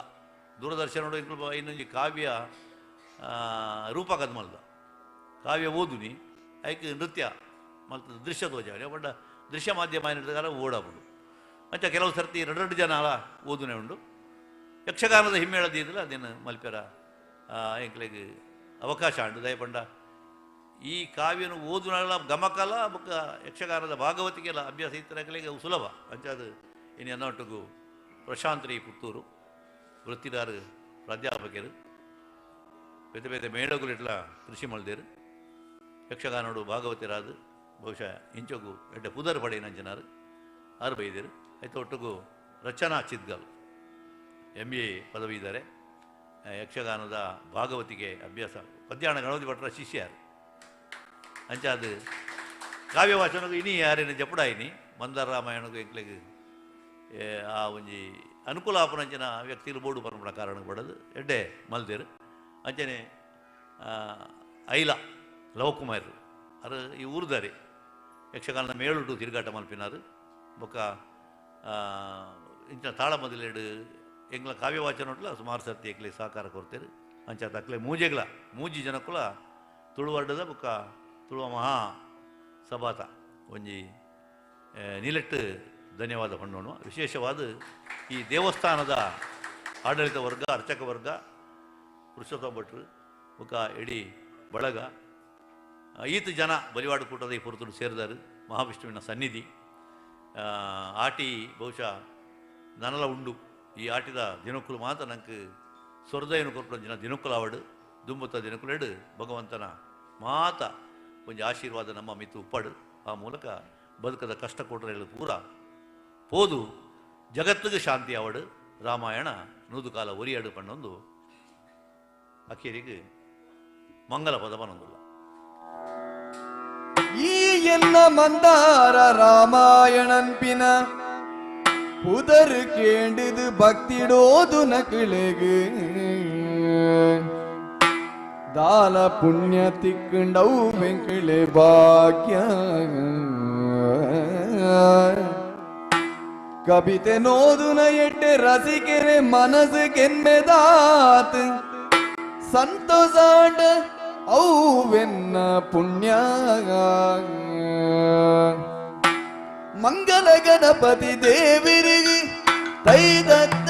ದೂರದರ್ಶನ ಇನ್ನೊಂಜಿ ಕಾವ್ಯ ರೂಪಕದ ಮಲ್ದ ಕಾವ್ಯ ಓದುನಿ ಐಕ್ ನೃತ್ಯ ಮಲ್ತ ದೃಶ್ಯ ತೋಜಾವನೆ ಬಟ್ ದೃಶ್ಯ ಮಾಧ್ಯಮ ಏನಿರ್ತದೆ ಓಡಾಪುಡು. ಅಂಚ ಕೆಲವು ಸರ್ತಿ ಎರಡು ಎರಡು ಜನ ಅಲ ಓದುನೆ ಉಂಡು. ಯಕ್ಷಗಾನದ ಹಿಮ್ಮೇಳದಿದ್ದಲ್ಲ ಅದೇನು ಮಲ್ಪೆರ ಎಂಕ್ಲೆಗ್ ಅವಕಾಶ ಉಂಡು. ದಯಪಂಡ ಈ ಕಾವ್ಯನು ಓದುನಲ್ಲ ಗಮಕಲ ಬೊಕ್ಕ ಯಕ್ಷಗಾನದ ಭಾಗವತಿಗೆಲ್ಲ ಅಭ್ಯಾಸ ಇತ್ತರಕಲಿಗೆ ಅವು ಸುಲಭ. ಅಂಚಾದ ಇನ್ನು ಅನ್ನೊಟ್ಟಿಗೂ ಪ್ರಶಾಂತ್ ರೀ ಪುತ್ತೂರು ವೃತ್ತಿದಾರ ಪ್ರಾಧ್ಯಾಪಕರು ಬೇತೆ ಬೇತೆ ಮೇಳಗಳು ಇಟ್ಲ ಕೃಷಿ ಮಲ್ದೇರು ಯಕ್ಷಗಾನೋಡು ಭಾಗವತಿರಾದ ಬಹುಶಃ ಇಂಚೊಗು ಎಡ್ಡೆ ಪುದರ್ ಪಡೆಯಿನ ಜನರು ಆರು ಬೈದೇರು. ಆಯ್ತು ಒಟ್ಟಿಗೂ ರಚನಾ ಚಿದ್ಗಲ್ MA ಪದವಿ ಇದ್ದಾರೆ. ಯಕ್ಷಗಾನದ ಭಾಗವತಿಗೆ ಅಭ್ಯಾಸ ಪದ್ಯಾಣ ಗಣಪತಿ ಭಟ್ರ ಶಿಷ್ಯರು. ಅಂಚಾದ ಕಾವ್ಯವಾಚನಗೂ ಇನಿ ಯಾರೇನು ಜಪುಡಾಯಿನಿ ಮಂದಾರ ರಾಮಾಯಣಗೂ ಎಂಕ್ಲೆಗ್ ಆ ಒಂಜಿ ಅನುಕೂಲ ಆಪುನಂಚಿನ ವ್ಯಕ್ತಿಲು ಬೋಡು ಪನ್ಪುನ ಕಾರಣ ಬಡದು ಎಡ್ಡೆ ಮಲ್ದೇರು. ಅಂಚನೆ ಐಲ ಲವಕುಮಾರ್ ಅರು ಈ ಊರುದಾರೆ ಯಕ್ಷಗಾನದ ಮೇಳುಟು ತಿರುಗಾಟ ಮಲ್ಪಿನಾರು. ಬೊಕ್ಕ ಇಂಚಿನ ತಾಳ ಮೊದಲೇಡು ಎಂಗ್ಲ ಕಾವ್ಯವಾಚನ ಸುಮಾರು ಸರ್ತಿ ಎಂಕ್ಲೆ ಸಹಕಾರ ಕೊಡ್ತೇರು. ಅಂಚ ತಕ್ಲೆ ಮೂಜೆಗ್ಲ ಮೂಜಿ ಜನಕ್ಕುಲ ತುಳುವರ್ಡದ ಬೊಕ್ಕ ತುಳುವ ಮಹಾ ಸಭಾತ ಒಂಜಿ ನಿಲೆಟ್ಟು ಧನ್ಯವಾದ ಪಣ್ಣೋಣ. ವಿಶೇಷವಾದ ಈ ದೇವಸ್ಥಾನದ ಆಡಳಿತ ವರ್ಗ, ಅರ್ಚಕ ವರ್ಗ, ಪುರುಷೋತ್ತಮ ಭಟ್ರು ಬೊಕ್ಕ ಇಡೀ ಬಳಗ ಈತ ಜನ ಬಲಿವಾಡು ಕೂಟದ ಈ ಪುರ್ತುಡು ಸೇರಿದಾರು. ಮಹಾವಿಷ್ಣುವಿನ ಸನ್ನಿಧಿ ಆಟಿ ಬಹುಶಃ ನನಲ ಉಂಡು. ಈ ಆಟಿದ ದಿನಕ್ಕಲು ಮಾತ್ರ ನಂಗೆ ಸ್ವರ್ದಯನು ಕೊರ್ಪುನ ದಿನ ದಿನಕ್ಕುಲಾವಡು ದುಂಬುತ್ತ ದಿನಕ್ಕುಲೆಡು ಭಗವಂತನ ಮಾತ ಒಂಜಿ ಆಶೀರ್ವಾದ ನಮ್ಮ ಮಿತ್ತು ಉಪ್ಪಾಡು. ಆ ಮೂಲಕ ಬದುಕದ ಕಷ್ಟ ಕೊಟ್ಟರೆ ಪೂರ ಪೋದು ಜಗತ್ತಿಗೆ ಶಾಂತಿ ಅವಡು. ರಾಮಾಯಣ ನೂದು ಕಾಲ ಒರಿಯಾಡು ಪಣ್ಣೊಂದು ಅಕ್ಕೇರಿಗೆ ಮಂಗಲ ಪದ ಪನ್ನೊಂದುಲ್ಲ. ಈ ಎಲ್ಲ ಮಂದಾರ ರಾಮಾಯಣನ್ಪಿನ ಪುದರ್ ಕೇಂಡಿದು ಭಕ್ತಿಡೋದು ನಕಳೆಗೆ ದಾಲ ಪುಣ್ಯ ತಿಕ್ಕಂಡವು ವೆಂಕಳೆ ಭಾಗ್ಯ ಕವಿತೆ ನೋದುನ ಎಟ್ಟೆ ರಸಿಕೆರೆ ಮನಸ್ಸು ಕೆನ್ಮೆದಾತ್ ಸಂತೋಷಾಂಡ ಔವೆನ್ನ ಪುಣ್ಯ ಮಂಗಲ ಗಣಪತಿ ದೇವಿರಿಗೆ ತೈದತ್ತ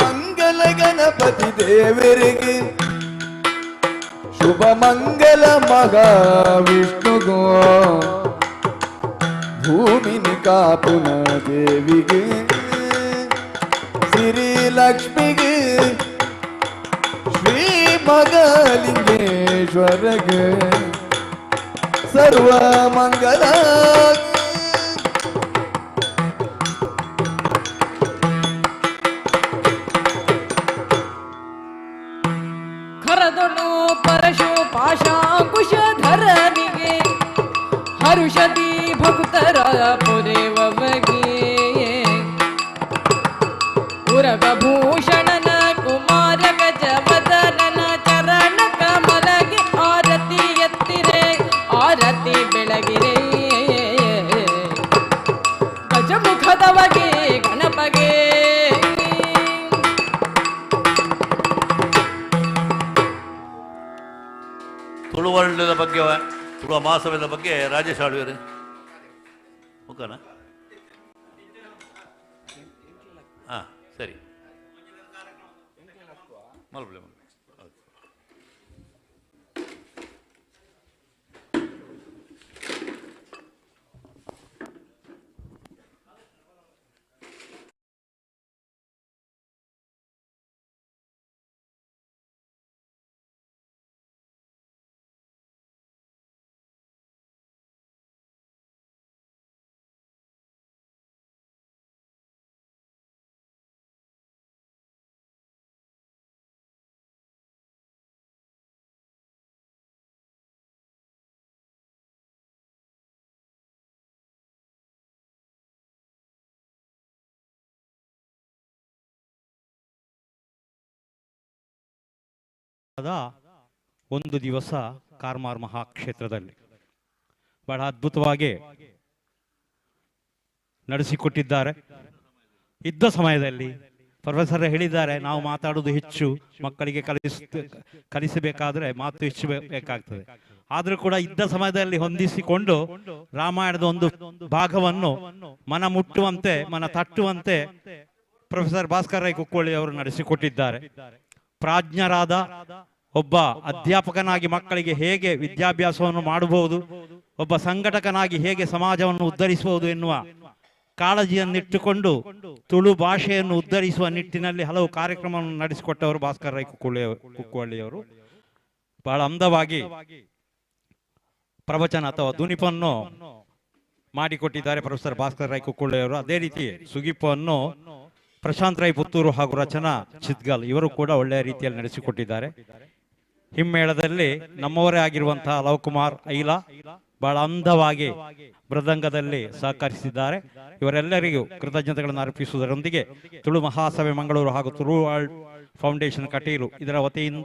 ಮಂಗಲ ಗಣಪತಿ ದೇವರಿಗೆ ಶುಭ ಮಂಗಲ ಮಹಾವಿಷ್ಣುಗೋ ಭೂಮಿನಿ ಕಾಪುನ ದೇವಿಗೆ ಸಿರಿ ಲಕ್ಷ್ಮಿಗೆ ಶ್ರೀ ಮಗಲಿಂಗೇಶ್ವರಗೆ ಸರ್ವ ಮಂಗಲ. ಖರದೊಳು ಪರಶು ಪಾಶಾಂಕುಶಧರನಿಗೆ ಹರುಷದಿ ಭಕ್ತರ ಪುರೇವಗೆ ಉರಗಭೂಷಣನ ಕುಮಾರ ಗಜವದನನ ಚರಣ ಕಮಲಗೆ ಆರತಿ ಎತ್ತಿರೆ ಆರತಿ ಬೆಳಗಿರೆ ಗಜಮುಖದವಗೆ ಗಣಪಗೆ. ತುಳುವರ್ಣದ ಬಗ್ಗೆ ತುಳುವ ಮಹಾಸಭೆದ ಬಗ್ಗೆ ರಾಜೇಶ್ ಆಳ್ವೇರು ಮುಖನ ಹಾಂ ಸರಿ ಮಲ್ಪಲೆ. ಒಂದು ದಿವಸ ಕಾರ್ಮಾರ್ ಮಹಾಕ್ಷೇತ್ರದಲ್ಲಿ ಬಹಳ ಅದ್ಭುತವಾಗಿ ನಡೆಸಿಕೊಟ್ಟಿದ್ದಾರೆ. ಇದ್ದ ಸಮಯದಲ್ಲಿ ಪ್ರೊಫೆಸರ್ ಹೇಳಿದ್ದಾರೆ, ನಾವು ಮಾತಾಡೋದು ಹೆಚ್ಚು, ಮಕ್ಕಳಿಗೆ ಕಲಿಸಬೇಕಾದ್ರೆ ಮಾತು ಹೆಚ್ಚು ಬೇಕಾಗ್ತದೆ. ಆದರೂ ಕೂಡ ಇದ್ದ ಸಮಯದಲ್ಲಿ ಹೊಂದಿಸಿಕೊಂಡು ರಾಮಾಯಣದ ಒಂದು ಭಾಗವನ್ನು ಮನ ಮುಟ್ಟುವಂತೆ, ಮನ ತಟ್ಟುವಂತೆ ಪ್ರೊಫೆಸರ್ ಭಾಸ್ಕರ್ ರೈ ಕುಕ್ಕೋಳಿ ಅವರು ನಡೆಸಿಕೊಟ್ಟಿದ್ದಾರೆ. ಪ್ರಾಜ್ಞರಾದ ಒಬ್ಬ ಅಧ್ಯಾಪಕನಾಗಿ ಮಕ್ಕಳಿಗೆ ಹೇಗೆ ವಿದ್ಯಾಭ್ಯಾಸವನ್ನು ಮಾಡಬಹುದು, ಒಬ್ಬ ಸಂಘಟಕನಾಗಿ ಹೇಗೆ ಸಮಾಜವನ್ನು ಉದ್ಧರಿಸಬಹುದು ಎನ್ನುವ ಕಾಳಜಿಯನ್ನಿಟ್ಟುಕೊಂಡು ತುಳು ಭಾಷೆಯನ್ನು ಉದ್ಧರಿಸುವ ನಿಟ್ಟಿನಲ್ಲಿ ಹಲವು ಕಾರ್ಯಕ್ರಮವನ್ನು ನಡೆಸಿಕೊಟ್ಟವರು ಭಾಸ್ಕರ್ ರೈ ಕುಕ್ಕುವಳ್ಳಿಯವರು. ಬಹಳ ಅಂದವಾಗಿ ಪ್ರವಚನ ಅಥವಾ ದುನಿಪನ್ನು ಮಾಡಿಕೊಟ್ಟಿದ್ದಾರೆ ಪ್ರೊಫೆಸರ್ ಭಾಸ್ಕರ್ ರೈ ಕುಕ್ಕುವಳ್ಳಿಯವರು. ಅದೇ ರೀತಿ ಸುಗಿಪನ್ನು ಪ್ರಶಾಂತ್ ರೈ ಪುತ್ತೂರು ಹಾಗೂ ರಚನಾ ಚಿತ್ಗಲ್ ಇವರು ಕೂಡ ಒಳ್ಳೆಯ ರೀತಿಯಲ್ಲಿ ನಡೆಸಿಕೊಟ್ಟಿದ್ದಾರೆ. ಹಿಮ್ಮೇಳದಲ್ಲಿ ನಮ್ಮವರೇ ಆಗಿರುವಂತಹ ಲವಕುಮಾರ್ ಐಲಾ ಬಹಳ ಅಂದವಾಗಿ ಮೃದಂಗದಲ್ಲಿ ಸಹಕರಿಸಿದ್ದಾರೆ. ಇವರೆಲ್ಲರಿಗೂ ಕೃತಜ್ಞತೆಗಳನ್ನು ಅರ್ಪಿಸುವುದರೊಂದಿಗೆ ತುಳು ಮಹಾಸಭೆ ಮಂಗಳೂರು ಹಾಗೂ ತುಳು ವರ್ಲ್ಡ್ ಫೌಂಡೇಶನ್ ಕಟೀಲು ಇದರ ವತಿಯಿಂದ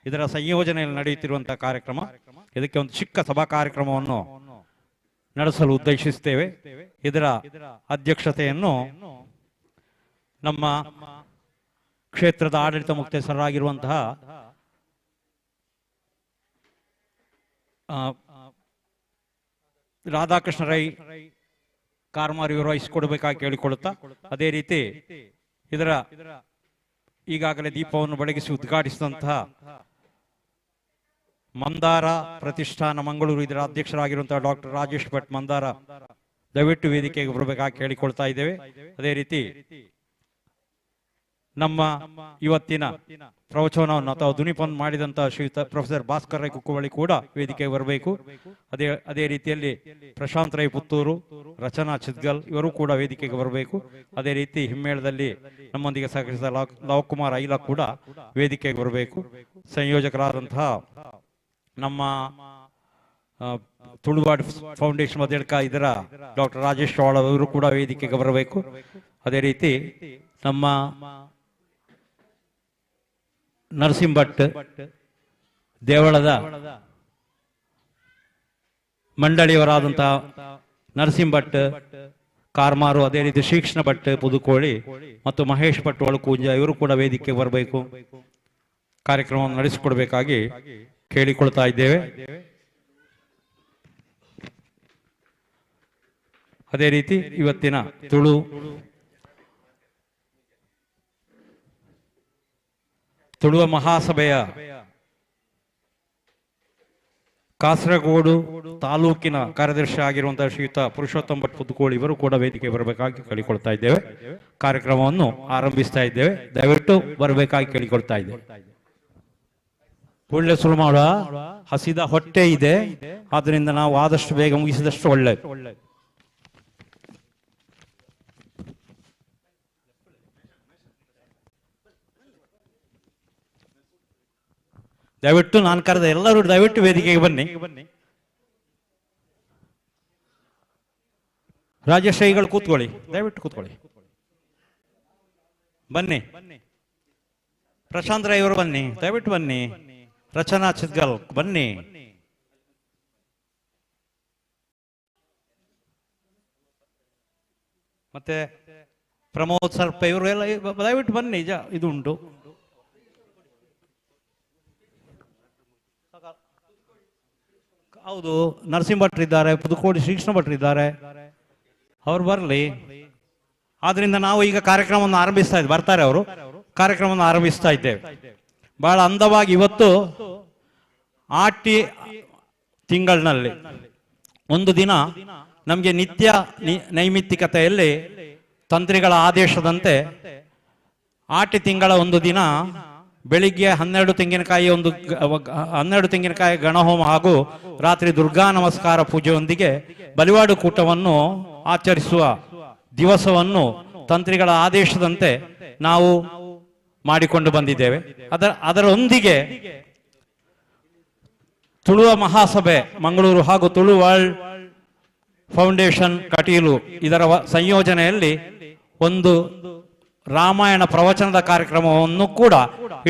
ಇದರ ಸಂಯೋಜನೆಯಲ್ಲಿ ನಡೆಯುತ್ತಿರುವಂತಹ ಕಾರ್ಯಕ್ರಮ, ಇದಕ್ಕೆ ಒಂದು ಚಿಕ್ಕ ಸಭಾ ಕಾರ್ಯಕ್ರಮವನ್ನು ನಡೆಸಲು ಉದ್ದೇಶಿಸುತ್ತೇವೆ. ಇದರ ಅಧ್ಯಕ್ಷತೆಯನ್ನು ನಮ್ಮ ಕ್ಷೇತ್ರದ ಆಡಳಿತ ಮುಕ್ತೇಸರಾಗಿರುವಂತಹ ರಾಧಾಕೃಷ್ಣ ರೈ ಕಾರ್ಮಾರ್ ಇವರು ವಹಿಸಿಕೊಡಬೇಕಾಗಿ ಕೇಳಿಕೊಳ್ಳುತ್ತಾ, ಅದೇ ರೀತಿ ಇದರ ಈಗಾಗಲೇ ದೀಪವನ್ನು ಬೆಳಗಿಸಿ ಉದ್ಘಾಟಿಸಿದಂತಹ ಮಂದಾರ ಪ್ರತಿಷ್ಠಾನ ಮಂಗಳೂರು ಇದರ ಅಧ್ಯಕ್ಷರಾಗಿರುವಂತಹ ಡಾಕ್ಟರ್ ರಾಜೇಶ್ ಭಟ್ ಮಂದಾರ ದಯವಿಟ್ಟು ವೇದಿಕೆಗೆ ಬರಬೇಕಾಗಿ ಕೇಳಿಕೊಳ್ತಾ ಇದ್ದೇವೆ. ಅದೇ ರೀತಿ ನಮ್ಮ ಇವತ್ತಿನ ಪ್ರವಚನವನ್ನು ಅಥವಾ ದುನಿಪನ್ನು ಮಾಡಿದಂತಹ ಶ್ರೀಯುತ ಪ್ರೊಫೆಸರ್ ಭಾಸ್ಕರ್ ರೈ ಕುಕ್ಕುವಳ್ಳಿ ಕೂಡ ವೇದಿಕೆಗೆ ಬರಬೇಕು. ಅದೇ ಅದೇ ರೀತಿಯಲ್ಲಿ ಪ್ರಶಾಂತ್ ರೈ ಪುತ್ತೂರು, ರಚನಾ ಚಿದ್ಗಲ್ ಇವರು ಕೂಡ ವೇದಿಕೆಗೆ ಬರಬೇಕು. ಅದೇ ರೀತಿ ಹಿಮ್ಮೇಳದಲ್ಲಿ ನಮ್ಮೊಂದಿಗೆ ಸಹಕರಿಸಿದ ಲವಕುಮಾರ್ ಐಲಾ ಕೂಡ ವೇದಿಕೆಗೆ ಬರಬೇಕು. ಸಂಯೋಜಕರಾದಂತಹ ನಮ್ಮ ತುಳುವಾಡ್ ಫೌಂಡೇಶನ್ ಮಧ್ಯಕ ಇದರ ಡಾಕ್ಟರ್ ರಾಜೇಶ್ ವಾಳ್ ಅವರು ಕೂಡ ವೇದಿಕೆಗೆ ಬರಬೇಕು. ಅದೇ ರೀತಿ ನಮ್ಮ ನರಸಿಂಹ ಭಟ್ ದೇವಳದ ಮಂಡಳಿಯವರಾದಂತಹ ನರಸಿಂಹ ಭಟ್ ಕಾರ್ಮಾರು, ಅದೇ ರೀತಿ ಶ್ರೀಕೃಷ್ಣ ಭಟ್ ಪುದುಕೋಳಿ ಮತ್ತು ಮಹೇಶ್ ಭಟ್ ಒಳಕೂಂಜ ಇವರು ಕೂಡ ವೇದಿಕೆಗೆ ಬರಬೇಕು. ಕಾರ್ಯಕ್ರಮವನ್ನು ನಡೆಸಿಕೊಡಬೇಕಾಗಿ ಕೇಳಿಕೊಳ್ತಾ ಇದ್ದೇವೆ. ಅದೇ ರೀತಿ ಇವತ್ತಿನ ತುಳುವ ಮಹಾಸಭೆಯ ಕಾಸರಗೋಡು ತಾಲೂಕಿನ ಕಾರ್ಯದರ್ಶಿ ಆಗಿರುವಂತಹ ಶ್ರೀಯುತ ಪುರುಷೋತ್ತಮ ಭಟ್ ಪುದುಕೋಳಿ ಇವರು ಕೂಡ ವೇದಿಕೆ ಬರಬೇಕಾಗಿ ಕೇಳಿಕೊಳ್ತಾ ಇದ್ದೇವೆ. ಕಾರ್ಯಕ್ರಮವನ್ನು ಆರಂಭಿಸ್ತಾ ಇದ್ದೇವೆ, ದಯವಿಟ್ಟು ಬರಬೇಕಾಗಿ ಕೇಳಿಕೊಳ್ತಾ ಇದ್ದೇವೆ. ಒಳ್ಳೆ ಸುರು ಮಾಡುವ ಹಸಿದ ಹೊಟ್ಟೆ ಇದೆ, ಆದ್ರಿಂದ ನಾವು ಆದಷ್ಟು ಬೇಗ ಮುಗಿಸಿದಷ್ಟು ಒಳ್ಳೆಯದು. ದಯವಿಟ್ಟು ನಾನು ಕರೆದ ಎಲ್ಲರೂ ದಯವಿಟ್ಟು ವೇದಿಕೆಗೆ ಬನ್ನಿ. ರಾಜೇಶ್ ರೈಗಳು ಕೂತ್ಕೊಳ್ಳಿ, ದಯವಿಟ್ಟು ಕೂತ್ಕೊಳ್ಳಿ, ಬನ್ನಿ. ಪ್ರಶಾಂತ್ ರೈ ಅವರು ಬನ್ನಿ, ದಯವಿಟ್ಟು ಬನ್ನಿ. ರಚನಾ ಚಿದ್ಗಲ್ ಬನ್ನಿ. ಮತ್ತೆ ಪ್ರಮೋದ್ ಸರ್ಪ ಇವರು ಎಲ್ಲ ದಯವಿಟ್ಟು ಬನ್ನಿ. ಇದು ಉಂಟು. ಹೌದು, ನರಸಿಂಹ ಭಟ್ರು ಇದ್ದಾರೆ, ಪುದುಕೋಡಿ ಶ್ರೀಕೃಷ್ಣ ಭಟ್ರು ಇದ್ದಾರೆ, ಅವ್ರು ಬರಲಿ. ಆದ್ರಿಂದ ನಾವು ಈಗ ಕಾರ್ಯಕ್ರಮವನ್ನು ಆರಂಭಿಸ್ತಾ ಇದ್ದೇವೆ. ಬರ್ತಾರೆ ಅವರು, ಕಾರ್ಯಕ್ರಮವನ್ನು ಆರಂಭಿಸ್ತಾ ಇದ್ದೇವೆ. ಬಹಳ ಅಂದವಾಗಿ ಇವತ್ತು ಆಟಿ ತಿಂಗಳಿನಲ್ಲಿ ಒಂದು ದಿನ ನಮಗೆ ನಿತ್ಯ ನೈಮಿತ್ತಿಕತೆಯಲ್ಲಿ ತಂತ್ರಿಗಳ ಆದೇಶದಂತೆ ಆಟಿ ತಿಂಗಳ ಒಂದು ದಿನ ಬೆಳಿಗ್ಗೆ 12 ತೆಂಗಿನಕಾಯಿ ಒಂದು 12 ತೆಂಗಿನಕಾಯಿ ಗಣಹೋಮ ಹಾಗೂ ರಾತ್ರಿ ದುರ್ಗಾ ನಮಸ್ಕಾರ ಪೂಜೆಯೊಂದಿಗೆ ಬಲಿವಾಡು ಕೂಟವನ್ನು ಆಚರಿಸುವ ದಿವಸವನ್ನು ತಂತ್ರಿಗಳ ಆದೇಶದಂತೆ ನಾವು ಮಾಡಿಕೊಂಡು ಬಂದಿದ್ದೇವೆ. ಅದರೊಂದಿಗೆ ತುಳುವ ಮಹಾಸಭೆ ಮಂಗಳೂರು ಹಾಗೂ ತುಳು ವರ್ಲ್ಡ್ ಫೌಂಡೇಶನ್ ಕಟೀಲು ಇದರ ಸಂಯೋಜನೆಯಲ್ಲಿ ಒಂದು ರಾಮಾಯಣ ಪ್ರವಚನದ ಕಾರ್ಯಕ್ರಮವನ್ನು ಕೂಡ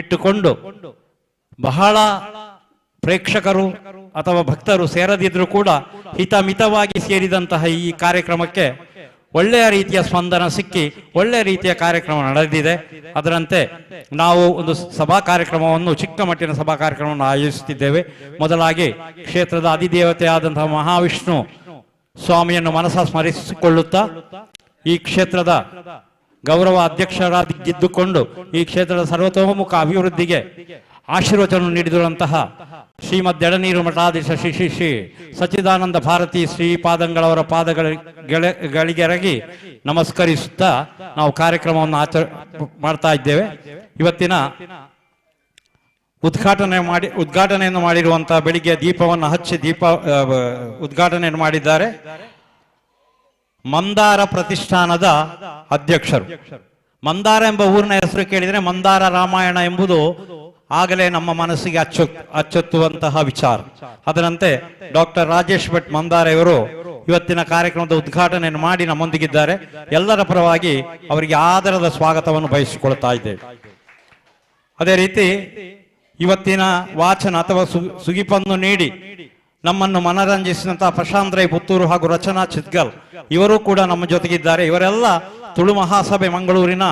ಇಟ್ಟುಕೊಂಡು ಬಹಳ ಪ್ರೇಕ್ಷಕರು ಅಥವಾ ಭಕ್ತರು ಸೇರದಿದ್ರೂ ಕೂಡ ಹಿತಮಿತವಾಗಿ ಸೇರಿದಂತಹ ಈ ಕಾರ್ಯಕ್ರಮಕ್ಕೆ ಒಳ್ಳೆಯ ರೀತಿಯ ಸ್ಪಂದನ ಸಿಕ್ಕಿ ಒಳ್ಳೆಯ ರೀತಿಯ ಕಾರ್ಯಕ್ರಮ ನಡೆದಿದೆ. ಅದರಂತೆ ನಾವು ಒಂದು ಸಭಾ ಕಾರ್ಯಕ್ರಮವನ್ನು, ಚಿಕ್ಕ ಮಟ್ಟಿನ ಸಭಾ ಕಾರ್ಯಕ್ರಮವನ್ನು ಆಯೋಜಿಸುತ್ತಿದ್ದೇವೆ. ಮೊದಲಾಗಿ ಕ್ಷೇತ್ರದ ಅಧಿದೇವತೆಯಾದಂತಹ ಮಹಾವಿಷ್ಣು ಸ್ವಾಮಿಯನ್ನು ಮನಸ ಸ್ಮರಿಸಿಕೊಳ್ಳುತ್ತಾ ಈ ಕ್ಷೇತ್ರದ ಗೌರವ ಅಧ್ಯಕ್ಷರಾಗಿದ್ದುಕೊಂಡು ಈ ಕ್ಷೇತ್ರದ ಸರ್ವತೋಮುಖ ಅಭಿವೃದ್ಧಿಗೆ ಆಶೀರ್ವಚನ ನೀಡಿರುವಂತಹ ಶ್ರೀಮದ್ ಎಡನೀರು ಮಠಾಧೀಶ ಶ್ರೀ ಶ್ರೀ ಶ್ರೀ ಸಚ್ಚಿದಾನಂದ ಭಾರತಿ ಶ್ರೀಪಾದಂಗಳವರ ಪಾದಗಳಿಗೆರಗಿ ನಮಸ್ಕರಿಸುತ್ತಾ ನಾವು ಕಾರ್ಯಕ್ರಮವನ್ನು ಮಾಡ್ತಾ ಇದ್ದೇವೆ. ಇವತ್ತಿನ ಉದ್ಘಾಟನೆಯನ್ನು ಮಾಡಿರುವಂತಹ ಬೆಳಿಗ್ಗೆ ದೀಪವನ್ನು ಹಚ್ಚಿ ಉದ್ಘಾಟನೆಯನ್ನು ಮಾಡಿದ್ದಾರೆ ಮಂದಾರ ಪ್ರತಿಷ್ಠಾನದ ಅಧ್ಯಕ್ಷರು. ಮಂದಾರ ಎಂಬ ಊರಿನ ಹೆಸರು ಕೇಳಿದರೆ ಮಂದಾರ ರಾಮಾಯಣ ಎಂಬುದು ಆಗಲೇ ನಮ್ಮ ಮನಸ್ಸಿಗೆ ಅಚ್ಚೊತ್ತುವಂತಹ ವಿಚಾರ. ಅದರಂತೆ ಡಾಕ್ಟರ್ ರಾಜೇಶ್ ಭಟ್ ಮಂದಾರ ಇವರು ಇವತ್ತಿನ ಕಾರ್ಯಕ್ರಮದ ಉದ್ಘಾಟನೆಯನ್ನು ಮಾಡಿ ನಮ್ಮೊಂದಿಗಿದ್ದಾರೆ. ಎಲ್ಲರ ಪರವಾಗಿ ಅವರಿಗೆ ಆದರದ ಸ್ವಾಗತವನ್ನು ಬಯಸಿಕೊಳ್ತಾ ಇದ್ದೇವೆ. ಅದೇ ರೀತಿ ಇವತ್ತಿನ ವಾಚನ ಅಥವಾ ಸುಗಿಪನ್ನು ನೀಡಿ ನಮ್ಮನ್ನು ಮನರಂಜಿಸಿದಂತಹ ಪ್ರಶಾಂತ್ ರೈ ಪುತ್ತೂರು ಹಾಗೂ ರಚನಾ ಚಿತ್ಗಲ್ ಇವರು ಕೂಡ ನಮ್ಮ ಜೊತೆಗಿದ್ದಾರೆ. ಇವರೆಲ್ಲ ತುಳು ಮಹಾಸಭೆ ಮಂಗಳೂರಿನ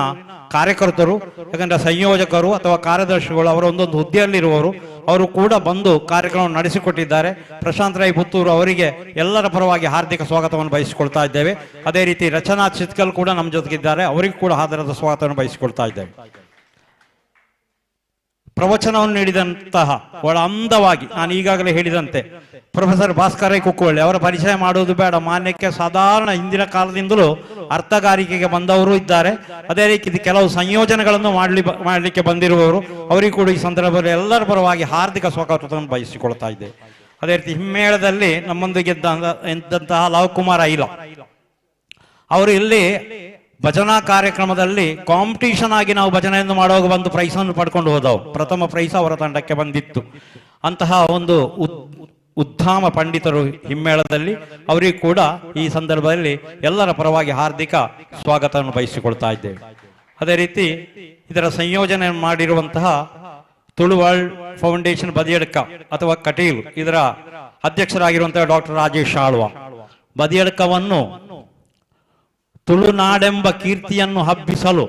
ಕಾರ್ಯಕರ್ತರು, ಯಾಕಂದ್ರೆ ಸಂಯೋಜಕರು ಅಥವಾ ಕಾರ್ಯದರ್ಶಿಗಳು, ಅವರ ಒಂದೊಂದು ಹುದ್ದೆಯಲ್ಲಿರುವವರು, ಅವರು ಕೂಡ ಬಂದು ಕಾರ್ಯಕ್ರಮವನ್ನು ನಡೆಸಿಕೊಟ್ಟಿದ್ದಾರೆ. ಪ್ರಶಾಂತ್ ರೈ ಪುತ್ತೂರು ಅವರಿಗೆ ಎಲ್ಲರ ಪರವಾಗಿ ಹಾರ್ದಿಕ ಸ್ವಾಗತವನ್ನು ಬಯಸಿಕೊಳ್ತಾ ಇದ್ದೇವೆ. ಅದೇ ರೀತಿ ರಚನಾ ಚಿತ್ಕಲ್ ಕೂಡ ನಮ್ಮ ಜೊತೆಗಿದ್ದಾರೆ, ಅವರಿಗೂ ಕೂಡ ಆದರದ ಸ್ವಾಗತವನ್ನು ಬಯಸಿಕೊಳ್ತಾ ಇದ್ದೇವೆ. ಪ್ರವಚನವನ್ನು ನೀಡಿದಂತಹ ಬಹಳ ಅಂದವಾಗಿ ನಾನು ಈಗಾಗಲೇ ಹೇಳಿದಂತೆ ಪ್ರೊಫೆಸರ್ ಭಾಸ್ಕರ ರೈ ಕುಕ್ಕುವಳ್ಳಿ ಅವರ ಪರಿಚಯ ಮಾಡುವುದು ಬೇಡ. ಮಾನ್ಯಕ್ಕೆ ಸಾಧಾರಣ ಹಿಂದಿನ ಕಾಲದಿಂದಲೂ ಅರ್ಥಗಾರಿಕೆಗೆ ಬಂದವರು ಇದ್ದಾರೆ. ಅದೇ ರೀತಿ ಕೆಲವು ಸಂಯೋಜನೆಗಳನ್ನು ಮಾಡಲಿಕ್ಕೆ ಬಂದಿರುವವರು, ಅವರಿಗೂ ಕೂಡ ಈ ಸಂದರ್ಭದಲ್ಲಿ ಎಲ್ಲರ ಪರವಾಗಿ ಹಾರ್ದಿಕ ಸ್ವಾಗತವನ್ನು ಬಯಸಿಕೊಳ್ತಾ ಇದ್ದೆ. ಅದೇ ರೀತಿ ಹಿಮ್ಮೇಳದಲ್ಲಿ ನಮ್ಮೊಂದಿಗೆ ಇದ್ದಂತಹ ಲವಕುಮಾರ್ ಐಲ ಅವರು ಇಲ್ಲಿ ಭಜನಾ ಕಾರ್ಯಕ್ರಮದಲ್ಲಿ ಕಾಂಪಿಟೇಷನ್ ಆಗಿ ನಾವು ಭಜನೆಯನ್ನು ಮಾಡುವಾಗ ಬಂದು ಪ್ರೈಸನ್ನು ಪಡ್ಕೊಂಡು ಹೋದವು. ಪ್ರಥಮ ಪ್ರೈಸ್ ಅವರ ತಂಡಕ್ಕೆ ಬಂದಿತ್ತು. ಅಂತಹ ಒಂದು ಉದ್ದಾಮ ಪಂಡಿತರು ಹಿಮ್ಮೇಳದಲ್ಲಿ, ಅವರಿಗೂ ಕೂಡ ಈ ಸಂದರ್ಭದಲ್ಲಿ ಎಲ್ಲರ ಪರವಾಗಿ ಹಾರ್ದಿಕ ಸ್ವಾಗತವನ್ನು ಬಯಸಿಕೊಳ್ತಾ ಇದ್ದೇವೆ. ಅದೇ ರೀತಿ ಇದರ ಸಂಯೋಜನೆ ಮಾಡಿರುವಂತಹ ತುಳು ವರ್ಲ್ಡ್ ಫೌಂಡೇಶನ್ ಬದಿಯಡ್ಕ ಅಥವಾ ಕಟೀಲ್ ಇದರ ಅಧ್ಯಕ್ಷರಾಗಿರುವಂತಹ ಡಾಕ್ಟರ್ ರಾಜೇಶ್ ಆಳ್ವ, ಬದಿಯಡ್ಕವನ್ನು ತುಳುನಾಡೆಂಬ ಕೀರ್ತಿಯನ್ನು ಹಬ್ಬಿಸಲು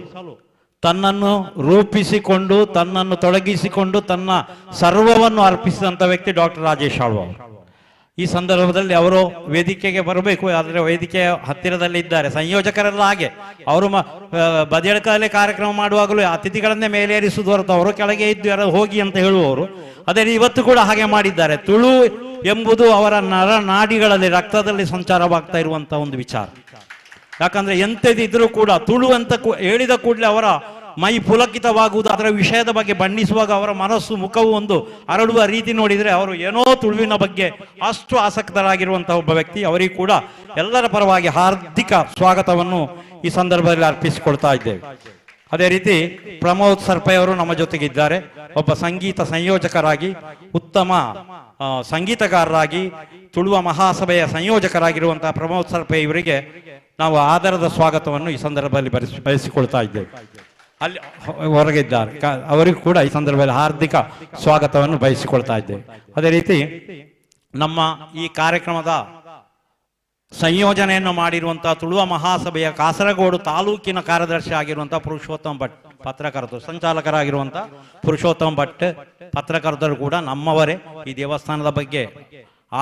ತನ್ನನ್ನು ರೂಪಿಸಿಕೊಂಡು, ತನ್ನನ್ನು ತೊಡಗಿಸಿಕೊಂಡು, ತನ್ನ ಸರ್ವವನ್ನು ಅರ್ಪಿಸಿದಂಥ ವ್ಯಕ್ತಿ ಡಾಕ್ಟರ್ ರಾಜೇಶ್ ಆಳ್ವ ಅವರು. ಈ ಸಂದರ್ಭದಲ್ಲಿ ಅವರು ವೇದಿಕೆಗೆ ಬರಬೇಕು, ಆದರೆ ವೇದಿಕೆಯ ಹತ್ತಿರದಲ್ಲಿ ಇದ್ದಾರೆ. ಸಂಯೋಜಕರೆಲ್ಲ ಹಾಗೆ, ಅವರು ಬದಿಯಡ್ಕದಲ್ಲಿ ಕಾರ್ಯಕ್ರಮ ಮಾಡುವಾಗಲೂ ಅತಿಥಿಗಳನ್ನೇ ಮೇಲೇರಿಸುವುದು ಹೊರತು ಅವರು ಕೆಳಗೆ ಇದ್ದು ಯಾರು ಹೋಗಿ ಅಂತ ಹೇಳುವವರು. ಅದೇ ಇವತ್ತು ಕೂಡ ಹಾಗೆ ಮಾಡಿದ್ದಾರೆ. ತುಳು ಎಂಬುದು ಅವರ ನರನಾಡಿಗಳಲ್ಲಿ, ರಕ್ತದಲ್ಲಿ ಸಂಚಾರವಾಗ್ತಾ ಇರುವಂತಹ ಒಂದು ವಿಚಾರ. ಯಾಕಂದ್ರೆ ಎಂಥದಿದ್ರೂ ಕೂಡ ತುಳು ಅಂತ ಹೇಳಿದ ಕೂಡಲೇ ಅವರ ಮೈ ಪುಲಕಿತವಾಗುವುದು, ಅದರ ವಿಷಯದ ಬಗ್ಗೆ ಬಣ್ಣಿಸುವಾಗ ಅವರ ಮನಸ್ಸು ಮುಖವು ಒಂದು ಅರಳುವ ರೀತಿ ನೋಡಿದರೆ ಅವರು ಏನೋ ತುಳುವಿನ ಬಗ್ಗೆ ಅಷ್ಟು ಆಸಕ್ತರಾಗಿರುವಂತಹ ಒಬ್ಬ ವ್ಯಕ್ತಿ. ಅವರಿಗೂ ಕೂಡ ಎಲ್ಲರ ಪರವಾಗಿ ಹಾರ್ದಿಕ ಸ್ವಾಗತವನ್ನು ಈ ಸಂದರ್ಭದಲ್ಲಿ ಅರ್ಪಿಸಿಕೊಳ್ತಾ ಇದ್ದೇವೆ. ಅದೇ ರೀತಿ ಪ್ರಮೋದ್ ಸರ್ಪೆಯವರು ನಮ್ಮ ಜೊತೆಗಿದ್ದಾರೆ. ಒಬ್ಬ ಸಂಗೀತ ಸಂಯೋಜಕರಾಗಿ, ಉತ್ತಮ ಸಂಗೀತಗಾರರಾಗಿ, ತುಳುವ ಮಹಾಸಭೆಯ ಸಂಯೋಜಕರಾಗಿರುವಂತಹ ಪ್ರಮೋದ್ ಸರ್ಪೆ ಇವರಿಗೆ ನಾವು ಆದರದ ಸ್ವಾಗತವನ್ನು ಈ ಸಂದರ್ಭದಲ್ಲಿ ಬಯಸಿಕೊಳ್ತಾ ಇದ್ದೇವೆ. ಅಲ್ಲಿ ಹೊರಗಿದ್ದಾರೆ, ಅವರಿಗೂ ಕೂಡ ಈ ಸಂದರ್ಭದಲ್ಲಿ ಹಾರ್ದಿಕ ಸ್ವಾಗತವನ್ನು ಬಯಸಿಕೊಳ್ತಾ ಇದ್ದೇವೆ. ಅದೇ ರೀತಿ ನಮ್ಮ ಈ ಕಾರ್ಯಕ್ರಮದ ಸಂಯೋಜನೆಯನ್ನು ಮಾಡಿರುವಂತಹ ತುಳುವ ಮಹಾಸಭೆಯ ಕಾಸರಗೋಡು ತಾಲೂಕಿನ ಕಾರ್ಯದರ್ಶಿ ಆಗಿರುವಂತಹ ಪುರುಷೋತ್ತಮ ಭಟ್ ಪತ್ರಕರ್ತರು, ಸಂಚಾಲಕರಾಗಿರುವಂತಹ ಪುರುಷೋತ್ತಮ ಭಟ್ ಪತ್ರಕರ್ತರು ಕೂಡ ನಮ್ಮವರೇ. ಈ ದೇವಸ್ಥಾನದ ಬಗ್ಗೆ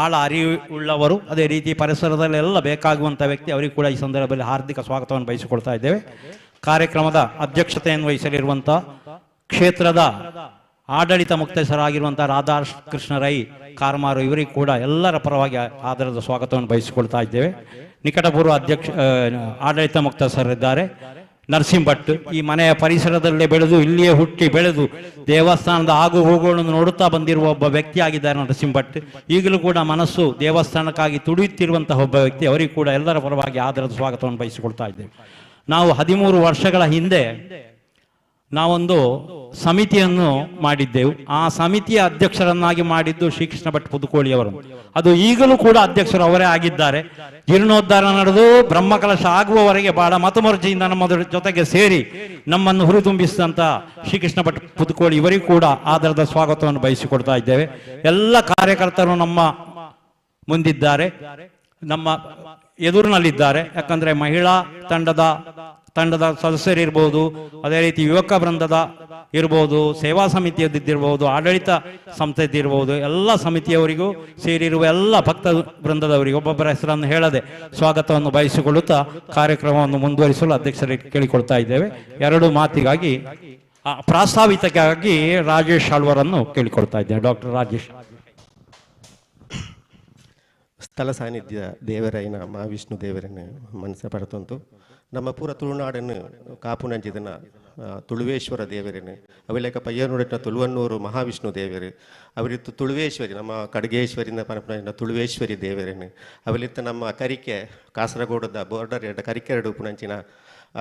ಆಳ ಅರಿವುಳ್ಳವರು, ಅದೇ ರೀತಿ ಪರಿಸರದಲ್ಲೆಲ್ಲ ಬೇಕಾಗುವಂಥ ವ್ಯಕ್ತಿ, ಅವರಿಗೂ ಕೂಡ ಈ ಸಂದರ್ಭದಲ್ಲಿ ಹಾರ್ದಿಕ ಸ್ವಾಗತವನ್ನು ಬಯಸಿಕೊಳ್ತಾ ಇದ್ದೇವೆ. ಕಾರ್ಯಕ್ರಮದ ಅಧ್ಯಕ್ಷತೆಯನ್ನು ವಹಿಸಲಿರುವಂಥ ಕ್ಷೇತ್ರದ ಆಡಳಿತ ಮುಕ್ತಸ್ಥರಾಗಿರುವಂಥ ರಾಧಾಕೃಷ್ಣ ರೈ ಕಾರ್ಮಾರು ಇವರಿಗೂ ಕೂಡ ಎಲ್ಲರ ಪರವಾಗಿ ಆದರದ ಸ್ವಾಗತವನ್ನು ಬಯಸಿಕೊಳ್ತಾ ಇದ್ದೇವೆ. ನಿಕಟಪೂರ್ವ ಅಧ್ಯಕ್ಷ ಆಡಳಿತ ಮುಕ್ತಸ್ಥರಿದ್ದಾರೆ ನರಸಿಂಹ ಭಟ್. ಈ ಮನೆಯ ಪರಿಸರದಲ್ಲೇ ಬೆಳೆದು, ಇಲ್ಲಿಯೇ ಹುಟ್ಟಿ ಬೆಳೆದು ದೇವಸ್ಥಾನದ ಆಗು ಹೋಗುಗಳನ್ನು ನೋಡುತ್ತಾ ಬಂದಿರುವ ಒಬ್ಬ ವ್ಯಕ್ತಿಯಾಗಿದ್ದಾರೆ ನರಸಿಂಹ ಭಟ್. ಈಗಲೂ ಕೂಡ ಮನಸ್ಸು ದೇವಸ್ಥಾನಕ್ಕಾಗಿ ತುಡಿಯುತ್ತಿರುವಂತಹ ಒಬ್ಬ ವ್ಯಕ್ತಿ, ಅವರಿಗೂ ಕೂಡ ಎಲ್ಲರ ಪರವಾಗಿ ಆದರದ ಸ್ವಾಗತವನ್ನು ಬಯಸಿಕೊಳ್ತಾ ಇದ್ದೇವೆ. ನಾವು 13 ವರ್ಷಗಳ ಹಿಂದೆ ನಾವೊಂದು ಸಮಿತಿಯನ್ನು ಮಾಡಿದ್ದೆವು. ಆ ಸಮಿತಿಯ ಅಧ್ಯಕ್ಷರನ್ನಾಗಿ ಮಾಡಿದ್ದು ಶ್ರೀಕೃಷ್ಣ ಭಟ್ ಪುದುಕೋಳಿಯವರು. ಅದು ಈಗಲೂ ಕೂಡ ಅಧ್ಯಕ್ಷರು ಅವರೇ ಆಗಿದ್ದಾರೆ. ಜೀರ್ಣೋದ್ಧಾರ ನಡೆದು ಬ್ರಹ್ಮಕಲಶ ಆಗುವವರೆಗೆ ಬಹಳ ಮತಮರ್ಜಿಯಿಂದ ನಮ್ಮ ಜೊತೆಗೆ ಸೇರಿ ನಮ್ಮನ್ನು ಹುರಿದುಂಬಿಸಿದಂಥ ಶ್ರೀಕೃಷ್ಣ ಭಟ್ ಪುದುಕೋಳಿ ಇವರಿಗೂ ಕೂಡ ಆದರದ ಸ್ವಾಗತವನ್ನು ಬಯಸಿಕೊಡ್ತಾ ಇದ್ದೇವೆ. ಎಲ್ಲ ಕಾರ್ಯಕರ್ತರು ನಮ್ಮ ಮುಂದಿದ್ದಾರೆ, ನಮ್ಮ ಎದುರಿನಲ್ಲಿದ್ದಾರೆ. ಯಾಕಂದರೆ ಮಹಿಳಾ ತಂಡದ ಸದಸ್ಯರಿರ್ಬೋದು, ಅದೇ ರೀತಿ ಯುವಕ ವೃಂದದ ಇರ್ಬೋದು, ಸೇವಾ ಸಮಿತಿಯದ್ದಿರ್ಬೋದು, ಆಡಳಿತ ಸಂಸ್ಥೆದ್ದಿರ್ಬೋದು, ಎಲ್ಲ ಸಮಿತಿಯವರಿಗೂ ಸೇರಿರುವ ಎಲ್ಲ ಭಕ್ತ ವೃಂದದವರಿಗೆ ಒಬ್ಬೊಬ್ಬರ ಹೆಸರನ್ನು ಹೇಳದೆ ಸ್ವಾಗತವನ್ನು ಬಯಸಿಕೊಳ್ಳುತ್ತಾ ಕಾರ್ಯಕ್ರಮವನ್ನು ಮುಂದುವರಿಸಲು ಅಧ್ಯಕ್ಷರಿಗೆ ಕೇಳಿಕೊಳ್ತಾ ಇದ್ದೇವೆ. ಎರಡು ಮಾತಿಗಾಗಿ ಪ್ರಾಸ್ತಾವಿಕವಾಗಿ ರಾಜೇಶ್ ಆಳ್ವರನ್ನು ಕೇಳಿಕೊಳ್ತಾ ಇದ್ದೇನೆ. ಡಾಕ್ಟರ್ ರಾಜೇಶ್. ಸ್ಥಳ ಸಾನ್ನಿಧ್ಯ ದೇವರೈನ ಮಹಾವಿಷ್ಣು ದೇವರನ್ನು ಮನಸ್ಸ ಪಡ್ತುಂಟು. ನಮ್ಮ ಪೂರ ತುಳುನಾಡನ್ನು ಕಾಪುನಂಚಿದನ ತುಳುವೇಶ್ವರ ದೇವರನ್ನು, ಅವಿಲೇಕ ಪಯ್ಯನುಡಿನ ತುಳುವನ್ನೂರು ಮಹಾವಿಷ್ಣು ದೇವರು, ಅವರಿತ್ತು ತುಳುವೇಶ್ವರಿ ನಮ್ಮ ಕಡ್ಗೇಶ್ವರಿನ ಪನಪುನ ತುಳುವೇಶ್ವರಿ ದೇವರನ್ನು, ಅವಲಿತ್ತು ನಮ್ಮ ಕರಿಕೆ ಕಾಸರಗೋಡದ ಬೋರ್ಡರ್ ಎರಡು ಕರಿಕೆರಡು ಪುನಂಚಿನ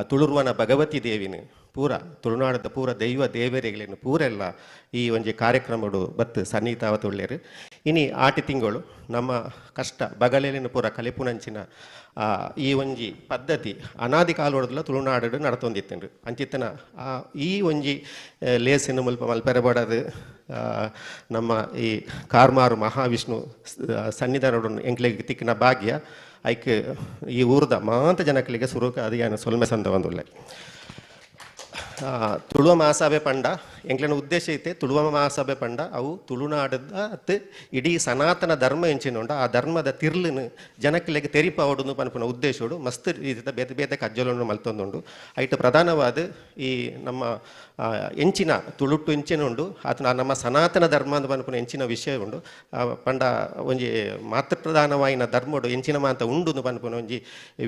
ತುಳುರ್ವನ ಭಗವತಿ ದೇವಿನ ಪೂರ ತುಳುನಾಡದ ಪೂರ ದೈವ ದೇವರಿಗಳೇನು ಪೂರೆಲ್ಲ ಈ ಒಂಜಿ ಕಾರ್ಯಕ್ರಮಡು ಬತ್ತು ಸನ್ನಿಹಿತಾವತುಳ್ಳೇರು. ಇನಿ ಆಟಿ ತಿಂಗಳು ನಮ್ಮ ಕಷ್ಟ ಬಗಲೇಲಿನ ಪೂರ ಕಲಿಪುನಂಚಿನ ಈ ಒಂಜಿ ಪದ್ಧತಿ ಅನಾದಿ ಕಾಲೋಡದಲ್ಲ ತುಳುನಾಡು ನಡತೊಂದಿತ್ತೇನ್ರಿ. ಅಂಚಿತ್ತನ ಈ ಒಂಜಿ ಲೇಸಿನ ಮುಲ್ಪ ಮಲ್ಪೆರಬಾಡದು ನಮ್ಮ ಈ ಕಾರ್ಮಾರು ಮಹಾವಿಷ್ಣು ಸನ್ನಿಧಾನೋಡು ಎಂಕ್ಲೆಗ್ ತಿಕ್ಕಿನ ಭಾಗ್ಯ ಐಕ್ ಈ ಊರ್ದ ಮಾಂತ ಜನಕ್ಕಲಿಗೆ ಸುರುಕ ಅದು ಸೊಲ್ಮೆ ಸಂದ ಒಂದುಲ್ಲೆ. ತುಳುವ ಮಹಾಸಭೆ ಪಂಡ ಎಂಕ್ಲೆನ ಉದ್ದೇಶ ಐತೆ. ತುಳುವ ಮಹಾಸಭೆ ಪಂಡ ಅವು ತುಳುನಾಡದ ಅತ್ತು ಇಡೀ ಸನಾತನ ಧರ್ಮ ಎಂಚಿನುಂಡ ಆ ಧರ್ಮದ ತಿರ್ಲನು ಜನಕ್ಲೆಗ್ ತೆರಿಪಾವಡುನು ಪನ್ಪುನ ಉದ್ದೇಶೋಡು ಮಸ್ತ್ ರೀತಿದ ಬೇತೆ ಬೇತೆ ಕಜ್ಜಲನ್ನು ಮಲ್ತೊಂದುಂಡು. ಐಟ್ ಪ್ರಧಾನವಾದ ಈ ನಮ್ಮ ಎಂಚಿನ ತುಳುಟ್ಟು ಎಂಚಿನ ಉಂಡು ಆತನ ನಮ್ಮ ಸನಾತನ ಧರ್ಮ ಅಂತ ಪನ್ಪುನ ಎಂಚಿನ ವಿಷಯ ಉಂಡು. ಪಂಡ ಒಂಜಿ ಮಾತೃಪ್ರಧಾನವಾಯಿನ ಧರ್ಮಡು ಎಂಚಿನ ಮಾತ ಉಂಡು ಪನ್ಪುನ ಒಂಜಿ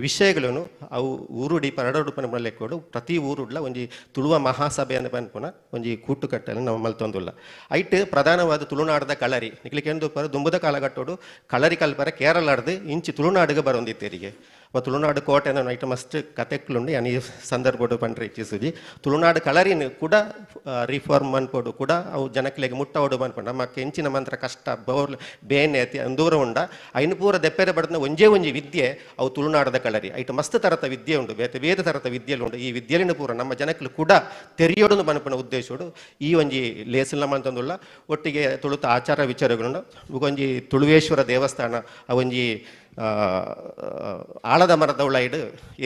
ವಿಷಯಗಳನ್ನು ಅವು ಊರುಡಿ ಪರಡೋಡು ಪನ್ಪುನ ಲೆಕ್ಕೋಡು ಪ್ರತಿ ಊರುಡ್ಲ ಒಂಜಿ ತುಳುವ ಮಹಾಸಭೆ ಅಂತ ಪನ್ಪುನ ಒಂಜಿ ಕೂಟುಕಟ್ಟನ್ನು ನಾವು ಮಲ್ತೊಂದುಲ್ಲ. ಐಟ್ ಪ್ರಧಾನವಾದ ತುಳುನಾಡದ ಕಳರಿ ನಿಕ್ಲಿಕೆಂದು ಪರ ದುಂಬುದ ಕಾಲಘಟ್ಟೋಡು ಕಳರಿ ಕಲ್ಪರ ಕೇರಳಾಡ್ದು ಇಂಚಿ ತುಳುನಾಡಿಗೆ ಬರೊಂದಿತ್ತೇರಿಗೆ. ತುಳುನಾಡು ಕೋಟೆ ಐಟ್ ಮಸ್ತ್ ಕತೆಕ್ಲುಂಡು ಯಾನ್ ಈ ಸಂದರ್ಭಡು ಪಂಡ್ರೆ ಇಚ್ಛಿಸುಜಿ. ತುಳುನಾಡು ಕಳರಿನ ಕೂಡ ರಿಫಾರ್ಮ್ ಮನ್ಪೋಡು ಕೂಡ ಅವು ಜನಕ್ಲೆಗ್ ಮುಟ್ಟವಡು ಮನ್ಪೋಡು ನಮ್ಮ ಕೆಂಚಿನ ಮಂತ್ರ ಕಷ್ಟ ಬೋರ್ ಬೇನೆ ದೂರ ಉಂಡ ಐನು ಪೂರ ದೆಪ್ಪೆರೆ ಬಡದ ಒಂಜೇ ಒಂಜಿ ವಿದ್ಯೆ ಅವು ತುಳುನಾಡದ ಕಳರಿ. ಐಟ್ ಮಸ್ತ್ ತರತ ವಿದ್ಯೆ ಉಂಡು, ಬೇತೆ ಬೇರೆ ತರತ ವಿದ್ಯೆಲು ಉಂಡು. ಈ ವಿದ್ಯೆಲಿನ ಪೂರ ನಮ್ಮ ಜನಕ್ಲು ಕೂಡ ತೆರಿಯೋಡು ಮನ್ಪುನ ಉದ್ದೇಶೋಡು ಈ ಒಂಜಿ ಲೇಸಿನ ಮಂತಂದುಲ್ಲ. ಒಟ್ಟಿಗೆ ತುಳುತ ಆಚಾರ ವಿಚಾರಗಳುಂಡು. ಒಂಜಿ ತುಳುವೇಶ್ವರ ದೇವಸ್ಥಾನ ಅವೊಂಜಿ ಆಳದ ಮರದ ಉಳೈಡು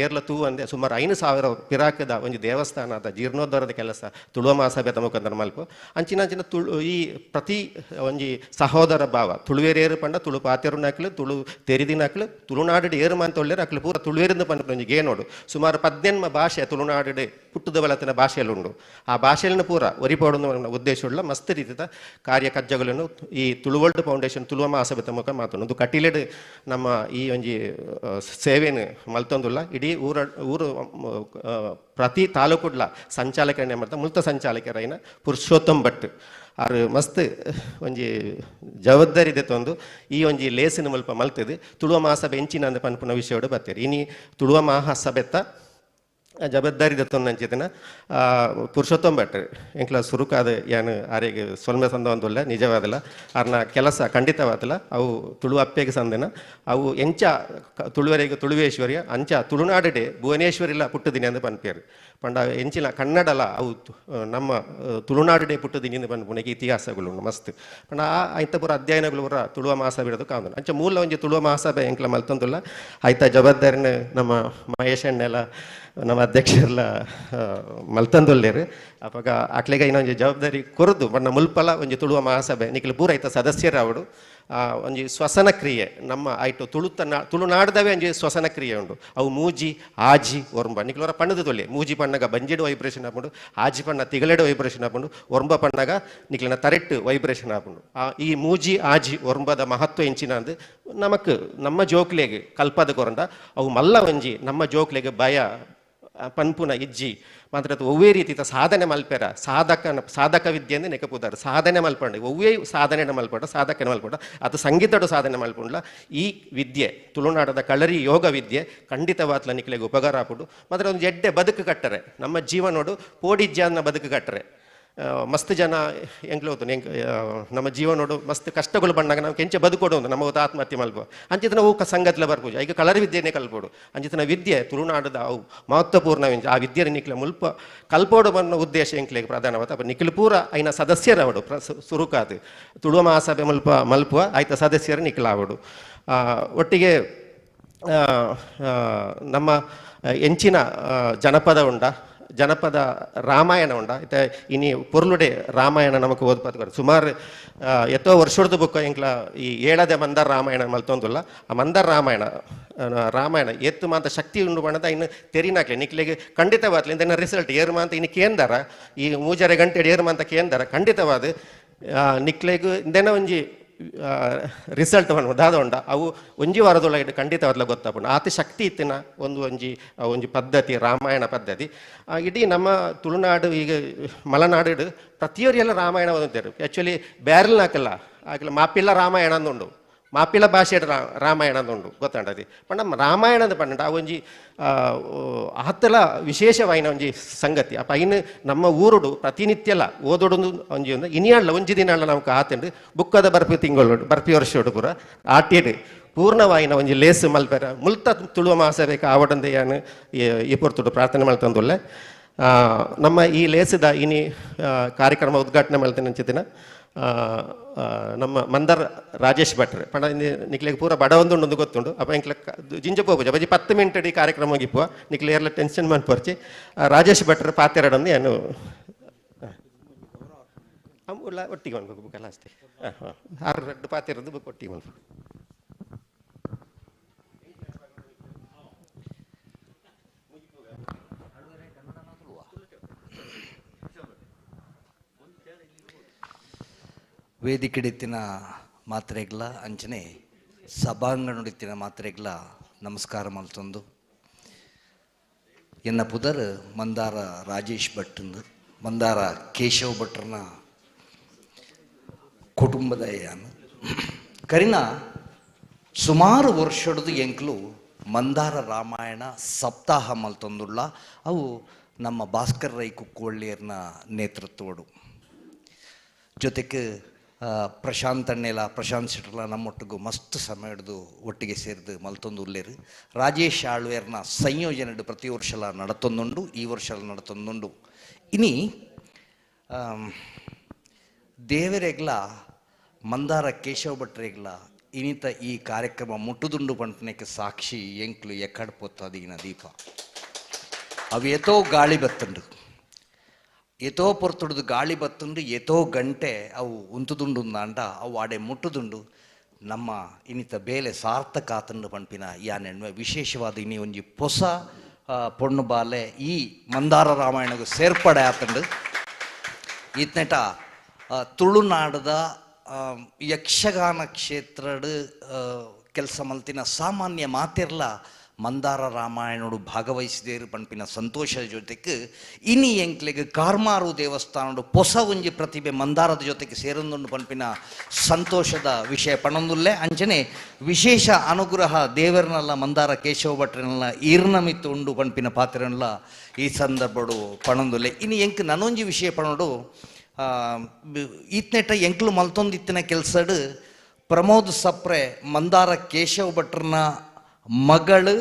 ಏರ್ಲ ತೂ ಅಂದೆ ಸುಮಾರು 5,000 ಪಿರಾಕದ ಒಂಜಿ ದೇವಸ್ಥಾನದ ಜೀರ್ಣೋದ್ಧಾರದ ಕೆಲಸ ತುಳುವ ಮಹಾಸಭೆದ ಮುಖಾಂತರ ಮಲ್ಪ ಅಂಚಿನ ಅಂಚಿನ ತುಳು ಈ ಪ್ರತಿ ಒಂಜಿ ಸಹೋದರ ಭಾವ ತುಳುವೇರೇರು ಪಂಡ ತುಳು ಪಾತೆರುನಾಕ್ಲು ತುಳು ತೆರಿದಿನಾಕ್ಲು ತುಳುನಾಡು ಏರು ಮಾಂತ ಒಳ್ಳೆರು ಅಕ್ಲು ಪೂರ ತುಳುವೇರಿಂದ ಪಂಡ ಒಂಜಿ ಗೇನೋಡು ಸುಮಾರು 18 ಭಾಷೆ ತುಳುನಾಡು ಪುಟ್ಟದ ಬಲತನ ಭಾಷೆಯಲ್ಲುಂಡು. ಆ ಭಾಷೆಯನ್ನು ಪೂರ ಒರಿಪೋಡು ಉದ್ದೇಶ ಉಳ್ಳ ಮಸ್ತ್ ರೀತಿಯ ಕಾರ್ಯ ಕಜ್ಜಗಳನ್ನು ಈ ತುಳುವರ್ಲ್ಡ್ ಫೌಂಡೇಶನ್ ತುಳುವ ಮಹಾಸಭೆದ ಮುಖ ಮಾತುಂಡು. ಕಟೀಲೆಡ್ ನಮ್ಮ ಈ ಒಂಜಿ ಸೇವೆನು ಮಲ್ತೊಂದುಲ್ಲ. ಇಡೀ ಊರು ಪ್ರತಿ ತಾಲೂಕುಡ್ಲ ಸಂಚಾಲಕರನ್ನೇ ಮಾಡ್ತಾ ಮುಲ್ತ ಸಂಚಾಲಕರೈನ ಪುರುಷೋತ್ತಮ್ ಭಟ್ ಆರು ಮಸ್ತ್ ಒಂಜಿ ಜವಾಬ್ದಾರಿ ದೆತ್ತೊಂದು ಈ ಒಂಜಿ ಲೇಸಿನ ಮುಲ್ಪ ಮಲ್ತದು ತುಳುವ ಮಹಾಸಭೆ ಎಂಚಿನ ಅಂದ ಪನ್ಪುನ ವಿಷಯಡು ಬತ್ತೀರಿ. ಇನಿ ತುಳುವ ಮಹಾಸಭೆತ್ತ ಜವಾಬ್ದಾರಿ ದತ್ತೊಂದು ಅಂಚಿತನ ಪುರುಷೋತ್ತಮ್ ಭಟ್ ಎಂಕ್ಲ ಸುರುಕಾದ ಏನು ಆರಿಗೆ ಸೊಲ್ಮೆ ಸಂದ ಒಂದುಲ್ಲ ನಿಜವಾದಲ್ಲ ಅರ್ನ ಕೆಲಸ ಖಂಡಿತವಾದಲ್ಲ. ಅವು ತುಳು ಅಪ್ಪೆಗೆ ಸಂದನ ಅವು ಎಂಚ ತುಳುವರೆಗೆ ತುಳುವೇಶ್ವರಿಯ ಅಂಚ ತುಳುನಾಡಡೆ ಭುವನೇಶ್ವರಿಲ್ಲ ಪುಟ್ಟದಿನಿ ಅಂದ ಪನ್ಪೇರು. ಪಂಡ ಎಂಚಿನ ಕನ್ನಡಲ ಅವು ನಮ್ಮ ತುಳುನಾಡಡೆ ಪುಟ್ಟದಿನಿ ಅಂದ ಪನ್ಪುನಕ್ಕೆ ಇತಿಹಾಸಗಳು ಮಸ್ತ್. ಪಂಡ ಆ ಐತ ಪೂರ ಅಧ್ಯಯನಗಳು ಪೂರ ತುಳುವ ಮಹಾಸಭೆ ಇರೋದು ಕಾಂದನು ಅಂಚ ಮೂಲ ಒಂಜಿ ತುಳುವ ಮಹಾಸಭೆ ಎಂಕ್ಲ ಮಲ್ತೊಂದುಲ್ಲ. ಆಯ್ತ ಜವಾಬ್ದಾರಿನ ನಮ್ಮ ಮಹೇಶ್ ಅಣ್ಣೆಲ್ಲ ನಮ್ಮ ಅಧ್ಯಕ್ಷರೆಲ್ಲ ಮಲ್ತಂದುಲ್ಲೇರು. ಅಪಗ ಅಕ್ಲೆಗ ಇನ್ನೊಂಜಿ ಜವಾಬ್ದಾರಿ ಕೊರದು ಬಣ್ಣ ಮುಲ್ಪಲ ಒಂಜಿ ತುಳುವ ಮಹಾಸಭೆ ನಿಕ್ಲು ಪೂರ ಐತ ಸದಸ್ಯರಾವಡು ಒಂಜಿ ಶ್ವಸನ ಕ್ರಿಯೆ ನಮ್ಮ ಆಯ್ತು ತುಳುತ ತುಳುನಾಡ್ದವೇ ಒಂಜಿ ಶ್ವಸನ ಕ್ರಿಯೆ ಉಂಡು. ಅವು ಮೂಜಿ ಆಜಿ ಒರ್ಂಬ ನಿಕ್ಲವರ ಪಣ್ಣದ ತೊಲೆ ಮೂಜಿ ಪಣ್ಣಗ ಬಂಜಿಡು ವೈಬ್ರೇಷನ್ ಆಪುಂಡು, ಆಜಿ ಪಣ್ಣ ತಿಗಲೆಡು ವೈಬ್ರೇಷನ್ ಆಪುಂಡು, ಒರ್ಂಬ ಪಣ್ಣಗ ನಿಕ್ಲಿನ ತರೆಟ್ಟು ವೈಬ್ರೇಷನ್ ಆಪುಂಡು. ಈ ಮೂಜಿ ಆಜಿ ಒರ್ಂಬದ ಮಹತ್ವ ಎಂಚಿನ ಅಂದು ನಮಕ್ ನಮ್ಮ ಜೋಕ್ಲೆಗ್ ಕಲ್ಪದ ಕೊರಂಡ ಅವು ಮಲ್ಲ ಒಂಜಿ ನಮ್ಮ ಜೋಕ್ಲೆಗ್ ಭಯ ಪನ್ಪುನ ಇಜ್ಜಿ ಮಾತ್ರ ಒವ್ವೇ ರೀತಿಯ ಸಾಧನೆ ಮಲ್ಪೆರ ಸಾಧಕನ ಸಾಧಕ ವಿದ್ಯೆ ಅಂದ್ರೆ ನೆಕಪುದಾರು ಸಾಧನೆ ಮಲ್ಪಂಡು ಒವ್ವೇ ಸಾಧನೆ ಮಲ್ಪಡ ಸಾಧಕನ ಮಲ್ಪಡ ಅದು ಸಂಗೀತಡು ಸಾಧನೆ ಮಲ್ಪುಂಡ್ಲ ಈ ವಿದ್ಯೆ ತುಳುನಾಡದ ಕಳರಿ ಯೋಗ ವಿದ್ಯೆ ಖಂಡಿತವಾತ್ಲ ನಿಕ್ಲೆಗ್ ಉಪಕಾರ ಆಪುಂಡು. ಮಾತ್ರ ಒಂದು ಎಡ್ಡೆ ಬದುಕು ಕಟ್ಟರೆ ನಮ್ಮ ಜೀವನೋಡು ಪೋಡಿಜ್ಜಾನ ಬದುಕು ಕಟ್ಟರೆ ಮಸ್ತ್ ಜನ ಎಂಕ್ಲೋತು ಎಂಕ್ ನಮ್ಮ ಜೀವನೋಡು ಮಸ್ತ್ ಕಷ್ಟಗಳು ಬಂದಾಗ ನಾವು ಕೆಂಚ ಬದುಕೋಡು ನಮ್ಮ ಆತ್ಮಹತ್ಯೆ ಮಲ್ಪ ಅಂಚಿತನ ಅವು ಸಂಗತ್ಲ ಬರ್ಪೂಜೆ ಈಗ ಕಲರ್ ವಿದ್ಯೆನೇ ಕಲ್ಪೋಡು ಅಂಚಿತನ ವಿದ್ಯೆ ತುಳುನಾಡದ ಅವು ಮಹತ್ವಪೂರ್ಣ ಆ ವಿದ್ಯೆ ನಿಕ್ಲೆ ಮುಲ್ಪ ಕಲ್ಪೋಡು ಬನ್ನ ಉದ್ದೇಶ ಎಂಕ್ಲೆಗ್ ಪ್ರಧಾನವಾದ ಅಪ್ಪ ನಿಕ್ಲು ಪೂರ ಐನ ಸದಸ್ಯರವಡು ಸುರುಕಾದು ತುಳುವ ಮಹಾಸಭೆ ಮುಲ್ಪ ಮಲ್ಪುವ ಆಯ್ತ ಸದಸ್ಯರು ನಿಕ್ಲಾವಡು. ಒಟ್ಟಿಗೆ ನಮ್ಮ ಎಂಚಿನ ಜನಪದ ಉಂಡ ಜನಪದ ರಾಮಾಯಣ ಉಂಡ ಇತ್ತೆ ಇನಿ ಪೊರ್ಲುಡೆ ರಾಮಾಯಣ ನಮಕ್ ಓದ್ಪತ್ಕೊಡು ಸುಮಾರು ಎತ್ತೋ ವರ್ಷದ ಬುಕ್ಕ ಎಂಕ್ಲ ಈ ಏಳದೆ ಮಂದಾರ ರಾಮಾಯಣ ಮಲ್ತೊಂದುಲ್ಲ ಆ ಮಂದಾರ ರಾಮಾಯಣ ರಾಮಾಯಣ ಎತ್ತು ಮಾಂತ ಶಕ್ತಿ ಉಂಡು ಬಣ್ಣದ ಇನ್ನು ತೆರಿನಾಕ್ಲೆ ನಿಕ್ಲೆಗೆ ಖಂಡಿತವಾದ್ಲಿ ಇಂದ ರಿಸಲ್ಟ್ ಏರು ಮಾಂತ ಇನ್ನು ಕೇಂದರ ಈ 3.5 ಗಂಟೆ ಏರು ಮಾಂತ ಕೇಂದರ ಖಂಡಿತವಾದ ನಿಕ್ಲೆಗ್ ಇಂದೆನ ಒಂಜಿ ರಿಸಲ್ಟ್ ದಾದ ಉಂಡ ಅವು ಒಂಜಿ ವಾರದೊಳಗೆ ಖಂಡಿತವಾದ್ಲ ಗೊತ್ತಾಪುಂಡು ಆತ ಶಕ್ತಿ ಇತ್ತಿನ ಒಂದು ಒಂಜಿ ಒಂಜಿ ಪದ್ಧತಿ ರಾಮಾಯಣ ಪದ್ಧತಿ. ಇಡೀ ನಮ್ಮ ತುಳುನಾಡು ಈಗ ಮಲೆನಾಡು ಪ್ರತಿಯೊರಿಯೆಲ್ಲ ರಾಮಾಯಣ ಓದುತ್ತಾರೆ. ಆ್ಯಕ್ಚುಲಿ ಬ್ಯಾರಲ್ ಹಾಕಲ್ಲ ಆಗಲ್ಲ ಮಾಪಿಲ್ಲ ರಾಮಾಯಣ ಅಂದುಂಡು ಮಾಪಿಲ ಭಾಷೆ ರಾಮಾಯಣ ಅಂದುಂಡು ಗೊತ್ತಂಡದಿ ಪಂಡ ರಾಮಾಯಣದ ಪಂಡ ಆ ಒಂಜಿ ಆತಲ ವಿಶೇಷವಾಯಿನ ಒಂಜಿ ಸಂಗತಿ. ಅಪ್ಪ ಇನ್ನು ನಮ್ಮ ಊರುಡು ಪ್ರತಿನಿತ್ಯಲ ಓದೋಡು ಒಂಜಿ ಒಂದು ಇನಿಯಾಳ್ಲ ಒಂಜಿ ದಿನ ನಮ್ಗೆ ಆತಂಡು ಬುಕ್ಕದ ಬರ್ಪಿ ತಿಂಗಳು ಬರ್ಪಿ ವರ್ಷೋಡು ಪೂರ ಆಟೇಡು ಪೂರ್ಣವಾಯಿನ ಒಂಜಿ ಲೇಸು ಮಲ್ಪೆರ ಮುಲ್ತ ತುಳುವ ಮಹಾಸಭೆಗೆ ಆವಡಂದೆಯಾನು ಈ ಪೊರ್ತುಡು ಪ್ರಾರ್ಥನೆ ಮಲ್ತಂದುಲ್ಲೆ. ನಮ್ಮ ಈ ಲೇಸದ ಇನಿ ಕಾರ್ಯಕ್ರಮ ಉದ್ಘಾಟನೆ ಮಲ್ತಿನ ಅಂಚಿದಿನ ನಮ್ಮ ಮಂದರ್ ರಾಜೇಶ್ ಭಟ್ರು ಪಂಡ ನಿಕ್ಲೆಗ್ ಪೂರ ಬಡ ಒಂದುಂಡು ಗೊತ್ತುಂಡು ಅಪ್ಪ ಎಂಕ್ಲ ಜಿಂಜ ಪೋಪುಜ ಬಜಿ 10 ಮಿನಿಟ್ ಈ ಕಾರ್ಯಕ್ರಮ ಗಿಪ್ಪುವ ನಿಕ್ಲೆ ಏರ್ಲ ಟೆನ್ಷನ್ ಮನ್ಪೊರ್ಚಿ ರಾಜೇಶ್ ಭಟ್ರು ಪಾತೆರಡಂದು ಏನು ಒಟ್ಟಿಗೆ ಮನ್ಬೇಕು ಬುಕ್ಕಲ್ಲ ಅಷ್ಟೇ ಹಾಂ ಆರು ರೆಡ್ಡು ಪಾತೆರದ್ದು ಬುಕ್ ಒಟ್ಟಿಗೆ ಮನ್ಬೇಕು. ವೇದಿಕೆಡಿತ್ತಿನ ಮಾತ್ರೆಗ್ಲ ಅಂಚನೆ ಸಭಾಂಗಣುಡಿತ್ತಿನ ಮಾತ್ರೆಗ್ಲ ನಮಸ್ಕಾರ ಮಲ್ತೊಂದು ಎನ್ನ ಪುದರ್ ಮಂದಾರ ರಾಜೇಶ್ ಭಟ್ ಮಂದಾರ ಕೇಶವ್ ಭಟ್ರನ ಕುಟುಂಬದ ಯಾನು ಕರಿನ ಸುಮಾರು ವರ್ಷದ ಎಂಕ್ಲು ಮಂದಾರ ರಾಮಾಯಣ ಸಪ್ತಾಹ ಮಲ್ತೊಂದುಳ್ಳ ಅವು ನಮ್ಮ ಭಾಸ್ಕರ್ ರೈ ಕುಕ್ಕೋಳ್ಳಿಯರ್ನ ನೇತೃತ್ವಡು ಜೊತೆಗೆ ಪ್ರಶಾಂತ್ ಅಣ್ಣೆಲ ಪ್ರಶಾಂತ್ ಶೆಟ್ಟರ್ಲ ನಮ್ಮೊಟ್ಟಿಗೂ ಮಸ್ತ್ ಸಮಯ ಹಿಡಿದು ಒಟ್ಟಿಗೆ ಸೇರಿದು ಮಲ್ತೊಂದು ಉಲ್ಲೇರು ರಾಜೇಶ್ ಆಳ್ವೇರ್ನ ಸಂಯೋಜನೆ ಪ್ರತಿ ವರ್ಷಲ ನಡತೊಂದುಂಡು ಈ ವರ್ಷಲ ನಡತೊಂದುಂಡು. ಇನಿ ದೇವರೆಗ್ಲ ಮಂದಾರ ಕೇಶವ ಭಟ್ರೆಗ್ಲ ಇನಿತ ಈ ಕಾರ್ಯಕ್ರಮ ಮುಟ್ಟುದುಂಡು ಪಂಟನೆಗೆ ಸಾಕ್ಷಿ ಎಂಕ್ಲು ಎಕ್ಕಡ್ ಪೊತ್ತದೀನ ದೀಪ ಅವು ಏತೋ ಗಾಳಿ ಬತ್ತುಂಡು ಏತೋ ಪೊರ್ತುಡ್ದು ಗಾಳಿ ಬತ್ತುಂಡು ಏತೋ ಗಂಟೆ ಅವು ಉಂತುದುಂಡು ಅಂಡ ಅವು ಆಡೆ ಮುಟ್ಟುದುಂಡು ನಮ್ಮ ಇನ್ನಿತ ಬೇಲೆ ಸಾರ್ಥಕ ಆತಂಡು ಪಂಪಿನ ಯಾನೆಣ್ವೆ ವಿಶೇಷವಾದ ಇನಿ ಒಂಜಿ ಪೊಸ ಪೊಣ್ಣು ಬಾಲೆ ಈ ಮಂದಾರ ರಾಮಾಯಣಗೂ ಸೇರ್ಪಡೆ ಆತಂಡು. ಈತನೆಟ ತುಳುನಾಡದ ಯಕ್ಷಗಾನ ಕ್ಷೇತ್ರಡ್ ಕೆಲಸ ಮಲ್ತಿನ ಸಾಮಾನ್ಯ ಮಾತಿರ್ಲ ಮಂದಾರ ರಾಮಾಯಣೋಡು ಭಾಗವಹಿಸಿದೇರು ಪಂಪಿನ ಸಂತೋಷದ ಜೊತೆಗೆ ಇನಿ ಎಂಕ್ಲೆಗ್ ಕಾರ್ಮಾರು ದೇವಸ್ಥಾನಡು ಪೊಸ ಒಂಜಿ ಪ್ರತಿಭೆ ಮಂದಾರದ ಜೊತೆಗೆ ಸೇರೊಂದುಂಡು ಪಂಪಿನ ಸಂತೋಷದ ವಿಷಯ ಪಣೊಂದುಲ್ಲೆ. ಅಂಚನೆ ವಿಶೇಷ ಅನುಗ್ರಹ ದೇವರನಲ್ಲ ಮಂದಾರ ಕೇಶವ ಭಟ್ರನಲ್ಲ ಈರ್ನಮಿತ್ತು ಉಂಡು ಪಂಪಿನ ಪಾತ್ರನಲ್ಲ ಈ ಸಂದರ್ಭಡು ಪಣೊಂದುಲ್ಲೆ. ಇನಿ ಎಂಕ್ ನನೊಂಜಿ ವಿಷಯ ಪಣೋಡು ಈತ್ನೆಟ ಎಂಕ್ಲು ಮಲ್ತೊಂದಿತ್ತಿನ ಕೆಲಸಡು ಪ್ರಮೋದ್ ಸಪ್ರೆ ಮಂದಾರ ಕೇಶವ ಭಟ್ರನ ಮಗಳು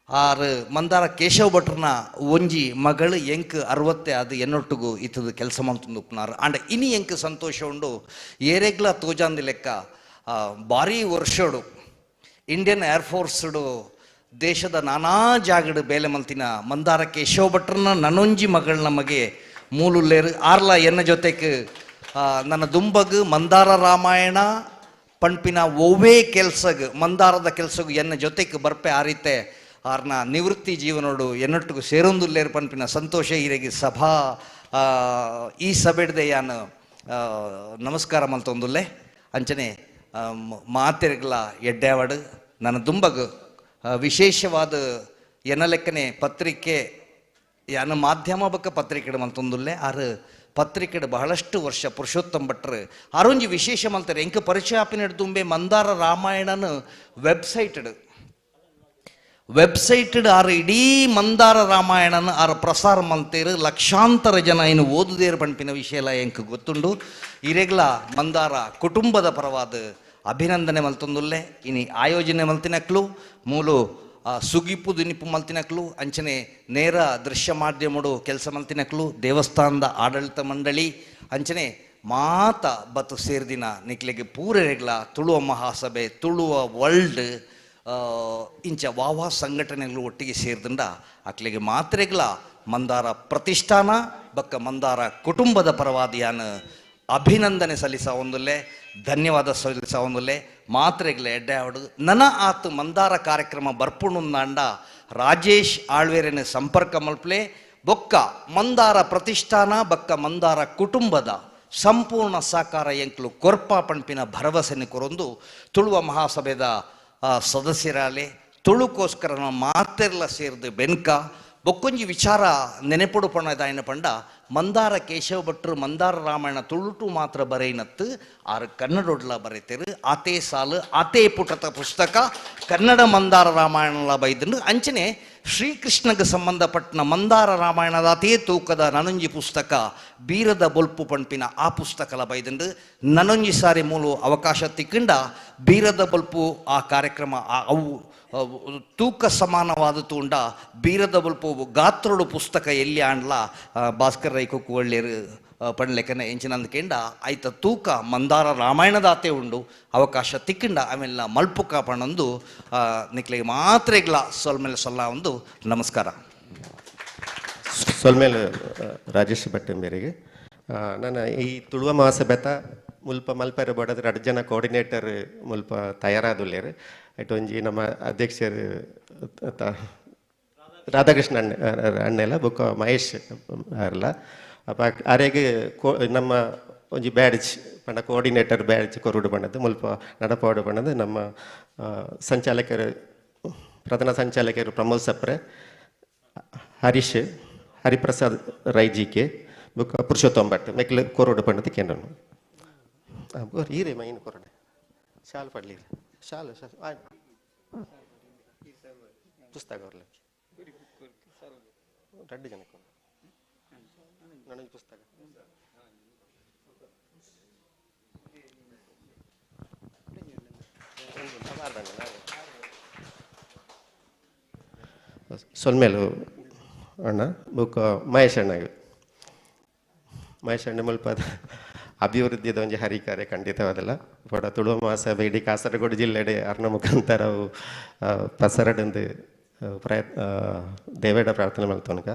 ಆರು ಮಂದಾರ ಕೇಶವ ಭಟ್ರನ ಒಂಜಿ ಮಗಳು ಎಂಕ್ 60 ಅದು ಎನ್ನೊಟ್ಟಿಗೂ ಇತ್ತದು ಕೆಲಸ ಮಲ್ತೊಂದು ಉಪ್ಪುನಾರು. ಆಂಡ ಇನಿ ಎಂಕ್ ಸಂತೋಷ ಉಂಡು ಏರೆಗ್ಲ ತೋಜಾಂದಿ ಲೆಕ್ಕ ಭಾರೀ ವರ್ಷಡು ಇಂಡಿಯನ್ ಏರ್ಫೋರ್ಸ್ಡು ದೇಶದ ನಾನಾ ಜಾಗಡು ಬೇಲೆ ಮಲ್ತಿನ ಮಂದಾರ ಕೇಶವ ಭಟ್ರನ ನನೊಂಜಿ ಮಗಳ ನಮಗೆ ಮೂಲುಲ್ಲೇರು ಆರ್ಲ ಎನ್ನ ಜೊತೆಗೆ ನನ್ನ ದುಂಬಗ್ ಮಂದಾರ ರಾಮಾಯಣ ಪಂಪಿನ ಒವ್ವೇ ಕೆಲ್ಸಗ್ ಮಂದಾರದ ಕೆಲ್ಸಗ್ ಎನ್ನ ಜೊತೆಗೆ ಬರ್ಪೆ ಆ ರೀತೆ ಆರ್ನ ನಿವೃತ್ತಿ ಜೀವನೋಡು ಎನ್ನೊಟ್ಟಿಗೂ ಸೇರೊಂದುಲ್ಲೇರು ಪಂಪಿನ ಸಂತೋಷ ಈರೆಗೆ ಸಭಾ ಈ ಸಭೆಡ್ದೆ ಯಾನು ನಮಸ್ಕಾರ ಮಲ್ತೊಂದುಲ್ಲೆ. ಅಂಚನೆ ಮಾತೆರ್ಗ್ಲ ಎಡ್ಡಾವಡು ನನ್ನ ದುಂಬಗ್ ವಿಶೇಷವಾದ ಎನಲೆಕ್ಕನೆ ಪತ್ರಿಕೆ ಯಾನ ಮಾಧ್ಯಮ ಬಕ್ಕ ಪತ್ರಿಕೆ ಮಲ್ತೊಂದುಲ್ಲೆ ಆರು ಪತ್ರಿಕೆಡ್ ಬಹಳಷ್ಟು ವರ್ಷ ಪುರುಷೋತ್ತಮ ಭಟ್ರು ಆರೊಂಜಿ ವಿಶೇಷ ಮಲ್ತಾರೆ. ಎಂಕ್ ಪರಿಚಯ ಆಪಿನ ತುಂಬೆ ಮಂದಾರ ರಾಮಾಯಣನ ವೆಬ್ಸೈಟ್ ವೆಬ್ಸೈಟ್ ಆರು ಇಡೀ ಮಂದಾರ ರಾಮಾಯಣನ ಆರು ಪ್ರಸಾರ ಮಲ್ತೇರು ಲಕ್ಷಾಂತರ ಜನ ಇನ್ನು ಓದುದೇರು ಪಣ್ಪಿನ ವಿಷಯ ಎಲ್ಲ ಎಂಕ್ ಗೊತ್ತುಂಡು. ಇರೆಗ್ಲ ಮಂದಾರ ಕುಟುಂಬದ ಪರವಾದ ಅಭಿನಂದನೆ ಮಲ್ತೊಂದುಲ್ಲೆ. ಇನಿ ಆಯೋಜನೆ ಮಲ್ತಿನಕ್ಲು ಮೂಲು ಸುಗಿಪು ದುನಿಪು ಮಲ್ತಿನಕ್ಲು ಅಂಚನೆ ನೇರ ದೃಶ್ಯ ಮಾಧ್ಯಮಡು ಕೆಲಸ ಮಲ್ತಿನಕ್ಲು ದೇವಸ್ಥಾನದ ಆಡಳಿತ ಮಂಡಳಿ ಅಂಚನೆ ಮಾತ ಬತ್ತು ಸೇರ್ದಿನ ನಿಕ್ಲೆಗೆ ಪೂರೆಗ್ಲ ತುಳುವ ಮಹಾಸಭೆ ತುಳುವ ವರ್ಲ್ಡ್ ಇಂಚ ವಾವಾ ಸಂಘಟನೆಗಳು ಒಟ್ಟಿಗೆ ಸೇರ್ದಂಡ ಅಕ್ಲೆಗೆ ಮಾತ್ರೆಗ್ಲ ಮಂದಾರ ಪ್ರತಿಷ್ಠಾನ ಬಕ್ಕ ಮಂದಾರ ಕುಟುಂಬದ ಪರವಾದಿಯಾನ ಅಭಿನಂದನೆ ಸಲ್ಲಿಸ ಒಂದುಲ್ಲೆ, ಧನ್ಯವಾದ ಸಲ್ಲಿಸ ಒಂದುಲ್ಲೆ. ಮಾತ್ರೆಗ್ಲ ಎಡ್ಡೆ ಆವಡು ನನ ಆತು ಮಂದಾರ ಕಾರ್ಯಕ್ರಮ ಬರ್ಪುಣುಂದಾಂಡ ರಾಜೇಶ್ ಆಳ್ವೇರನ ಸಂಪರ್ಕ ಮಲ್ಪ್ಲೆ ಬೊಕ್ಕ ಮಂದಾರ ಪ್ರತಿಷ್ಠಾನ ಬಕ್ಕ ಮಂದಾರ ಕುಟುಂಬದ ಸಂಪೂರ್ಣ ಸಹಕಾರ ಎಂಕ್ಲು ಕೊರ್ಪ ಪಣ್ಪಿನ ಭರವಸೆನ ಕೊರೊಂದು ತುಳುವ ಮಹಾಸಭೆದ ಸದಸ್ಯರಾಲೆ ತುಳುಕೋಸ್ಕರ ಮಾತೆರ್ಲ ಸೇರ್ದು ಬೆನ್ಕ ಬೊಕ್ಕೊಂಜಿ ವಿಚಾರ ನೆನೆಪುಡು ಪಣ್ಣದಾಯನ ಪಂಡ ಮಂದಾರ ಕೇಶವ ಭಟ್ರು ಮಂದಾರ ರಾಮಾಯಣ ತುಳುಟು ಮಾತ್ರ ಬರೆಯಿನತ್ತು ಆರು ಕನ್ನಡೊಡ್ಲ ಬರೆತೇರು. ಆತೇ ಸಾಲು ಆತೇ ಪುಟದ ಪುಸ್ತಕ ಕನ್ನಡ ಮಂದಾರ ರಾಮಾಯಣಲ ಬೈದಂಡು ಅಂಚನೆ ಶ್ರೀಕೃಷ್ಣಗೆ ಸಂಬಂಧಪಟ್ಟನ ಮಂದಾರ ರಾಮಾಯಣದ ಅತೇ ತೂಕದ ನನೊಂಜಿ ಪುಸ್ತಕ ಬೀರದ ಬೊಲ್ಪು ಪಣ್ಪಿನ ಆ ಪುಸ್ತಕಲ ಬೈದಂಡು ನನೊಂಜಿ ಸಾರಿ ಮೂಲು ಅವಕಾಶ ತಿಕ್ಕಂಡ ಬೀರದ ಬೊಲ್ಪು ಆ ಕಾರ್ಯಕ್ರಮ ಅವು ತೂಕ ಸಮಾನವಾದ ತೂಂಡ ಬೀರದ ಬೊಲ್ಪು ಗಾತ್ರೋಡು ಪುಸ್ತಕ ಎಲ್ಲಿ ಆಂಡ್ಲ ಭಾಸ್ಕರ್ ರೈ ಕುಕ್ಕುವಳ್ಳಿಯರು ಪಣ್ಲೆಕ್ಕನೆ ಎಂಚಿನಂದ ಕೇಂಡ ಆಯ್ತ ತೂಕ ಮಂದಾರ ರಾಮಾಯಣದಾತೆ ಉಂಡು ಅವಕಾಶ ತಿಕ್ಕಿಂಡ ಆಮೇಲೆ ಮಲ್ಪುಕ ಪಣೊಂದು ನಿಕ್ಲೆಗೆ ಮಾತ್ರೆಗ್ಲ ಸೊಲ್ಮೇಲೆ ಸೊಲ್ಲ ಒಂದು ನಮಸ್ಕಾರ. ಸೊಲ್ಮೇಲೆ ರಾಜೇಶ್ ಭಟ್ ಮೇರೆಗೆ ನಾನು ಈ ತುಳುವ ಮಹಾಸಭೆತ ಮುಲ್ಪ ಮಲ್ಪೆರೆ ಬೋಡಾದ್ರೆ ರಡ್ಡು ಜನ ಕೋಆರ್ಡಿನೇಟರ್ ಮುಲ್ಪ ತಯಾರಾದುಲ್ಲೇರು. ಅಟ್ ಒಂಜಿ ನಮ್ಮ ಅಧ್ಯಕ್ಷರು ರಾಧಾಕೃಷ್ಣ ಅಣ್ಣ ಅಣ್ಣೆಲ್ಲ ಬೊಕ್ಕ ಮಹೇಶ್ ಅರ್ಲ ಅಪ್ಪ ಆರೆಗ್ ನಮ್ಮ ಒಂಜಿ ಬ್ಯಾಡ್ಜ್ ಪಂಡ ಕೋಆರ್ಡಿನೇಟರ್ ಬ್ಯಾಡ್ಜ್ ಕೊರಡು ಪಂಡದ್ದು ಮುಲ್ಪ ನಡಪಾಡು ಪಂಡದ್ದು ನಮ್ಮ ಸಂಚಾಲಕರು ಪ್ರಧಾನ ಸಂಚಾಲಕರು ಪ್ರಮೋದ್ ಸಪ್ರೆ, ಹರೀಶ್ ಹರಿಪ್ರಸಾದ್ ರೈ ಜಿ ಕೆ ಬೊಕ್ಕ ಪುರುಷೋತ್ತಮ ಭಟ್ ಮೆಕ್ಲು ಕೊರಡು ಪಂಡದ್ದು ಕೇಂದ್ರ ಈರೇ ಮೈನ್ ಕೊರಡೆ ಶಾಲ್ ಪಡ್ಲಿ ಶಾಲು ಪುಸ್ತಕ ಅವ್ರಲ್ಲ ರಡ್ಡು ಜನಕ್ಕೆ ನನಗೆ ಪುಸ್ತಕ ಸೊಲ್ಮೇಲು ಅಣ್ಣ ಬೊಕ್ಕ ಮಹೇಶ್ ಅಣ್ಣಗೆ ಮಹೇಶ್ ಅಣ್ಣ ಮುಲ್ಪ ಅಭಿವೃದ್ಧಿದ ಒಂಜಿ ಹರಿಕಾರ್ಯ ಖಂಡಿತವಾದಲ್ಲ ಬಡ ತುಳುವ ಮಹಾಸಭೆ ಇಡೀ ಕಾಸರಗೋಡು ಜಿಲ್ಲೆಡೆ ಅರ್ನ ಮುಖಾಂತರ ಅವು ಪಸರಡಂದು ಪ್ರಯತ್ನ ದೇವೇಡ ಪ್ರಾರ್ಥನೆ ಮಲ್ತೊನಕ.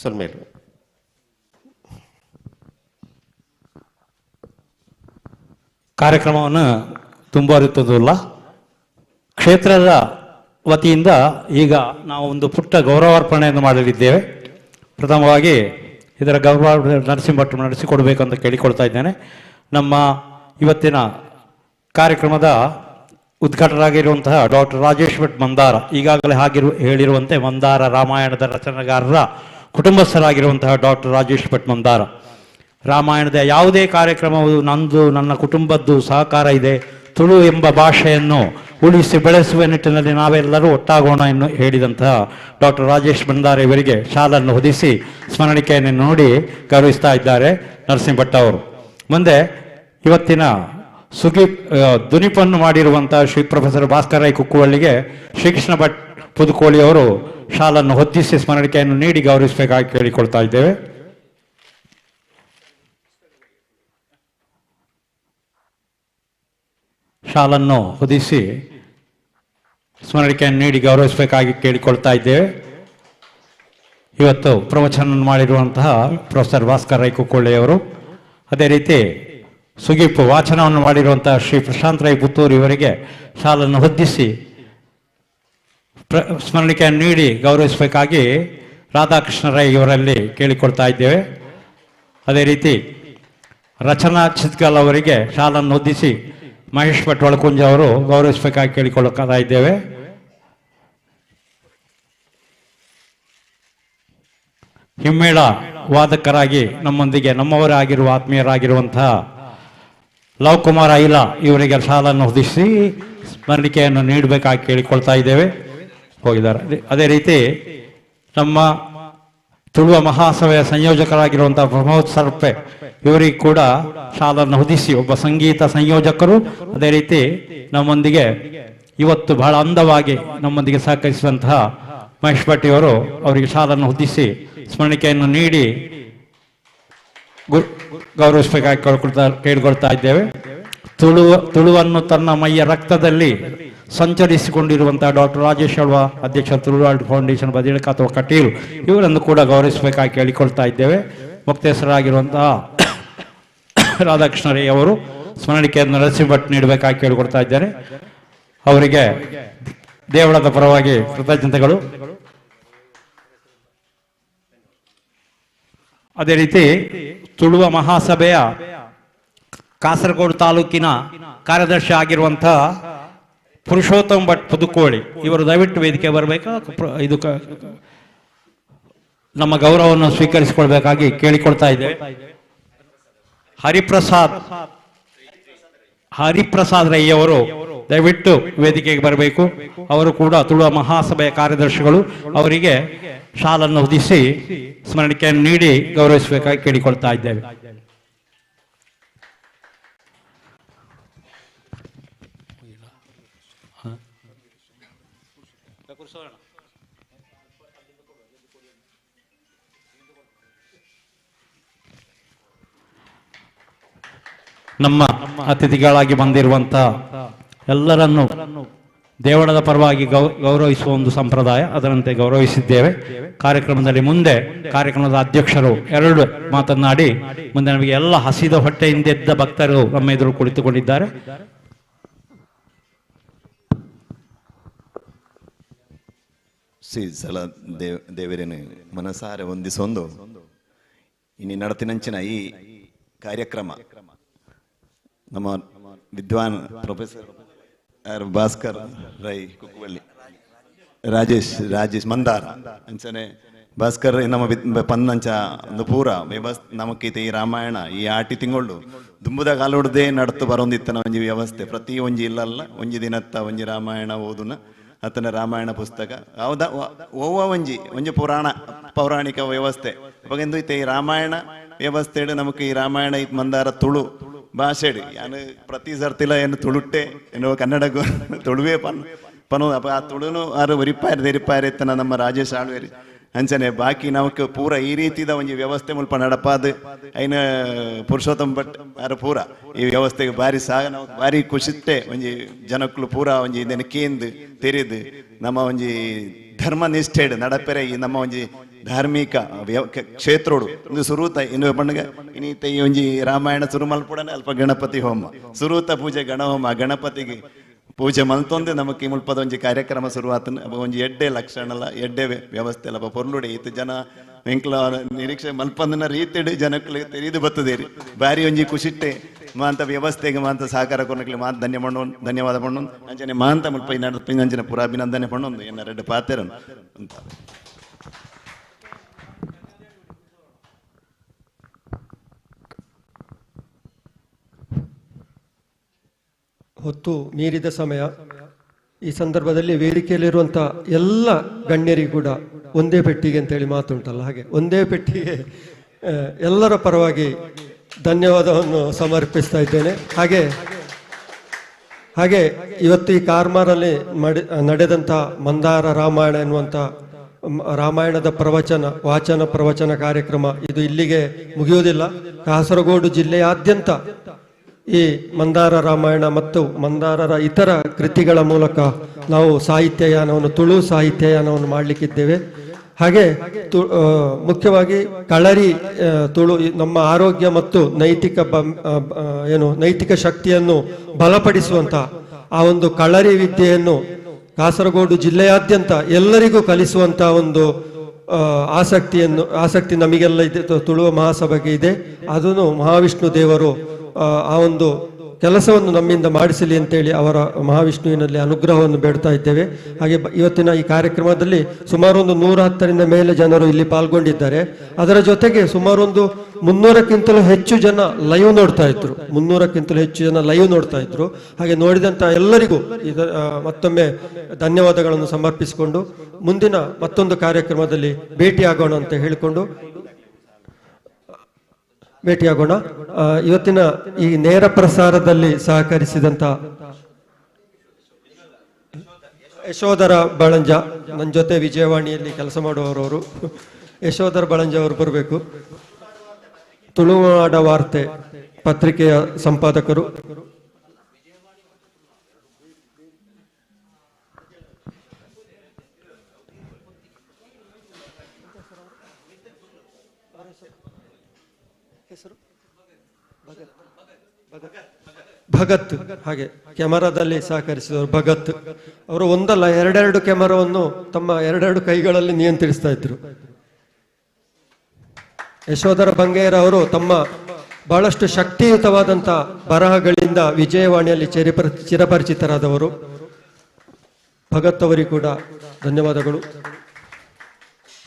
ಸೊಲ್ಮೇಲು ಕಾರ್ಯಕ್ರಮವನ್ನು ತುಂಬುವರಿತದಲ್ಲ. ಕ್ಷೇತ್ರದ ವತಿಯಿಂದ ಈಗ ನಾವು ಒಂದು ಪುಟ್ಟ ಗೌರವಾರ್ಪಣೆಯನ್ನು ಮಾಡಲಿದ್ದೇವೆ. ಪ್ರಥಮವಾಗಿ ಇದರ ಗೌರವ ನರಸಿಂಹ ಭಟ್ರು ನಡೆಸಿಕೊಡಬೇಕು ಅಂತ ಕೇಳಿಕೊಳ್ತಾ ಇದ್ದೇನೆ. ನಮ್ಮ ಇವತ್ತಿನ ಕಾರ್ಯಕ್ರಮದ ಉದ್ಘಾಟಕರಾಗಿರುವಂತಹ ಡಾಕ್ಟರ್ ರಾಜೇಶ್ ಭಟ್ ಮಂದಾರ, ಈಗಾಗಲೇ ಹೇಳಿರುವಂತೆ ಮಂದಾರ ರಾಮಾಯಣದ ರಚನೆಗಾರರ ಕುಟುಂಬಸ್ಥರಾಗಿರುವಂತಹ ಡಾಕ್ಟರ್ ರಾಜೇಶ್ ಭಟ್ ಮಂದಾರ, ರಾಮಾಯಣದ ಯಾವುದೇ ಕಾರ್ಯಕ್ರಮವು ನಂದು ನನ್ನ ಕುಟುಂಬದ್ದು ಸಹಕಾರ ಇದೆ, ತುಳು ಎಂಬ ಭಾಷೆಯನ್ನು ಉಳಿಸಿ ಬೆಳೆಸುವ ನಿಟ್ಟಿನಲ್ಲಿ ನಾವೆಲ್ಲರೂ ಒಟ್ಟಾಗೋಣ ಎಂದು ಹೇಳಿದಂತಹ ಡಾಕ್ಟರ್ ರಾಜೇಶ್ ಭಂಡಾರಿ ಇವರಿಗೆ ಶಾಲನ್ನು ಹೊದಿಸಿ ಸ್ಮರಣಿಕೆಯನ್ನು ನೋಡಿ ಗೌರವಿಸ್ತಾ ಇದ್ದಾರೆ ನರಸಿಂಹ ಭಟ್ ಅವರು. ಮುಂದೆ ಇವತ್ತಿನ ಸುಗಿ ದುನಿಪನ್ನು ಮಾಡಿರುವಂತಹ ಶ್ರೀ ಪ್ರೊಫೆಸರ್ ಭಾಸ್ಕರ್ ರೈ ಕುಕ್ಕುವಳ್ಳಿಗೆ ಶ್ರೀಕೃಷ್ಣ ಭಟ್ ಪುದುಕೋಳಿ ಅವರು ಶಾಲನ್ನು ಹೊದ್ದಿಸಿ ಸ್ಮರಣಿಕೆಯನ್ನು ನೀಡಿ ಗೌರವಿಸಬೇಕಾಗಿ ಕೇಳಿಕೊಳ್ತಾ ಇದ್ದೇವೆ. ಶಾಲನ್ನು ಹೊದಿಸಿ ಸ್ಮರಣಿಕೆಯನ್ನು ನೀಡಿ ಗೌರವಿಸಬೇಕಾಗಿ ಕೇಳಿಕೊಳ್ತಾ ಇದ್ದೇವೆ. ಇವತ್ತು ಪ್ರವಚನ ಮಾಡಿರುವಂತಹ ಪ್ರೊಫೆಸರ್ ಭಾಸ್ಕರ್ ರೈ ಕುಕ್ಕೊಳ್ಳಿಯವರು, ಅದೇ ರೀತಿ ಸುಗೀಪು ವಾಚನವನ್ನು ಮಾಡಿರುವಂತಹ ಶ್ರೀ ಪ್ರಶಾಂತ್ ರೈ ಪುತ್ತೂರು ಇವರಿಗೆ ಶಾಲನ್ನು ಹೊದ್ದಿಸಿ ಸ್ಮರಣಿಕೆಯನ್ನು ನೀಡಿ ಗೌರವಿಸಬೇಕಾಗಿ ರಾಧಾಕೃಷ್ಣ ರೈ ಇವರಲ್ಲಿ ಕೇಳಿಕೊಳ್ತಾ ಇದ್ದೇವೆ. ಅದೇ ರೀತಿ ರಚನಾ ಚಿತ್ಗಲ್ ಅವರಿಗೆ ಶಾಲನ್ನು ಹೊದಿಸಿ ಮಹೇಶ್ ಭಟ್ ಒಳಕುಂಜ ಅವರು ಗೌರವಿಸಬೇಕಾಗಿ ಕೇಳಿಕೊಳ್ಳುತ್ತಾ ಇದ್ದೇವೆ. ಹಿಮ್ಮೇಳ ವಾದಕರಾಗಿ ನಮ್ಮೊಂದಿಗೆ ನಮ್ಮವರಾಗಿರುವ ಆತ್ಮೀಯರಾಗಿರುವಂತಹ ಲವ್ ಕುಮಾರ್ ಐಲಾ ಇವರಿಗೆ ಶಾಲನ್ನು ಹೊದಿಸಿ ಸ್ಮರಣಿಕೆಯನ್ನು ನೀಡಬೇಕಾಗಿ ಕೇಳಿಕೊಳ್ತಾ ಇದ್ದೇವೆ. ಹೋಗಿದ್ದಾರೆ. ಅದೇ ರೀತಿ ನಮ್ಮ ತುಳುವ ಮಹಾಸಭೆಯ ಸಂಯೋಜಕರಾಗಿರುವಂತಹ ಪ್ರಮೋದ್ ಸರ್ಪೆ ಇವರಿಗೆ ಕೂಡ ಶಾಲನ್ನು ಹೊದಿಸಿ, ಒಬ್ಬ ಸಂಗೀತ ಸಂಯೋಜಕರು, ಅದೇ ರೀತಿ ನಮ್ಮೊಂದಿಗೆ ಇವತ್ತು ಬಹಳ ಅಂದವಾಗಿ ನಮ್ಮೊಂದಿಗೆ ಸಹಕರಿಸುವಂತಹ ಮಹೇಶ್ ಭಟ್ ಇವರು ಅವರಿಗೆ ಶಾಲನ್ನು ಹೊದಿಸಿ ಸ್ಮರಣಿಕೆಯನ್ನು ನೀಡಿ ಗೌರವಿಸಬೇಕಾಗಿ ಕೇಳಿಕೊಳ್ತಾ ಇದ್ದೇವೆ. ತುಳುವನ್ನು ತನ್ನ ಮೈಯ ರಕ್ತದಲ್ಲಿ ಸಂಚರಿಸಿಕೊಂಡಿರುವಂತಹ ಡಾಕ್ಟರ್ ರಾಜೇಶ್ ಅಳ್ವ, ಅಧ್ಯಕ್ಷ ತುಳುನಾಡು ಫೌಂಡೇಶನ್ ಬದಿಳಕ ಅಥವಾ ಕಟೀಲು ಇವರನ್ನು ಕೂಡ ಗೌರವಿಸಬೇಕಾಗಿ ಕೇಳಿಕೊಳ್ತಾ ಇದ್ದೇವೆ. ಮುಕ್ತೇಶ್ವರಾಗಿರುವಂತಹ ರಾಧಾಕೃಷ್ಣ ರೈ ಅವರು ಸ್ಮರಣಿಕೆಯನ್ನು ನರಸಿಂಹ ಭಟ್ ನೀಡಬೇಕಾಗಿ ಕೇಳಿಕೊಳ್ತಾ ಇದ್ದಾರೆ. ಅವರಿಗೆ ದೇವಳದ ಪರವಾಗಿ ಕೃತಜ್ಞತೆಗಳು. ಅದೇ ರೀತಿ ತುಳುವ ಮಹಾಸಭೆಯ ಕಾಸರಗೋಡು ತಾಲೂಕಿನ ಕಾರ್ಯದರ್ಶಿ ಆಗಿರುವಂತಹ ಪುರುಷೋತ್ತಮ ಭಟ್ ಪುದುಕೋಳಿ ಇವರು ದಯವಿಟ್ಟು ವೇದಿಕೆ ಬರಬೇಕು. ಇದು ನಮ್ಮ ಗೌರವವನ್ನು ಸ್ವೀಕರಿಸಿಕೊಳ್ಬೇಕಾಗಿ ಕೇಳಿಕೊಳ್ತಾ ಇದ್ದೇವೆ. ಹರಿಪ್ರಸಾದ್ ರೈ ಅವರು ದಯವಿಟ್ಟು ವೇದಿಕೆಗೆ ಬರಬೇಕು. ಅವರು ಕೂಡ ತುಳುವ ಮಹಾಸಭೆಯ ಕಾರ್ಯದರ್ಶಿಗಳು. ಅವರಿಗೆ ಶಾಲನ್ನು ಹೊದಿಸಿ ಸ್ಮರಣಿಕೆಯನ್ನು ನೀಡಿ ಗೌರವಿಸಬೇಕಾಗಿ ಕೇಳಿಕೊಳ್ತಾ ಇದ್ದೇವೆ. ನಮ್ಮ ಅತಿಥಿಗಳಾಗಿ ಬಂದಿರುವಂಥ ಎಲ್ಲರನ್ನು ದೇವಳದ ಪರವಾಗಿ ಗೌರವಿಸುವ ಒಂದು ಸಂಪ್ರದಾಯ, ಅದರಂತೆ ಗೌರವಿಸಿದ್ದೇವೆ. ಕಾರ್ಯಕ್ರಮದಲ್ಲಿ ಮುಂದೆ ಕಾರ್ಯಕ್ರಮದ ಅಧ್ಯಕ್ಷರು ಎರಡು ಮಾತನಾಡಿ ಮುಂದೆ ನಮಗೆ ಎಲ್ಲ ಹಸಿದ ಹೊಟ್ಟೆಯಿಂದೆದ್ದ ಭಕ್ತರು ನಮ್ಮ ಎದುರು ಕುಳಿತುಕೊಂಡಿದ್ದಾರೆ. ಶ್ರೀ ಸಲ ದೇವರೇನು ಮನಸಾರೆ ಹೊಂದಿಸೊಂದು ಇನ್ನು ನಡತಿನಂಚಿನ ಈ ಕಾರ್ಯಕ್ರಮ ನಮ್ಮ ವಿದ್ವಾನ್ ಪ್ರೊಫೆಸರ್ ಭಾಸ್ಕರ್ ರೈ ಕುಕ್ಕುವಳ್ಳಿ, ರಾಜೇಶ್ ಮಂದಾರ ಅಂಚನೆ ಭಾಸ್ಕರ್ ರೈ ನಮ್ಮ ಪನ್ನಂಚ ಒಂದು ಪೂರ ವ್ಯವಸ್ಥೆ ನಮಕೈತೆ. ಈ ರಾಮಾಯಣ ಈ ಆಟಿ ತಿಂಗಳು ದುಂಬುದ ಕಾಲುಡ್ದೇ ನಡ್ತು ಬರೋಂದಿತ್ತನ ಒಂಜಿ ವ್ಯವಸ್ಥೆ. ಪ್ರತಿ ಒಂಜಿ ಇಲ್ಲಲ್ಲ ಒಂಜಿ ದಿನತ್ತ ಒಂಜಿ ರಾಮಾಯಣ ಓದುನ ಅತನ ರಾಮಾಯಣ ಪುಸ್ತಕ ಹೌದಾ ಓವ ಒಂಜಿ ಒಂಜಿ ಪುರಾಣ ಪೌರಾಣಿಕ ವ್ಯವಸ್ಥೆ ಅವಾಗ ಈ ರಾಮಾಯಣ ವ್ಯವಸ್ಥೆ ನಮಕ್ ಈ ರಾಮಾಯಣ ಮಂದಾರ ತುಳು ಭಾಷೆಡು ಯಾನು ಪ್ರತಿ ಸರ್ತಿಲ ಏನು ತುಳುಟ್ಟೆ ಏನೋ ಕನ್ನಡ ತುಳುವೇ ಪನ್ ಅಪ್ಪ ಆ ತುಳುನು ಆರು ಒರಿಪಾರಿ ತೆರಿಪಾರಿ ಇತ್ತನ ನಮ್ಮ ರಾಜೇಶ್ ಆಳ್ವೇರಿ ಅಂಚನೆ ಬಾಕಿ ನಮಕ್ ಪೂರ ಈ ರೀತಿದ ಒಂಜಿ ವ್ಯವಸ್ಥೆ ಮುಲ್ಪ ನಡಪಾದ ಐನ ಪುರುಷೋತ್ತಮ ಭಟ್ ಆರು ಪೂರ ಈ ವ್ಯವಸ್ಥೆಗೆ ಭಾರಿ ಸಾಗ ನಾವು ಭಾರಿ ಖುಷಿಟ್ಟೆ ಒಂಜಿ ಜನಕ್ಕಳು ಪೂರ ಒಂಜಿ ಇದನ್ನು ಕೇಂದು ತೆರೆದು ನಮ್ಮ ಒಂಜಿ ಧರ್ಮ ನಿಷ್ಠೆಡ್ ನಡಪೆರೆ ಈ ನಮ್ಮ ಒಂಜಿ ಧಾರ್ಮಿಕ ಕ್ಷೇತ್ರೋಡು ಒಂದು ಸುರೂತ ಇನ್ನು ಪಂಡುಗ ಇನ್ನೀತ ಈ ಒಂಜಿ ರಾಮಾಯಣ ಸುರು ಮಲ್ಪುಡನೆ ಅಲ್ಪ ಗಣಪತಿ ಹೋಮ ಸುರೂತ ಪೂಜೆ ಗಣಹೋಮ ಗಣಪತಿಗೆ ಪೂಜೆ ಮಲ್ತೊಂದೆ ನಮಕ್ ಈ ಮುಲ್ಪದ ಒಂಜಿ ಕಾರ್ಯಕ್ರಮ ಶುರುವಾತನ ಒಂಜಿ ಎಡ್ಡೆ ಲಕ್ಷಣಲ ಎಡ್ಡೆ ವ್ಯವಸ್ಥೆ ಅಲ್ಲ ಪೊರ್ಲುಡೆ ಈತ ಜನ ಎಂಕ್ಲ ನಿರೀಕ್ಷೆ ಮಲ್ಪಂದನ ರೀತಿಡು ಜನಕ್ಕಳು ತೆರಿದು ಬತ್ತದೇರಿ ಬಾರಿ ಒಂಜಿ ಖುಷಿಟ್ಟೆ ಮಾಂತ ವ್ಯವಸ್ಥೆಗೆ ಮಾಂತ ಸಹಕಾರ ಕೊನಕ್ಲೆ ಮಾಂತ ಧನ್ಯ ಪಣ್ಣು ಧನ್ಯವಾದ ಪಣ್ಣು ಅಂಚನೆ ಮಾಂತ ಮುಲ್ಪ ಈ ಅಂಚನೆ ಪೂರ ಅಭಿನಂದನೆ ಪಣ್ಣೊಂದು ಎನ್ನ ರೆಡ್ಡು ಪಾತೆರನು ಅಂತ. ಹೊತ್ತು ಮೀರಿದ ಸಮಯ. ಈ ಸಂದರ್ಭದಲ್ಲಿ ವೇದಿಕೆಯಲ್ಲಿರುವಂಥ ಎಲ್ಲ ಗಣ್ಯರಿಗೂ ಕೂಡ ಒಂದೇ ಪೆಟ್ಟಿಗೆ ಅಂತೇಳಿ ಮಾತುಂಟಲ್ಲ, ಹಾಗೆ ಒಂದೇ ಪೆಟ್ಟಿಗೆ ಎಲ್ಲರ ಪರವಾಗಿ ಧನ್ಯವಾದವನ್ನು ಸಮರ್ಪಿಸ್ತಾ ಇದ್ದೇನೆ. ಹಾಗೆ ಹಾಗೆ ಇವತ್ತು ಈ ಕಾರ್ಮಾರಲ್ಲಿ ನಡೆದಂಥ ಮಂದಾರ ರಾಮಾಯಣ ಎನ್ನುವಂಥ ರಾಮಾಯಣದ ಪ್ರವಚನ ವಾಚನ ಪ್ರವಚನ ಕಾರ್ಯಕ್ರಮ ಇದು ಇಲ್ಲಿಗೆ ಮುಗಿಯುವುದಿಲ್ಲ. ಕಾಸರಗೋಡು ಜಿಲ್ಲೆಯಾದ್ಯಂತ ಈ ಮಂದಾರ ರಾಮಾಯಣ ಮತ್ತು ಮಂದಾರರ ಇತರ ಕೃತಿಗಳ ಮೂಲಕ ನಾವು ಸಾಹಿತ್ಯಯಾನವನ್ನು, ತುಳು ಸಾಹಿತ್ಯಯಾನವನ್ನು ಮಾಡಲಿಕ್ಕಿದ್ದೇವೆ. ಹಾಗೆ ಮುಖ್ಯವಾಗಿ ಕಳರಿ ತುಳು ನಮ್ಮ ಆರೋಗ್ಯ ಮತ್ತು ನೈತಿಕ ಏನು ನೈತಿಕ ಶಕ್ತಿಯನ್ನು ಬಲಪಡಿಸುವಂಥ ಆ ಒಂದು ಕಳರಿ ವಿದ್ಯೆಯನ್ನು ಕಾಸರಗೋಡು ಜಿಲ್ಲೆಯಾದ್ಯಂತ ಎಲ್ಲರಿಗೂ ಕಲಿಸುವಂಥ ಒಂದು ಆಸಕ್ತಿ ನಮಗೆಲ್ಲ ಇದೆ, ತುಳುವ ಮಹಾಸಭೆಗೆ ಇದೆ. ಅದನ್ನು ಮಹಾವಿಷ್ಣು ದೇವರು ಆ ಒಂದು ಕೆಲಸವನ್ನು ನಮ್ಮಿಂದ ಮಾಡಿಸಲಿ ಅಂತೇಳಿ ಅವರ ಮಹಾವಿಷ್ಣುವಿನಲ್ಲಿ ಅನುಗ್ರಹವನ್ನು ಬೇಡ್ತಾ ಇದ್ದೇವೆ. ಹಾಗೆ ಇವತ್ತಿನ ಈ ಕಾರ್ಯಕ್ರಮದಲ್ಲಿ ಸುಮಾರು ಒಂದು 110ರಿಂದ ಮೇಲೆ ಜನರು ಇಲ್ಲಿ ಪಾಲ್ಗೊಂಡಿದ್ದಾರೆ. ಅದರ ಜೊತೆಗೆ ಸುಮಾರು ಒಂದು 300ಕ್ಕಿಂತಲೂ ಹೆಚ್ಚು ಜನ ಲೈವ್ ನೋಡ್ತಾ ಇದ್ರು, 300ಕ್ಕಿಂತಲೂ ಹೆಚ್ಚು ಜನ ಲೈವ್ ನೋಡ್ತಾ ಇದ್ರು. ಹಾಗೆ ನೋಡಿದಂಥ ಎಲ್ಲರಿಗೂ ಮತ್ತೊಮ್ಮೆ ಧನ್ಯವಾದಗಳನ್ನು ಸಮರ್ಪಿಸಿಕೊಂಡು ಮುಂದಿನ ಮತ್ತೊಂದು ಕಾರ್ಯಕ್ರಮದಲ್ಲಿ ಭೇಟಿಯಾಗೋಣ ಅಂತ ಹೇಳಿಕೊಂಡು ಭೇಟಿಯಾಗೋಣ. ಇವತ್ತಿನ ಈ ನೇರ ಪ್ರಸಾರದಲ್ಲಿ ಸಹಕರಿಸಿದಂಥ ಯಶೋಧರ ಬಳಂಜ, ನನ್ನ ಜೊತೆ ವಿಜಯವಾಣಿಯಲ್ಲಿ ಕೆಲಸ ಮಾಡುವವರವರು ಯಶೋಧರ ಬಳಂಜ ಅವರು ಬರಬೇಕು. ತುಳುನಾಡ ವಾರ್ತೆ ಪತ್ರಿಕೆಯ ಸಂಪಾದಕರು ಭಗತ್, ಹಾಗೆ ಕ್ಯಾಮರಾದಲ್ಲಿ ಸಹಕರಿಸಿದವರು ಭಗತ್ ಅವರು. ಒಂದಲ್ಲ ಎರಡೆರಡು ಕ್ಯಾಮರಾವನ್ನು ತಮ್ಮ ಎರಡೆರಡು ಕೈಗಳಲ್ಲಿ ನಿಯಂತ್ರಿಸ್ತಾ ಇದ್ರು. ಯಶೋಧರ ಬಂಗೇರ ಅವರು ತಮ್ಮ ಬಹಳಷ್ಟು ಶಕ್ತಿಯುತವಾದಂಥ ಬರಹಗಳಿಂದ ವಿಜಯವಾಣಿಯಲ್ಲಿ ಚಿರಪರಿಚಿತರಾದವರು. ಭಗತ್ ಅವರಿಗೂ ಕೂಡ ಧನ್ಯವಾದಗಳು.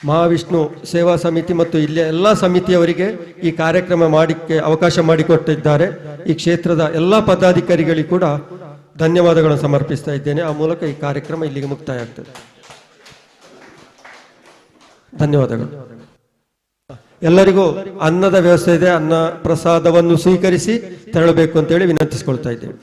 ಮಹಾವಿಷ್ಣು ಸೇವಾ ಸಮಿತಿ ಮತ್ತು ಇಲ್ಲಿಯ ಎಲ್ಲ ಸಮಿತಿಯವರಿಗೆ ಈ ಕಾರ್ಯಕ್ರಮ ಮಾಡಿಕ್ಕೆ ಅವಕಾಶ ಮಾಡಿಕೊಟ್ಟಿದ್ದಾರೆ. ಈ ಕ್ಷೇತ್ರದ ಎಲ್ಲ ಪದಾಧಿಕಾರಿಗಳಿಗೂ ಕೂಡ ಧನ್ಯವಾದಗಳನ್ನು ಸಮರ್ಪಿಸ್ತಾ ಇದ್ದೇನೆ. ಆ ಮೂಲಕ ಈ ಕಾರ್ಯಕ್ರಮ ಇಲ್ಲಿಗೆ ಮುಕ್ತಾಯ ಆಗ್ತದೆ. ಧನ್ಯವಾದಗಳು ಎಲ್ಲರಿಗೂ. ಅನ್ನದ ವ್ಯವಸ್ಥೆ ಇದೆ, ಅನ್ನ ಪ್ರಸಾದವನ್ನು ಸ್ವೀಕರಿಸಿ ತೆರಳಬೇಕು ಅಂತೇಳಿ ವಿನಂತಿಸಿಕೊಳ್ತಾ ಇದ್ದೇವೆ.